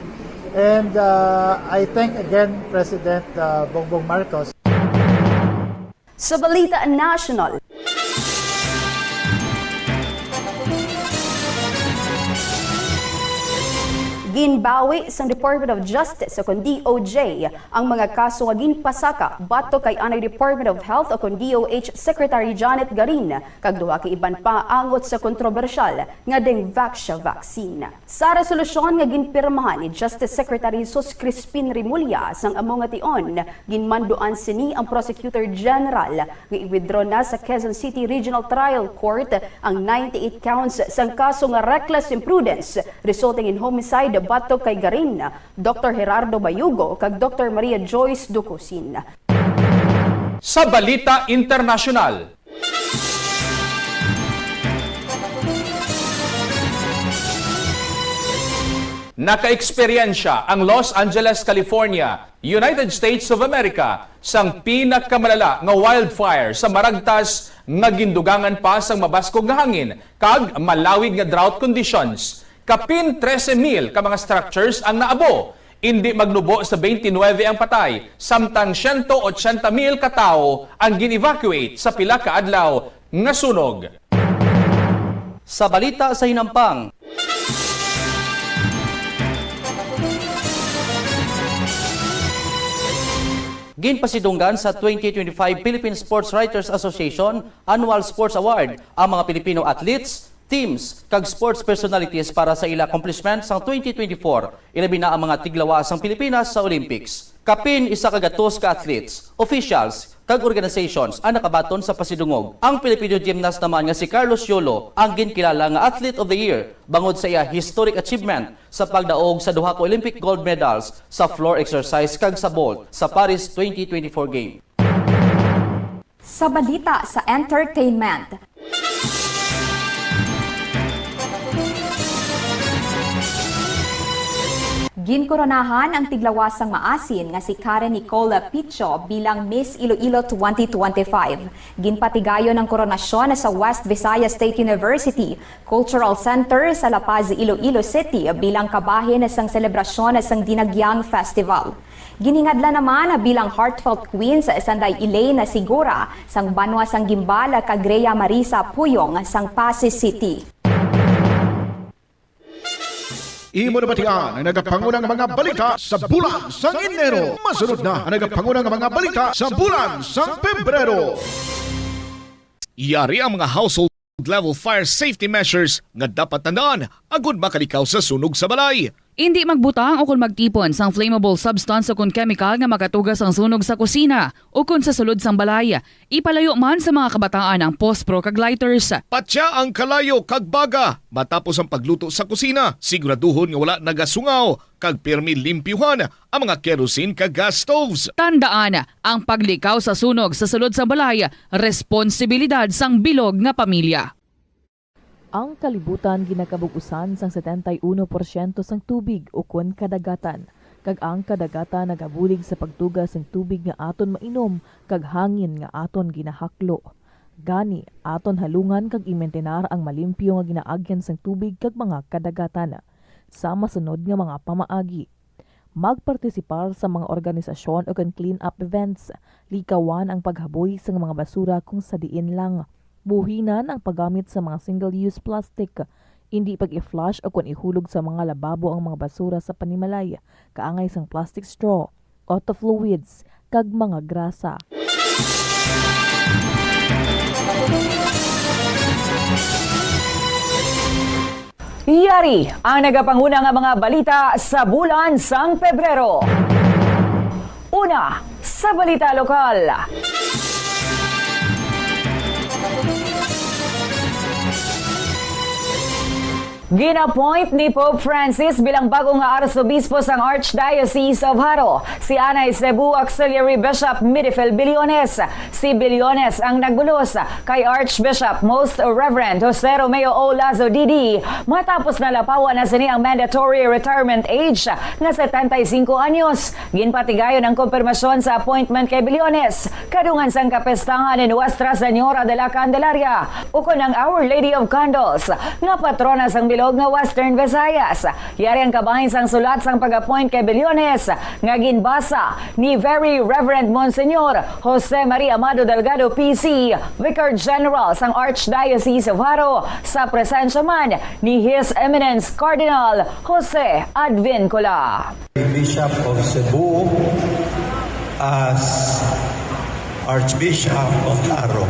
and, uh, I thank again President, uh, Bongbong Marcos. Sa balita national, Ginbawi sang Department of Justice o kon D O J ang mga kaso nga ginpasaka batok kay anay Department of Health o kon D O H Secretary Janet Garin kag duha ka iban pa angot sa kontrobersyal nga Dengvaxia vaccine. Sa resolusyon nga ginpirmahan ni Justice Secretary Jesus Crispin Remulla sang amo nga tion, ginmanduan sini ang Prosecutor General nga i-withdraw na sa Quezon City Regional Trial Court ang ninety-eight counts sang kaso nga reckless imprudence resulting in homicide batok kay Garin, Doktor Gerardo Bayugo kag Doktor Maria Joyce Ducusin. Sa balita internasyonal, nakaeksperyensya ang Los Angeles, California, United States of America, sang pinakamalala nga wildfire sa maragtas nga gindugangan pa sang mabaskog nga hangin kag malawig nga drought conditions. Kapin trese mil ka mga structures ang naabo. Indi magnubo sa twenty-nine ang patay, samtang siyento otsenta mil ka tawo ang gin-evacuate sa pila ka adlaw nga sunog. Sa balita sa hinampang, ginpasidunggan sa twenty twenty-five Philippine Sports Writers Association Annual Sports Award ang mga Pilipino athletes, teams, kag sports personalities para sa ila accomplishment sang twenty twenty-four, ilabi na ang mga tiglawas sang Pilipinas sa Olympics. Kapin isa ka gatos ka athletes, officials, kag organizations ang nakabaton sa pasidungog. Ang Filipino gymnast naman nga si Carlos Yolo ang ginkilala nga Athlete of the Year bangod sa iya historic achievement sa pagdaog sa duha ka Olympic gold medals sa floor exercise kag sa vault sa Paris twenty twenty-four Games. Sa balita sa entertainment, ginkoronahan ang tiglawas sang maasin nga si Karen Nicole Picho bilang Miss Iloilo twenty twenty-five. Ginpatigayon ang koronasyon sa West Visayas State University Cultural Center sa La Paz, Iloilo City bilang kabahin sang selebrasyon sang Dinagyang Festival. Ginhingadlan naman bilang Heartfelt Queens sanday Elaine Sigora sang banwa sang Guimbal kag Rhea Marisa Puyong sang Passi City. Imo nabatian ang nagapangunang mga balita sa bulan sang Enero. Masunod na ang nagapangunang mga balita sa bulan sang Pebrero. Yari ang mga household level fire safety measures nga dapat tandaan agud makalikaw sa sunog sa balay. Indi magbutang o kon magtipon sang flammable substance o kon kemikal nga makatuga sang sunog sa kusina o kon sa sulod sang balay. Ipalayo man sa mga kabataan ang pospro kag lighters. Patya ang kalayo kag baga matapos ang pagluto sa kusina. Siguraduhon nga wala nagasungaw kag pirmi limpyuhan ang mga kerosene kag gas stoves. Tandaan, ang paglikaw sa sunog sa sulod sang balay, responsibilidad sang bilog nga pamilya. Ang kalibutan ginakabug-usan sang setenta y uno porsyento sang tubig ukon kadagatan, kag ang kadagatan nagabulig sa pagtuga sang tubig nga aton mainom kag hangin nga aton ginahaklo. Gani, aton halungan kag imintinar ang malimpyo nga ginaagyan sang tubig kag mga kadagatan. Sa masunod nga mga pamaagi, magpartisipar sa mga organisasyon ukon clean-up events. Likawan ang paghaboy sang mga basura kung sa diin lang. Buhinan ang paggamit sa mga single-use plastic. Indi pag-i-flush ukon ihulog sa mga lababo ang mga basura sa panimalay, kaangay sang plastic straw, auto fluids, kag mga grasa. Yari ang nagapanguna nga mga balita sa bulan sang Pebrero. Una, sa balita lokal. Gin-appoint ni Pope Francis bilang bago nga Arsobispo sang Archdiocese of Jaro si anay Cebu Auxiliary Bishop Midifel Billones. Si Billones ang nagbulos kay Archbishop Most Reverend Jose Romeo O. Lazo D D matapos nalapawan na sini ang mandatory retirement age nga setenta y cinco anyos. Ginpatigayon ang kompirmasyon sa appointment kay Billones kadungan sang kapestahan ni Nuestra Señora de la Candelaria, ukon ang Our Lady of Candles, nga patrona sang Log nga Western Visayas. Yari ang kabahin sang sulat sang pag-appoint kay Bellones nga ginbasa ni Very Reverend Monsignor Jose Maria Amado Delgado, P C, Vicar General sang Archdiocese of Jaro, sa presensya man ni His Eminence Cardinal Jose Advincula. Bishop of Cebu as Archbishop of Jaro.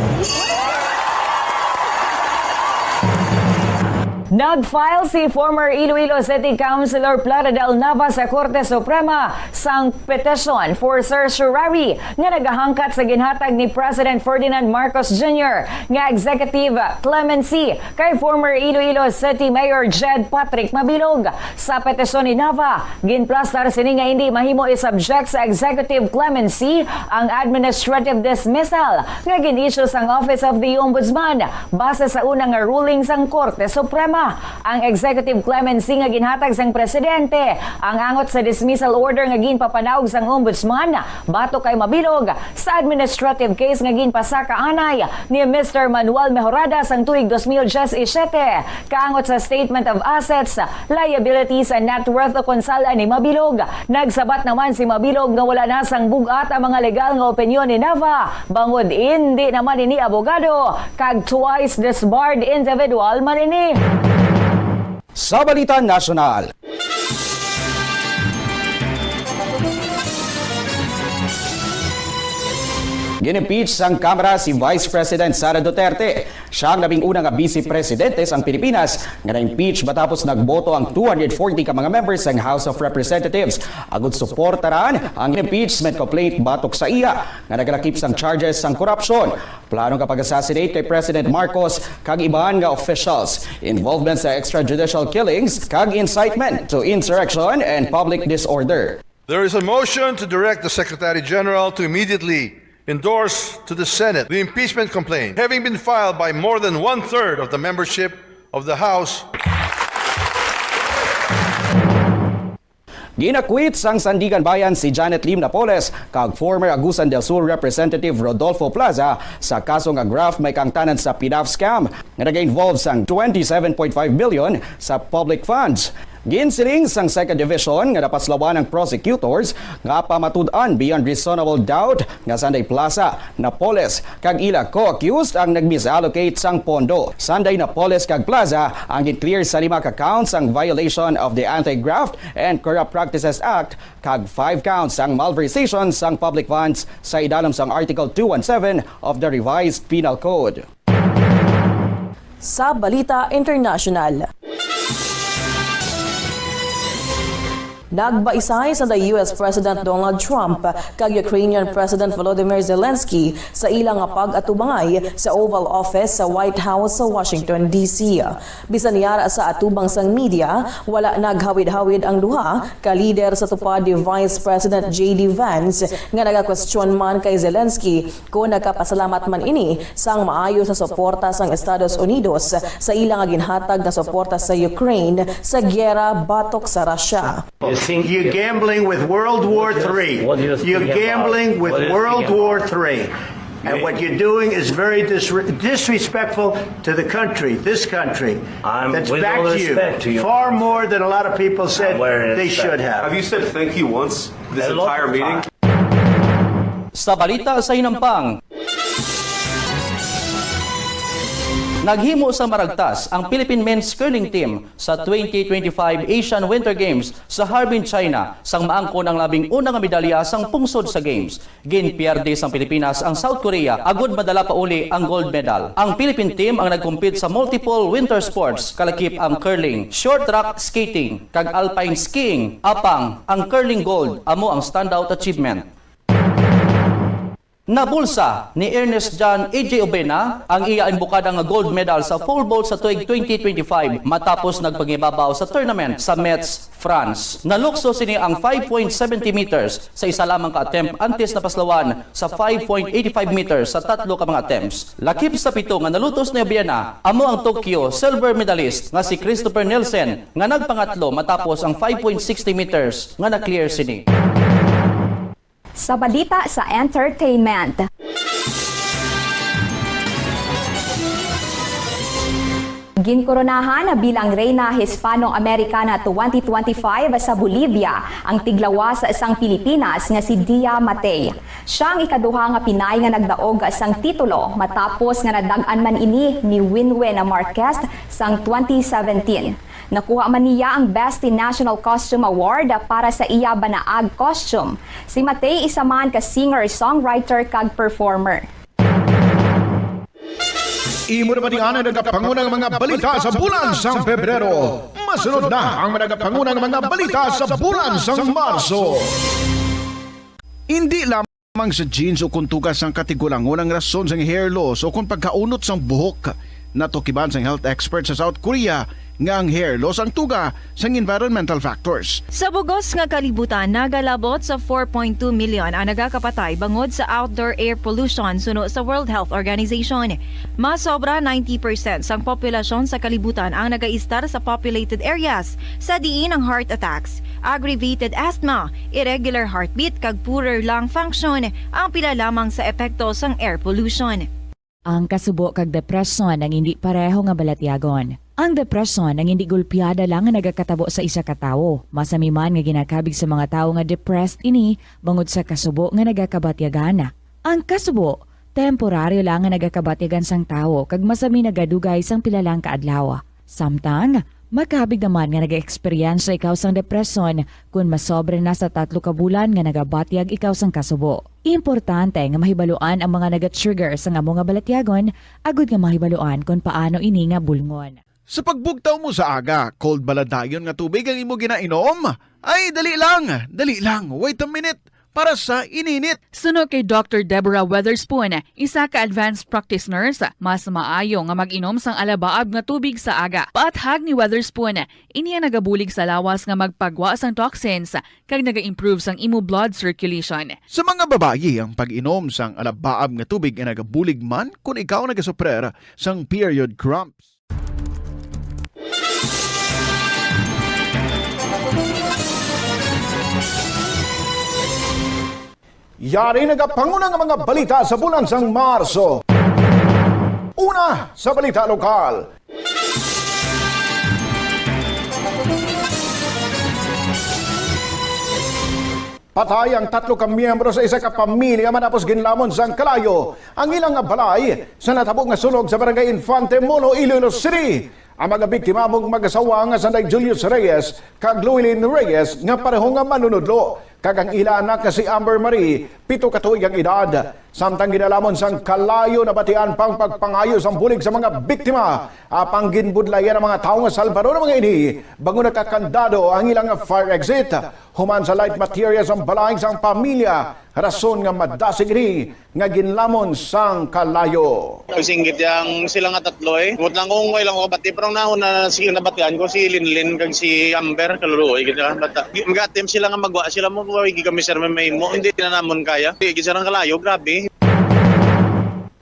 Nag-file si former Iloilo City Councilor Plaridel Nava sa Korte Suprema sang petition for certiorari nga nagahangkat sa ginhatag ni President Ferdinand Marcos Junior nga executive clemency kay former Iloilo City Mayor Jed Patrick Mabilog. Sa petisyon ni Nava, ginplastar sini nga hindi mahimo i-subject sa executive clemency ang administrative dismissal nga gin-issue sang Office of the Ombudsman base sa una nga ruling sang Korte Suprema. Ang executive clemency nga ginhatag sang presidente, ang angot sa dismissal order nga ginpapanaog sang Ombudsman batok kay Mabilog sa administrative case nga ginpasaka anay ni Mister Manuel Mejorada sang tuig dos mil diyesisiyete, kaangot sa statement of assets, liabilities, and net worth o kon sala ni Mabilog. Nagsabat naman si Mabilog nga wala na sang bug-at ang mga legal nga opinyon ni Nava, bangod indi naman ini abogado, kag twice disbarred individual man ini. Sa balita nasyonal, gin-impeach sang Kamara si Vice President Sara Duterte. Siya ang labing una nga Vice Presidente sang Pilipinas nga na-impeach matapos nagboto ang two hundred forty ka mga members sang House of Representatives agud suportaran ang impeachment complaint batok sa iya nga nagalakip sang charges sang korupsyon, plano nga pag-assassinate kay President Marcos kag iban nga officials, involvement sa extrajudicial killings, kag incitement to insurrection and public disorder. There is a motion to direct the Secretary General to immediately endorse to the Senate the impeachment complaint, having been filed by more than one-third of the membership of the House. Ginakwit sang Sandiganbayan si Janet Lim Napoles kag former Agusan del Sur Representative Rodolfo Plaza sa kaso nga graft may kaangtanan sa PNAF scam nga nag-involve sang twenty-seven point five million sa public funds. Ginsiling sang Second Division nga napaslawan ang prosecutors nga pamatud-an beyond reasonable doubt nga sanday Plaza, Napoles, kag ila co-accused ang nag-misallocate sang pondo. Sanday Napoles kag Plaza ang gin-clear sa lima ka counts sang violation of the Anti-Graft and Corrupt Practices Act kag five counts sang malversation sang public funds sa idalom sang Article two one seven of the Revised Penal Code. Sa balita international, nagbaisay sanday U S President Donald Trump kag Ukrainian President Volodymyr Zelensky sa ila nga pag-atubangay sa Oval Office sa White House sa Washington, D C. Bisan yara sa atubang sang media, wala naghawid-hawid ang duha ka lider sa tupad ni Vice President J D Vance nga nagakwestiyon man kay Zelensky kon nagapasalamat man ini sang maayo sa suporta sang Estados Unidos sa ila nga ginhatag nga suporta sa Ukraine sa giyera batok sa Russia. You're gambling with World War Three. What do you think about? You're gambling with World War Three. And what you're doing is very disre-, disrespectful to the country, this country, that's backed you far more than a lot of people said they should have. Have you said thank you once this entire meeting? Sa balita sa hinampang, naghimo sa maragtas ang Philippine men's curling team sa twenty twenty-five Asian Winter Games sa Harbin, China, sang maangkon ang labing una nga medalya sang pungsod sa Games. Ginpierde sang Pilipinas ang South Korea agud madala pa uli ang gold medal. Ang Philippine team ang nagkumpit sa multiple winter sports, kalakip ang curling, short track skating, kag alpine skiing, apang ang curling gold amo ang standout achievement. Nabulsa ni Ernest John A J Obena ang iya imbukada nga gold medal sa pole vault sa tuig twenty twenty-five matapos nagpangibabaw sa tournament sa Metz, France. Nalukso sini ang five point seventy meters sa isa lamang ka attempt antes napaslawan sa five point eighty-five meters sa tatlo ka mga attempts. Lakip sa pito nga nalutos ni Obena, amo ang Tokyo silver medalist nga si Christopher Nielsen nga nagpangatlo matapos ang five point sixty meters nga na-clear sini. Sa balita sa entertainment, Ginkoronahan bilang Reyna Hispano-Americana twenty twenty-five sa Bolivia ang tiglawas sang Pilipinas nga si Dia Matey. Siya ang ikaduha nga Pinay nga nagdaog sang titulo matapos nga nadag-an man ini ni Winwin Marquez sang twenty seventeen. Nakuha man niya ang Best in National Costume Award para sa iya banaag costume. Si Matey isa man ka singer, songwriter, kag performer. Imo na ba diyan ang nagapangunang mga balita sa bulan sang Pebrero? Masunod na ang mga nagapangunang mga balita sa bulan sang Marso. Hindi lamang sa genes o kon tuga sang katigulangon ang rason sang hair loss o kon pagkaunot sang buhok. Natukiban sang health expert sa South Korea nga ang hair loss ang tuga sang environmental factors. Sa bug-os nga kalibutan, nagalabot sa four point two million ang nagakapatay bangod sa outdoor air pollution suno sa World Health Organization. Mas sobra ninety percent sang populasyon sa kalibutan ang nagaistar sa populated areas, sa diin ang heart attacks, aggravated asthma, irregular heartbeat, kag poorer lung function ang pila lamang sa epekto sang air pollution. Ang kasubo kag depresyon ang indi pareho nga balatyagon. Ang depresyon ang indi gulpiada lang nga nagakatabo sa isa ka tawo. Masami man nga ginakabig sa mga tawo nga depressed ini bangod sa kasubo nga nagakabatyagan. Ang kasubo, temporaryo lang nga nagakabatyagan sang tawo kag masami nagadugay sang pila lang ka adlaw. Samtang, makabig naman nga nag-eksperyensya ikaw sang depresyon kon masobra na sa tatlo ka bulan nga nagabatyag ikaw sang kasubo. Importante nga mahibaluan ang mga naga-trigger sang amo nga balatyagon agud nga mahibaluan kon paano ini nga bulngon. Sa pagbugtaw mo sa aga, cold bala dayon nga tubig ang imo ginainom? Ay, dali lang, dali lang, wait a minute. Para sa ininit. Suno kay Doctor Deborah Weatherspoon, isa ka advanced practice nurse, mas maayo nga mag-inom sang alabaab nga tubig sa aga. Paathag ni Weatherspoon, ini ang nagabulig sa lawas nga magpagwa sang toxins kag naga-improve sang imo blood circulation. Sa mga babayi, ang pag-inom sang alabaab nga tubig ay nagabulig man kon ikaw nagasuprer sang period cramps. Yari nagapanguna nga mga balita sa bulan sang Marso. Una, sa balita lokal. Patay ang tatlo ka miyembro sa isa ka pamilya matapos ginlamon sang kalayo ang ilang nga balay sa natabo nga sulog sa Barangay Infante Molo, Iloilo City. Ang mga biktima amo ang mag-asawa nga sanday Julius Reyes kag Louilyn Reyes nga pareho nga manunodlo, kag ang ila anak nga si Amber Marie, pito ka tuig ang edad. Samtang ginalamon sang kalayo, nabatian pa ang pagpangayo sang bulig sa mga biktima, apang ginbudlayan ang mga tawo nga salbaron ang mga ini bangod nakakandado ang ilang fire exit. Human sa light materials ang balay sang pamilya, rason nga madasig ini nga ginlamon sang kalayo. Singgit yang sila nga tatlo, eh. Ngut lang kung wala ko kabati, pero nahon na sila nabatian ko, si Linlin kag si Amber, kaluluoy gid, ah. Bata, mag-attempt sila nga magwa sila mo, "Wala gid kami, sir, may mahimo. Hindi na namon kaya." Di gid sila kalayo, grabe.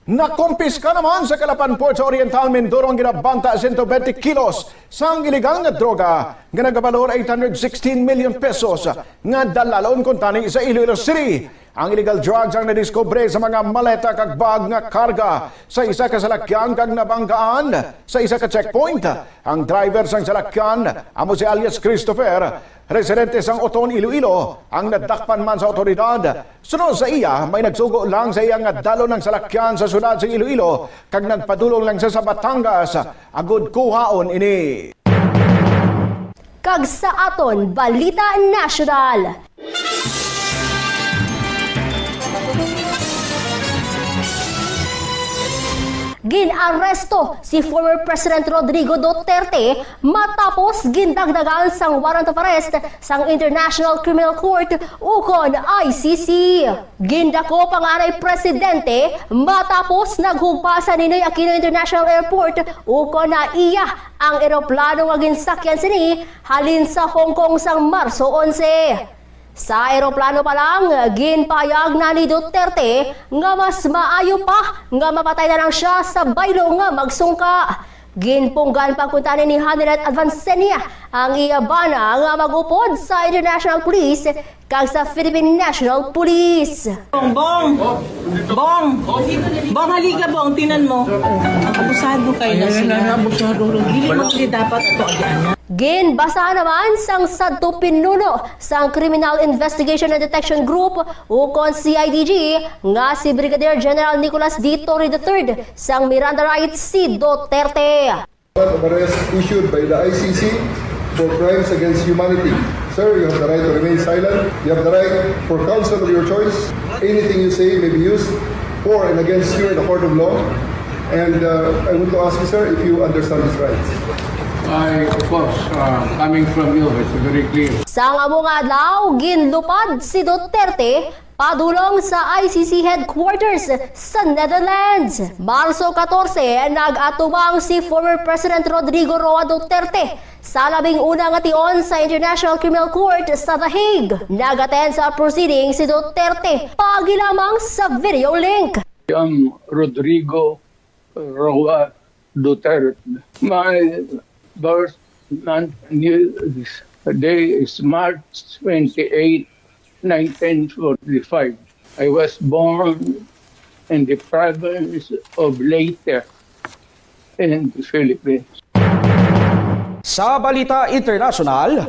Nakumpiska naman sa Calapan Port sa Oriental Mindoro ang ginabanta sento bente kilos sang iligal nga droga nga nagabalor eight hundred sixteen million pesos nga dalalon kuntani sa Iloilo City. Ang illegal drugs ang nadiskubre sa mga maleta kag bag nga karga sa isa ka salakyan kag nabanggaan sa isa ka checkpoint. Ang driver sang salakyan amo si alias Christopher, residente sang Oton, Iloilo, ang nadakpan man sa awtoridad. Sunod sa iya, may nagsugo lang sa iya nga dalon ang salakyan sa syudad sa Iloilo kag nagpadulong lang siya sa Batangas agud kuhaon ini. Kag sa aton balita nasyonal. Gin-aresto si former President Rodrigo Duterte matapos gindagdagan sang warrant of arrest sang International Criminal Court ukon I C C. Gindakop ang anay presidente matapos naghugpa sa Ninoy Aquino International Airport ukon na iya ang eroplano nga ginsakyan sini halin sa Hong Kong sang Marso onse. Sa eroplano pa lang, ginpahayag na ni Duterte nga mas maayo pa nga mapatay na lang siya sa baylo nga magsungka. Ginpunggan pa kuntani ni Hanilet Advancenia ang iya bana nga mag-upod sa International Police kag sa Philippine National Police. Bong, Bong, Bong, Bong, halika, Bong, tinan mo. Abusado kayo na sila. Abusado. Dili mo sila dapat ato agianan. Ginbasahan naman sang sadto pinuno sang Criminal Investigation and Detection Group, ukon C I D G, nga si Brigadier General Nicolas D. Torre the third sang Miranda Rights si Duterte. Warrant of arrest issued by the I C C for crimes against humanity. Sir, you have the right to remain silent. You have the right for counsel of your choice. Anything you say may be used for and against you in a court of law. And uh, I want to ask you, sir, if you understand this right. I, of course, uh, coming from you, it's very clear. Sang amo nga adlaw, ginlupad si Duterte padulong sa I C C headquarters sa Netherlands. Marso katorse, nag-atubang si former President Rodrigo Roa Duterte sa labing una nga tion sa International Criminal Court sa The Hague. Nag-attend sa proceeding si Duterte paagi lamang sa video link. I am Rodrigo Roa Duterte. My birth month and year is, day is March twenty-eight, nineteen forty-five. I was born in the province of Leyte in the Philippines. Sa balita internasyonal,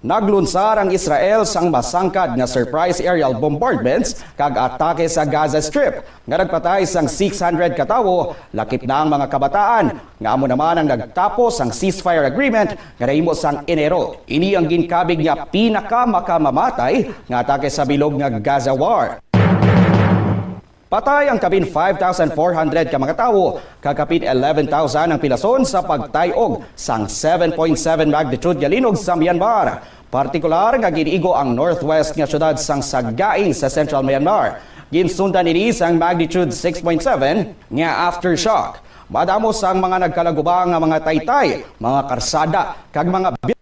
naglunsar ang Israel sang masangkad nga surprise aerial bombardments kag atake sa Gaza Strip nga nagpatay sang six hundred ka tawo, lakip na ang mga kabataan, nga amo naman ang nagtapos sang ceasefire agreement nga nahimo sang Enero. Ini ang ginkabig nga pinakamamamatay nga atake sa bilog nga Gaza war. Patay ang kapin five thousand four hundred ka mga tawo, kag kapin eleven thousand ang pilason sa pagtay-og sang seven point seven magnitude nga linog sa Myanmar. Partikular nga gin-igo ang northwest nga siyudad sang Sagaing sa Central Myanmar. Ginsundan ini sang magnitude six point seven nga aftershock. Madamo sang mga nagkalagubang nga mga taytay, mga karsada, kag mga bi-,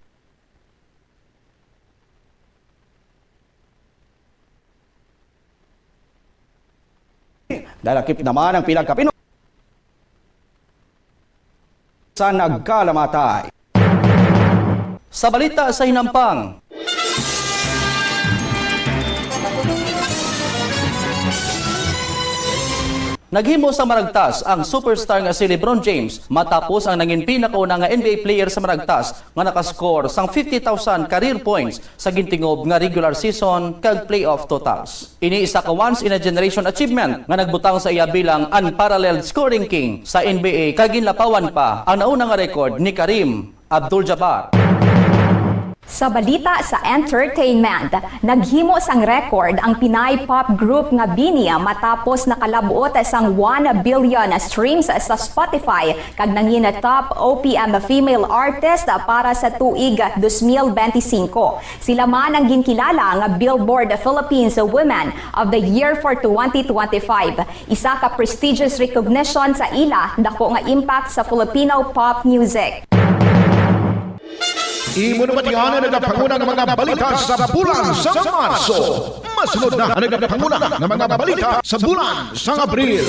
nalakip naman ang pila ka Pinoy sa nagkalamatay. Sa balita sa hinampang, naghimo sa maragtas ang superstar nga si LeBron James matapos ang nangin pinakauna nga N B A player sa maragtas nga nakascore sang fifty thousand career points sa gintingob nga regular season kag playoff totals. Ini isa ka once in a generation achievement nga nagbutang sa iya bilang unparalleled scoring king sa N B A, kag ginlapawan pa ang nauna nga record ni Kareem Abdul-Jabbar. Sa balita sa entertainment, naghimo sang record ang Pinay pop group nga BINI matapos nakalab-ot sang one billion streams sa Spotify kag nangin top O P M female artist para sa tuig dos mil benti singko. Sila man ang ginkilala nga Billboard Philippines Women of the Year for twenty twenty-five, isa ka prestigious recognition sa ila dako nga impact sa Filipino pop music. Imo na batian ang nagapanguna nga mga balita sa bulan sa Marso. Masunod na ang nagapanguna nga mga balita sa bulan sa Abril.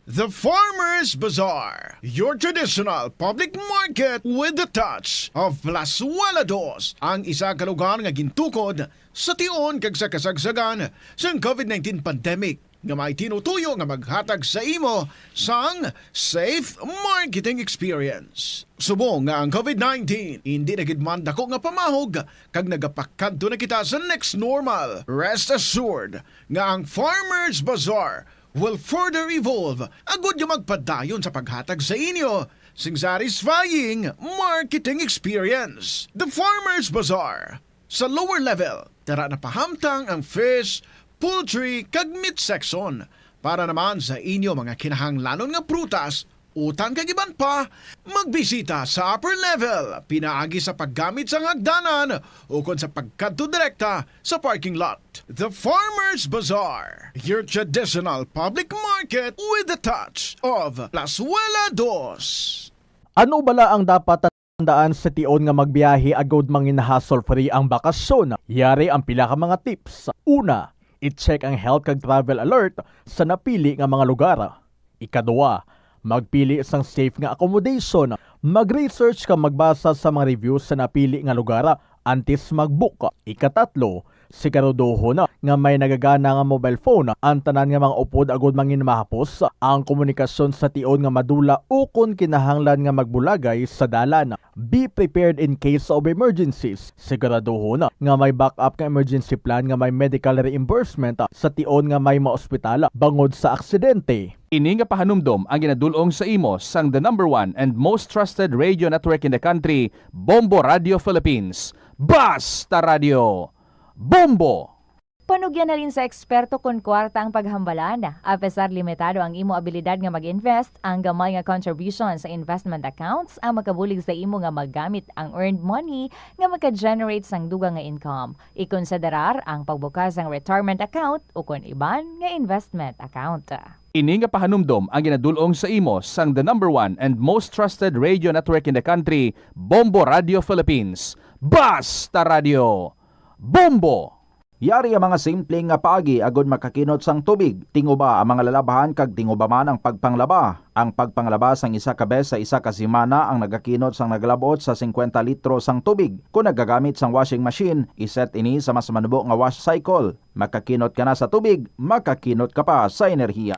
The Farmers Bazaar, your traditional public market with the touch of Plazuela Dos, ang isa ka lugar nga gintukod sa tion kag sa kasagsagan sang covid nineteen pandemic, nga may tinutuyo nga maghatag sa imo sang safe marketing experience. Subong nga ang covid nineteen indi na gid man dako nga pamahog kag nagapakadto na kita sa next normal, rest assured nga ang Farmers Bazaar will further evolve agud nga magpadayon sa paghatag sa inyo sing satisfying marketing experience. The Farmers Bazaar. Sa lower level, tara na pahamtang ang fish, poultry, kag meat section. Para naman sa inyo mga kinahanglanon nga prutas, utang kag iban pa, magbisita sa upper level pinaagi sa paggamit sang hagdanan ukon sa pagkadto direkta sa parking lot. The Farmers Bazaar, your traditional public market with the touch of Plazuela Dos. Ano bala ang dapat tandaan sa tion nga magbiyahe agud mangin hassle-free ang bakasyon? Yari ang pila ka mga tips. Una, I-check ang health kag travel alert sa napili nga mga lugar. Ikaduha, magpili sang safe nga accommodation. Mag-research kag magbasa sa mga reviews sa napili nga lugar antes mag-book. Ikatatlo, siguraduhon nga may nagagana nga mobile phone ang tanan nga mga upod agud mangin mahapos ang komunikasyon sa tion nga madula ukon kinahanglan nga magbulagay sa dalan. Be prepared in case of emergencies. Siguraduhon nga may backup nga emergency plan nga may medical reimbursement sa tion nga may maospital bangod sa aksidente. Ini nga pahanumdom ang ginadul-ong sa imo sang the number one and most trusted radio network in the country, Bombo Radio Philippines. Basta Radio, Bombo! Panugyan halin sa eksperto kon kwarta ang paghambalan. Apesar limitado ang imo abilidad nga mag-invest, ang gamay nga contribution sa investment accounts ang makabulig sa imo nga magamit ang earned money nga maka-generate sang dugang nga income. Ikonsiderar ang pagbukas sang retirement account ukon iban nga investment account. Ini nga pahanumdom ang ginadul-ong sa imo sang the number one and most trusted radio network in the country, Bombo Radio Philippines. Basta Radio, Bombo! Yari ang mga simple nga paagi agud makakinot sang tubig. Tinguba ang mga lalabhan kag tinguba man ang pagpanglaba. Ang pagpanglaba sang isa ka bes sa isa ka semana ang nagakinot sang nagalab-ot sa singkwenta litro sang tubig. Kon nagagamit sang washing machine, iset ini sa mas manubo nga wash cycle. Makakinot ka na sa tubig, makakinot ka pa sa enerhiya.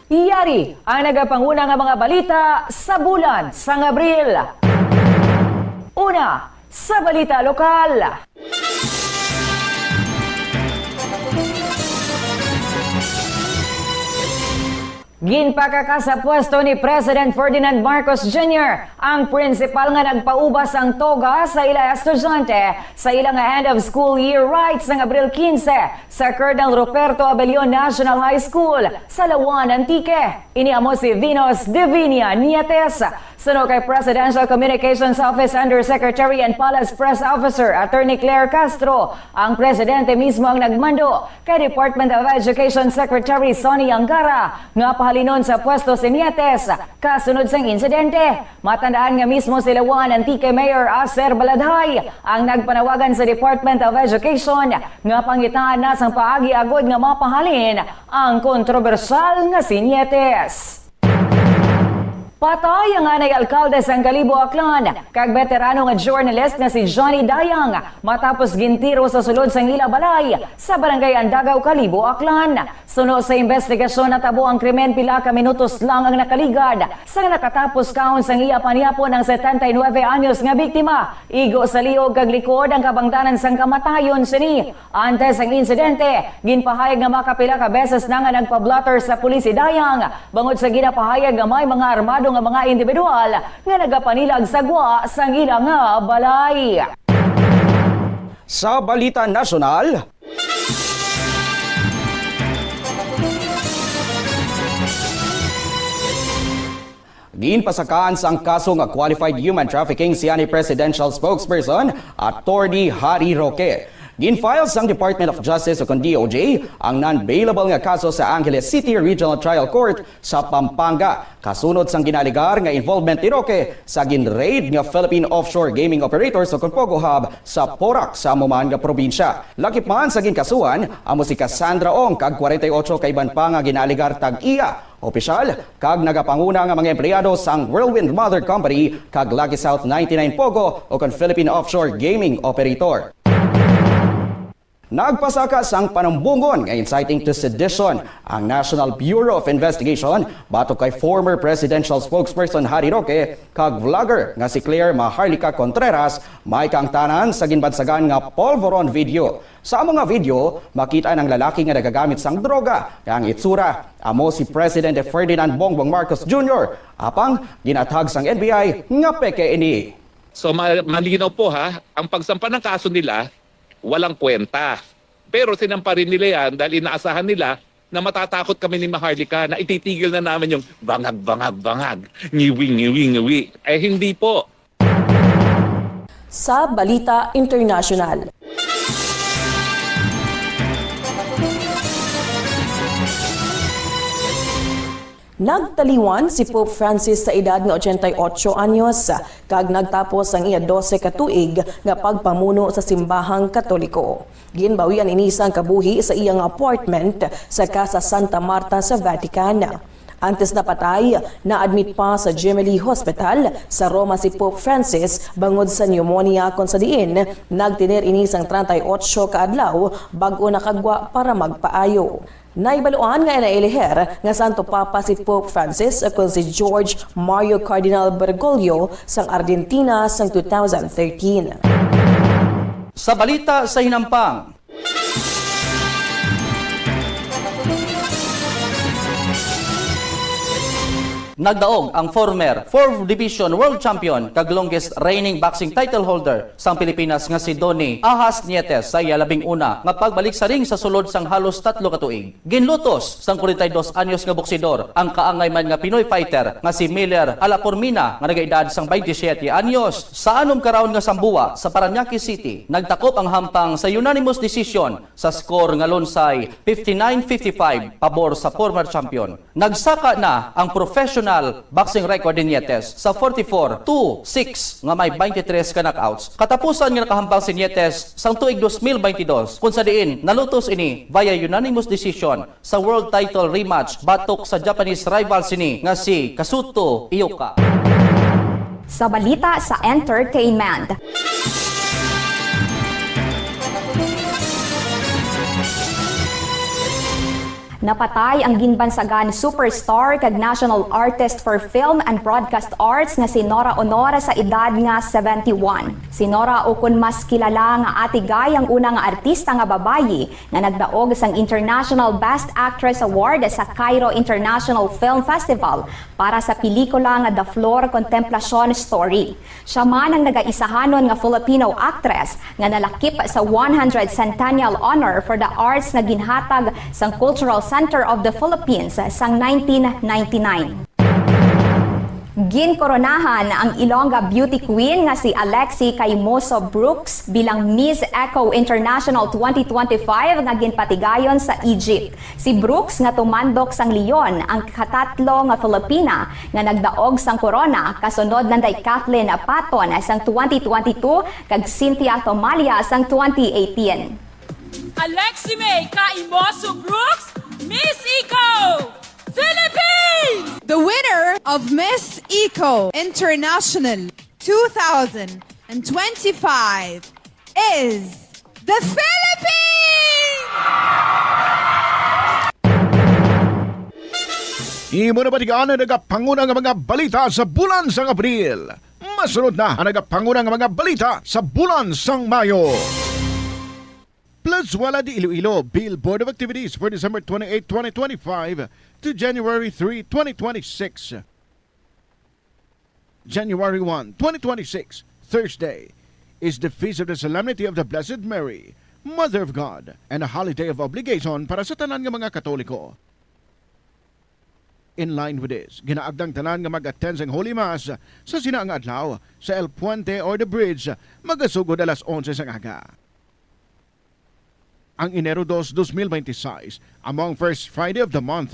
Yari ang nagapanguna nga mga balita sa bulan sang Abril. Una, sa balita lokal. Ginpakaka sa pwesto ni President Ferdinand Marcos Junior ang prinsipal nga nagpaubas sang toga sa ila estudyante sa ila nga end of school year rites sang Abril quince sa Colonel Ruperto Abellon National High School sa Laoan, Antique. Ini amo si Venus Divinia Nietes. Suno kay Presidential Communications Office Undersecretary and Palace Press Officer Attorney Claire Castro, ang presidente mismo ang nagmando kay Department of Education Secretary Sonny Angara nga pahalinon sa pwesto si Nietes kasunod sang insidente. Matandaan nga mismo si Laoan Antique Mayor Acer Baladhay ang nagpanawagan sa Department of Education nga pangitaan na sang paagi agud nga mapahalin ang kontrobersyal nga si Nietes. Patay ang anay alkalde sang Kalibo, Aklan, kag beterano nga journalist nga si Johnny Dayang matapos gintiro sa sulod sang ila balay sa Barangay Andagaw, Kalibo, Aklan. Suno sa investigasyon, natabo ang krimen pila ka minutos lang ang nakaligad sang nakatapos kaon sang iya panyapon ang setenta y nuebe anyos nga biktima. Igo sa liog kag likod ang kabangdanan sang kamatayon sini. Antes sang insidente, ginpahayag nga makapila ka beses na nga nagpa-blotter sa pulis si Dayang bangod sa ginapahayag nga may mga armado nga mga individual nga nagapanilag sa gwa sang ila nga balay. Sa balita nasyonal, ginpasakaan sang kaso nga qualified human trafficking si anay presidential spokesperson, Attorney Harry Roque. Gin-file sang Department of Justice o kon D O J ang non-bailable nga kaso sa Angeles City Regional Trial Court sa Pampanga, kasunod sang ginaalegar nga involvement ni Roque sa gin-raid nga Philippine Offshore Gaming Operators o kon POGO Hub sa Porac sa amo man nga probinsya. Lakip man sa ginkasuhan, amo si Cassandra Ong kag kwarenta y otso ka iban pa nga ginaalegar tag-iya, opisyal, kag nagapanguna nga mga empleyado sang Whirlwind Mother Company kag Lucky South ninety-nine POGO o kon Philippine Offshore Gaming Operator. Nagpasaka sang panumbongon nga inciting to sedition ang National Bureau of Investigation batok kay former presidential spokesperson Harry Roque kag vlogger nga si Claire Maharlika Contreras, may kaangtanan sa ginbansagan nga polvoron video. Sa amo nga video, makit-an ang lalaki nga nagagamit sang droga nga ang itsura amo si Presidente Ferdinand Bongbong Marcos Junior, apang gin-athag sang N B I nga peke ini. So, ma-, malinaw po ha, ang pagsampa ng kaso nila, walang kwenta. Pero sinampa rin nila yan dahil inaasahan nila na matatakot kami ni Maharlika na ititigil na namin yung bangag, bangag, bangag, ngiwi, ngiwi, ngiwi. Eh, hindi po. Sa balita international. Nagtaliwan si Pope Francis sa edad nga ochenta y ocho anyos, kag nagtapos ang iya dose ka tuig nga pagpamuno sa simbahang Katoliko. Ginbawian ini sang kabuhi sa iya nga apartment sa Casa Santa Marta sa Vatican. Antes napatay, na-admit pa sa Gemelli Hospital sa Roma si Pope Francis bangod sa pneumonia, kon sa diin nagtener ini sang treinta y ocho ka adlaw bag-o nakagwa para magpaayo. Nahibaluan nga nailiher nga Santo Papa si Pope Francis ukon si George Mario Cardinal Bergoglio sang Argentina sang two thousand thirteen. Sa balita sa hinampang, nagdaog ang former fourth Division World Champion kag longest reigning boxing title holder sang Pilipinas nga si Donny Ahas Nietes sa iya labing una nga pagbalik sa ring sa sulod sang halos tatlo ka tuig. Ginlutos sang forty-two anyos nga boksidor ang kaangay man nga Pinoy fighter nga si Miller Alapormina nga nagaedad sang twenty-seven anyos. Sa anom ka round nga sambuwa sa Parañaque City, nagtakop ang hampang sa unanimous decision sa score nga lunsay fifty-nine fifty-five pabor sa former champion. Nagsaka na ang professional boxing record ni Nietes sa forty-four two six nga may twenty-three ka knockouts. Katapusan nga nakahampang si Nietes sang tuig dos mil baynte dos, kung sa diin nalutos ini via unanimous decision sa world title rematch batok sa Japanese rival sini nga si Kazuto Ioka. Sa balita sa entertainment, napatay ang ginbansagan superstar kag National Artist for Film and Broadcast Arts nga si Nora Honor sa edad nga seventy-one. Si Nora, ukon mas kilala nga Ate Guy, ang una nga artista nga babayi nga nagdaog sang International Best Actress Award sa Cairo International Film Festival para sa pelikula nga The Flor Contemplacion Story. Siya man ang nagaisahanon nga Filipino actress nga nalakip sa one hundred centennial honor for the arts nga ginhatag sang Cultural Center of the Philippines sang nineteen ninety-nine. Ginkoronahan ang Ilongga Beauty Queen nga si Alexi Caimoso Brooks bilang Miss Eco International twenty twenty-five nga ginpatigayon sa Egypt. Si Brooks, nga tumandok sang Leon, ang katatlo nga Filipina nga nagdaog sang korona, kasunod nanday Kathleen Paton sang twenty twenty-two kag Cynthia Tomalia sang twenty eighteen. Alexi May Caimoso Brooks, Miss Eco Philippines! The winner of Miss Eco International two thousand twenty-five is the Philippines! Imo na batikan ang nagapanguna nga mga balita sa bulan sang Abril. Masunod na ang nagapanguna nga mga balita sa bulan sang Mayo. Plazuela de Iloilo, Bill Board of Activities for December twenty-eight, twenty twenty-five to January three, twenty twenty-six. January one, twenty twenty-six, Thursday, is the Feast of the Solemnity of the Blessed Mary, Mother of God, and a holiday of obligation para sa tanan nga mga Katoliko. In line with this, ginaagdang tanan nga mag-attend sang Holy Mass sa sina nga adlaw sa El Puente or the Bridge, magasugod alas onse sang aga. Ang Enero dos, dos mil bente y seis, among first Friday of the month,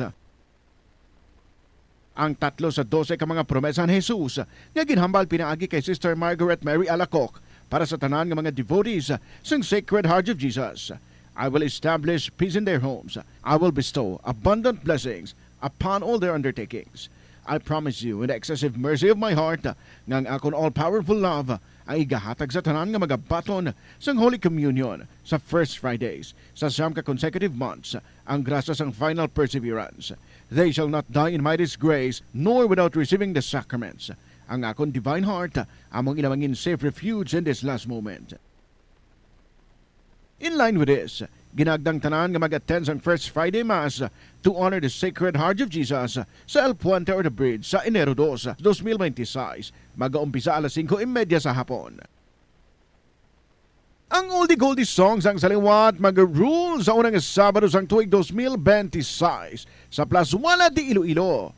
ang tatlo sa dose ka mga promesa ni Jesus nga ginhambal pinaagi kay Sister Margaret Mary Alacoque para sa tanan nga mga devotees sang Sacred Heart of Jesus. "I will establish peace in their homes. I will bestow abundant blessings upon all their undertakings. I promise you in the excessive mercy of my heart nga ang akon all-powerful love ang igahatag sa tanan nga magabaton sang Holy Communion sa First Fridays sa siyam ka consecutive months, ang grasya sang final perseverance. They shall not die in my disgrace, nor without receiving the sacraments. Ang akon divine heart among ila mangin safe refuge in this last moment." In line with this, ginaagdang tanan nga mag-attend sang First Friday Mass to honor the Sacred Heart of Jesus sa El Puente or the Bridge sa Enero dos, dos mil bente y seis. Mag-aumpisa alas singko y media sa hapon. Ang oldie goldie songs ang sa liwat mag-rule sa unang Sabado sang tuig dos mil bente y seis sa Plazuela de Iloilo.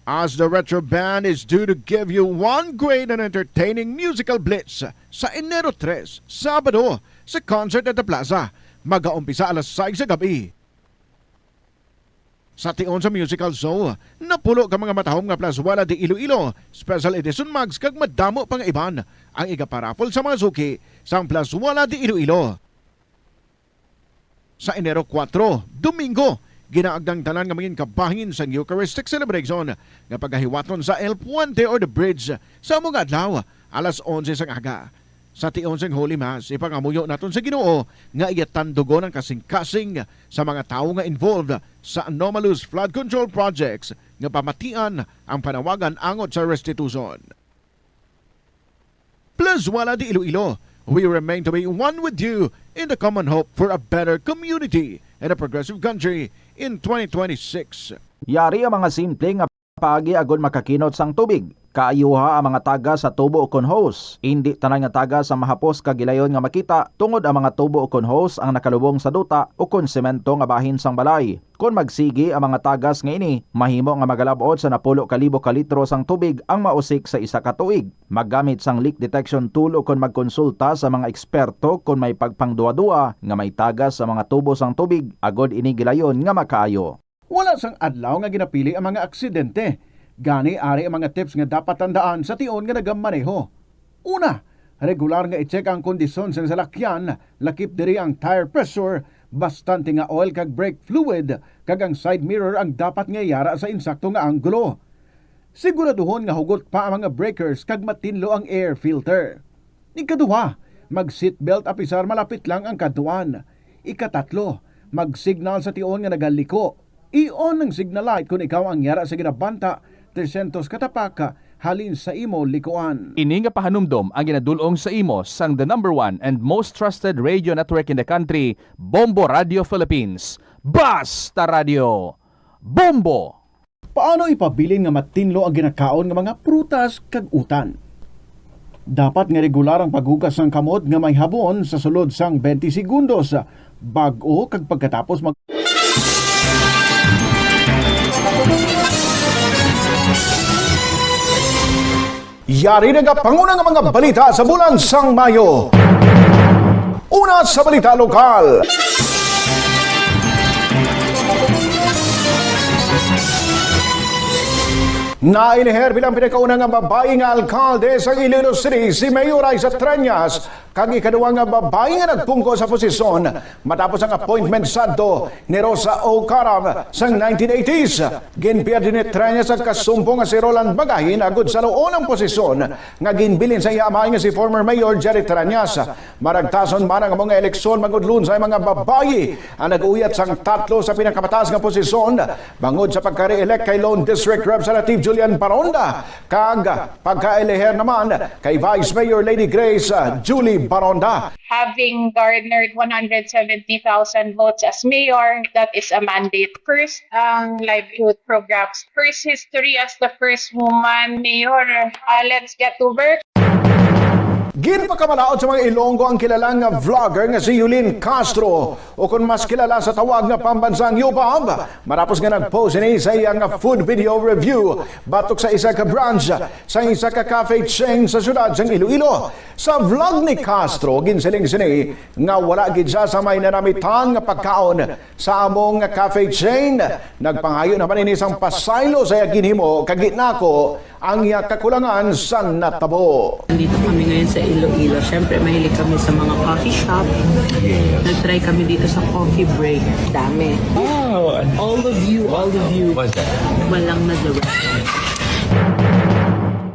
As the Retro Band is due to give you one great and entertaining musical blitz sa Enero tres, Sabado, sa concert at the Plaza. Mag-aumpisa alas sais sa gabi. Sa tion sa musical show, napulo ka mga matahom nga Plazuela de Iloilo Special Edition mugs kag madamo pa nga iban ang igaparaffle sa mga suki sang Plazuela de Iloilo. Sa Enero kuwatro, Domingo, ginaagda ang tanan nga mangin kabahin sang Eucharistic Celebration nga pagahiwaton sa El Puente or the Bridge sa amo nga adlaw, alas onse sang aga. Sa tion sang Holy Mass, ipangamuyo naton sa Ginoo nga iya tandugon ang kasing-kasing sa mga tawo nga involved sa anomalous flood control projects nga pamatian ang panawagan angot sa restitution. Plazuela de Iloilo, we remain to be one with you in the common hope for a better community and a progressive country in twenty twenty-six. Yari ang mga simple nga paagi agod makakinot sang tubig. Kaayuha ang mga tagas sa tubo ukon hose. Indi tanan nga tagas ang mahapos kag gilayon nga makita, tungod ang mga tubo ukon hose ang nakalubong sa duta ukon semento nga bahin sang balay. Kon magsigi ang mga tagas nga ini, mahimo nga magalab-ot sa napulo ka libo ka litro sang tubig ang mausik sa isa ka tuig. Maggamit sang leak detection tool ukon magkonsulta sa mga eksperto kon may pagpangduha-duha nga may tagas sa mga tubo sang tubig, agod ini gilayon nga makaayo. Wala sang adlaw nga ginapili ang mga aksidente. Gani, ari ang mga tips nga dapat tandaan sa tion nga nagamaneho. Una, regular nga i-check ang kondisyon sang salakyan, lakip diri ang tire pressure, bastante nga oil kag brake fluid, kag ang side mirror ang dapat nga yara sa insakto nga anggulo. Siguraduhon nga hugot pa ang mga breakers kag matinlo ang air filter. Ikaduha, mag-seatbelt apisar malapit lang ang kadtuan. Ikatatlo, mag-signal sa tion nga nagaliko. I-on ang signal light kon ikaw ang yara sa ginabanta tresyentos ka tapak halin sa imo likuan. Ini nga pahanumdom ang ginadul-ong sa imo sang the number one and most trusted radio network in the country, Bombo Radio Philippines. Basta Radio, Bombo! Paano ipabilin nga matinlo ang ginakaon nga mga prutas kag utan? Dapat nga regular ang paghugas sang kamot nga may habon sa sulod sang twenty segundos, bag-o kag pagkatapos mag- Yari na nga panguna nga mga balita sa bulan sang Mayo. Una sa balita lokal. Nailiher bilang pinakauna nga babayi nga alkalde sa Iloilo City si Mayor Aiza Treñas, kag ikaduha nga babayi nga nagpungko sa posisyon matapos ang appointment sadto ni Rosa O. Karam sang nineteen eighties. Ginpierde ni Treñas ang kasumpong nga si Roland Bagahin agod saluon ang posisyon nga ginbilin sa iya amay nga si former Mayor Jerry Treñas. Maragtason man ang mga eleksyon, mangudlon sa mga babayi ang nag-uyat sang tatlo sa pinakamataas nga posisyon bangod sa pagka-re-elect kay Lone District Representative Julian Baronda kag pagka-eleher naman kay Vice Mayor Lady Grace, uh, Julie Baronda. Having garnered one hundred seventy thousand votes as mayor, that is a mandate. First, ang livelihood programs. First history as the first woman mayor. Uh, let's get to work. Ginpakamalaot sa mga Ilonggo ang kilalang nga vlogger nga si Yulin Castro, o kon mas kilala sa tawag nga pambansang Yubab, matapos nga nag-post ini sa iya nga food video review batok sa isa ka branch sa isa ka cafe chain sa siyudad sang Iloilo. Sa vlog ni Castro, ginsiling sini nga wala gid siya sa may nanamitan nga pagkaon sa amo nga cafe chain. Nagpangayo naman ini sang pasaylo sa iya ginhimo kag ginako ang iya kakulangan sa natabo. Nandito kami ngayon sa Iloilo. Siyempre, mahilig kami sa mga coffee shop. Nag-try kami dito sa coffee break. Dami. Wow! All of you, all of you. What's that? Walang nag-,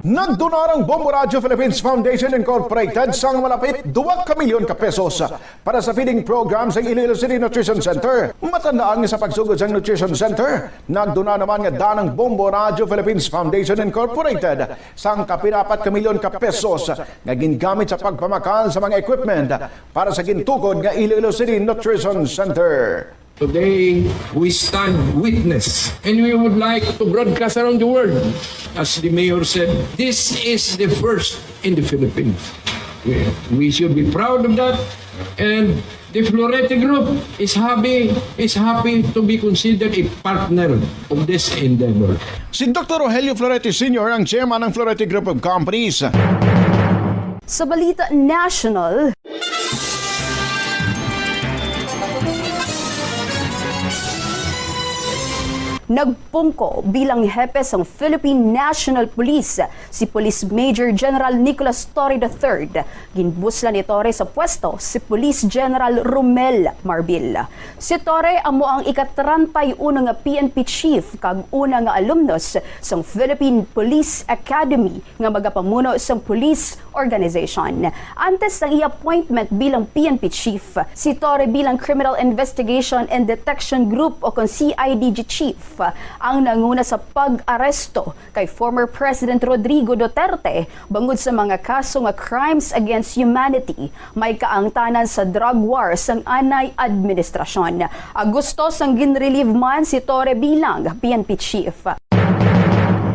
Nagdonar ang Bombo Radio Philippines Foundation Incorporated sang malapit duwa ka milyon ka pesos para sa feeding program sa Iloilo City Nutrition Center. Matandaan nga sa pagsugod sang Nutrition Center, nagduna naman nga daan ang Bombo Radio Philippines Foundation Incorporated sang kapirapat ka milyon ka pesos nga gingamit sa pagpamakal sa mga equipment para sa gintukod nga Iloilo City Nutrition Center. Today, we stand witness, and we would like to broadcast around the world. As the mayor said, this is the first in the Philippines. We, we should be proud of that, and the Florete Group is happy, is happy to be considered a partner of this endeavor. Si Doktor Rogelio Florete Senior ang chairman ng Florete Group of Companies. Sa balita national, Nagpungko bilang hepe sang Philippine National Police si Police Major General Nicolas Torre the third. Ginbuslan ni Torre sa pwesto si Police General Romel Marbil. Si Torre amo ang ika-treinta y uno nga P N P chief kag una nga alumnus sang Philippine Police Academy nga magapamuno sang police organization. Antes sang iya appointment bilang P N P chief, si Torre bilang Criminal Investigation and Detection Group o kon C I D G chief ang nanguna sa pag-aresto kay former President Rodrigo Duterte bangod sa mga kaso nga crimes against humanity, may kaangtanan sa drug war sang anay administrasyon. Agosto sang ginrelieve man si Torre bilang P N P chief.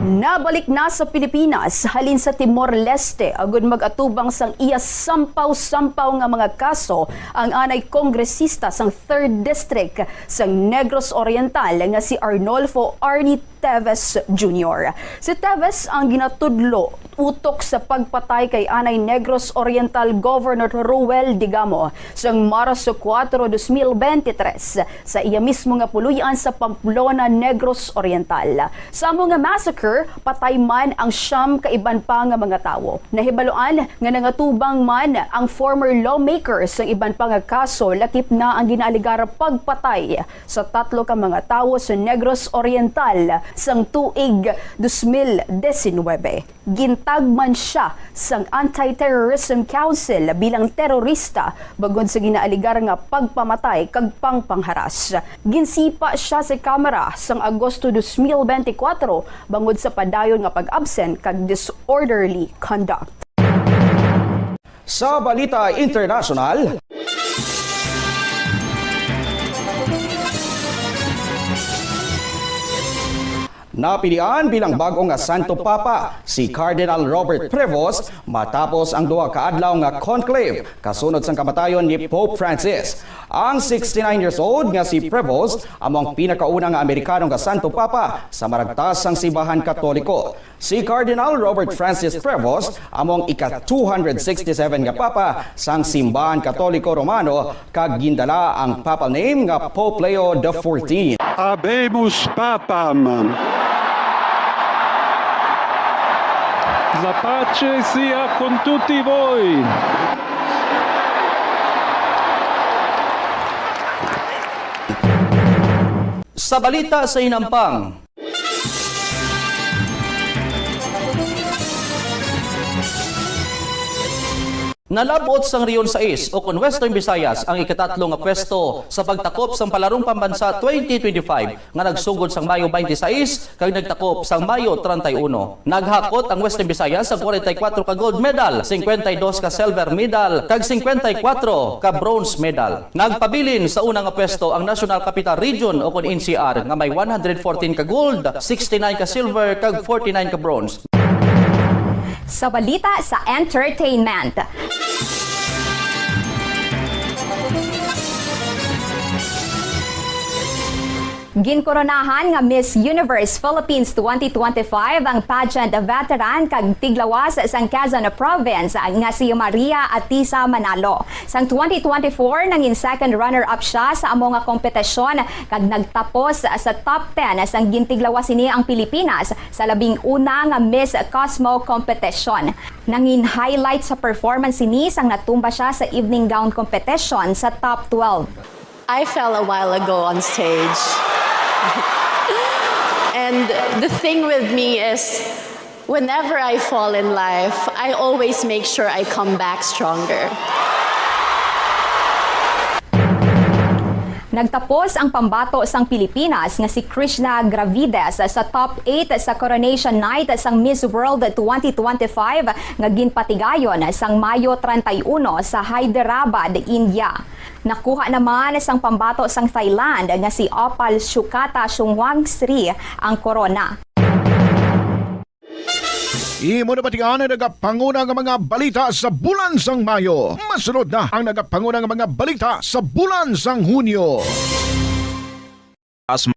Nabalik na sa Pilipinas halin sa Timor-Leste agud mag-atubang sang iya sampaw-sampaw nga mga kaso ang anay kongresista sang Third District sang Negros Oriental nga si Arnolfo Arnie Teves Junior. Si Teves ang ginatudlo utok sa pagpatay kay anay Negros Oriental Governor Roel Digamo sang Marso kuwatro, dos mil bente tres, sa iya mismo nga puloy-an sa Pamplona, Negros Oriental. Sa amo nga massacre, patay man ang siyam ka iban pa nga mga tawo. Nahibaluan nga nangatubang man ang former lawmaker sang iban pa nga kaso, lakip na ang ginaalegar pagpatay sa tatlo ka mga tawo sa Negros Oriental sang tuig dos mil disinwebe. Gintag man sia sang Anti-Terrorism Council bilang terorista bangod sa ginaaligar nga pagpamatay kag pangpangharas. Ginsipa sia sa kamara sang Agosto dos mil bente kuwatro bangod sa padayon nga pag-absent kag disorderly conduct. Sa balita internasyonal, napilian bilang bag-o nga Santo Papa si Cardinal Robert Prevost matapos ang duha ka adlaw nga conclave kasunod sang kamatayon ni Pope Francis. Ang sixty-nine years old nga si Prevost amo ang pinakauna nga Amerikano nga Santo Papa sa maragtas sang Simbahan Katoliko. Si Cardinal Robert Francis Prevost amo ang ika two hundred sixty-seven nga Papa sang Simbahan Katoliko Romano, kag gindala ang papal name nga Pope Leo the fourteenth. Habemus Papam. La pace sia con tutti voi. Sa balita sa hinampang, nalab-ot sang Rehiyon sais, o kon Western Visayas, ang ikatatlo nga pwesto sa pagtakop sang Palarong Pambansa twenty twenty-five nga nagsugod sang Mayo twenty-six kag nagtakop sang Mayo treinta y uno. Naghakot ang Western Visayas sang kwarenta y kuwatro ka gold medal, singkwenta y dos ka silver medal, kag singkwenta y kuwatro ka bronze medal. Nagpabilin sa una nga pwesto ang National Capital Region, o kon N C R, nga may one hundred fourteen ka gold, sixty-nine ka silver, kag forty-nine ka bronze. Sa balita sa entertainment. Ginkoronahan nga Miss Universe Philippines twenty twenty-five ang pageant veteran kag tiglawas sang Quezon Province nga si Maria Atisa Manalo. Sang twenty twenty-four, nangin second runner-up sia sa amo nga kompetisyon kag nagtapos sa top ten sang gintiglawas sini ang Pilipinas sa labing una nga Miss Cosmo competition. Nangin highlight sa performance sini sang natumba sia sa evening gown competition sa top twelve. I fell a while ago on stage. And the thing with me is, whenever I fall in life, I always make sure I come back stronger. Nagtapos ang pambato sang Pilipinas nga si Krishna Gravides sa top eight sa Coronation Night sang Miss World twenty twenty-five nga ginpatigayon sang Mayo treinta y uno sa Hyderabad, India. Nakuha naman sang pambato sang Thailand nga si Opal Shukata Shungwang Sri ang korona. Imo na batian ang nagapanguna nga mga balita sa bulan sang Mayo. Masunod na ang nagapanguna nga mga balita sa bulan sang Hunyo. As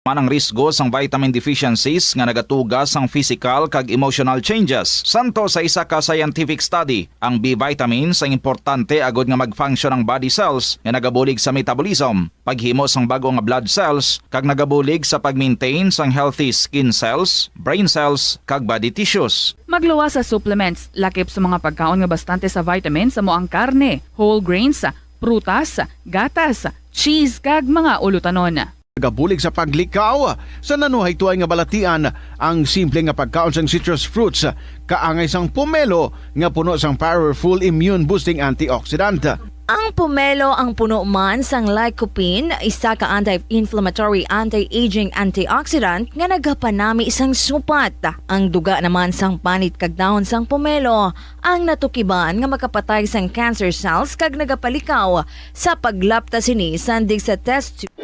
man ang risgo sang vitamin deficiencies nga nagatuga sang physical kag emotional changes. Santo sa isa ka scientific study, ang B vitamins ang importante agod nga mag-function ang body cells nga nagabulig sa metabolism, paghimo sang bag-o nga blood cells, kag nagabulig sa pag-maintain sang healthy skin cells, brain cells, kag body tissues. Magluwas sa supplements, lakip sa mga pagkaon nga bastante sa vitamins amo ang karne, whole grains, prutas, gatas, cheese, kag mga ulutanon. Nagabulig sa paglikaw sa nanuhaytoay nga balatian ang simple nga pagkaon sang citrus fruits, kaangay sang pomelo nga puno sang powerful immune boosting antioxidant. Ang pomelo ang puno man sang lycopene, isa ka anti-inflammatory, anti-aging antioxidant nga nagapanami sang supat. Ang duga naman sang panit kag dahon sang pomelo ang natukiban nga makapatay sang cancer cells kag nagapalikaw sa paglapta sini sandig sa test tube.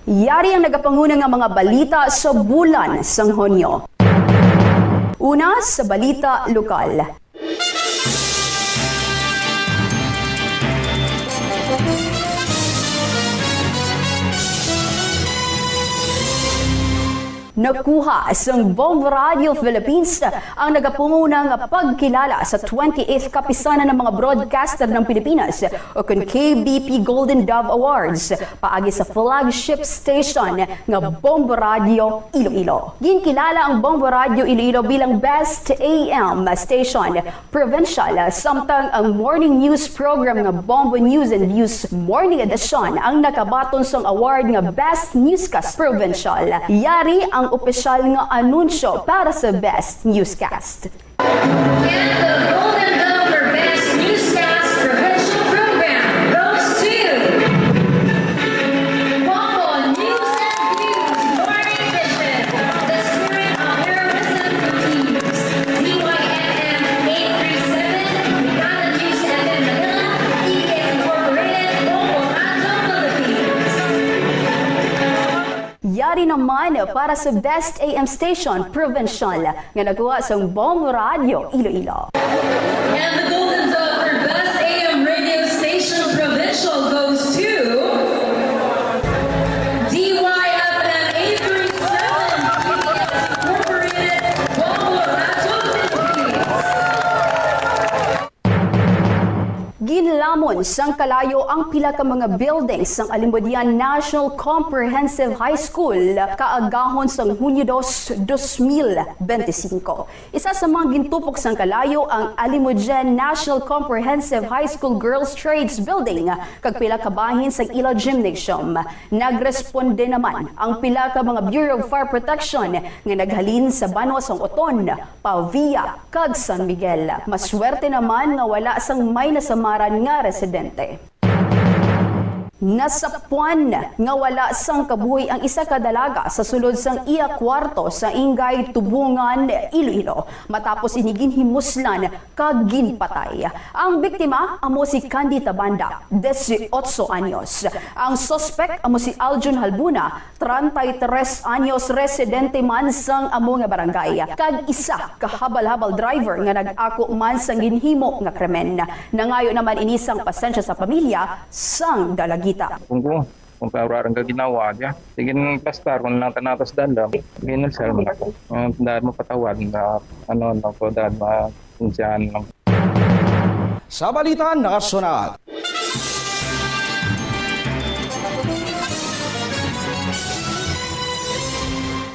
Yari ang nagapanguna nga mga balita sa bulan sang Hunyo. Una, sa balita lokal. Nakuha sang Bombo Radio Philippines ang nagapanguna nga pagkilala sa twenty-eighth Kapisanan ng mga Broadcaster ng Pilipinas, o kon K B P Golden Dove Awards, paagi sa flagship station nga Bombo Radio Iloilo. Ginkilala ang Bombo Radio Iloilo bilang Best A M Station Provincial, samtang ang morning news program nga Bombo News and Views Morning Edition ang nakabaton sang award nga Best Newscast Provincial. Yari ang opisyal nga anunsyo para sa Best Newscast. And the Golden Bell for Best Newscast Provincial Program goes to Bombo News and Views Morning Edition, The Spirit of Heroism Continues. D Y F M eight three seven, Brigada News F M Manila, T V S Incorporated, Bombo Radyo Philippines. Yari naman para sa Best A M Station Provincial nga nakuha sang Bombo Radio Iloilo. And the Golden Dove for Best A M Radio Station Provincial goes to D Y F M eight three seven, T V S Incorporated, Bombo Radyo Philippines. Ginlamon sang kalayo ang pila ka mga buildings sang Alimodian National Comprehensive High School kaagahon sang Hunyo dos, dos mil benti singko. Isa sa mga gintupok sang kalayo ang Alimodian National Comprehensive High School Girls Trades Building kag pila ka bahin sang ila gymnasium. Nagresponde naman ang pila ka mga Bureau of Fire Protection nga naghalin sa banwa sang Oton, Pavia, kag San Miguel. Maswerte naman nga wala sang may nasamaran nga residente. Nasapwan nga wala sang kabuhi ang isa ka dalaga sa sulod sang iya kwarto sa Ingay, Tubungan, Iloilo, matapos ini ginhimuslan kag ginpatay. Ang biktima amo si Candy Tabanda, dieciocho anyos. Ang suspek amo si Aljun Halbuna, treinta y tres anyos, residente man sang amo nga barangay, kag isa ka habal-habal driver nga nag-ako man sang ginhimo nga krimen. Nangayo naman ini sang pasensya sa pamilya sang dalagita. Kung ko, kung kauraran ka ginawa, diya. Sige, pastar, kung lang tanatas dala, ginulsal mo na ko. Ang dahil mo patawad na, ano, no, ko dahil ma-, Sa balita nasyonal.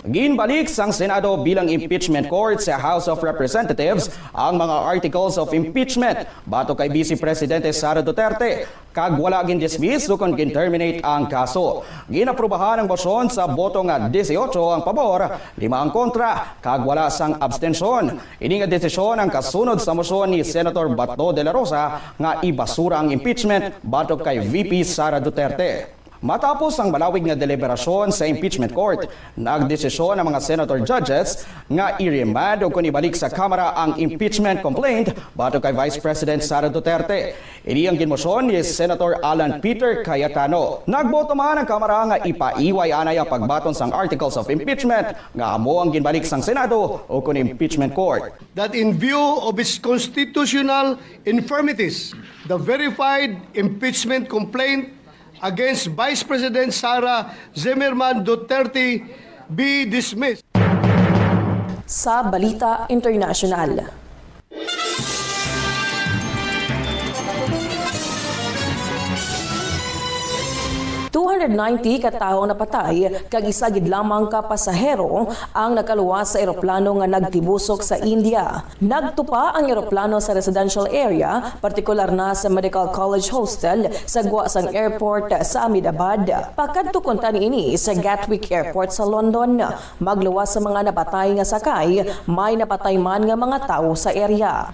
Ginbalik sang Senado bilang impeachment court sa House of Representatives ang mga articles of impeachment batok kay Vice Presidente Sara Duterte, kag wala gin-dismiss ukon gin-terminate ang kaso. Ginaprubahan ang mosyon sa boto nga dieciocho ang pabor, lima ang kontra, kag wala sang abstensyon. Ini nga desisyon ang kasunod sa mosyon ni Senator Bato de la Rosa nga ibasura ang impeachment batok kay V P Sara Duterte. Matapos ang malawig nga deliberasyon sa impeachment court, nagdesisyon ang mga senator judges nga i-remand o kon ibalik sa Kamara ang impeachment complaint batok kay Vice President Sara Duterte. Ini ang ginmosyon ni Senator Alan Peter Cayetano. Nagboto man ang Kamara nga ipaiway anay ang pagbaton sang Articles of Impeachment nga amo ang ginbalik sang Senado o kon impeachment court. That in view of its constitutional infirmities, the verified impeachment complaint against Vice President Sara Zimmerman Duterte be dismissed. Sa Balita International. Two hundred ninety ka tawo ang napatay kag isa gid lamang ka pasahero ang nakaluwas sa eroplano nga nagtibusok sa India. Nagtupa ang eroplano sa residential area, partikular na sa Medical College Hostel sa gwa sang airport sa Ahmedabad. Pakadto kuntani ini sa Gatwick Airport sa London. Magluwas sa mga napatay nga sakay, may napatay man nga mga tawo sa area.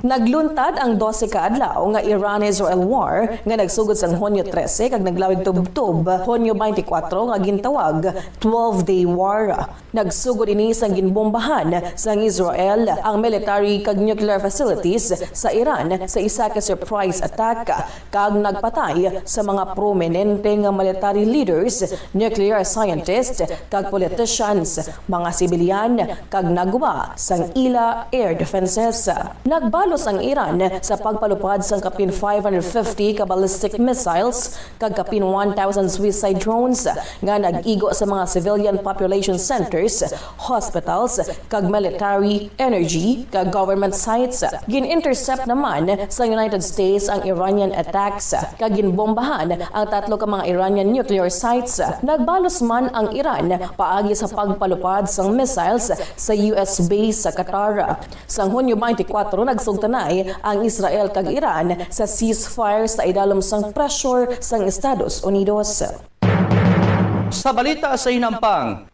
Nagluntad ang dose ka adlaw nga Iran-Israel war nga nagsugod sang Hunyo trese kag naglawig tubtob Hunyo twenty-four nga gintawag twelve-day war. Nagsugod ini sang ginbombahan sang Israel ang military kag nuclear facilities sa Iran sa isa ka surprise attack kag nagpatay sa mga prominente nga military leaders, nuclear scientists, kag politicians, mga sibilyan, kag nagwa sang ila air defenses. Nagbalos ang Iran sa pagpalupad sang kapin five hundred fifty ka ballistic missiles kag kapin one thousand suicide drones nga nag-igo sa mga civilian population centers, hospitals, kag military, energy, kag government sites. Gin-intercept naman sa United States ang Iranian attacks, kag ginbombahan ang tatlo ka mga Iranian nuclear sites. Nagbalos man ang Iran paagi sa pagpalupad sang missiles sa U S base sa Qatar. Sang Hunyo twenty-four, nagsugtanay ang Israel kag Iran sa ceasefire sa idalom sang pressure sang Estados Unidos. Sa balita sa hinampang,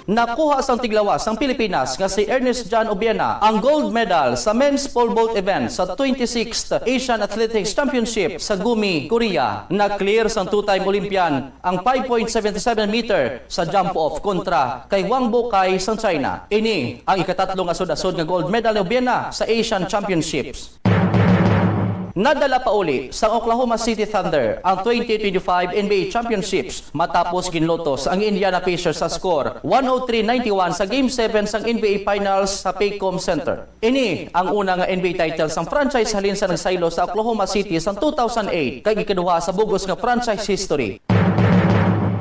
nakuha sang tiglawas sang Pilipinas nga si Ernest John Obiena ang gold medal sa men's pole vault event sa twenty-sixth Asian Athletics Championship sa Gumi, Korea. Na-clear sang two-time Olympian ang five point seven seven meter sa jump off kontra kay Wang Bokay sang China. Ini ang ikatatlo nga sud-asod nga gold medal ni Obiena sa Asian Championships. Nadala pa uli sang Oklahoma City Thunder ang twenty twenty-five N B A Championships matapos ginlutos ang Indiana Pacers sa score one oh three ninety-one sa Game seven sang N B A Finals sa Paycom Center. Ini ang una nga N B A title sang franchise halin sa nagsaylo sa Oklahoma City sang two thousand eight, kag ikaduha sa bug-os nga franchise history.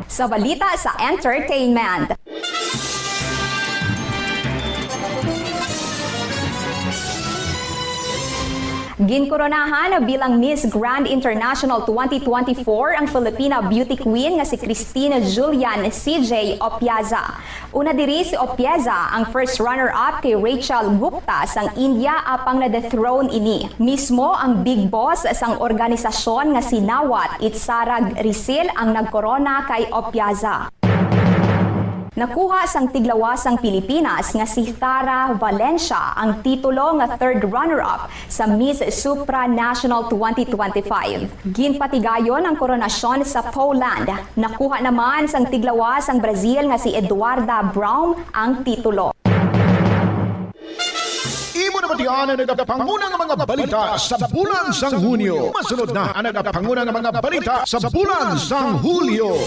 Sa balita sa entertainment. Ginkoronahan bilang Miss Grand International twenty twenty-four ang Filipina beauty queen nga si Christine Julian C J Opiaza. Una diri si Opieza ang first runner-up kay Rachel Gupta sang India, apang na-dethrone ini. Mismo ang big boss sang organisasyon nga si Nawat Itsarag Risil ang nagkorona kay Opieza. Nakuha sang tiglawas sang Pilipinas nga si Thara Valencia ang titulo nga third runner-up sa Miss Supranational twenty twenty-five. Ginpatigayon ang koronasyon sa Poland. Nakuha naman sang tiglawas sang Brazil nga si Eduarda Braum ang titulo. Imo na batian ang nagapanguna nga mga balita sa bulan sang Hunyo. Masunod na ang nagapanguna nga mga balita sa bulan sang Hulyo.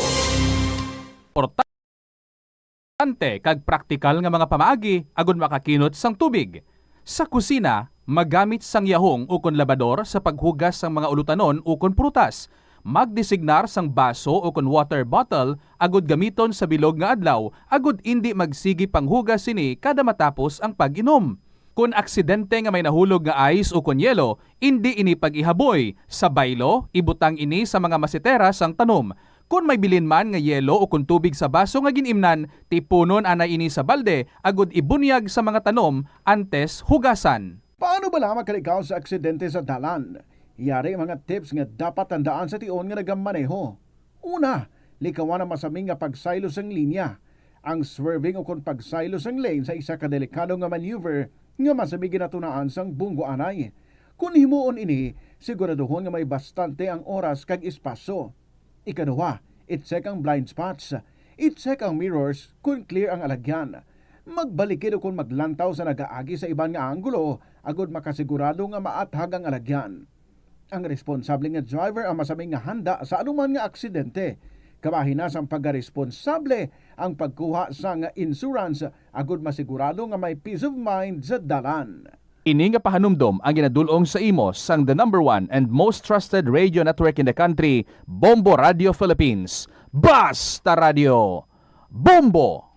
Importante kag praktikal nga mga pamaagi agud makakinot sang tubig. Sa kusina, magamit sang yahong ukon labador sa paghugas sang mga ulutanon ukon prutas. Magdesignar sang baso ukon water bottle agud gamiton sa bilog nga adlaw agud indi magsigi panghugas sini kada matapos ang pag-inom. Kon aksidente nga may nahulog nga ice ukon yelo, indi ini pag-ihaboy. Sa baylo, ibutang ini sa mga masitera sang tanom. Kon may bilin man nga yelo ukon tubig sa baso nga gin-imnan, tipunon anay ini sa balde agud ibunyag sa mga tanom antes hugasan. Paano bala makalikaw sa aksidente sa dalan? Yari ang mga tips nga dapat tandaan sa tion nga nagamaneho. Una, likawan ang masami nga pagsaylo sang linya. Ang swerving ukon pagsaylo sang lane sa isa ka delikado nga maneuver nga masami ginatunaan sang Bongo anay. Kon himuon ini, siguraduhon nga may bastante ang oras kag espasyo. Ikaduha, i-check ang blind spots. I-check ang mirrors kon clear ang alagyan. Magbalikid o kon maglantaw sa nagaagi sa iban nga anggulo agod makasigurado nga maathag ang alagyan. Ang responsable nga driver ang masami nga handa sa anuman nga aksidente. Kabahin na sang pagkaresponsable ang pagkuha sang insurance agod masigurado nga may peace of mind sa dalan. Ini nga pahanumdom ang ginadul-ong sa imo sang the number one and most trusted radio network in the country, Bombo Radio Philippines. Basta Radio, Bombo!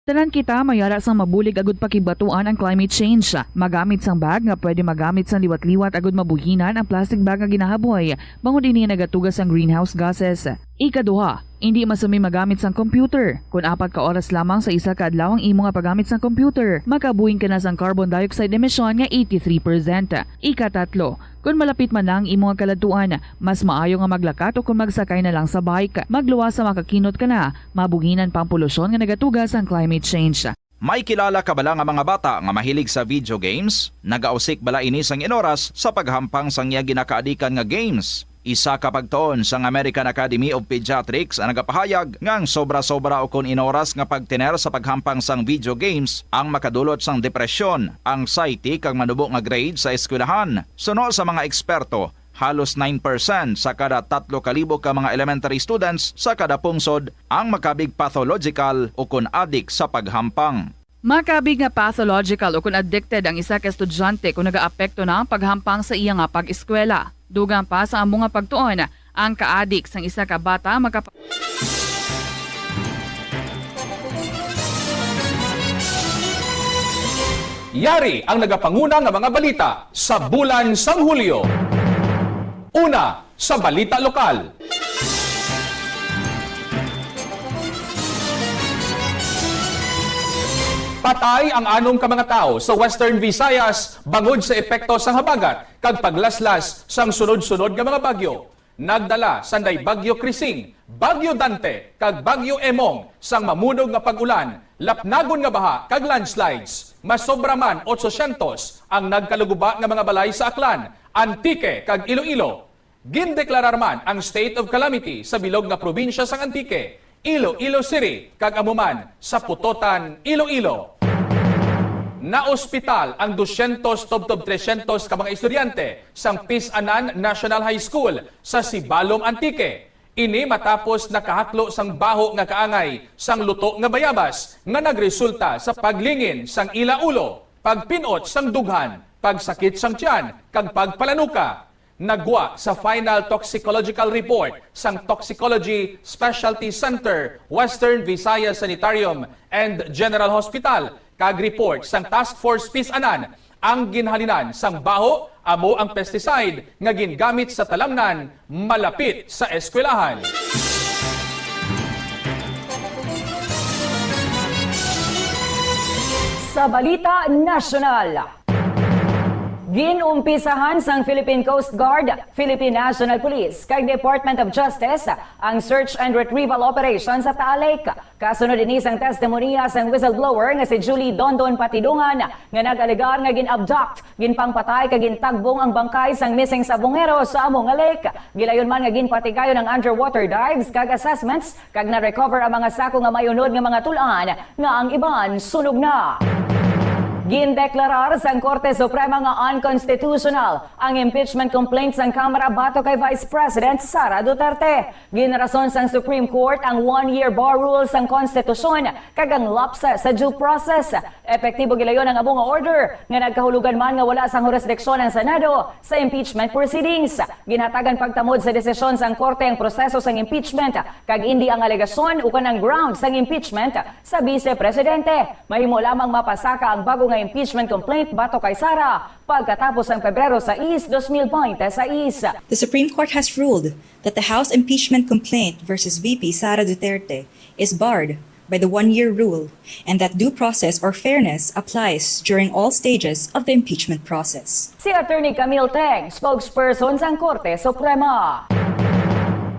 Tanan kita may ara sang mabulig agud pakigbatuan ang climate change. Magamit sang bag nga pwede magamit sang liwat-liwat agud mabuhinan ang plastic bag nga ginahaboy, bangod ini nagatuga sang greenhouse gases. Ikaduha, indi masami magamit sang computer. Kon apat ka oras lamang sa isa ka adlaw ang imo nga paggamit sang computer, makabuhin ka na sang carbon dioxide emission nga eighty-three percent. Ikatatlo, kon malapit man na ang imo nga kaladtuan, mas maayo nga maglakat o kon magsakay na lang sa bike. Magluwas sa makakinot ka na, mabuhinan pa ang polusyon nga nagatuga sang climate change. May kilala ka bala nga mga bata nga mahilig sa video games? Nagausik bala ini sang inoras sa paghampang sang iya ginakaadikan nga games? Isa ka pagtuon sang American Academy of Pediatrics ang nagapahayag nga ang sobra-sobra ukon inoras nga pagtener sa paghampang sang video games ang makadulot sang depresyon, anxiety, kag manubo nga grade sa eskwelahan. Suno sa mga eksperto, halos nine percent sa kada tatlo ka libo ka mga elementary students sa kada pungsod ang makabig pathological ukon adik sa paghampang. Makabig nga pathological ukon addicted ang isa ka estudyante kon nagaapekto na ang paghampang sa iya nga pag-eskwela. Dugang pa sa amo nga pagtuon, ang kaadik sang isa ka bata makapa- Yari ang nagapanguna nga mga balita sa bulan sang Hulyo. Una, sa balita lokal. Patay ang anom ka mga tawo sa Western Visayas bangod sa epekto sang habagat kag paglaslas sang sunod-sunod nga mga bagyo. Nagdala sanday Bagyo Krising, Bagyo Dante, kag Bagyo Emong sang mamunog nga pag-ulan, lapnagon nga baha, kag landslides. Masobra man otsosyentos ang nagkaluguba nga mga balay sa Aklan, Antique, kag Iloilo. Gindeklarar man ang state of calamity sa bilog nga probinsya sang Antique, Iloilo City, kag amo man sa Pototan, Iloilo. Naospital ang dusyentos tubtob tresyentos ka mga estudyante sang Pisanan National High School sa Sibalom, Antique. Ini matapos nakahaklo sang baho nga kaangay sang luto nga bayabas nga nagresulta sa paglingin sang ila ulo, pagpin-ot sang dughan, pagsakit sang tiyan, kag pagpalanuka. Nagwa sa final toxicological report sang Toxicology Specialty Center, Western Visayas Sanitarium and General Hospital, kag report sang Task Force Pisanan, ang ginhalinan sang baho amo ang pesticide nga gingamit sa talamnan malapit sa eskwelahan. Sa balita nasyonal, ginumpisahan sang Philippine Coast Guard, Philippine National Police, kag Department of Justice ang search and retrieval operation sa Taal Lake. Kasunod ini sang testimonya sang whistleblower nga si Julie Dondon Patidongan, nga nag-alegar nga gin-abduct, ginpangpatay kag gintagbong ang bangkay sang missing sabongero sa amo nga lake. Gilayon man nga ginpatigayon ang underwater dives kag assessments, kag na-recover ang mga sako nga may unod nga mga tul-an nga ang iban sunog na. Gindeklarar sang Korte Suprema nga unconstitutional ang impeachment complaint sang Kamara batok kay Vice President Sara Duterte. Ginrason sang Supreme Court ang one-year bar rule sang konstitusyon kag ang lapse sa due process. Epektibo gilayon ang amo nga order, nga nagkahulugan man nga wala sang hurisdiksyon ang Senado sa impeachment proceedings. Ginhatagan pagtamod sa desisyon sang korte ang proseso sang impeachment, kag indi ang alegasyon ukon ang ground sang impeachment sa Bise Presidente. Mahimo lamang mapasaka ang bago nga impeachment complaint batok kay Sara pagkatapos sang Pebrero sais, dos mil bente sais. The Supreme Court has ruled that the House impeachment complaint versus V P Sara Duterte is barred by the one-year rule and that due process or fairness applies during all stages of the impeachment process. Si Attorney Camille Teng, spokesperson sang Korte Suprema.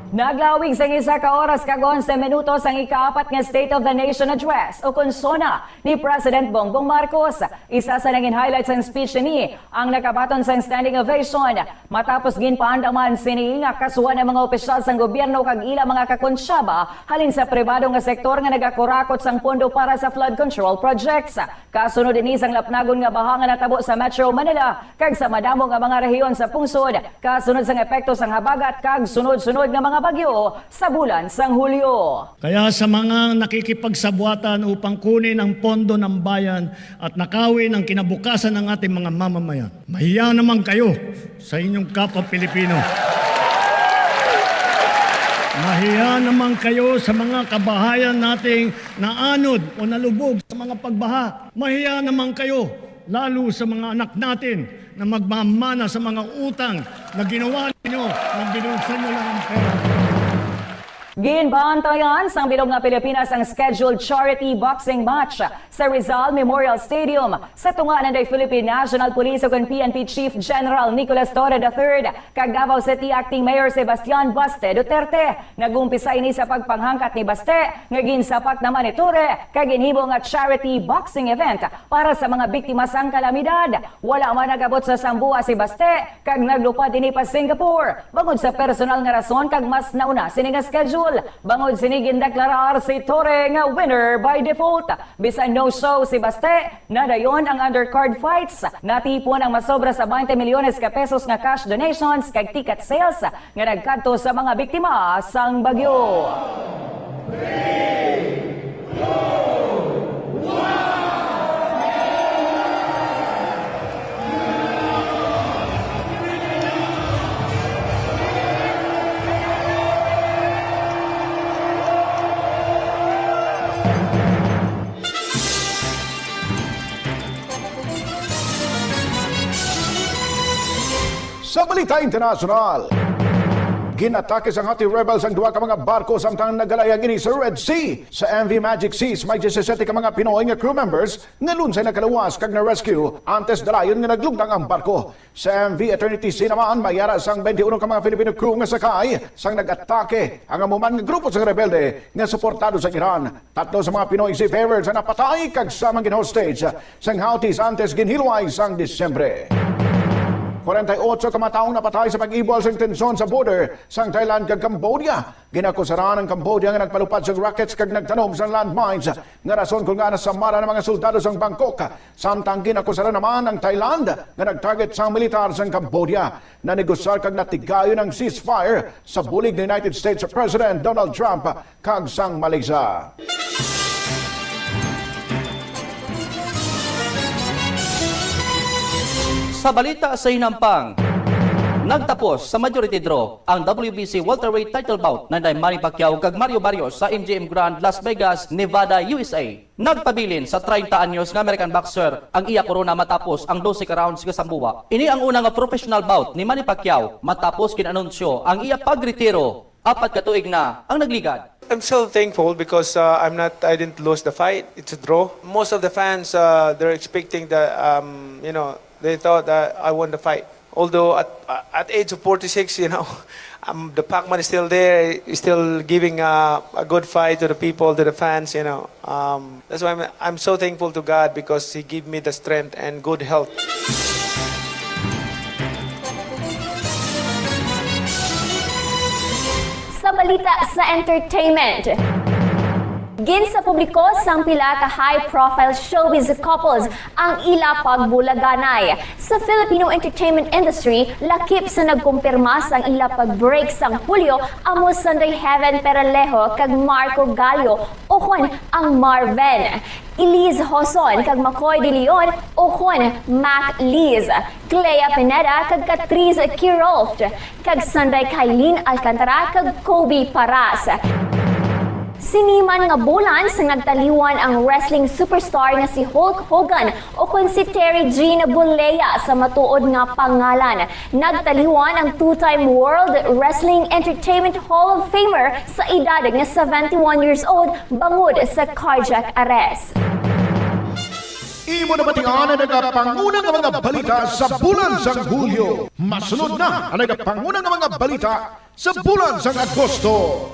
Naglawig sang isa ka oras kag onse minutos ang ikaapat nga State of the Nation Address, o kon SONA, ni President Bongbong Marcos. Isa sa nangin highlight sang speech ini ang nakabaton sang standing ovation, matapos ginpaandaman sini nga kasuhan ang mga opisyal sang gobyerno kag ila mga kakonsyaba halin sa pribado nga sektor nga nagakurakot sang pondo para sa flood control projects. Kasunod ini sang lapnagon nga baha nga natabo sa Metro Manila kag sa madamo nga mga rehiyon sa pungsod, kasunod sang epekto sang habagat kag sunod-sunod nga mga bagyo sa bulan sang Hulyo. Kaya sa mga nakikipagsabwatan upang kunin ang pondo ng bayan at nakawin ang kinabukasan ng ating mga mamamayan, mahiya naman kayo sa inyong kapwa Pilipino. Mahiya naman kayo sa mga kabahayan nating naanod o nalubog sa mga pagbaha. Mahiya naman kayo, lalo sa mga anak natin na magmamana sa mga utang na ginawa ninyo na binulsa nyo lang ang pera. Ginbantayan sang bilog nga Pilipinas ang scheduled charity boxing match sa Rizal Memorial Stadium sa tunga nanday Philippine National Police ukon P N P Chief General Nicolas Torre the third kag Davao City Acting Mayor Sebastian Baste Duterte. Nag-umpisa ini sa pagpanghangkat ni Baste nga ginsapak naman ni Torre kag ginhimo nga charity boxing event para sa mga biktima sang kalamidad. Wala man nag-abot sa Zamboanga si Baste kag naglupad ini pa Singapore bangod sa personal nga rason kag mas nauna sini nga schedule. Bangod sini gindeklarar si Torre nga winner by default. Bisan no-show si Baste, nadayon ang undercard fights. Natipon ang masobra sa twenty milyones ka pesos nga cash donations kag ticket sales nga nagkadto sa mga biktima sang bagyo. Sa balita internasyonal, ginatake sang Houthi rebels ang duha ka mga barko samtang nagalayag ini sa Red Sea. Sa M V Magic Seas, may diyesisete ka mga Pinoy nga crew members nga lunsay nakalawas kag na-rescue antes dalayon nga naglugdang ang barko. Sa M V Eternity Sea naman, may ara sang twenty-one ka mga Filipino crew nga sakay sang nag-atake ang amo man nga grupo sang rebelde nga suportado sang Iran. Tatlo sa mga Pinoy seafarers ang napatay kag sama gin-hostage sang Houthis antes ginhilway sang Disyembre. Kwarenta y otso ka mga tawo ang napatay sa pag-ibwal sang tensyon sa border sang Thailand kag Cambodia. Ginakusaran ang Cambodia nga nagpalupad sang rockets kag nagtanom sang landmines nga rason kon ngaa nasamad ang mga soldado sang Bangkok. Samtang ginakusaran naman ang Thailand nga nag-target sang militar sang Cambodia. Nanegosar kag natigayon ang ceasefire sa bulig ni United States President Donald Trump kag sang Malaysia. Sa balita sa hinampang, nagtapos sa majority draw ang W B C welterweight title bout nanday Manny Pacquiao kag Mario Barrios sa M G M Grand Las Vegas, Nevada, U S A. Nagpabilin sa treinta anyos nga American boxer ang iya korona matapos ang dose ka rounds nga sambuwa. Ini ang una nga professional bout ni Manny Pacquiao matapos gin-anunsyo ang iya pagretiro. Apat ka tuig na ang nagligad. I'm still thankful because, uh, I'm not, I didn't lose the fight. It's a draw. Most of the fans, uh, they're expecting that, um, you know, they thought that I won the fight. Although at, at age of forty-six, you know, um, the Pacman is still there, is still giving, uh, a good fight to the people, to the fans, you know. Um, that's why I'm, I'm so thankful to God because He gave me the strength and good health. Sa balita sa entertainment, ginsapubliko sang pila ka high-profile showbiz couples ang ila pagbulaganay. Sa Filipino entertainment industry, lakip sa nagkumpirma sang ila pag-break sang Hulyo amo sanday Heaven Peralejo kag Marco Gallo, ukon ang Marven, Elise Joson kag Macoy De Leon, ukon Mac Liz, Clea Pineda kag Catrice Kirolf, kag sanday Kylie Alcantara kag Kobe Paras. Sini man nga bulan sang nagtaliwan ang wrestling superstar nga si Hulk Hogan ukon si Terry Jean Bollea sa matuod nga pangalan. Nagtaliwan ang two-time World Wrestling Entertainment Hall of Famer sa edad nga seventy-one years old bangod sa cardiac arrest. Imo nabatian ang nagapanguna nga mga balita sa bulan sang Hulyo. Masunod na ang nagapanguna nga mga balita sa bulan sang Agosto.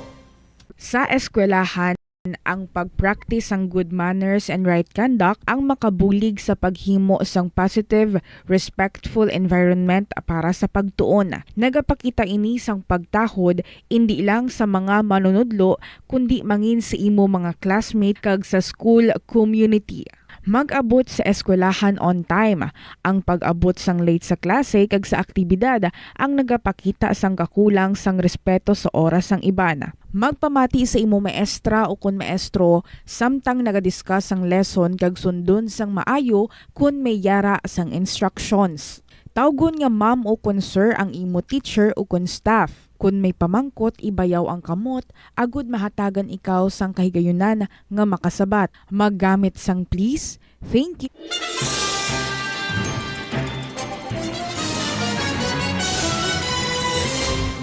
Sa eskwelahan, ang pag-practice sang good manners and right conduct ang makabulig sa paghimo sang positive, respectful environment para sa pagtuon. Nagapakita ini sang pagtahod indi lang sa mga manunudlo, kundi mangin sa imo mga classmate kag sa school community. Mag-abot sa eskwelahan on time. Ang pag-abot sang late sa klase kag sa aktibidad ang nagapakita sang kakulang sang respeto sa oras sang iban. Magpamati sa imo maestra ukon maestro samtang nagadiscuss sang lesson kag sundon sang maayo kon may yara sang instructions. Tawgon nga ma'am ukon sir ang imo teacher ukon staff. Kon may pamangkot, ibayaw ang kamot agud mahatagan ikaw sang kahigayunan nga makasabat. Maggamit sang please, thank you.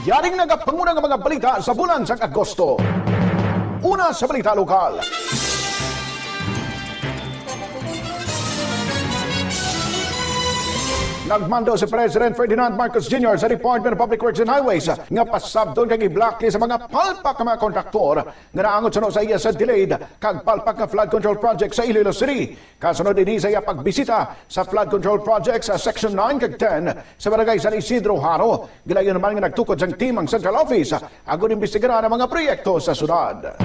Yaring nagapanguna nga mga balita sa bulan sang Agosto. Una sa balita lokal. Nagmando si President Ferdinand Marcos Junior sa Department of Public Works and Highways nga pasabton kag i-blacklist ang mga palpak nga mga kontraktor nga naangot suno sa iya sa delayed kag palpak nga flood control project sa Iloilo City. Kasunod ini sa iya pagbisita sa flood control project sa Section nine kag ten sa Barangay San Isidro, Jaro, gilayon man nga nagtukod sang team ang Central Office agud imbestigaran ang mga proyekto sa syudad.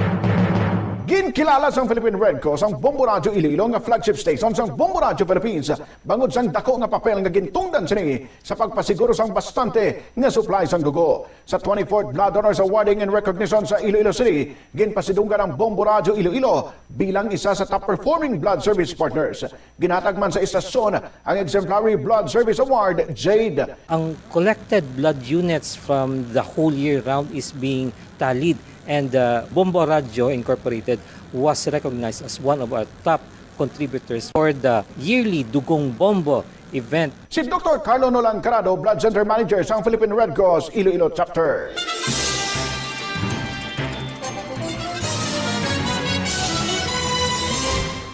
Ginkilala sang Philippine Red Cross ang Bombo Radyo Iloilo nga flagship station sang Bombo Radyo Philippines bangod sang dako nga papel nga gintungdan sini sa pagpasiguro sang bastante nga supply sang dugo. Sa twenty-fourth Blood Honors Awarding in Recognition sa Iloilo City, ginpasidunggan ang Bombo Radyo Iloilo bilang isa sa top performing blood service partners. Ginhatag man sa istasyon ang Exemplary Blood Service Award, Jade. Ang collected blood units from the whole year round is being tallied, and uh, Bombo Radyo Incorporated was recognized as one of our top contributors for the yearly Dugong Bombo event. Si Doktor Carlo Nolan Carado, Blood Center Manager sang Philippine Red Cross Iloilo Chapter.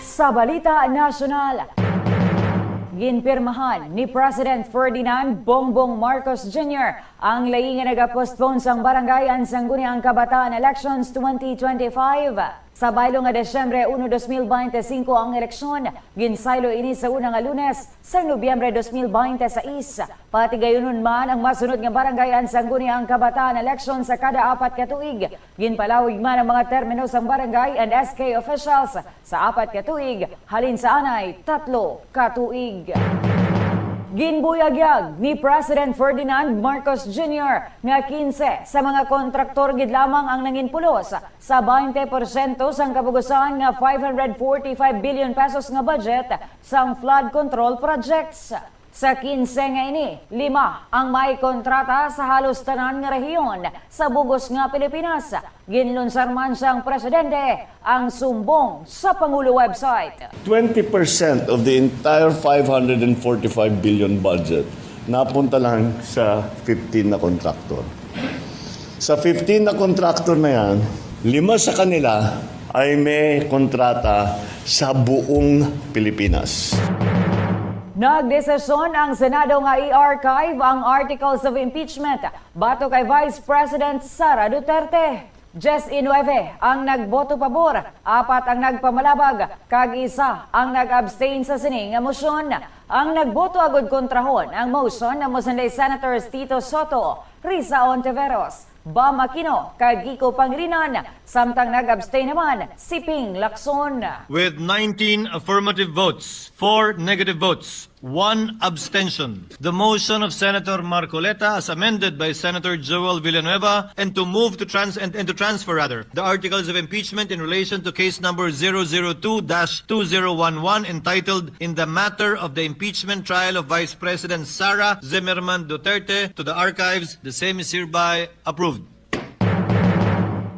Sa balita nasyonal, ginpirmahan ni President Ferdinand Bongbong Marcos Junior ang layi nga nagapostpone sang Barangay and Sangguniang Kabataan Elections twenty twenty-five. Sa baylo nga Disyembre uno, dos mil bente singko ang eleksyon, ginsaylo ini sa una nga Lunes sang Nobyembre dos mil bente sais. Patigayunon man ang masunod nga Barangay and Sangguniang Kabataan Election sa kada apat ka tuig. Ginpalawig man ang mga termino sang barangay and S K officials sa apat ka tuig, halin sa anay tatlo ka tuig. Ginbuyagyag ni President Ferdinand Marcos Junior nga kinse sa mga kontraktor gid lamang ang nanginpulos sa baynte porsyento sang kabugusan nga five hundred forty-five billion pesos nga budget sang flood control projects. Sa kinse nga ini, lima ang may kontrata sa halos tanan nga rehiyon sa bug-os nga Pilipinas. Ginlunsar man sang presidente ang sumbong sa Pangulo website. Twenty percent of the entire five hundred and forty-five billion budget napunta lang sa fifteen na contractor. Sa fifteen na contractor na yan, lima sa kanila ay may kontrata sa buong Pilipinas. Nagdesisyon ang Senado nga i-archive ang articles of impeachment batok kay Vice President Sara Duterte. Diyes y nuebe ang nagboto pabor, apat ang nagpamalabag, kag isa ang nag-abstain sa sini nga mosyon. Ang nagboto agud kontrahon ang motion amo sini Senators Tito Sotto, Risa Hontiveros, Bam Aquino, kag Kiko Pangilinan, samtang nag-abstain naman si Ping Lacson. With nineteen affirmative votes, four negative votes, one abstention, the motion of Senator Marcoleta as amended by Senator Joel Villanueva and to move to trans-, and, and to transfer rather, the articles of impeachment in relation to case number zero zero two dash two zero one one, entitled In the Matter of the Impeachment Trial of Vice President Sara Zimmerman Duterte, to the archives, the same is hereby approved.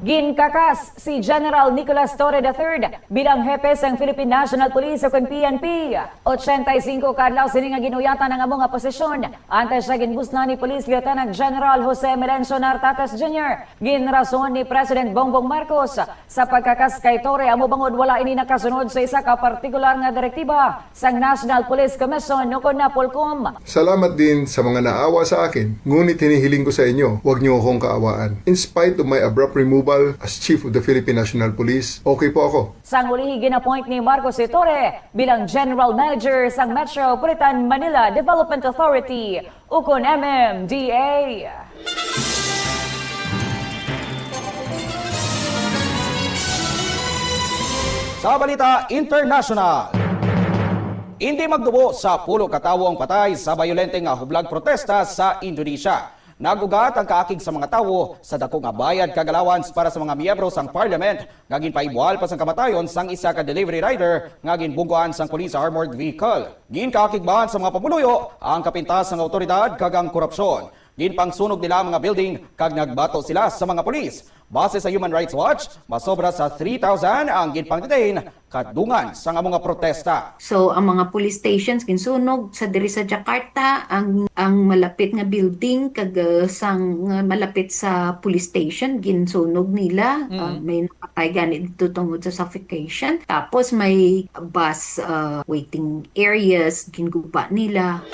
Ginkakas si General Nicolas Torre the third bilang hepe sang Philippine National Police o kon P N P. Ochenta y cinco ka adlaw sini nga ginuyatan ang amo nga posisyon. Antes siya ginbusnan ni Police Lieutenant General Jose Melencio Nartates Junior. Ginrason ni President Bongbong Marcos sa pagkakas kay Torre amo bangod wala ini nakasunod sa isa ka partikular nga direktiba sang National Police Commission o kon NAPOLCOM. Salamat din sa mga naawa sa akin, ngunit hinihiling ko sa inyo, huwag niyo akong kaawaan. In spite of my abrupt removal as Chief of the Philippine National Police, okay po ako. Sang ulihi, gin-appoint ni Marcos si Torre bilang General Manager sang Metropolitan Manila Development Authority ukon M M D A. Sa balita international, indi magdubo sa pulo ka tawo ang patay sa bayolente nga hublag protesta sa Indonesia. Nag-ugat ang kaakig sa mga tawo sa dako nga bayad kag allowance para sa mga miyembro sang parliament nga ginpahimual pa sang kamatayon sang isa ka delivery rider nga ginbungguan sang police armored vehicle. Ginkaakig man sa mga pumuluyo ang kapintas sang awtoridad kag ang korupsyon. Ginpangsunog nila ang mga building kag nagbato sila sa mga pulis. Base sa Human Rights Watch, masobra sa three thousand ang ginpang-detain kadungan sang amo nga protesta. So, ang mga police stations ginsunog sa diri sa Jakarta, ang, ang malapit nga building kag, uh, sang, uh, malapit sa police station ginsunog nila. Mm. Uh, may napatay gani dito tungod sa suffocation. Tapos may bus, uh, waiting areas ginguba nila.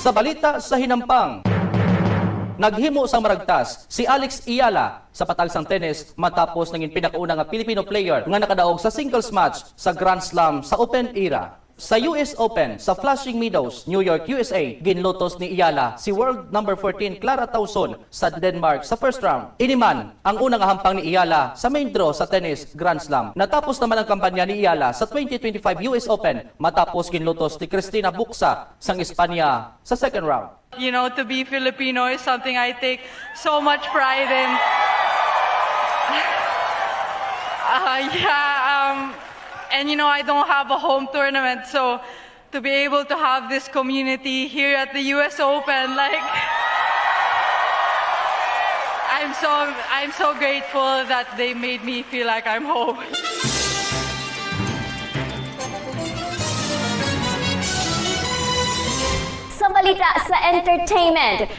Sa balita sa hinampang, naghimo sang maragtas si Alex Eala sa patag sang tennis matapos nangin pinakauna nga Filipino player nga nakadaog sa singles match sa Grand Slam sa Open era. Sa U S Open sa Flushing Meadows, New York, U S A, ginlutos ni Eala si world number fourteen Clara Tauson sa Denmark sa first round. Ini man ang una nga hampang ni Eala sa main draw sa tennis Grand Slam. Natapos naman ang kampanya ni Eala sa twenty twenty-five U S Open matapos ginlutos ni Cristina Bucsa sang Espanya sa second round. You know, to be Filipino is something I take so much pride in. Uh, yeah, um, and you know, I don't have a home tournament, so to be able to have this community here at the U S Open, like, I'm so, I'm so grateful that they made me feel like I'm home. Sa balita sa entertainment,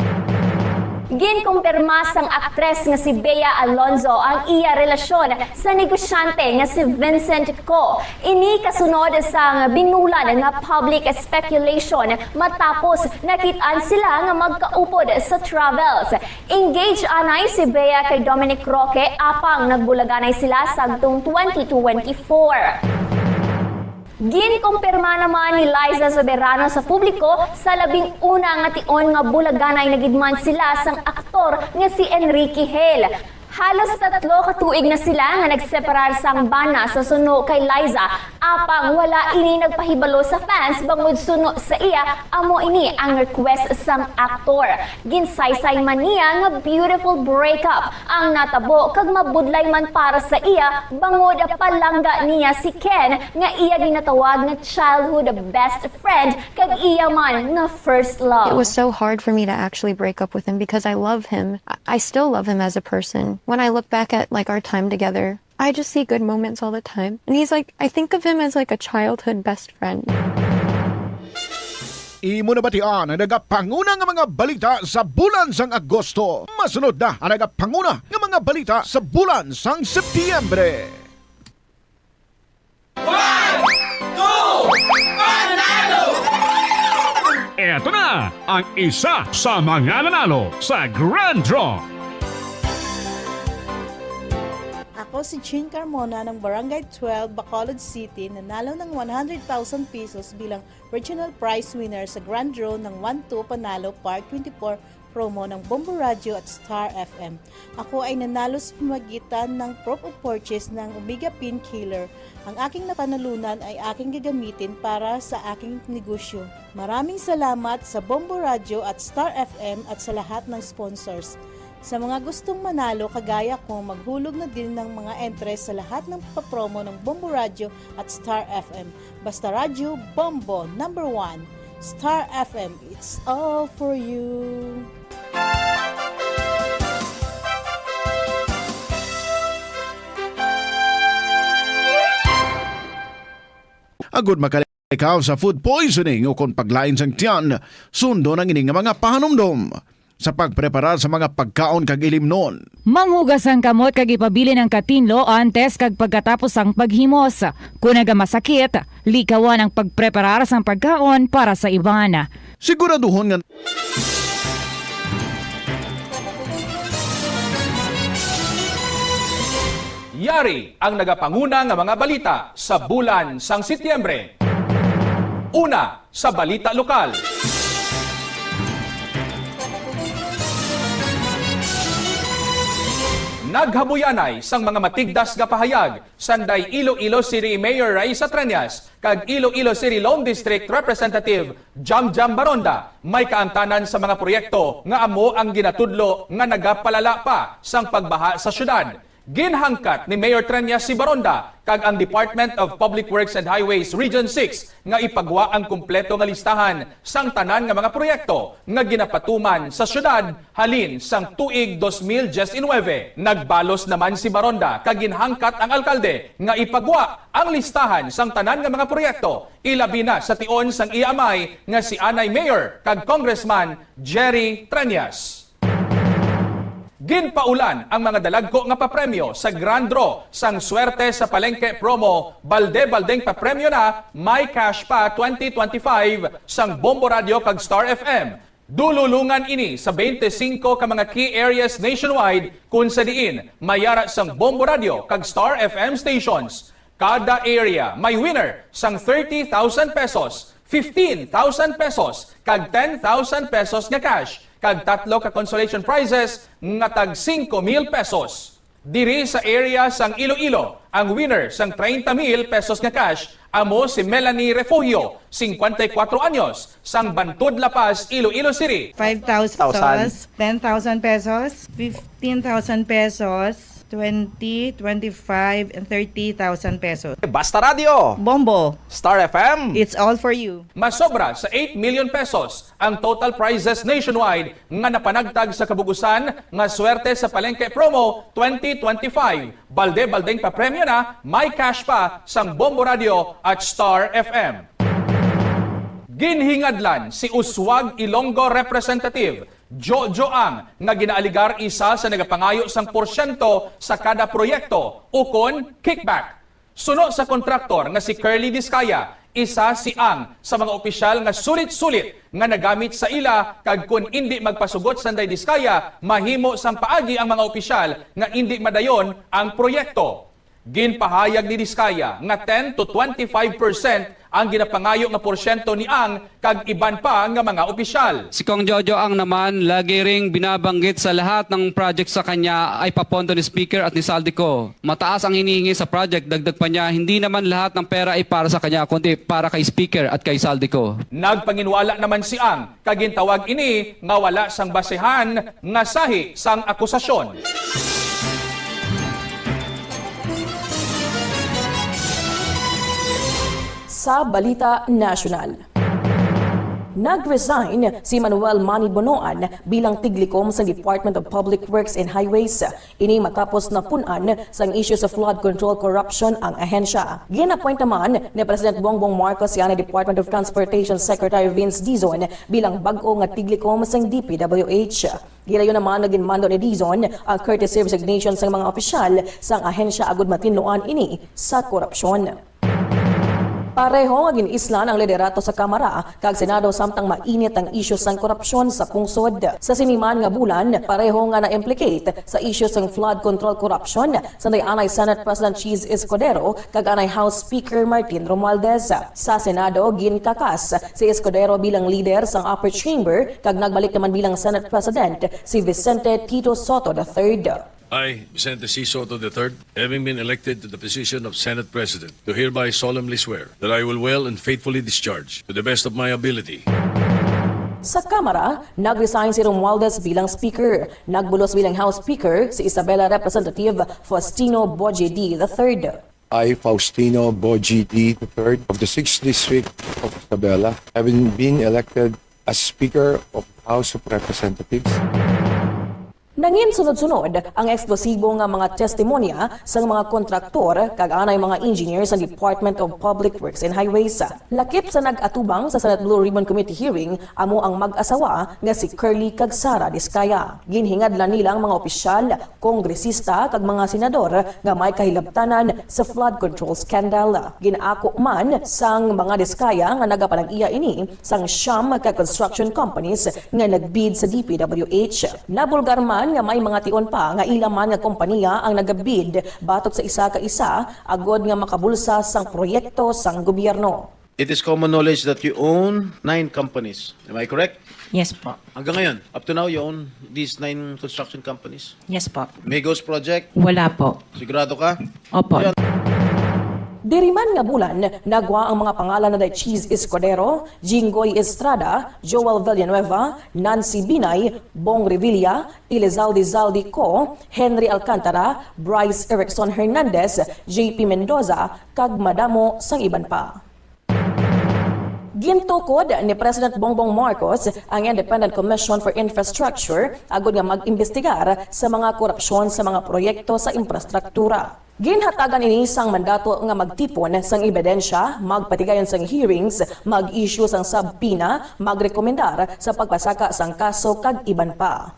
ginkumpirma sang aktres nga si Bea Alonzo ang iya relasyon sa negosyante nga si Vincent Co. Ini kasunod sang binulan nga public speculation matapos nakit-an sila nga magkaupod sa travels. Engaged anay si Bea kay Dominic Roque apang nagbulaganay sila sadtong twenty twenty-four. Ginkumpirma naman ni Liza Soberano sa publiko sa labing una nga tion nga bulaganay na gid man sila sang aktor nga si Enrique Hale. Halos tatlo ka tuig na sila nga nagseparar sang bana sa suno kay Liza, apang wala ini nagpahibalo sa fans bangod suno sa iya. Amo ini ang request sang aktor. Ginsaysay man niya nga beautiful breakup ang natabo kag mabudlay man para sa iya bangod palangga niya si Ken nga iya ginatawag nga childhood best friend kag iya man nga first love. It was so hard for me to actually break up with him because I love him. I, I still love him as a person. When I look back at, like, our time together, I just see good moments all the time. And he's like, I think of him as, like, a childhood best friend. Imo nabatian ang nagapanguna nga mga balita sa bulan sang Agosto. Masunod na ang nagapanguna nga mga balita sa bulan sang Setyembre. One, two, panalo! Eto na ang isa sa mga nanalo sa Grand Draw. Ako si Chin Carmona ng Barangay twelve, Bacolod City, nanalo ng one hundred thousand pesos bilang regional prize winner sa Grand Draw ng One Two Panalo Part twenty-four promo ng Bombo Radyo at Star F M. Ako ay nanalo sa pamagitan ng proof of purchase ng Omega Painkiller. Ang aking napanalunan ay aking gagamitin para sa aking negosyo. Maraming salamat sa Bombo Radyo at Star F M at sa lahat ng sponsors. Sa mga gustong manalo kagaya ko, maghulog na din ng mga entres sa lahat ng papromo ng Bombo Radyo at Star F M. Basta Radyo, Bombo, number one. Star F M, it's all for you. Agud makalikaw sa food poisoning ukon paglain sang tiyan, sundon ang ini nga mga pahanumdom. Sa pagpreparar sa mga pagkaon kag ilimnon. Manghugas ang kamot kag ipabilin ang katinlo antes kag pagkatapos sang paghimos. Kon nagamasakit, likawan ang pagpreparar sang pagkaon para sa iban. Siguraduhon nga Yari ang nagapanguna nga mga balita sa bulan sang Setyembre. Una, sa balita lokal. Naghabuyanay sang mga matigdas nga pahayag sanday Iloilo City Mayor Raisa Treñas kag Iloilo City Lone District Representative Jamjam Baronda may kaangtanan sa mga proyekto nga amo ang ginatudlo nga nagapalala pa sang pagbaha sa syudad. Ginhangkat ni Mayor Treñas si Baronda kag ang Department of Public Works and Highways Region six nga ipagwa ang kompleto nga listahan sang tanan nga mga proyekto nga ginapatuman sa syudad halin sang tuig dos mil diecinuebe. Nagbalos naman si Baronda kag ginhangkat ang alkalde nga ipagwa ang listahan sang tanan nga mga proyekto, ilabi na sa tion sang iya amay nga si anay Mayor kag Congressman Jerry Treñas. Ginpaulan ang mga dalagko nga papremyo sa Grand Draw sang Swerte sa Palengke Promo, Balde-Baldeng Papremyo Na, May Cash Pa twenty twenty-five sang Bombo Radio kag Star F M. Dululungan ini sa twenty-five ka mga key areas nationwide, kun sa diin may yara sang Bombo Radio kag Star F M stations. Kada area may winner sang thirty thousand pesos, fifteen thousand pesos, kag ten thousand pesos nga cash, kag tatlo ka consolation prizes nga tag singko mil pesos. Diri sa area sang Iloilo, ang winner sang treinta mil pesos nga cash amo si Melanie Refugio, cincuenta y cuatro anyos, sang Bantud, La Paz, Iloilo City. Five thousand pesos, ten thousand pesos, fifteen thousand pesos, twenty, twenty-five, and thirty thousand pesos. Basta Radyo, Bombo, Star F M, it's all for you. Masobra sa eight million pesos ang total prizes nationwide nga napanagtag sa kabugusan nga Swerte sa Palengke Promo twenty twenty-five. Balde-baldeng papremyo na, may cash pa sang Bombo Radio at Star F M. Ginhingadlan si Uswag Ilonggo Representative Jojo Ang nga ginaaligar isa sa nagapangayo sang porsyento sa kada proyekto ukon kickback. Suno sa kontraktor nga si Curly Discaya, isa si Ang sa mga opisyal nga sulit-sulit nga nagamit sa ila, kag kon indi magpasugot sanday Discaya, mahimo sang paagi ang mga opisyal nga indi madayon ang proyekto. Ginpahayag ni Discaya nga ten to twenty-five percent ang ginapangayo nga porsyento ni Ang kag iban pa nga mga opisyal. Si Kong Jojo Ang naman lagi ring binabanggit sa lahat ng project sa kanya ay papondo ni Speaker at ni Zaldy Co. Mataas ang hinihingi sa project, dagdag pa niya, hindi naman lahat ng pera ay para sa kanya kundi para kay Speaker at kay Zaldy Co. Nagpanginwala naman si Ang kag gintawag ini nga wala sang basehan nga sahi sang akusasyon. Sa balita nasyonal, nag-resign si Manuel Manny Bonoan bilang tiglikom sa Department of Public Works and Highways. Ini matapos napun-an sang isyu sa flood control corruption ang ahensya. Gin-appoint naman ni President Bongbong Marcos si anay Department of Transportation Secretary Vince Dizon bilang bag-o nga tiglikom sang D P W H. Gilayon naman nga ginmando ni Dizon ang courtesy resignation sang mga opisyal sang ahensya agud matinluan ini sa korupsyon. Pareho nga gin-islan ang liderato sa Kamara kag Senado samtang mainit ang isyu sang korupsyon sa pungsod. Sa sini man nga bulan, pareho nga na-implicate sa isyu sang flood control corruption sanday anay Senate President Chiz Escudero kag anay House Speaker Martin Romualdez. Sa Senado, ginkakas si Escudero bilang leader sang upper chamber kag nagbalik naman bilang Senate President si Vicente Tito Sotto the third. I, Vicente C. Sotto the third, having been elected to the position of Senate President, do hereby solemnly swear that I will well and faithfully discharge, to the best of my ability. Sa Kamara, nag-resign si Romualdez bilang Speaker. Nagbulos bilang House Speaker si Isabela Representative Faustino Boje D the third. I, Faustino Boji D the third of the sixth District of Isabela, having been elected as Speaker of the House of Representatives. Nangin sunod-sunod ang eksplosibo nga mga testimonya sang mga kontraktor kag anay mga engineer sa Department of Public Works and Highways. Lakip sa nag-atubang sa Senate Blue Ribbon Committee hearing amo ang mag-asawa nga si Curly kag Sara Discaya. Ginhingadlan nila ang mga opisyal, kongresista kag mga senador nga may kahilabtanan sa flood control scandal. Gin-ako man sang mga Discaya nga nagapanag-iya ini sang siyam ka construction companies nga nag-bid sa D P W H. Nabulgar man nga may mga tion pa nga ila man nga kompanya ang nagabid batok sa isa ka isa agod nga makabulsa sang proyekto sang gobyerno. It is common knowledge that you own nine companies. Am I correct? Yes po. Hanggang ngayon, up to now, you own these nine construction companies? Yes po. Migos Project? Wala po. Sigurado ka? Opo. Yan. Diri man nga bulan, nagwa ang mga pangalan na Cheese Escudero, Jinggoy Estrada, Joel Villanueva, Nancy Binay, Bong Revilla, Elizalde Zaldi Co., Henry Alcantara, Bryce Erickson Hernandez, J P Mendoza, kag madamo sang iban pa. Gintukod ni President Bongbong Marcos ang Independent Commission for Infrastructure agod nga mag-imbestigar sa mga korupsyon sa mga proyekto sa infrastruktura. Ginhatagan ini sang mandato nga magtipon sang ebidensya, magpatigayon sang hearings, mag-issue sang subpoena, magrekomendar sa pagpasaka sang kaso kag iban pa.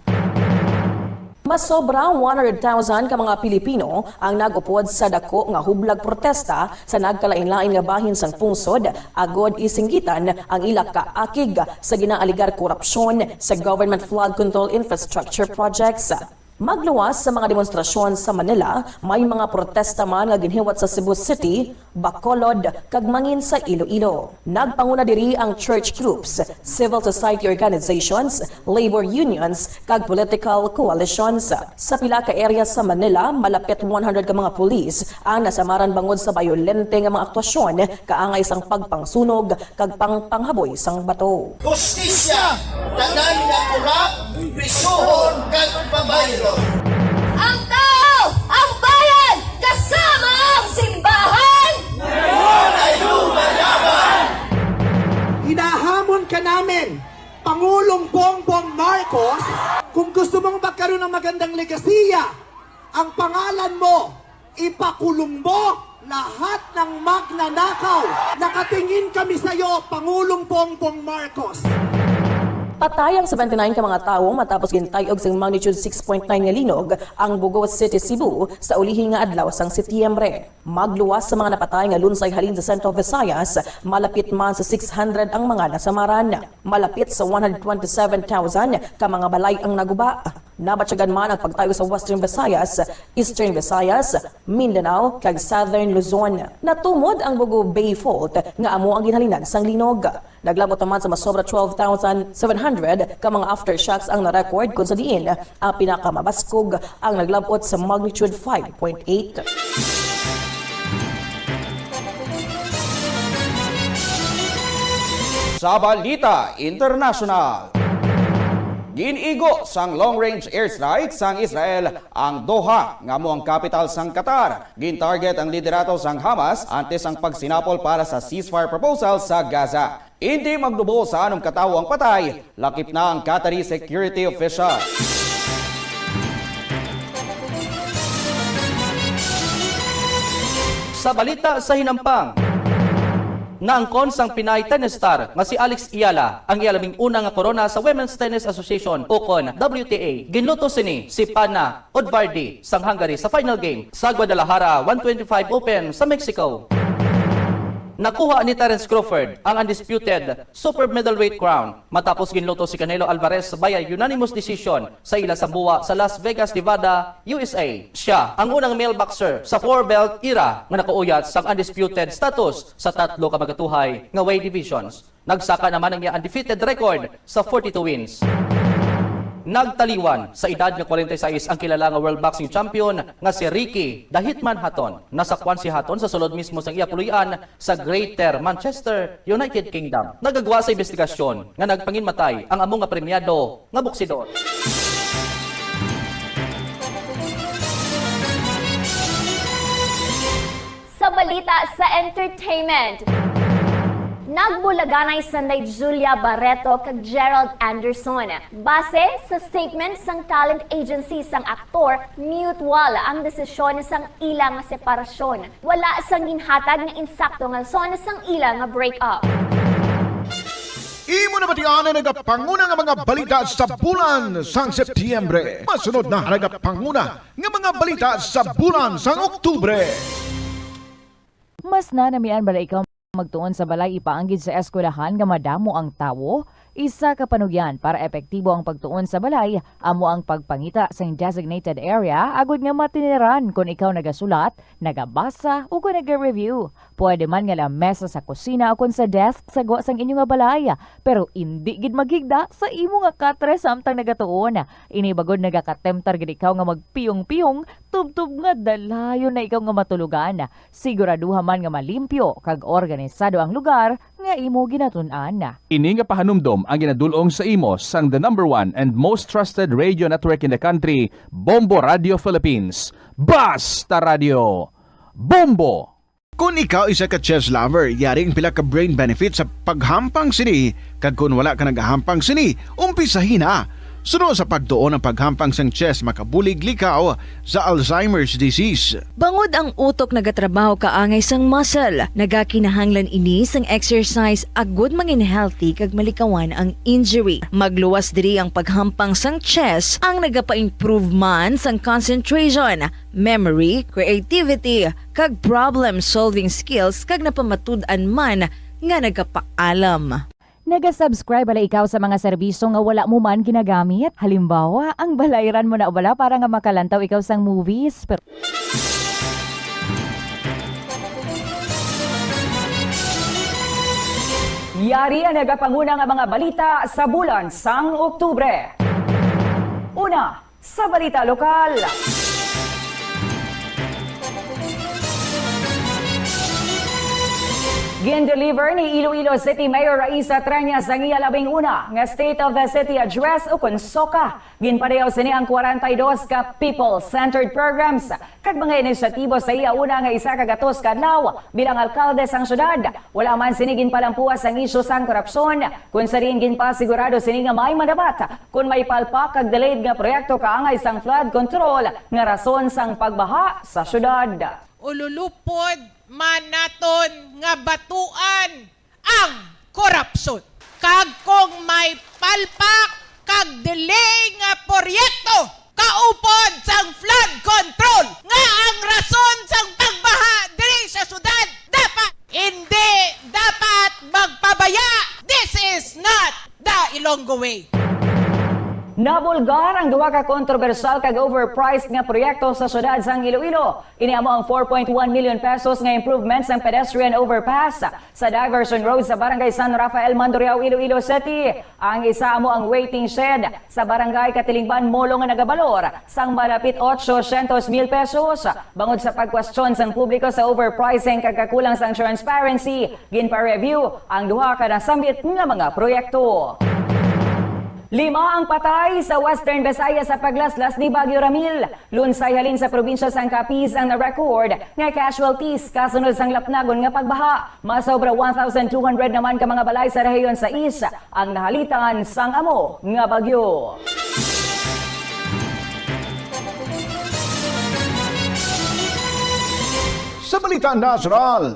Masobra one hundred thousand ka mga Pilipino ang nag-upod sa dako nga hublag protesta sa nagkalainlain nga bahin sang pungsod, agod isinggitan ang ila kaakig sa ginaaligar korupsyon sa government flood control infrastructure projects. Magluwas sa mga demonstrasyon sa Manila, may mga protesta man nga ginhiwat sa Cebu City, Bacolod, kag mangin sa Iloilo. Nagpanguna diri ang church groups, civil society organizations, labor unions, kag political coalitions. Sa pila ka area sa Manila, malapit one hundred ka mga pulis ang nasamaran bangod sa bayolente nga mga aktwasyon kaangay sang pagpangsunog kag pangpanghaboy sang bato. Hustisya, tanan nga korap, prisuhon kag pabayron. Ang tao, ang bayan, kasama ang simbahan. Ngayon ay lumalaban. Hinahamon ka namin, Pangulong Bongbong Marcos, kung gusto mong magkaroon ng magandang legasiya, ang pangalan mo, ipakulong mo lahat ng magnanakaw. Nakatingin kami sa iyo, Pangulong Bongbong Marcos. Patay ang seventy-nine ka mga tawo matapos gintay-og sing magnitude six point nine nga linog ang Bogo City, Cebu, sa ulihi nga adlaw sang Setyembre. Magluwas sa mga napatay nga lunsay halin sa Central Visayas, malapit man sa six hundred ang mga nasamaran. Malapit sa one hundred twenty-seven thousand ka mga balay ang naguba. Nabatyagan man ang pagtayo sa Western Visayas, Eastern Visayas, Mindanao, kag Southern Luzon. Natumod ang Bogo Bay Fault nga amo ang ginhalinan sang linog. Naglabot naman sa masobra twelve thousand seven hundred ka mga aftershocks ang na-record, kung sa diin ang pinakamabaskog ang naglabot sa magnitude five point eight. Sa balita international, gin-igo sang long-range airstrike sang Israel ang Doha, nga amo ang kapital sang Qatar. Gin-target ang liderato sang Hamas antes ang pagsinapol para sa ceasefire proposal sa Gaza. Indi magnubo sa anum ka tawo ang patay, lakip na ang Qatari security official. Sa balita sa hinampang, naangkon sang Pinay tennis star nga si Alex Eala ang iya labing una nga korona sa Women's Tennis Association, ukon W T A. Ginluto sini si Pana Udvardy sang Hungary sa final game sa Guadalajara one twenty-five Open sa Mexico. Nakuha ni Terence Crawford ang undisputed super middleweight crown matapos ginluto si Canelo Alvarez via unanimous decision sa ila sambuwa sa Las Vegas, Nevada, U S A. Sia ang unang male boxer sa four-belt era nga nakauyat sang undisputed status sa tatlo ka magatuhay nga weight divisions. Nagsaka naman ang iya undefeated record sa forty-two wins. Nagtaliwan sa edad nga forty-six ang kilala nga world boxing champion nga si Ricky The Hitman Hatton. Nasakwan si Hatton sa sulod mismo sang iya puloy-an sa Greater Manchester, United Kingdom. Nagagwa sa imbestigasyon nga nagpanginmatay ang amo nga premyado nga boksidor. Sa Balita sa entertainment. Nagbulaganay sanday Julia Barreto kag Gerald Anderson. Base sa statement sang talent agency sang aktor, mutual ang desisyon sang ila nga separasyon. Wala sang ginhatag nga insakto nga rason sang ila nga break-up. Imo nabatian ang nagapanguna nga mga balita sa bulan sang Setyembre. Masunod na ang nagapanguna nga mga balita sa bulan sang Oktubre. Mas nanamian bala ikaw magtuon sa balay ipaanggid sa eskwelahan nga madamo ang tawo? Isa ka panugyan para epektibo ang pagtuon sa balay amo ang pagpangita sang designated area agud nga matiniran kon ikaw nagasulat, nagabasa, o kon naga-review. Pwede man nga lamesa sa kusina o kon sa desk sa gwa sang inyo nga balay, pero indi gid maghigda sa imo nga katre samtang nagatuon. Ini bagod nagakatemtar gid ikaw nga magpiyong-piyong tubtob nga dalayon na ikaw nga matulogan. Siguraduha man nga malimpyo kag organisado ang lugar nga imo ginatun-an. Ini nga pahanumdom ang ginadul-ong sa imo sang the number one and most trusted radio network in the country, Bombo Radio Philippines. Basta Radio, Bombo! Kon ikaw isa ka chess lover, yari ang pila ka brain benefits sa paghampang sini, kag kon wala ka nagahampang sini, umpisahi na. Suno sa pagtuon, ang paghampang sang chess makabulig likaw sa Alzheimer's disease. Bangod ang utok nagatrabaho kaangay sang muscle, nagakinahanglan ini sang exercise agud mangin healthy kag malikawan ang injury. Magluwas diri ang paghampang sang chess ang nagapa-improve man sang concentration, memory, creativity, kag problem-solving skills kag napamatud-an man nga nagapaalam. Naga-subscribe bala ikaw sa mga serbisyo nga wala mo man ginagamit? Halimbawa, ang balayran mo na bala para nga makalantaw ikaw sang movies? Pero yari ang nagapanguna nga mga balita sa bulan sang Oktubre. Una, sa balita lokal. Gin-deliver ni Iloilo City Mayor Raisa Treñas ang iya labing una nga State of the City Address ukon SOCA. Ginpadayaw sini ang kwarenta y dos ka people-centered programs kag mga inisyatibo sa iya una nga isa ka gatos ka adlaw bilang alkalde sang syudad. Wala man sini ginpalampuas ang isyu sang korupsyon, kun sa diin ginpasigurado sini nga may madapat kon may palpak kag delayed nga proyekto kaangay sang flood control nga rason sang pagbaha sa syudad. Ululupod man naton nga batuan ang korupsyon. Kag kung may palpak kag delay nga proyekto kaupod sang flood control nga ang rason sang pagbaha diri sa syudad, dapat, hindi dapat magpabaya. This is not the Ilonggo way. Nabulgar ang duha ka kontrobersyal kag overpriced nga proyekto sa syudad sang Iloilo. Ini amo ang four point one million pesos nga improvement sang pedestrian overpass sa diversion road sa Barangay San Rafael, Mandurriao, Iloilo City. Ang isa amo ang waiting shed sa Barangay Catilingban, Molo, nga nagabalor sang malapit otsocientos mil pesos. Bangod sa pagkwestiyon sang publiko sa overpricing kag kakulang sang transparency, ginpa-review ang duha ka nasambit nga mga proyekto. Lima ang patay sa Western Visayas sa paglaslas ni Bagyo Ramil. Lunsay halin sa probinsya sang Capiz ang na-record nga casualties kasunod sang lapnagon nga pagbaha. Masobra one thousand two hundred naman ka mga balay sa rehiyon sais ang nahalitan sang amo nga bagyo. Sa balita nasyonal,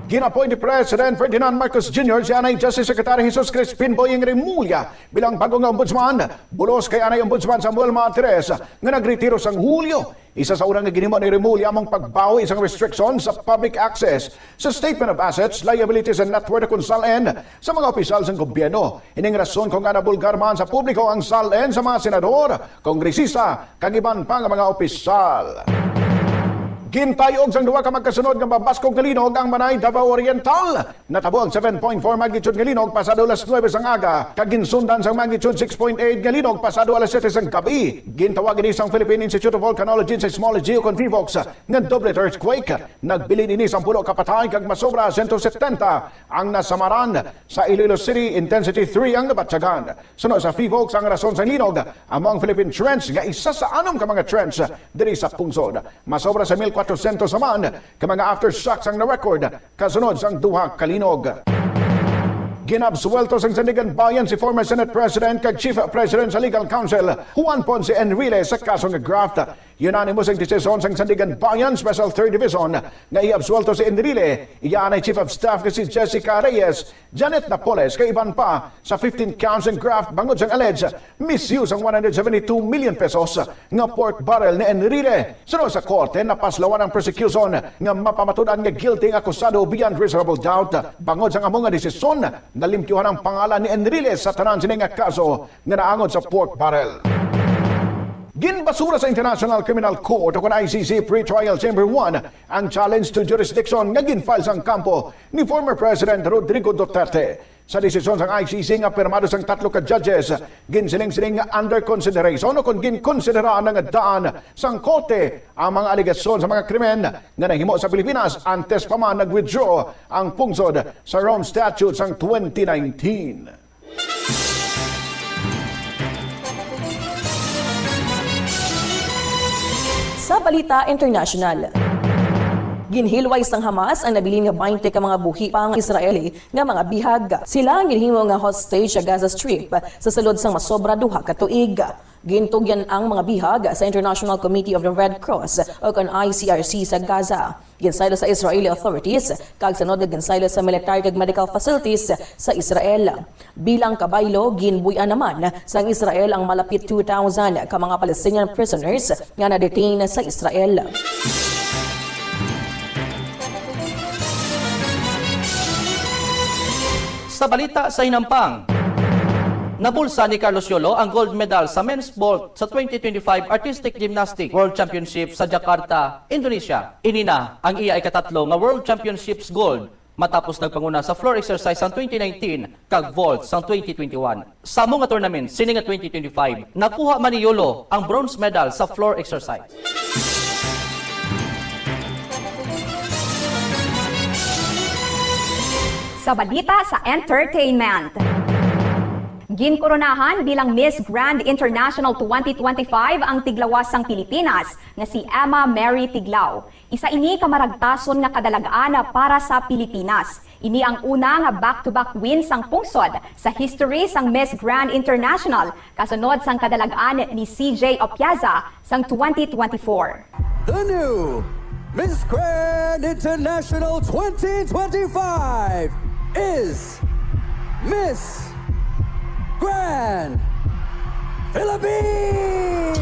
gin-appoint ni President Ferdinand Marcos Junior si anay Justice Secretary Jesus Crispin Boying Remulla bilang bago nga ombudsman, bulos kay anay Ombudsman Samuel Matres nga nagretiro sang Hulyo. Isa sa una nga ginhimo ni Remulla amo ang pagbawi sang restriction sa public access sa Statement of Assets, Liabilities, and Net Worth, kon SALN, sa mga opisyal sang gobyerno. Ining rason kon ngaa nabulgar man sa publiko ang SALN sa mga senador, kongresista, kag iban pa nga mga opisyal. Gintayog sang duha ka magkasunod nga mabaskog nga linog ang Manay, Davao Oriental. Natabo ang seven point four magnitude nga linog pasado alas nuebe sang aga, kag ginsundan sang magnitude six point eight nga linog pasado alas siete sang gab-i. Gintawag ini sang Philippine Institute of Volcanology and Seismology, ukon PHIVOLCS, nga doble earthquake. Nagbilin ini sang pulo ka patay kag masobra sento setenta ang nasamaran sa Iloilo City. Intensity three ang nabatyagan. Suno sa PHIVOLCS, ang rason sang linog amo ang Philippine Trench, nga isa sa anom ka mga trench diri sa pungsod. Masobra sa mil Patosento sa man ka mga aftershocks ang na-record kasunod sang duha ka linog. Ginabsuwelto sang Sandiganbayan si former Senate President kag Chief Presidential Legal Counsel Juan Ponce Enrile sa kaso nga graft. Unanimous ang desisyon sang Sandiganbayan Special Third Division nga iabsuwelto si Enrile. Iya anay Chief of Staff nga si Jessica Reyes, Janet Napoles kag iban pa sa fifteen counts in graft bangod sang alleged misuse ang one hundred seventy-two million pesos nga pork barrel ni Enrile. Suno sa korte, napaslawan ang prosecution nga mapamatud-an nga guilty ang akusado beyond reasonable doubt. Bangod sang amo nga desisyon, nalimpyuhan ang pangalan ni Enrile sa tanan sini nga kaso nga naangod sa pork barrel. Ginbasura sa International Criminal Court o kon I C C Pretrial Chamber one ang challenge to jurisdiction nga gin-file sang kampo ni former President Rodrigo Duterte. Sa desisyon sang I C C nga pirmado sang tatlo ka judges, ginsiling-siling nga under consideration o kon ginkonsidera na nga daan sang korte ang mga alegasyon sa mga krimen nga nahimo sa Pilipinas antes pa man nag-withdraw ang pungsod sa Rome Statute sang twenty nineteen. Sa balita international, ginhilway sang Hamas ang nabilin nga twenty ka mga buhi pa nga Israeli nga mga bihag. Sila ang ginhimo nga hostage sa Gaza Strip sa sulod sang masobra duha ka tuig. Gintugyan ang mga bihag sa International Committee of the Red Cross o kon I C R C sa Gaza. Ginsaylo sa Israeli authorities kag sunod nga ginsaylo sa military kag medical facilities sa Israel. Bilang kabaylo, ginbuy-an naman sang Israel ang malapit two thousand ka mga Palestinian prisoners nga na-detain sa Israel. Sa balita sa hinampang, nabulsa ni Carlos Yolo ang gold medal sa men's vault sa twenty twenty-five Artistic Gymnastic World Championship sa Jakarta, Indonesia. Ini na ang iya ikatatlo nga World Championships gold matapos nagpanguna sa floor exercise sang twenty nineteen kag vault sang twenty twenty-one. Sa amo nga tournament sini nga twenty twenty-five, nakuha man ni Yolo ang bronze medal sa floor exercise. Sa balita sa entertainment, ginkoronahan bilang Miss Grand International twenty twenty-five ang tiglawas sang Pilipinas nga si Emma Mary Tiglao. Isa ini ka maragtason nga kadalag-an para sa Pilipinas. Ini ang una nga back-to-back win sang pungsod sa history sang Miss Grand International, kasunod sang kadalag-an ni C J Opiaza sang twenty twenty-four. The new Miss Grand International twenty twenty-five is Miss Grand Philippines!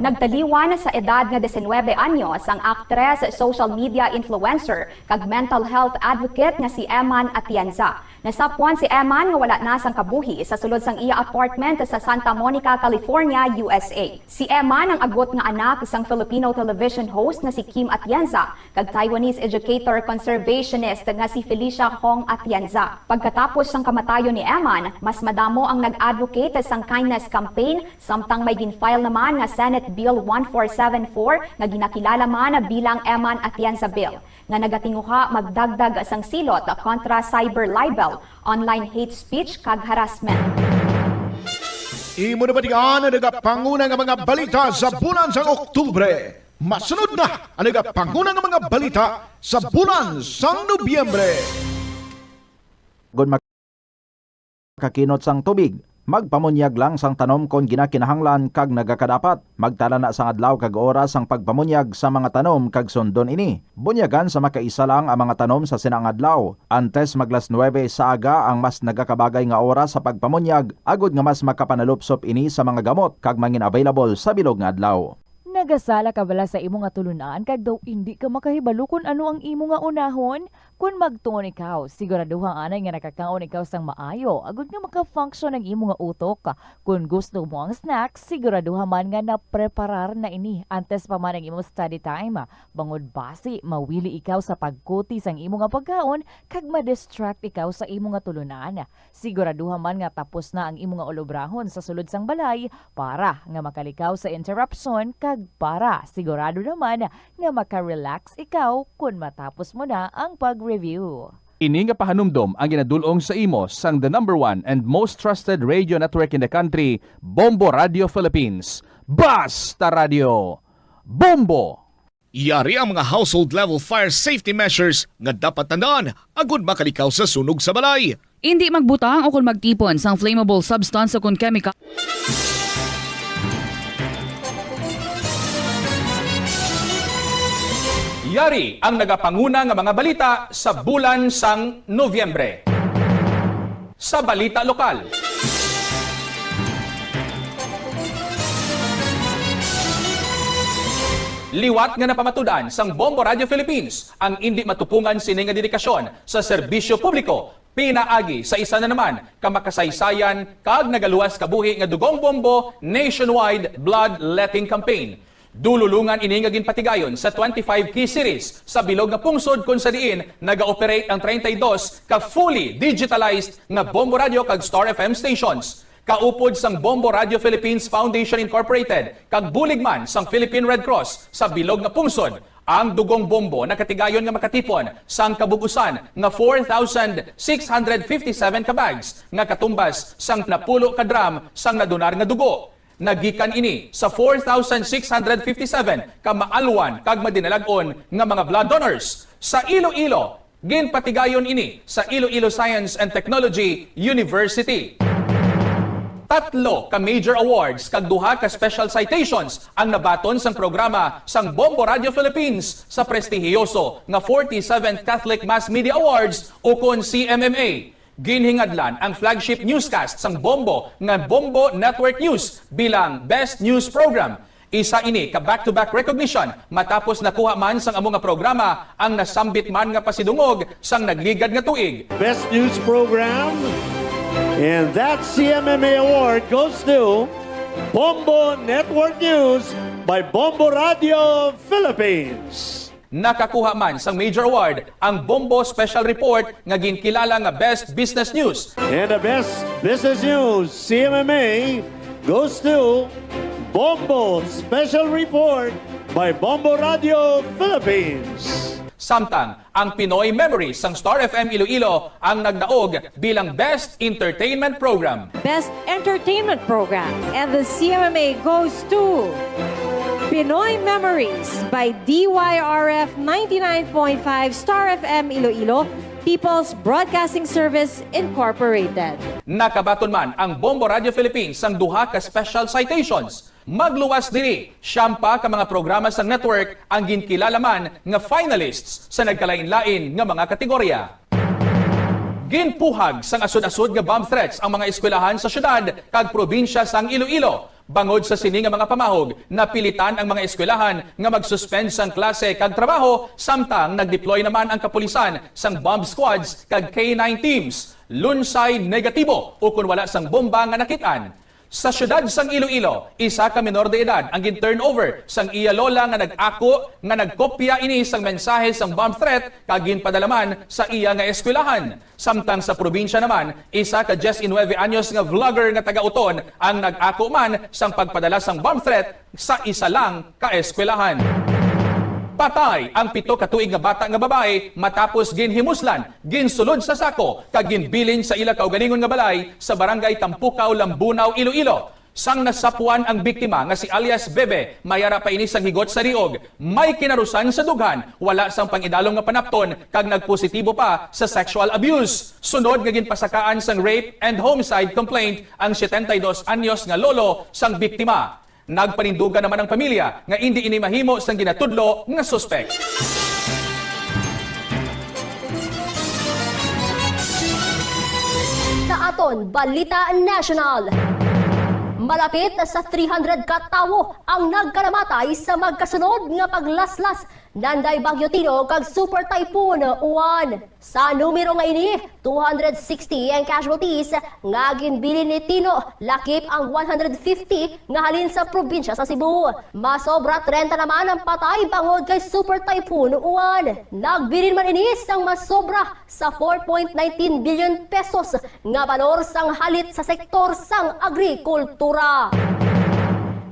Nagtaliwan sa edad nga diecinuebe anyos ang aktres, social media influencer, kag mental health advocate nga si Eman Atienza. Nasapwan si Eman nga wala na sang kabuhi sa sulod sang iya apartment sa Santa Monica, California, U S A. Si Eman ang agot nga anak sang Filipino television host nga si Kim Atienza kag Taiwanese educator conservationist nga si Felicia Hong Atienza. Pagkatapos sang kamatayon ni Eman, mas madamo ang nag-advocate sang kindness campaign, samtang may gin-file naman nga Senate Bill one four seven four nga ginakilala man bilang Eman Atienza Bill, nga nagatinguha magdagdag sang silot kontra cyber libel, online hate speech, kag harassment. Imo na batian ang nagapanguna nga mga balita sa bulan sang Oktubre. Masunod na ang nagapanguna nga mga balita sa bulan sang Nobyembre. Gun makakinot sang tubig, magpamunyag lang sang tanom kon ginakinahanglan kag nagakadapat. Magtala na sang adlaw kag oras sang pagpamunyag sa mga tanom kag sundon ini. Bunyagan sa makaisa lang ang mga tanom sa sina nga adlaw. Antes maglas nuwebe sa aga ang mas nagakabagay nga oras sa pagpamunyag, agod nga mas makapanalupsop ini sa mga gamot kag mangin-available sa bilog nga adlaw. Nagasala ka bala sa imo nga tulunan kag daw indi ka makahibalo kon ano ang imo nga unahon? Kon magtuon ikaw, siguraduha anay nga nakakaon ikaw sang maayo agod nga maka-function ang imo nga utok. Kon gusto mo ang snacks, siguraduha man nga napreparar na ini antes pa man ang imo study time. Bangod basi mawili ikaw sa pagkuti sang imo nga pagkaon kag ma-distract ikaw sa imo nga tulunan. Siguraduha man nga tapos na ang imo nga ulobrahon sa sulod sang balay para nga makalikaw sa interruption kag para sigurado naman nga maka-relax ikaw kon matapos mo na ang pag-review. Ini nga pahanumdom ang ginadul-ong sa imo sang the number one and most trusted radio network in the country, Bombo Radio Philippines. Basta Radio Bombo! Yari ang mga household level fire safety measures nga dapat tandaan agud makalikaw sa sunog sa balay. Indi magbutang o kon magtipon sang flammable substance o kon chemical. Yari ang nagapanguna nga mga balita sa bulan sang Nobyembre. Sa balita lokal, liwat nga napamatud-an sang Bombo Radio Philippines ang indi matupungan sini nga dedikasyon sa serbisyo publiko pinaagi sa isa na naman ka makasaysayan kag nagaluwas kabuhi nga Dugong Bombo Nationwide Bloodletting Campaign. Dululongan ini nga ginpatigayon sa twenty-five key cities sa bilog nga pungsod, kon sa diin naga-operate ang treinta y dos ka fully digitalized nga Bombo Radio kag Star F M stations. Kaupod sang Bombo Radio Philippines Foundation Incorporated kag bulig man sang Philippine Red Cross sa bilog nga pungsod, ang Dugong Bombo nakatigayon nga makatipon sang kabug-usan nga four thousand six hundred fifty-seven ka bags nga katumbas sang napulo ka drum sang nadonar nga dugo. Nagikan ini sa four thousand six hundred fifty-seven ka maalwan kag madinalag-on nga mga blood donors. Sa Iloilo, ginpatigayon ini sa Iloilo Science and Technology University. Tatlo ka major awards kag duha ka special citations ang nabaton sang programa sang Bombo Radio Philippines sa prestihiyoso nga forty-seventh Catholic Mass Media Awards, ukon C M M A. Ginhingadlan ang flagship newscast sang Bombo nga Bombo Network News bilang Best News Program. Isa ini ka back-to-back recognition matapos nakuha man sang amo nga programa ang nasambit man nga pasidungog sang nagligad nga tuig. Best News Program, and that C M M A award goes to Bombo Network News by Bombo Radio Philippines. Nakakuha man sang major award ang Bombo Special Report nga ginkilala nga Best Business News. And the Best Business News, C M M A, goes to Bombo Special Report by Bombo Radio Philippines. Samtang ang Pinoy Memories sang Star F M Iloilo ang nagdaog bilang Best Entertainment Program. Best Entertainment Program. And the C M M A goes to Pinoy Memories by D Y R F ninety-nine point five Star F M Iloilo, People's Broadcasting Service Incorporated. Nakabaton man ang Bombo Radio Philippines sang duha ka special citations. Magluwas diri, siyam pa ka mga programa sang network ang ginkilala man nga finalists sa nagkalain-lain nga mga kategorya. Ginpuhag sang asod-asod nga bomb threats ang mga eskwelahan sa siyudad kag probinsya sang Iloilo. Bangod sa sini nga mga pamahog, napilitan ang mga eskwelahan nga mag-suspend sang klase kag trabaho, samtang nag-deploy naman ang kapulisan sang bomb squads kag K nine teams. Lunsay negatibo ukon wala sang bomba nga nakit-an. Sa siyudad sang Iloilo, isa ka menor de edad ang gin-turnover sang iya lola nga nag-ako nga nagkopya ini sang mensahe sang bomb threat kag ginpadala man sa iya nga eskwelahan. Samtang sa probinsya naman, isa ka diyes y nuebe anyos nga vlogger nga taga Oton ang nag-ako man sang pagpadala sang bomb threat sa isa lang ka eskwelahan. Patay ang pito ka tuig nga bata nga babayi matapos ginhimuslan, ginsulod sa sako, kag ginbilin sa ila kaugalingon nga balay sa Barangay Tampukaw, Lambunao, Iloilo. Sang nasapwan ang biktima nga si alias Bebe, may ara pa ini sang higot sa riog, may kinarusan sa dughan, wala sang pang-idalom nga panapton, kag nagpositibo pa sa sexual abuse. Sunod nga ginpasakaan sang rape and homicide complaint ang setenta y dos anyos nga lolo sang biktima. Nagpanindugan naman ang pamilya nga indi ini mahimo sang ginatudlo nga suspek. Sa aton balita nasyonal, malapit sa three hundred ka tawo ang nagkalamatay sa magkasunod nga paglaslas nanday Bagyo Tino kag Super Typhoon Uwan. Sa numero nga ini, two hundred sixty ang casualties nga ginbilin ni Tino, lakip ang one hundred fifty nga halin sa probinsya sa Cebu. Masobra trenta naman ang patay bangod kay Super Typhoon Uwan. Nagbilin man ini sang masobra sa four point nineteen billion pesos nga balor sang halit sa sektor sang agrikultura.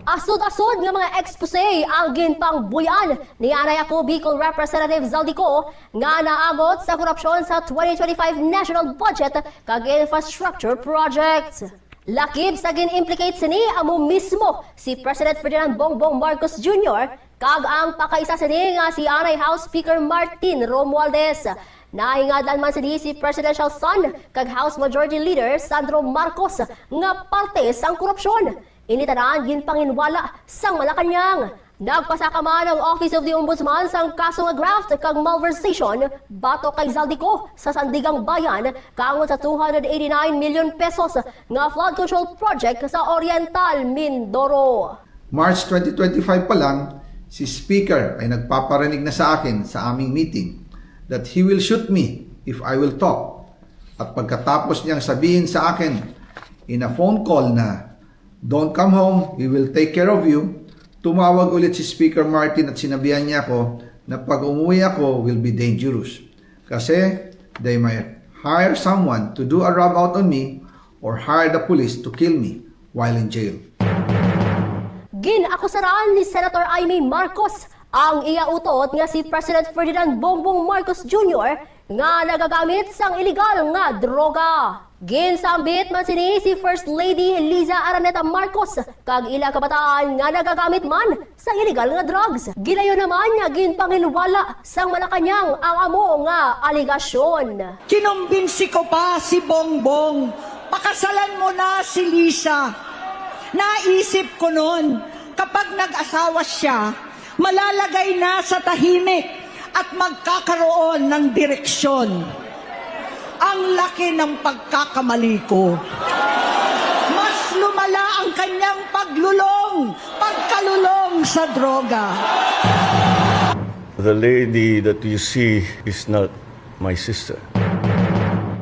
Asod-asod nga mga expose ang ginpangbuy-an ni Anay Ako Bicol Representative Zaldy Co nga naangot sa korupsyon sa twenty twenty-five national budget kag infrastructure projects. Lakip sa gin-implicate sini amo mismo si President Ferdinand Bongbong Marcos Junior kag ang pakaisa sini nga si Anay House Speaker Martin Romualdez. Nahingadlan man sini si presidential son kag House Majority Leader Sandro Marcos nga parte sang korupsyon. Ini tanan ginpanginwala sang Malacañang. Nagpasaka man ang Office of the Ombudsman sang kaso nga graft kag malversation batok kay Zaldy Co sa Sandiganbayan kaangod sa two hundred eighty-nine million pesos nga flood control project sa Oriental Mindoro. March twenty twenty-five pa lang, si Speaker ay nagpaparinig na sa akin sa aming meeting that he will shoot me if I will talk. At pagkatapos niyang sabihin sa akin in a phone call na, "Don't come home, we will take care of you," tumawag ulit si Speaker Martin at sinabihan niya ako na pag umuwi ako will be dangerous. Kasi they might hire someone to do a rob out on me or hire the police to kill me while in jail. Gin-akusaran ni Senator Imee Marcos ang iya utot nga si President Ferdinand Bongbong Marcos Junior nga nagagamit sang iligal nga droga. Ginsambit man sini si First Lady Liza Araneta Marcos kag ila kabataan nga nagagamit man sang iligal nga drugs. Gilayon naman nga ginpanginwala sang Malacañang ang amo nga alegasyon. Kinumbinsi ko pa si Bongbong, "Pakasalan mo na si Liza." Naisip ko noon, kapag nag-asawa siya, malalagay na sa tahimik at magkakaroon ng direksyon. Ang laki ng pagkakamali ko. Mas lumala ang kanyang paglulong, pagkalulong sa droga. The lady that you see is not my sister.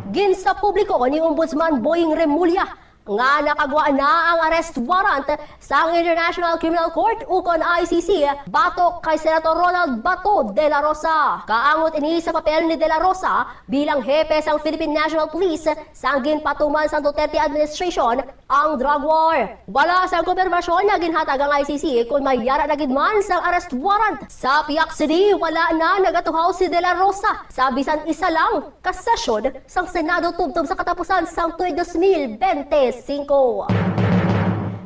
Ginsapubliko ni Ombudsman Boying Remulla nga nakagwa na ang arrest warrant sang International Criminal Court ukon I C C batok kay Senator Ronald Bato de la Rosa. Kaangot ini sa papel ni de la Rosa bilang hepe sang Philippine National Police sang ginpatuman sang Duterte administration ang drug war. Wala sang kumpirmasyon nga ginhatag ang I C C kon may yara na gid man sang arrest warrant. Sa pihak sini, wala na nagatuhaw si de la Rosa sa bisan isa lang ka sesyon sang Senado tubtob sa katapusan sang tuig dos mil bente singko.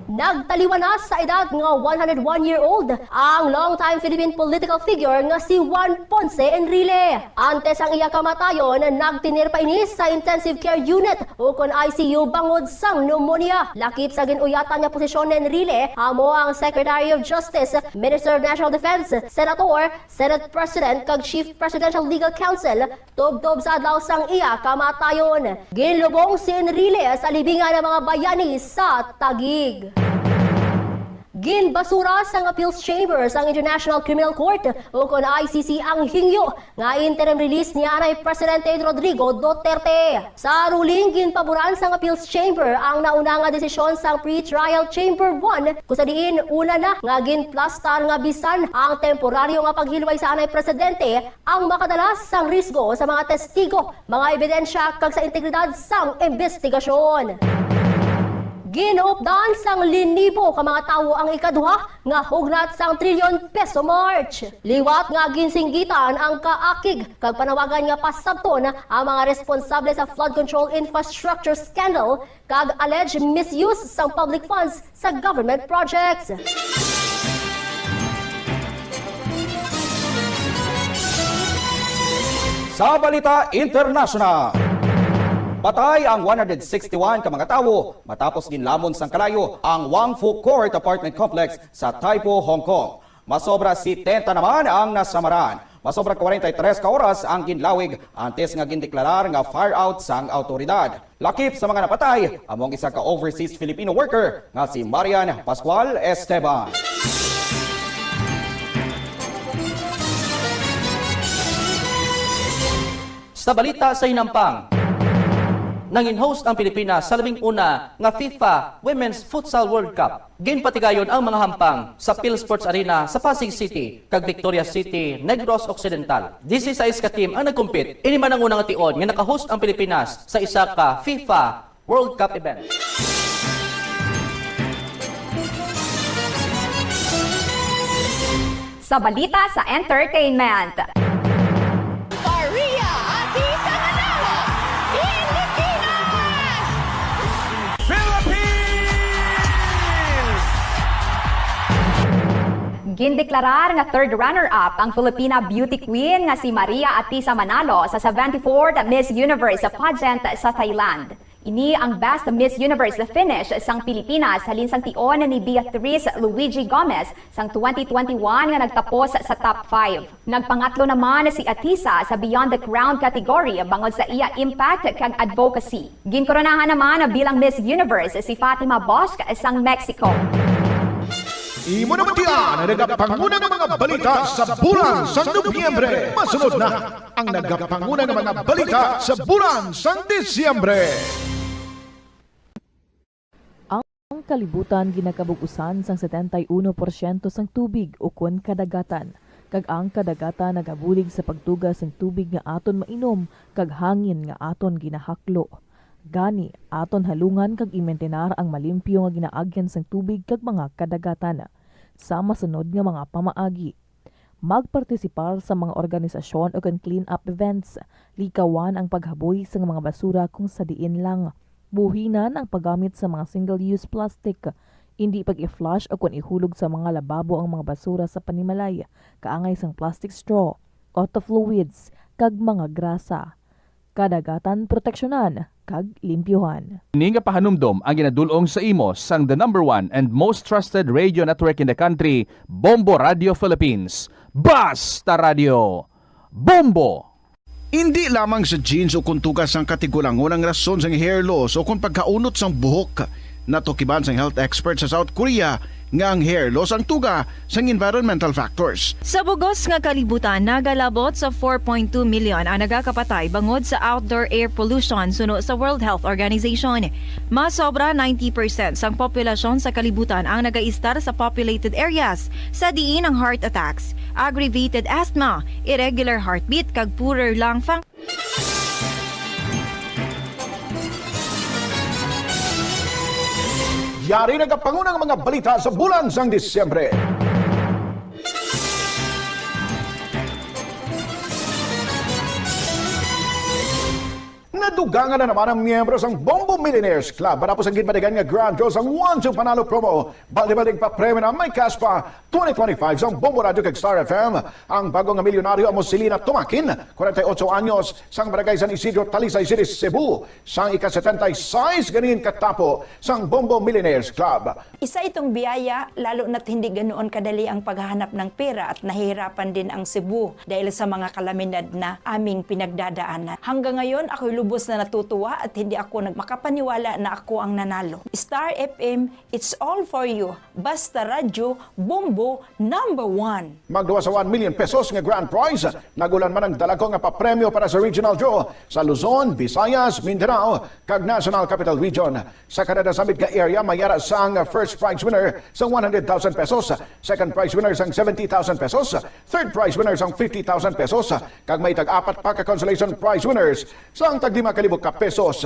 Nagtaliwan na sa edad nga one hundred one year old ang longtime Philippine political figure nga si Juan Ponce Enrile. Antes ang iya kamatayon, nagtinir pa ini sa intensive care unit ukon I C U bangod sang pneumonia. Lakip sa gin-uyatan nga posisyon ni Enrile, amo ang Secretary of Justice, Minister of National Defense, Senator, Senate President, kag Chief Presidential Legal Counsel, tubtob sa adlaw sang iya kamatayon. Ginlubong si Enrile sa libingan ng mga bayani sa Taguig. Ginbasura sang Appeals Chamber sang International Criminal Court, ukon I C C, ang hingyo nga interim release ni anay Presidente Rodrigo Duterte. Sa ruling, ginpaboran sang Appeals Chamber ang nauna nga desisyon sang Pretrial Chamber one, kung sa diin una na nga ginplastar nga bisan ang temporaryo nga paghilway sa anay Presidente ang makadala sang risgo sa mga testigo, mga ebidensya, kag sa integridad sang imbestigasyon. Ginupdan sang linibo ka mga tawo ang ikaduha nga hugnat sang Trilyon Peso March. Liwat nga ginsinggitan ang kaakig kag panawagan nga pasabton ang mga responsable sa flood control infrastructure scandal kag alleged misuse sang public funds sa government projects. Sa balita international, patay ang one hundred sixty-one ka mga tawo matapos ginlamon sang kalayo ang Wang Fu Court Apartment Complex sa Taipo, Hong Kong. Masobra setenta naman ang nasamaran. Masobra kwarenta y tres ka oras ang ginlawig antes nga gindeklarar nga fire out sang awtoridad. Lakip sa mga napatay, amo ang isa ka overseas Filipino worker nga si Marian Pascual Esteban. Sa balita sa hinampang, nangin-host ang Pilipinas sa labing una nga FIFA Women's Futsal World Cup. Ginpatigayon ang mga hampang sa Phil Sports Arena sa Pasig City kag Victoria City, Negros Occidental. Disisais ka team ang nag-compete. Ini man ang una nga tion nga naka-host ang Pilipinas sa isa ka FIFA World Cup event. Sa balita sa entertainment. Maria Atisa Manalo, Pilipinas! Philippines! Gindeklarar nga third runner-up ang Filipina beauty queen nga si Maria Atisa Manalo sa seventy-fourth Miss Universe pageant sa Thailand. Ini ang Best Miss Universe finish sang Pilipinas halin sang tion ni Beatrice Luigi Gomez sang twenty twenty-one nga nagtapos sa top five. Nagpangatlo naman si Atisa sa Beyond the Crown category bangod sa iya impact kag advocacy. Ginkoronahan naman bilang Miss Universe si Fatima Bosch sang Mexico. Imo na matian ang nagapanguna nga mga balita sa bulan sa Nobyembre. Masunod na ang nagapanguna nga mga balita sa bulan sang Disyembre. Ang kalibutan ginakabug-usan sang setenta y uno porsyento sang tubig ukon kadagatan, kag ang kadagatan nagabulig sa pagtuga sang tubig nga aton mainom kag hangin nga aton ginahaklo. Gani, aton halungan kag imintinar ang malimpyo nga ginaagyan sang tubig kag mga kadagatan. Sa masunod nga mga pamaagi, magpartisipar sa mga organisasyon ukon clean-up events, likawan ang paghaboy sang mga basura kung sa diin lang, buhinan ang paggamit sa mga single-use plastic, indi pag-i-flush ukon ihulog sa mga lababo ang mga basura sa panimalay, kaangay sang plastic straw, auto fluids, kag mga grasa. Kadagatan proteksyonan kag limpyuhan. Ini nga pahanumdom ang ginadul-ong sa imo sang the number one and most trusted radio network in the country, Bombo Radio Philippines. Basta Radio, Bombo! Indi lamang sa genes o kon tuga sang katigulangon ang rason sang hair loss o kon pagkaunot sang buhok. Natukiban sang health expert sa South Korea nga ang hair loss ang tuga sang environmental factors. Sa bugos nga kalibutan, nagalabot sa four point two million ang nagakapatay bangod sa outdoor air pollution suno sa World Health Organization. Mas sobra ninety percent sang populasyon sa kalibutan ang nagaistar sa populated areas, sa diin ang heart attacks, aggravated asthma, irregular heartbeat, kag poorer lung fun- Yari nagapanguna ang mga balita sa bulan sang Disyembre. Nadugangan na naman ang miyembro sang Bombo Millionaires Club matapos ang ginpadagan nga grand draw sang One Two Panalo promo. Balde-baldeng papremyo na may cash pa twenty twenty-five sang Bombo Radio kag Star F M. Ang bago nga milyonaryo amo si Lina Tumakin, kwarenta y otso anyos, sang Barangay San Isidro, Talisay City, Cebu. Sang ika-setenta y seis ganin ka tapo sang Bombo Millionaires Club. Isa itong biyaya, lalo na't hindi ganoon kadali ang paghahanap ng pera at nahihirapan din ang Cebu dahil sa mga kalamidad na aming pinagdadaanan. Hanggang ngayon, ako'y lubos na natutuwa at hindi ako nag-, makapaniwala na ako ang nanalo. Star F M, it's all for you. Basta Radyo, Bombo, number one. Magduwa sa one million pesos nga grand prize. Nag-ulan man ang dalagko nga papremyo para sa regional draw sa Luzon, Visayas, Mindanao, kag National Capital Region. Sa kada nasambit nga area, may ara sang first prize winner sang one hundred thousand pesos, second prize winner sang seventy thousand pesos, third prize winner sang fifty thousand pesos, kag may tag-apat pa ka consolation prize winners sang tag lima ka libo ka pesos.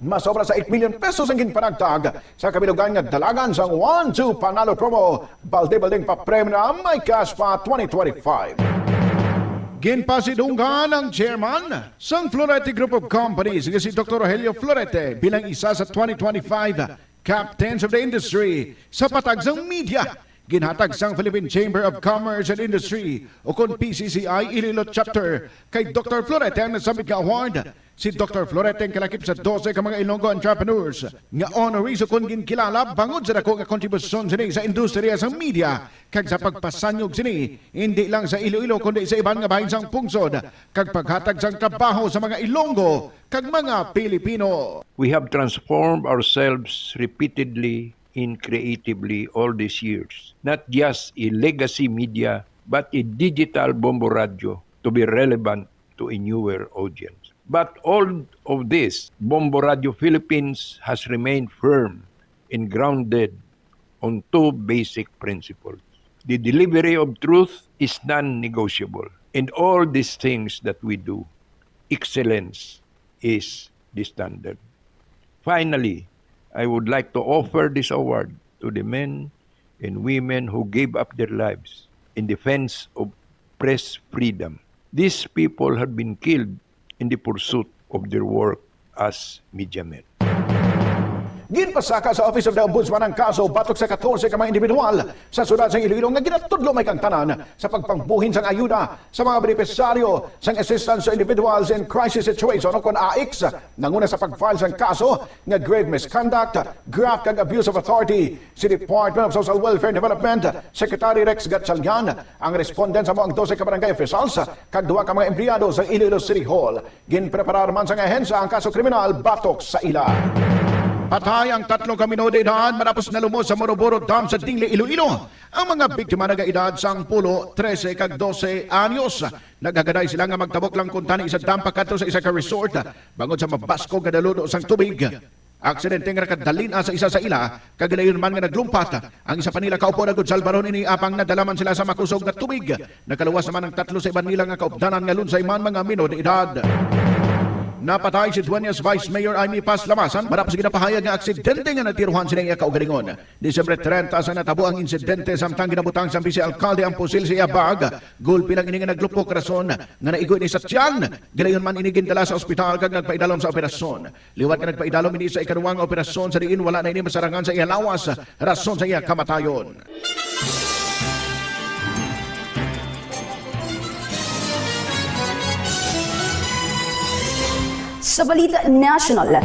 Mas sobra sa eight million pesos ang ginpanagtag sa kabilugan nga dalagan sang One Two Panalo Promo. Balde-baldeng papremyo na may cash pa twenty twenty-five. Ginpasidunggan ang chairman sang Florete Group of Companies nga si Doktor Rogelio Florete bilang isa sa twenty twenty-five Captains of the Industry sa patag sang media. Ginhatag sang Philippine Chamber of Commerce and Industry, o kon P C C I Iloilo Chapter, kay Doktor Florete ang nasambit nga award. Si Doktor Florete ang kalakip sa dose ka mga Ilonggo entrepreneurs nga honorees o kon ginkilala bangod sa dako nga kontribusyon sini sa industriya sang media kag sa pagpasanyog sini indi lang sa Iloilo kundi sa iban nga bahin sang pungsod kag paghatag sang trabaho sa mga Ilonggo kag mga Pilipino. We have transformed ourselves repeatedly and creatively all these years, not just a legacy media, but a digital Bombo Radio to be relevant to a newer audience. But all of this, Bombo Radio Philippines has remained firm and grounded on two basic principles. The delivery of truth is non-negotiable. In all these things that we do, excellence is the standard. Finally, I would like to offer this award to the men and women who gave up their lives in defense of press freedom. These people have been killed in the pursuit of their work as media men. Ginpasaka sa Office of the Ombudsman ang kaso batok sa katorse ka mga individual sa siyudad sang Iloilo nga ginatudlo may kangtanan sa pagpangbuhin sang ayuda sa mga benepisyaryo sang Assistance to Individuals in Crisis Situation o kon AICS, nanguna sa pag-file sang kaso nga grave misconduct, graft, kag abuse of authority si Department of Social Welfare and Development Secretary Rex Gatchalian. Ang respondent amo ang dose ka barangay officials kag duha ka mga empleyado sa Iloilo City Hall. Ginpreparar man sang ahensya ang kaso kriminal batok sa ila. Patay ang tatlo ka minor de edad matapos nalumos sa Moroboro Dam sa Dingle, Iloilo. Ang mga biktima nagaedad sang pulo, trese, kag dose anyos. Nagagaday sila nga magtabok lang kuntani sa dam pakadto sa isa ka resort, bangod sa mabaskog nga daludo sang tubig. Aksidente nga nakadalin sa isa sa ila, kag gilayon man nga naglumpat ang isa pa nila kaupo nagud salbaron ini, apang nadala man sila sa makusog nga tubig. Nakaluwas naman ang tatlo sa iban nila nga kaupdanan nga lunsay man mga minor de edad. Napatay si Dueñas Vice Mayor Amy Paz Lamasan matapos ginapahayag nga aksidente nga natirohan sila iya kaugalingon. Disyembre trenta sa natabo ang insidente, samtang ginabutang sang Vice Alkalde ang pusil sa iya bag. Gulpi lang ini nga naglupok, rason nga naigo ini sa tiyan. Gilayon man ini gindala sa ospital kag nagpaidalom sa operasyon. Liwat nga nagpaidalom ini sa ikaduwa nga operasyon, sa diin wala na ini masarangan sa iya lawas, rason sa iya kamatayon. Sa balita national,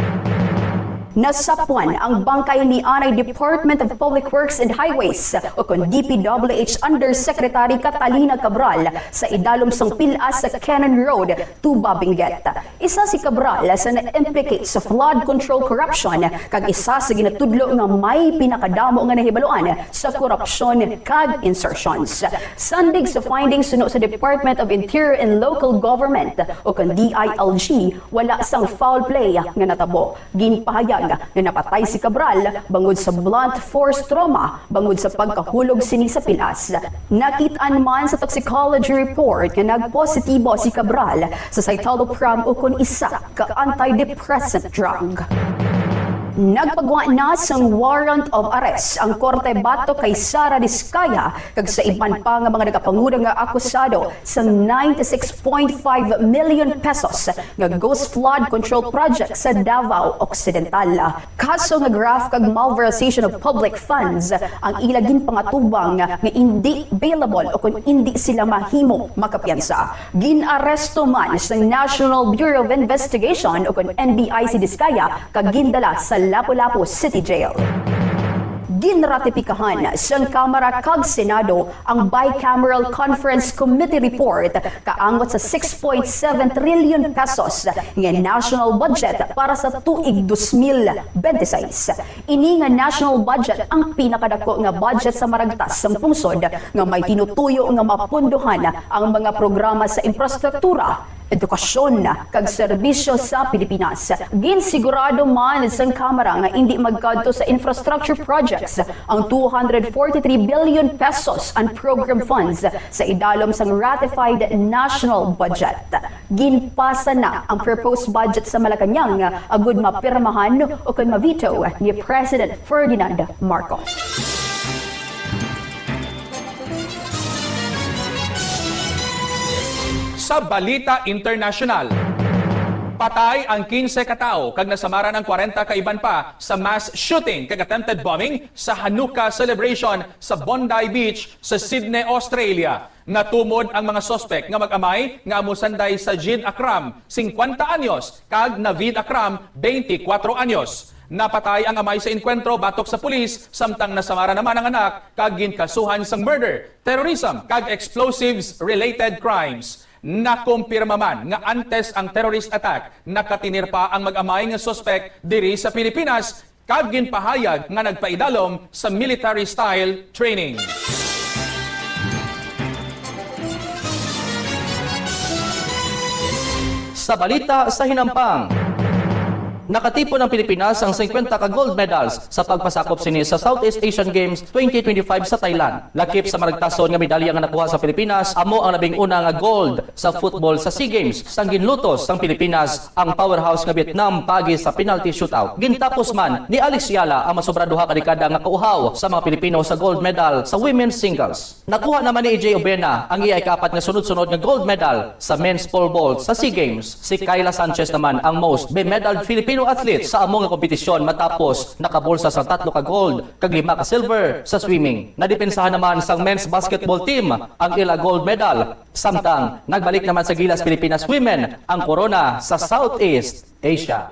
nasapwan ang bangkay ni anay Department of Public Works and Highways o kon D P W H Undersecretary Catalina Cabral sa idalom sang pil-as sa Cannon Road, Tuba, Benguet. Isa si Cabral sa na-implicate sa flood control corruption, kag isa sa ginatudlo nga may pinakadamo nga nahibaluan sa korupsyon kag insertions. Sandig sa findings suno sa Department of Interior and Local Government o kon D I L G, wala sang foul play nga natabo. Ginpahayag nga napatay si Cabral bangod sa blunt force trauma bangod sa pagkahulog sini sa pil-as. Nakit-an man sa toxicology report nga nagpositibo si Cabral sa citalopram ukon isa ka antidepressant drug. Nagpagwa na sang warrant of arrest ang korte batok kay Sara Discaya kag sa iban pa nga mga nagapanguna nga akusado sa ninety-six point five million pesos nga ghost flood control project sa Davao Occidental. Kaso nga graft kag malversation of public funds ang ila ginpangatubang nga indi bailable o kon indi sila mahimo makapiyansa. Gin-aresto man sa National Bureau of Investigation o kon N B I si Discaya kag gindala sa Lapu-Lapu City Jail. Ginratipikahan sang Kamara kag Senado ang Bicameral Conference Committee Report kaangot sa six point seven trillion pesos nga national budget para sa tuig dos mil bente seis. Ini nga national budget ang pinakadako nga budget sa maragtas sang pungsod nga may tinutuyo nga mapundohan ang mga programa sa infrastruktura, edukasyon, kag serbisyo sa Pilipinas. Ginsigurado man sang Kamara nga indi magkadto sa infrastructure projects ang two hundred forty-three billion pesos unprogrammed funds sa idalom sang ratified national budget. Ginpasa na ang proposed budget sa Malacañang agud mapirmahan o kon ma-veto ni President Ferdinand Marcos. Sa balita internasyonal, patay ang quince ka tawo kag nasamaran ang kwarenta ka iban pa sa mass shooting kag attempted bombing sa Hanukkah celebration sa Bondi Beach sa Sydney, Australia. Natumod ang mga suspek nga mag-amay nga amo sanday Sajid Akram, singkwenta anyos, kag Naveed Akram, twenty-kwatro anyos. Napatay ang amay sa engkwentro batok sa pulis, samtang nasamara naman ang anak kag ginkasuhan sang murder, terrorism, kag explosives-related crimes. Nakumpirma man nga antes ang terrorist attack, nakatinir pa ang mag-amay nga suspek diri sa Pilipinas kag ginpahayag nga nagpaidalom sa military-style training. Sa balita sa hinampang, Nakatipon ang Pilipinas sang singkwenta ka gold medals sa pagpasakop sini sa Southeast Asian Games twenty twenty-five sa Thailand. Lakip sa maragtason nga medalya nga nakuha sa Pilipinas, amo ang labing una nga gold sa football sa SEA Games, sang ginlutos sang Pilipinas ang powerhouse nga Vietnam paagi sa penalty shootout. Gintapos man ni Alex Eala ang masobra duha ka dekada nga kauhaw sa mga Pilipino sa gold medal sa women's singles. Nakuha naman ni E J Obena ang iya ikaapat nga sunod-sunod nga gold medal sa men's pole vault sa SEA Games. Si Kyla Sanchez naman ang most be-medaled Filipino athlete sa amo nga kompetisyon, matapos nakabulsa sang tatlo ka gold kag lima ka silver sa swimming. Nadepensahan naman sang men's basketball team ang ila gold medal, samtang nagbalik naman sa Gilas Pilipinas Women ang korona sa Southeast Asia.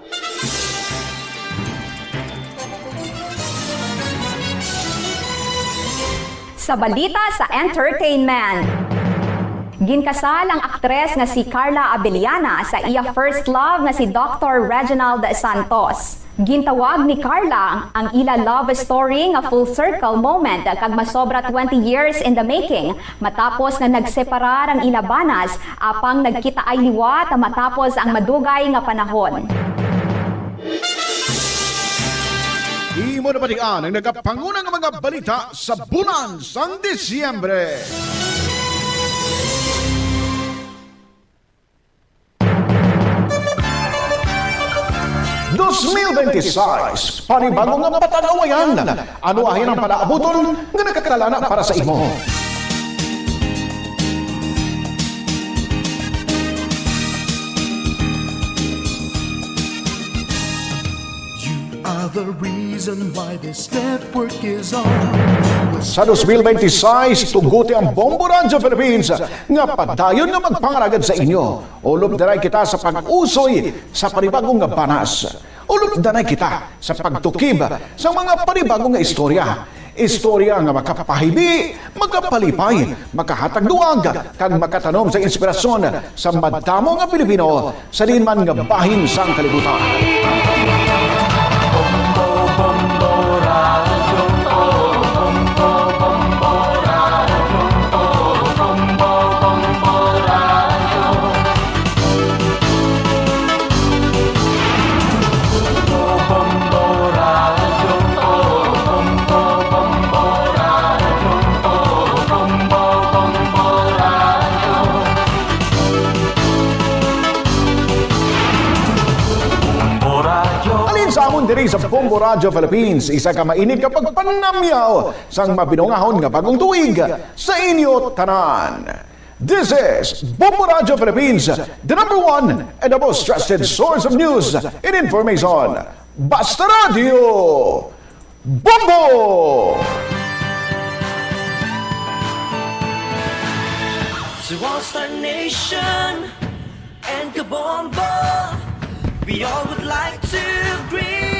Sa balita sa entertainment, ginkasal ang aktres nga si Carla Abellana sa iya first love nga si Doctor Reginald Santos. Gintawag ni Carla ang ila love story nga full circle moment kag masobra twenty years in the making, matapos nga nagseparar ang ila banas apang nagkitaay liwat matapos ang madugay nga panahon. Imo na batian ang nagapanguna nga mga balita sa bulan sang Disyembre. Dos mil benti sais, panibago nga patag-awayan. Ano ahin ang palaabuton nga nakakalana para sa imo? You are the reason why this network is on. Sa dos mil benti sais, tuguti ang Bombo Radyo Philippines nga padayon nga magpangalagad sa inyo. Ulop danay kita sa pag-usoy sa panibago nga banas. Ulop danay kita sa pagtukib sa mga panibago nga istorya. Istorya nga makapahibi, makapalipay, makahatag duwag, kag makatanom sa inspirasyon sa madamo nga Pilipino sa diin man nga bahin sang kalibutan. Alin sa amon diri sa Bombo Radyo Philippines, isa ka mainit ka pagpanamyaw sang mabinungahon nga bagong tuig sa inyo tanan. This is Bombo Radyo Philippines, the number one and the most trusted source of news and information. Basta Radyo, Bombo! To all Star Nation and Kabombo, we all would like to greet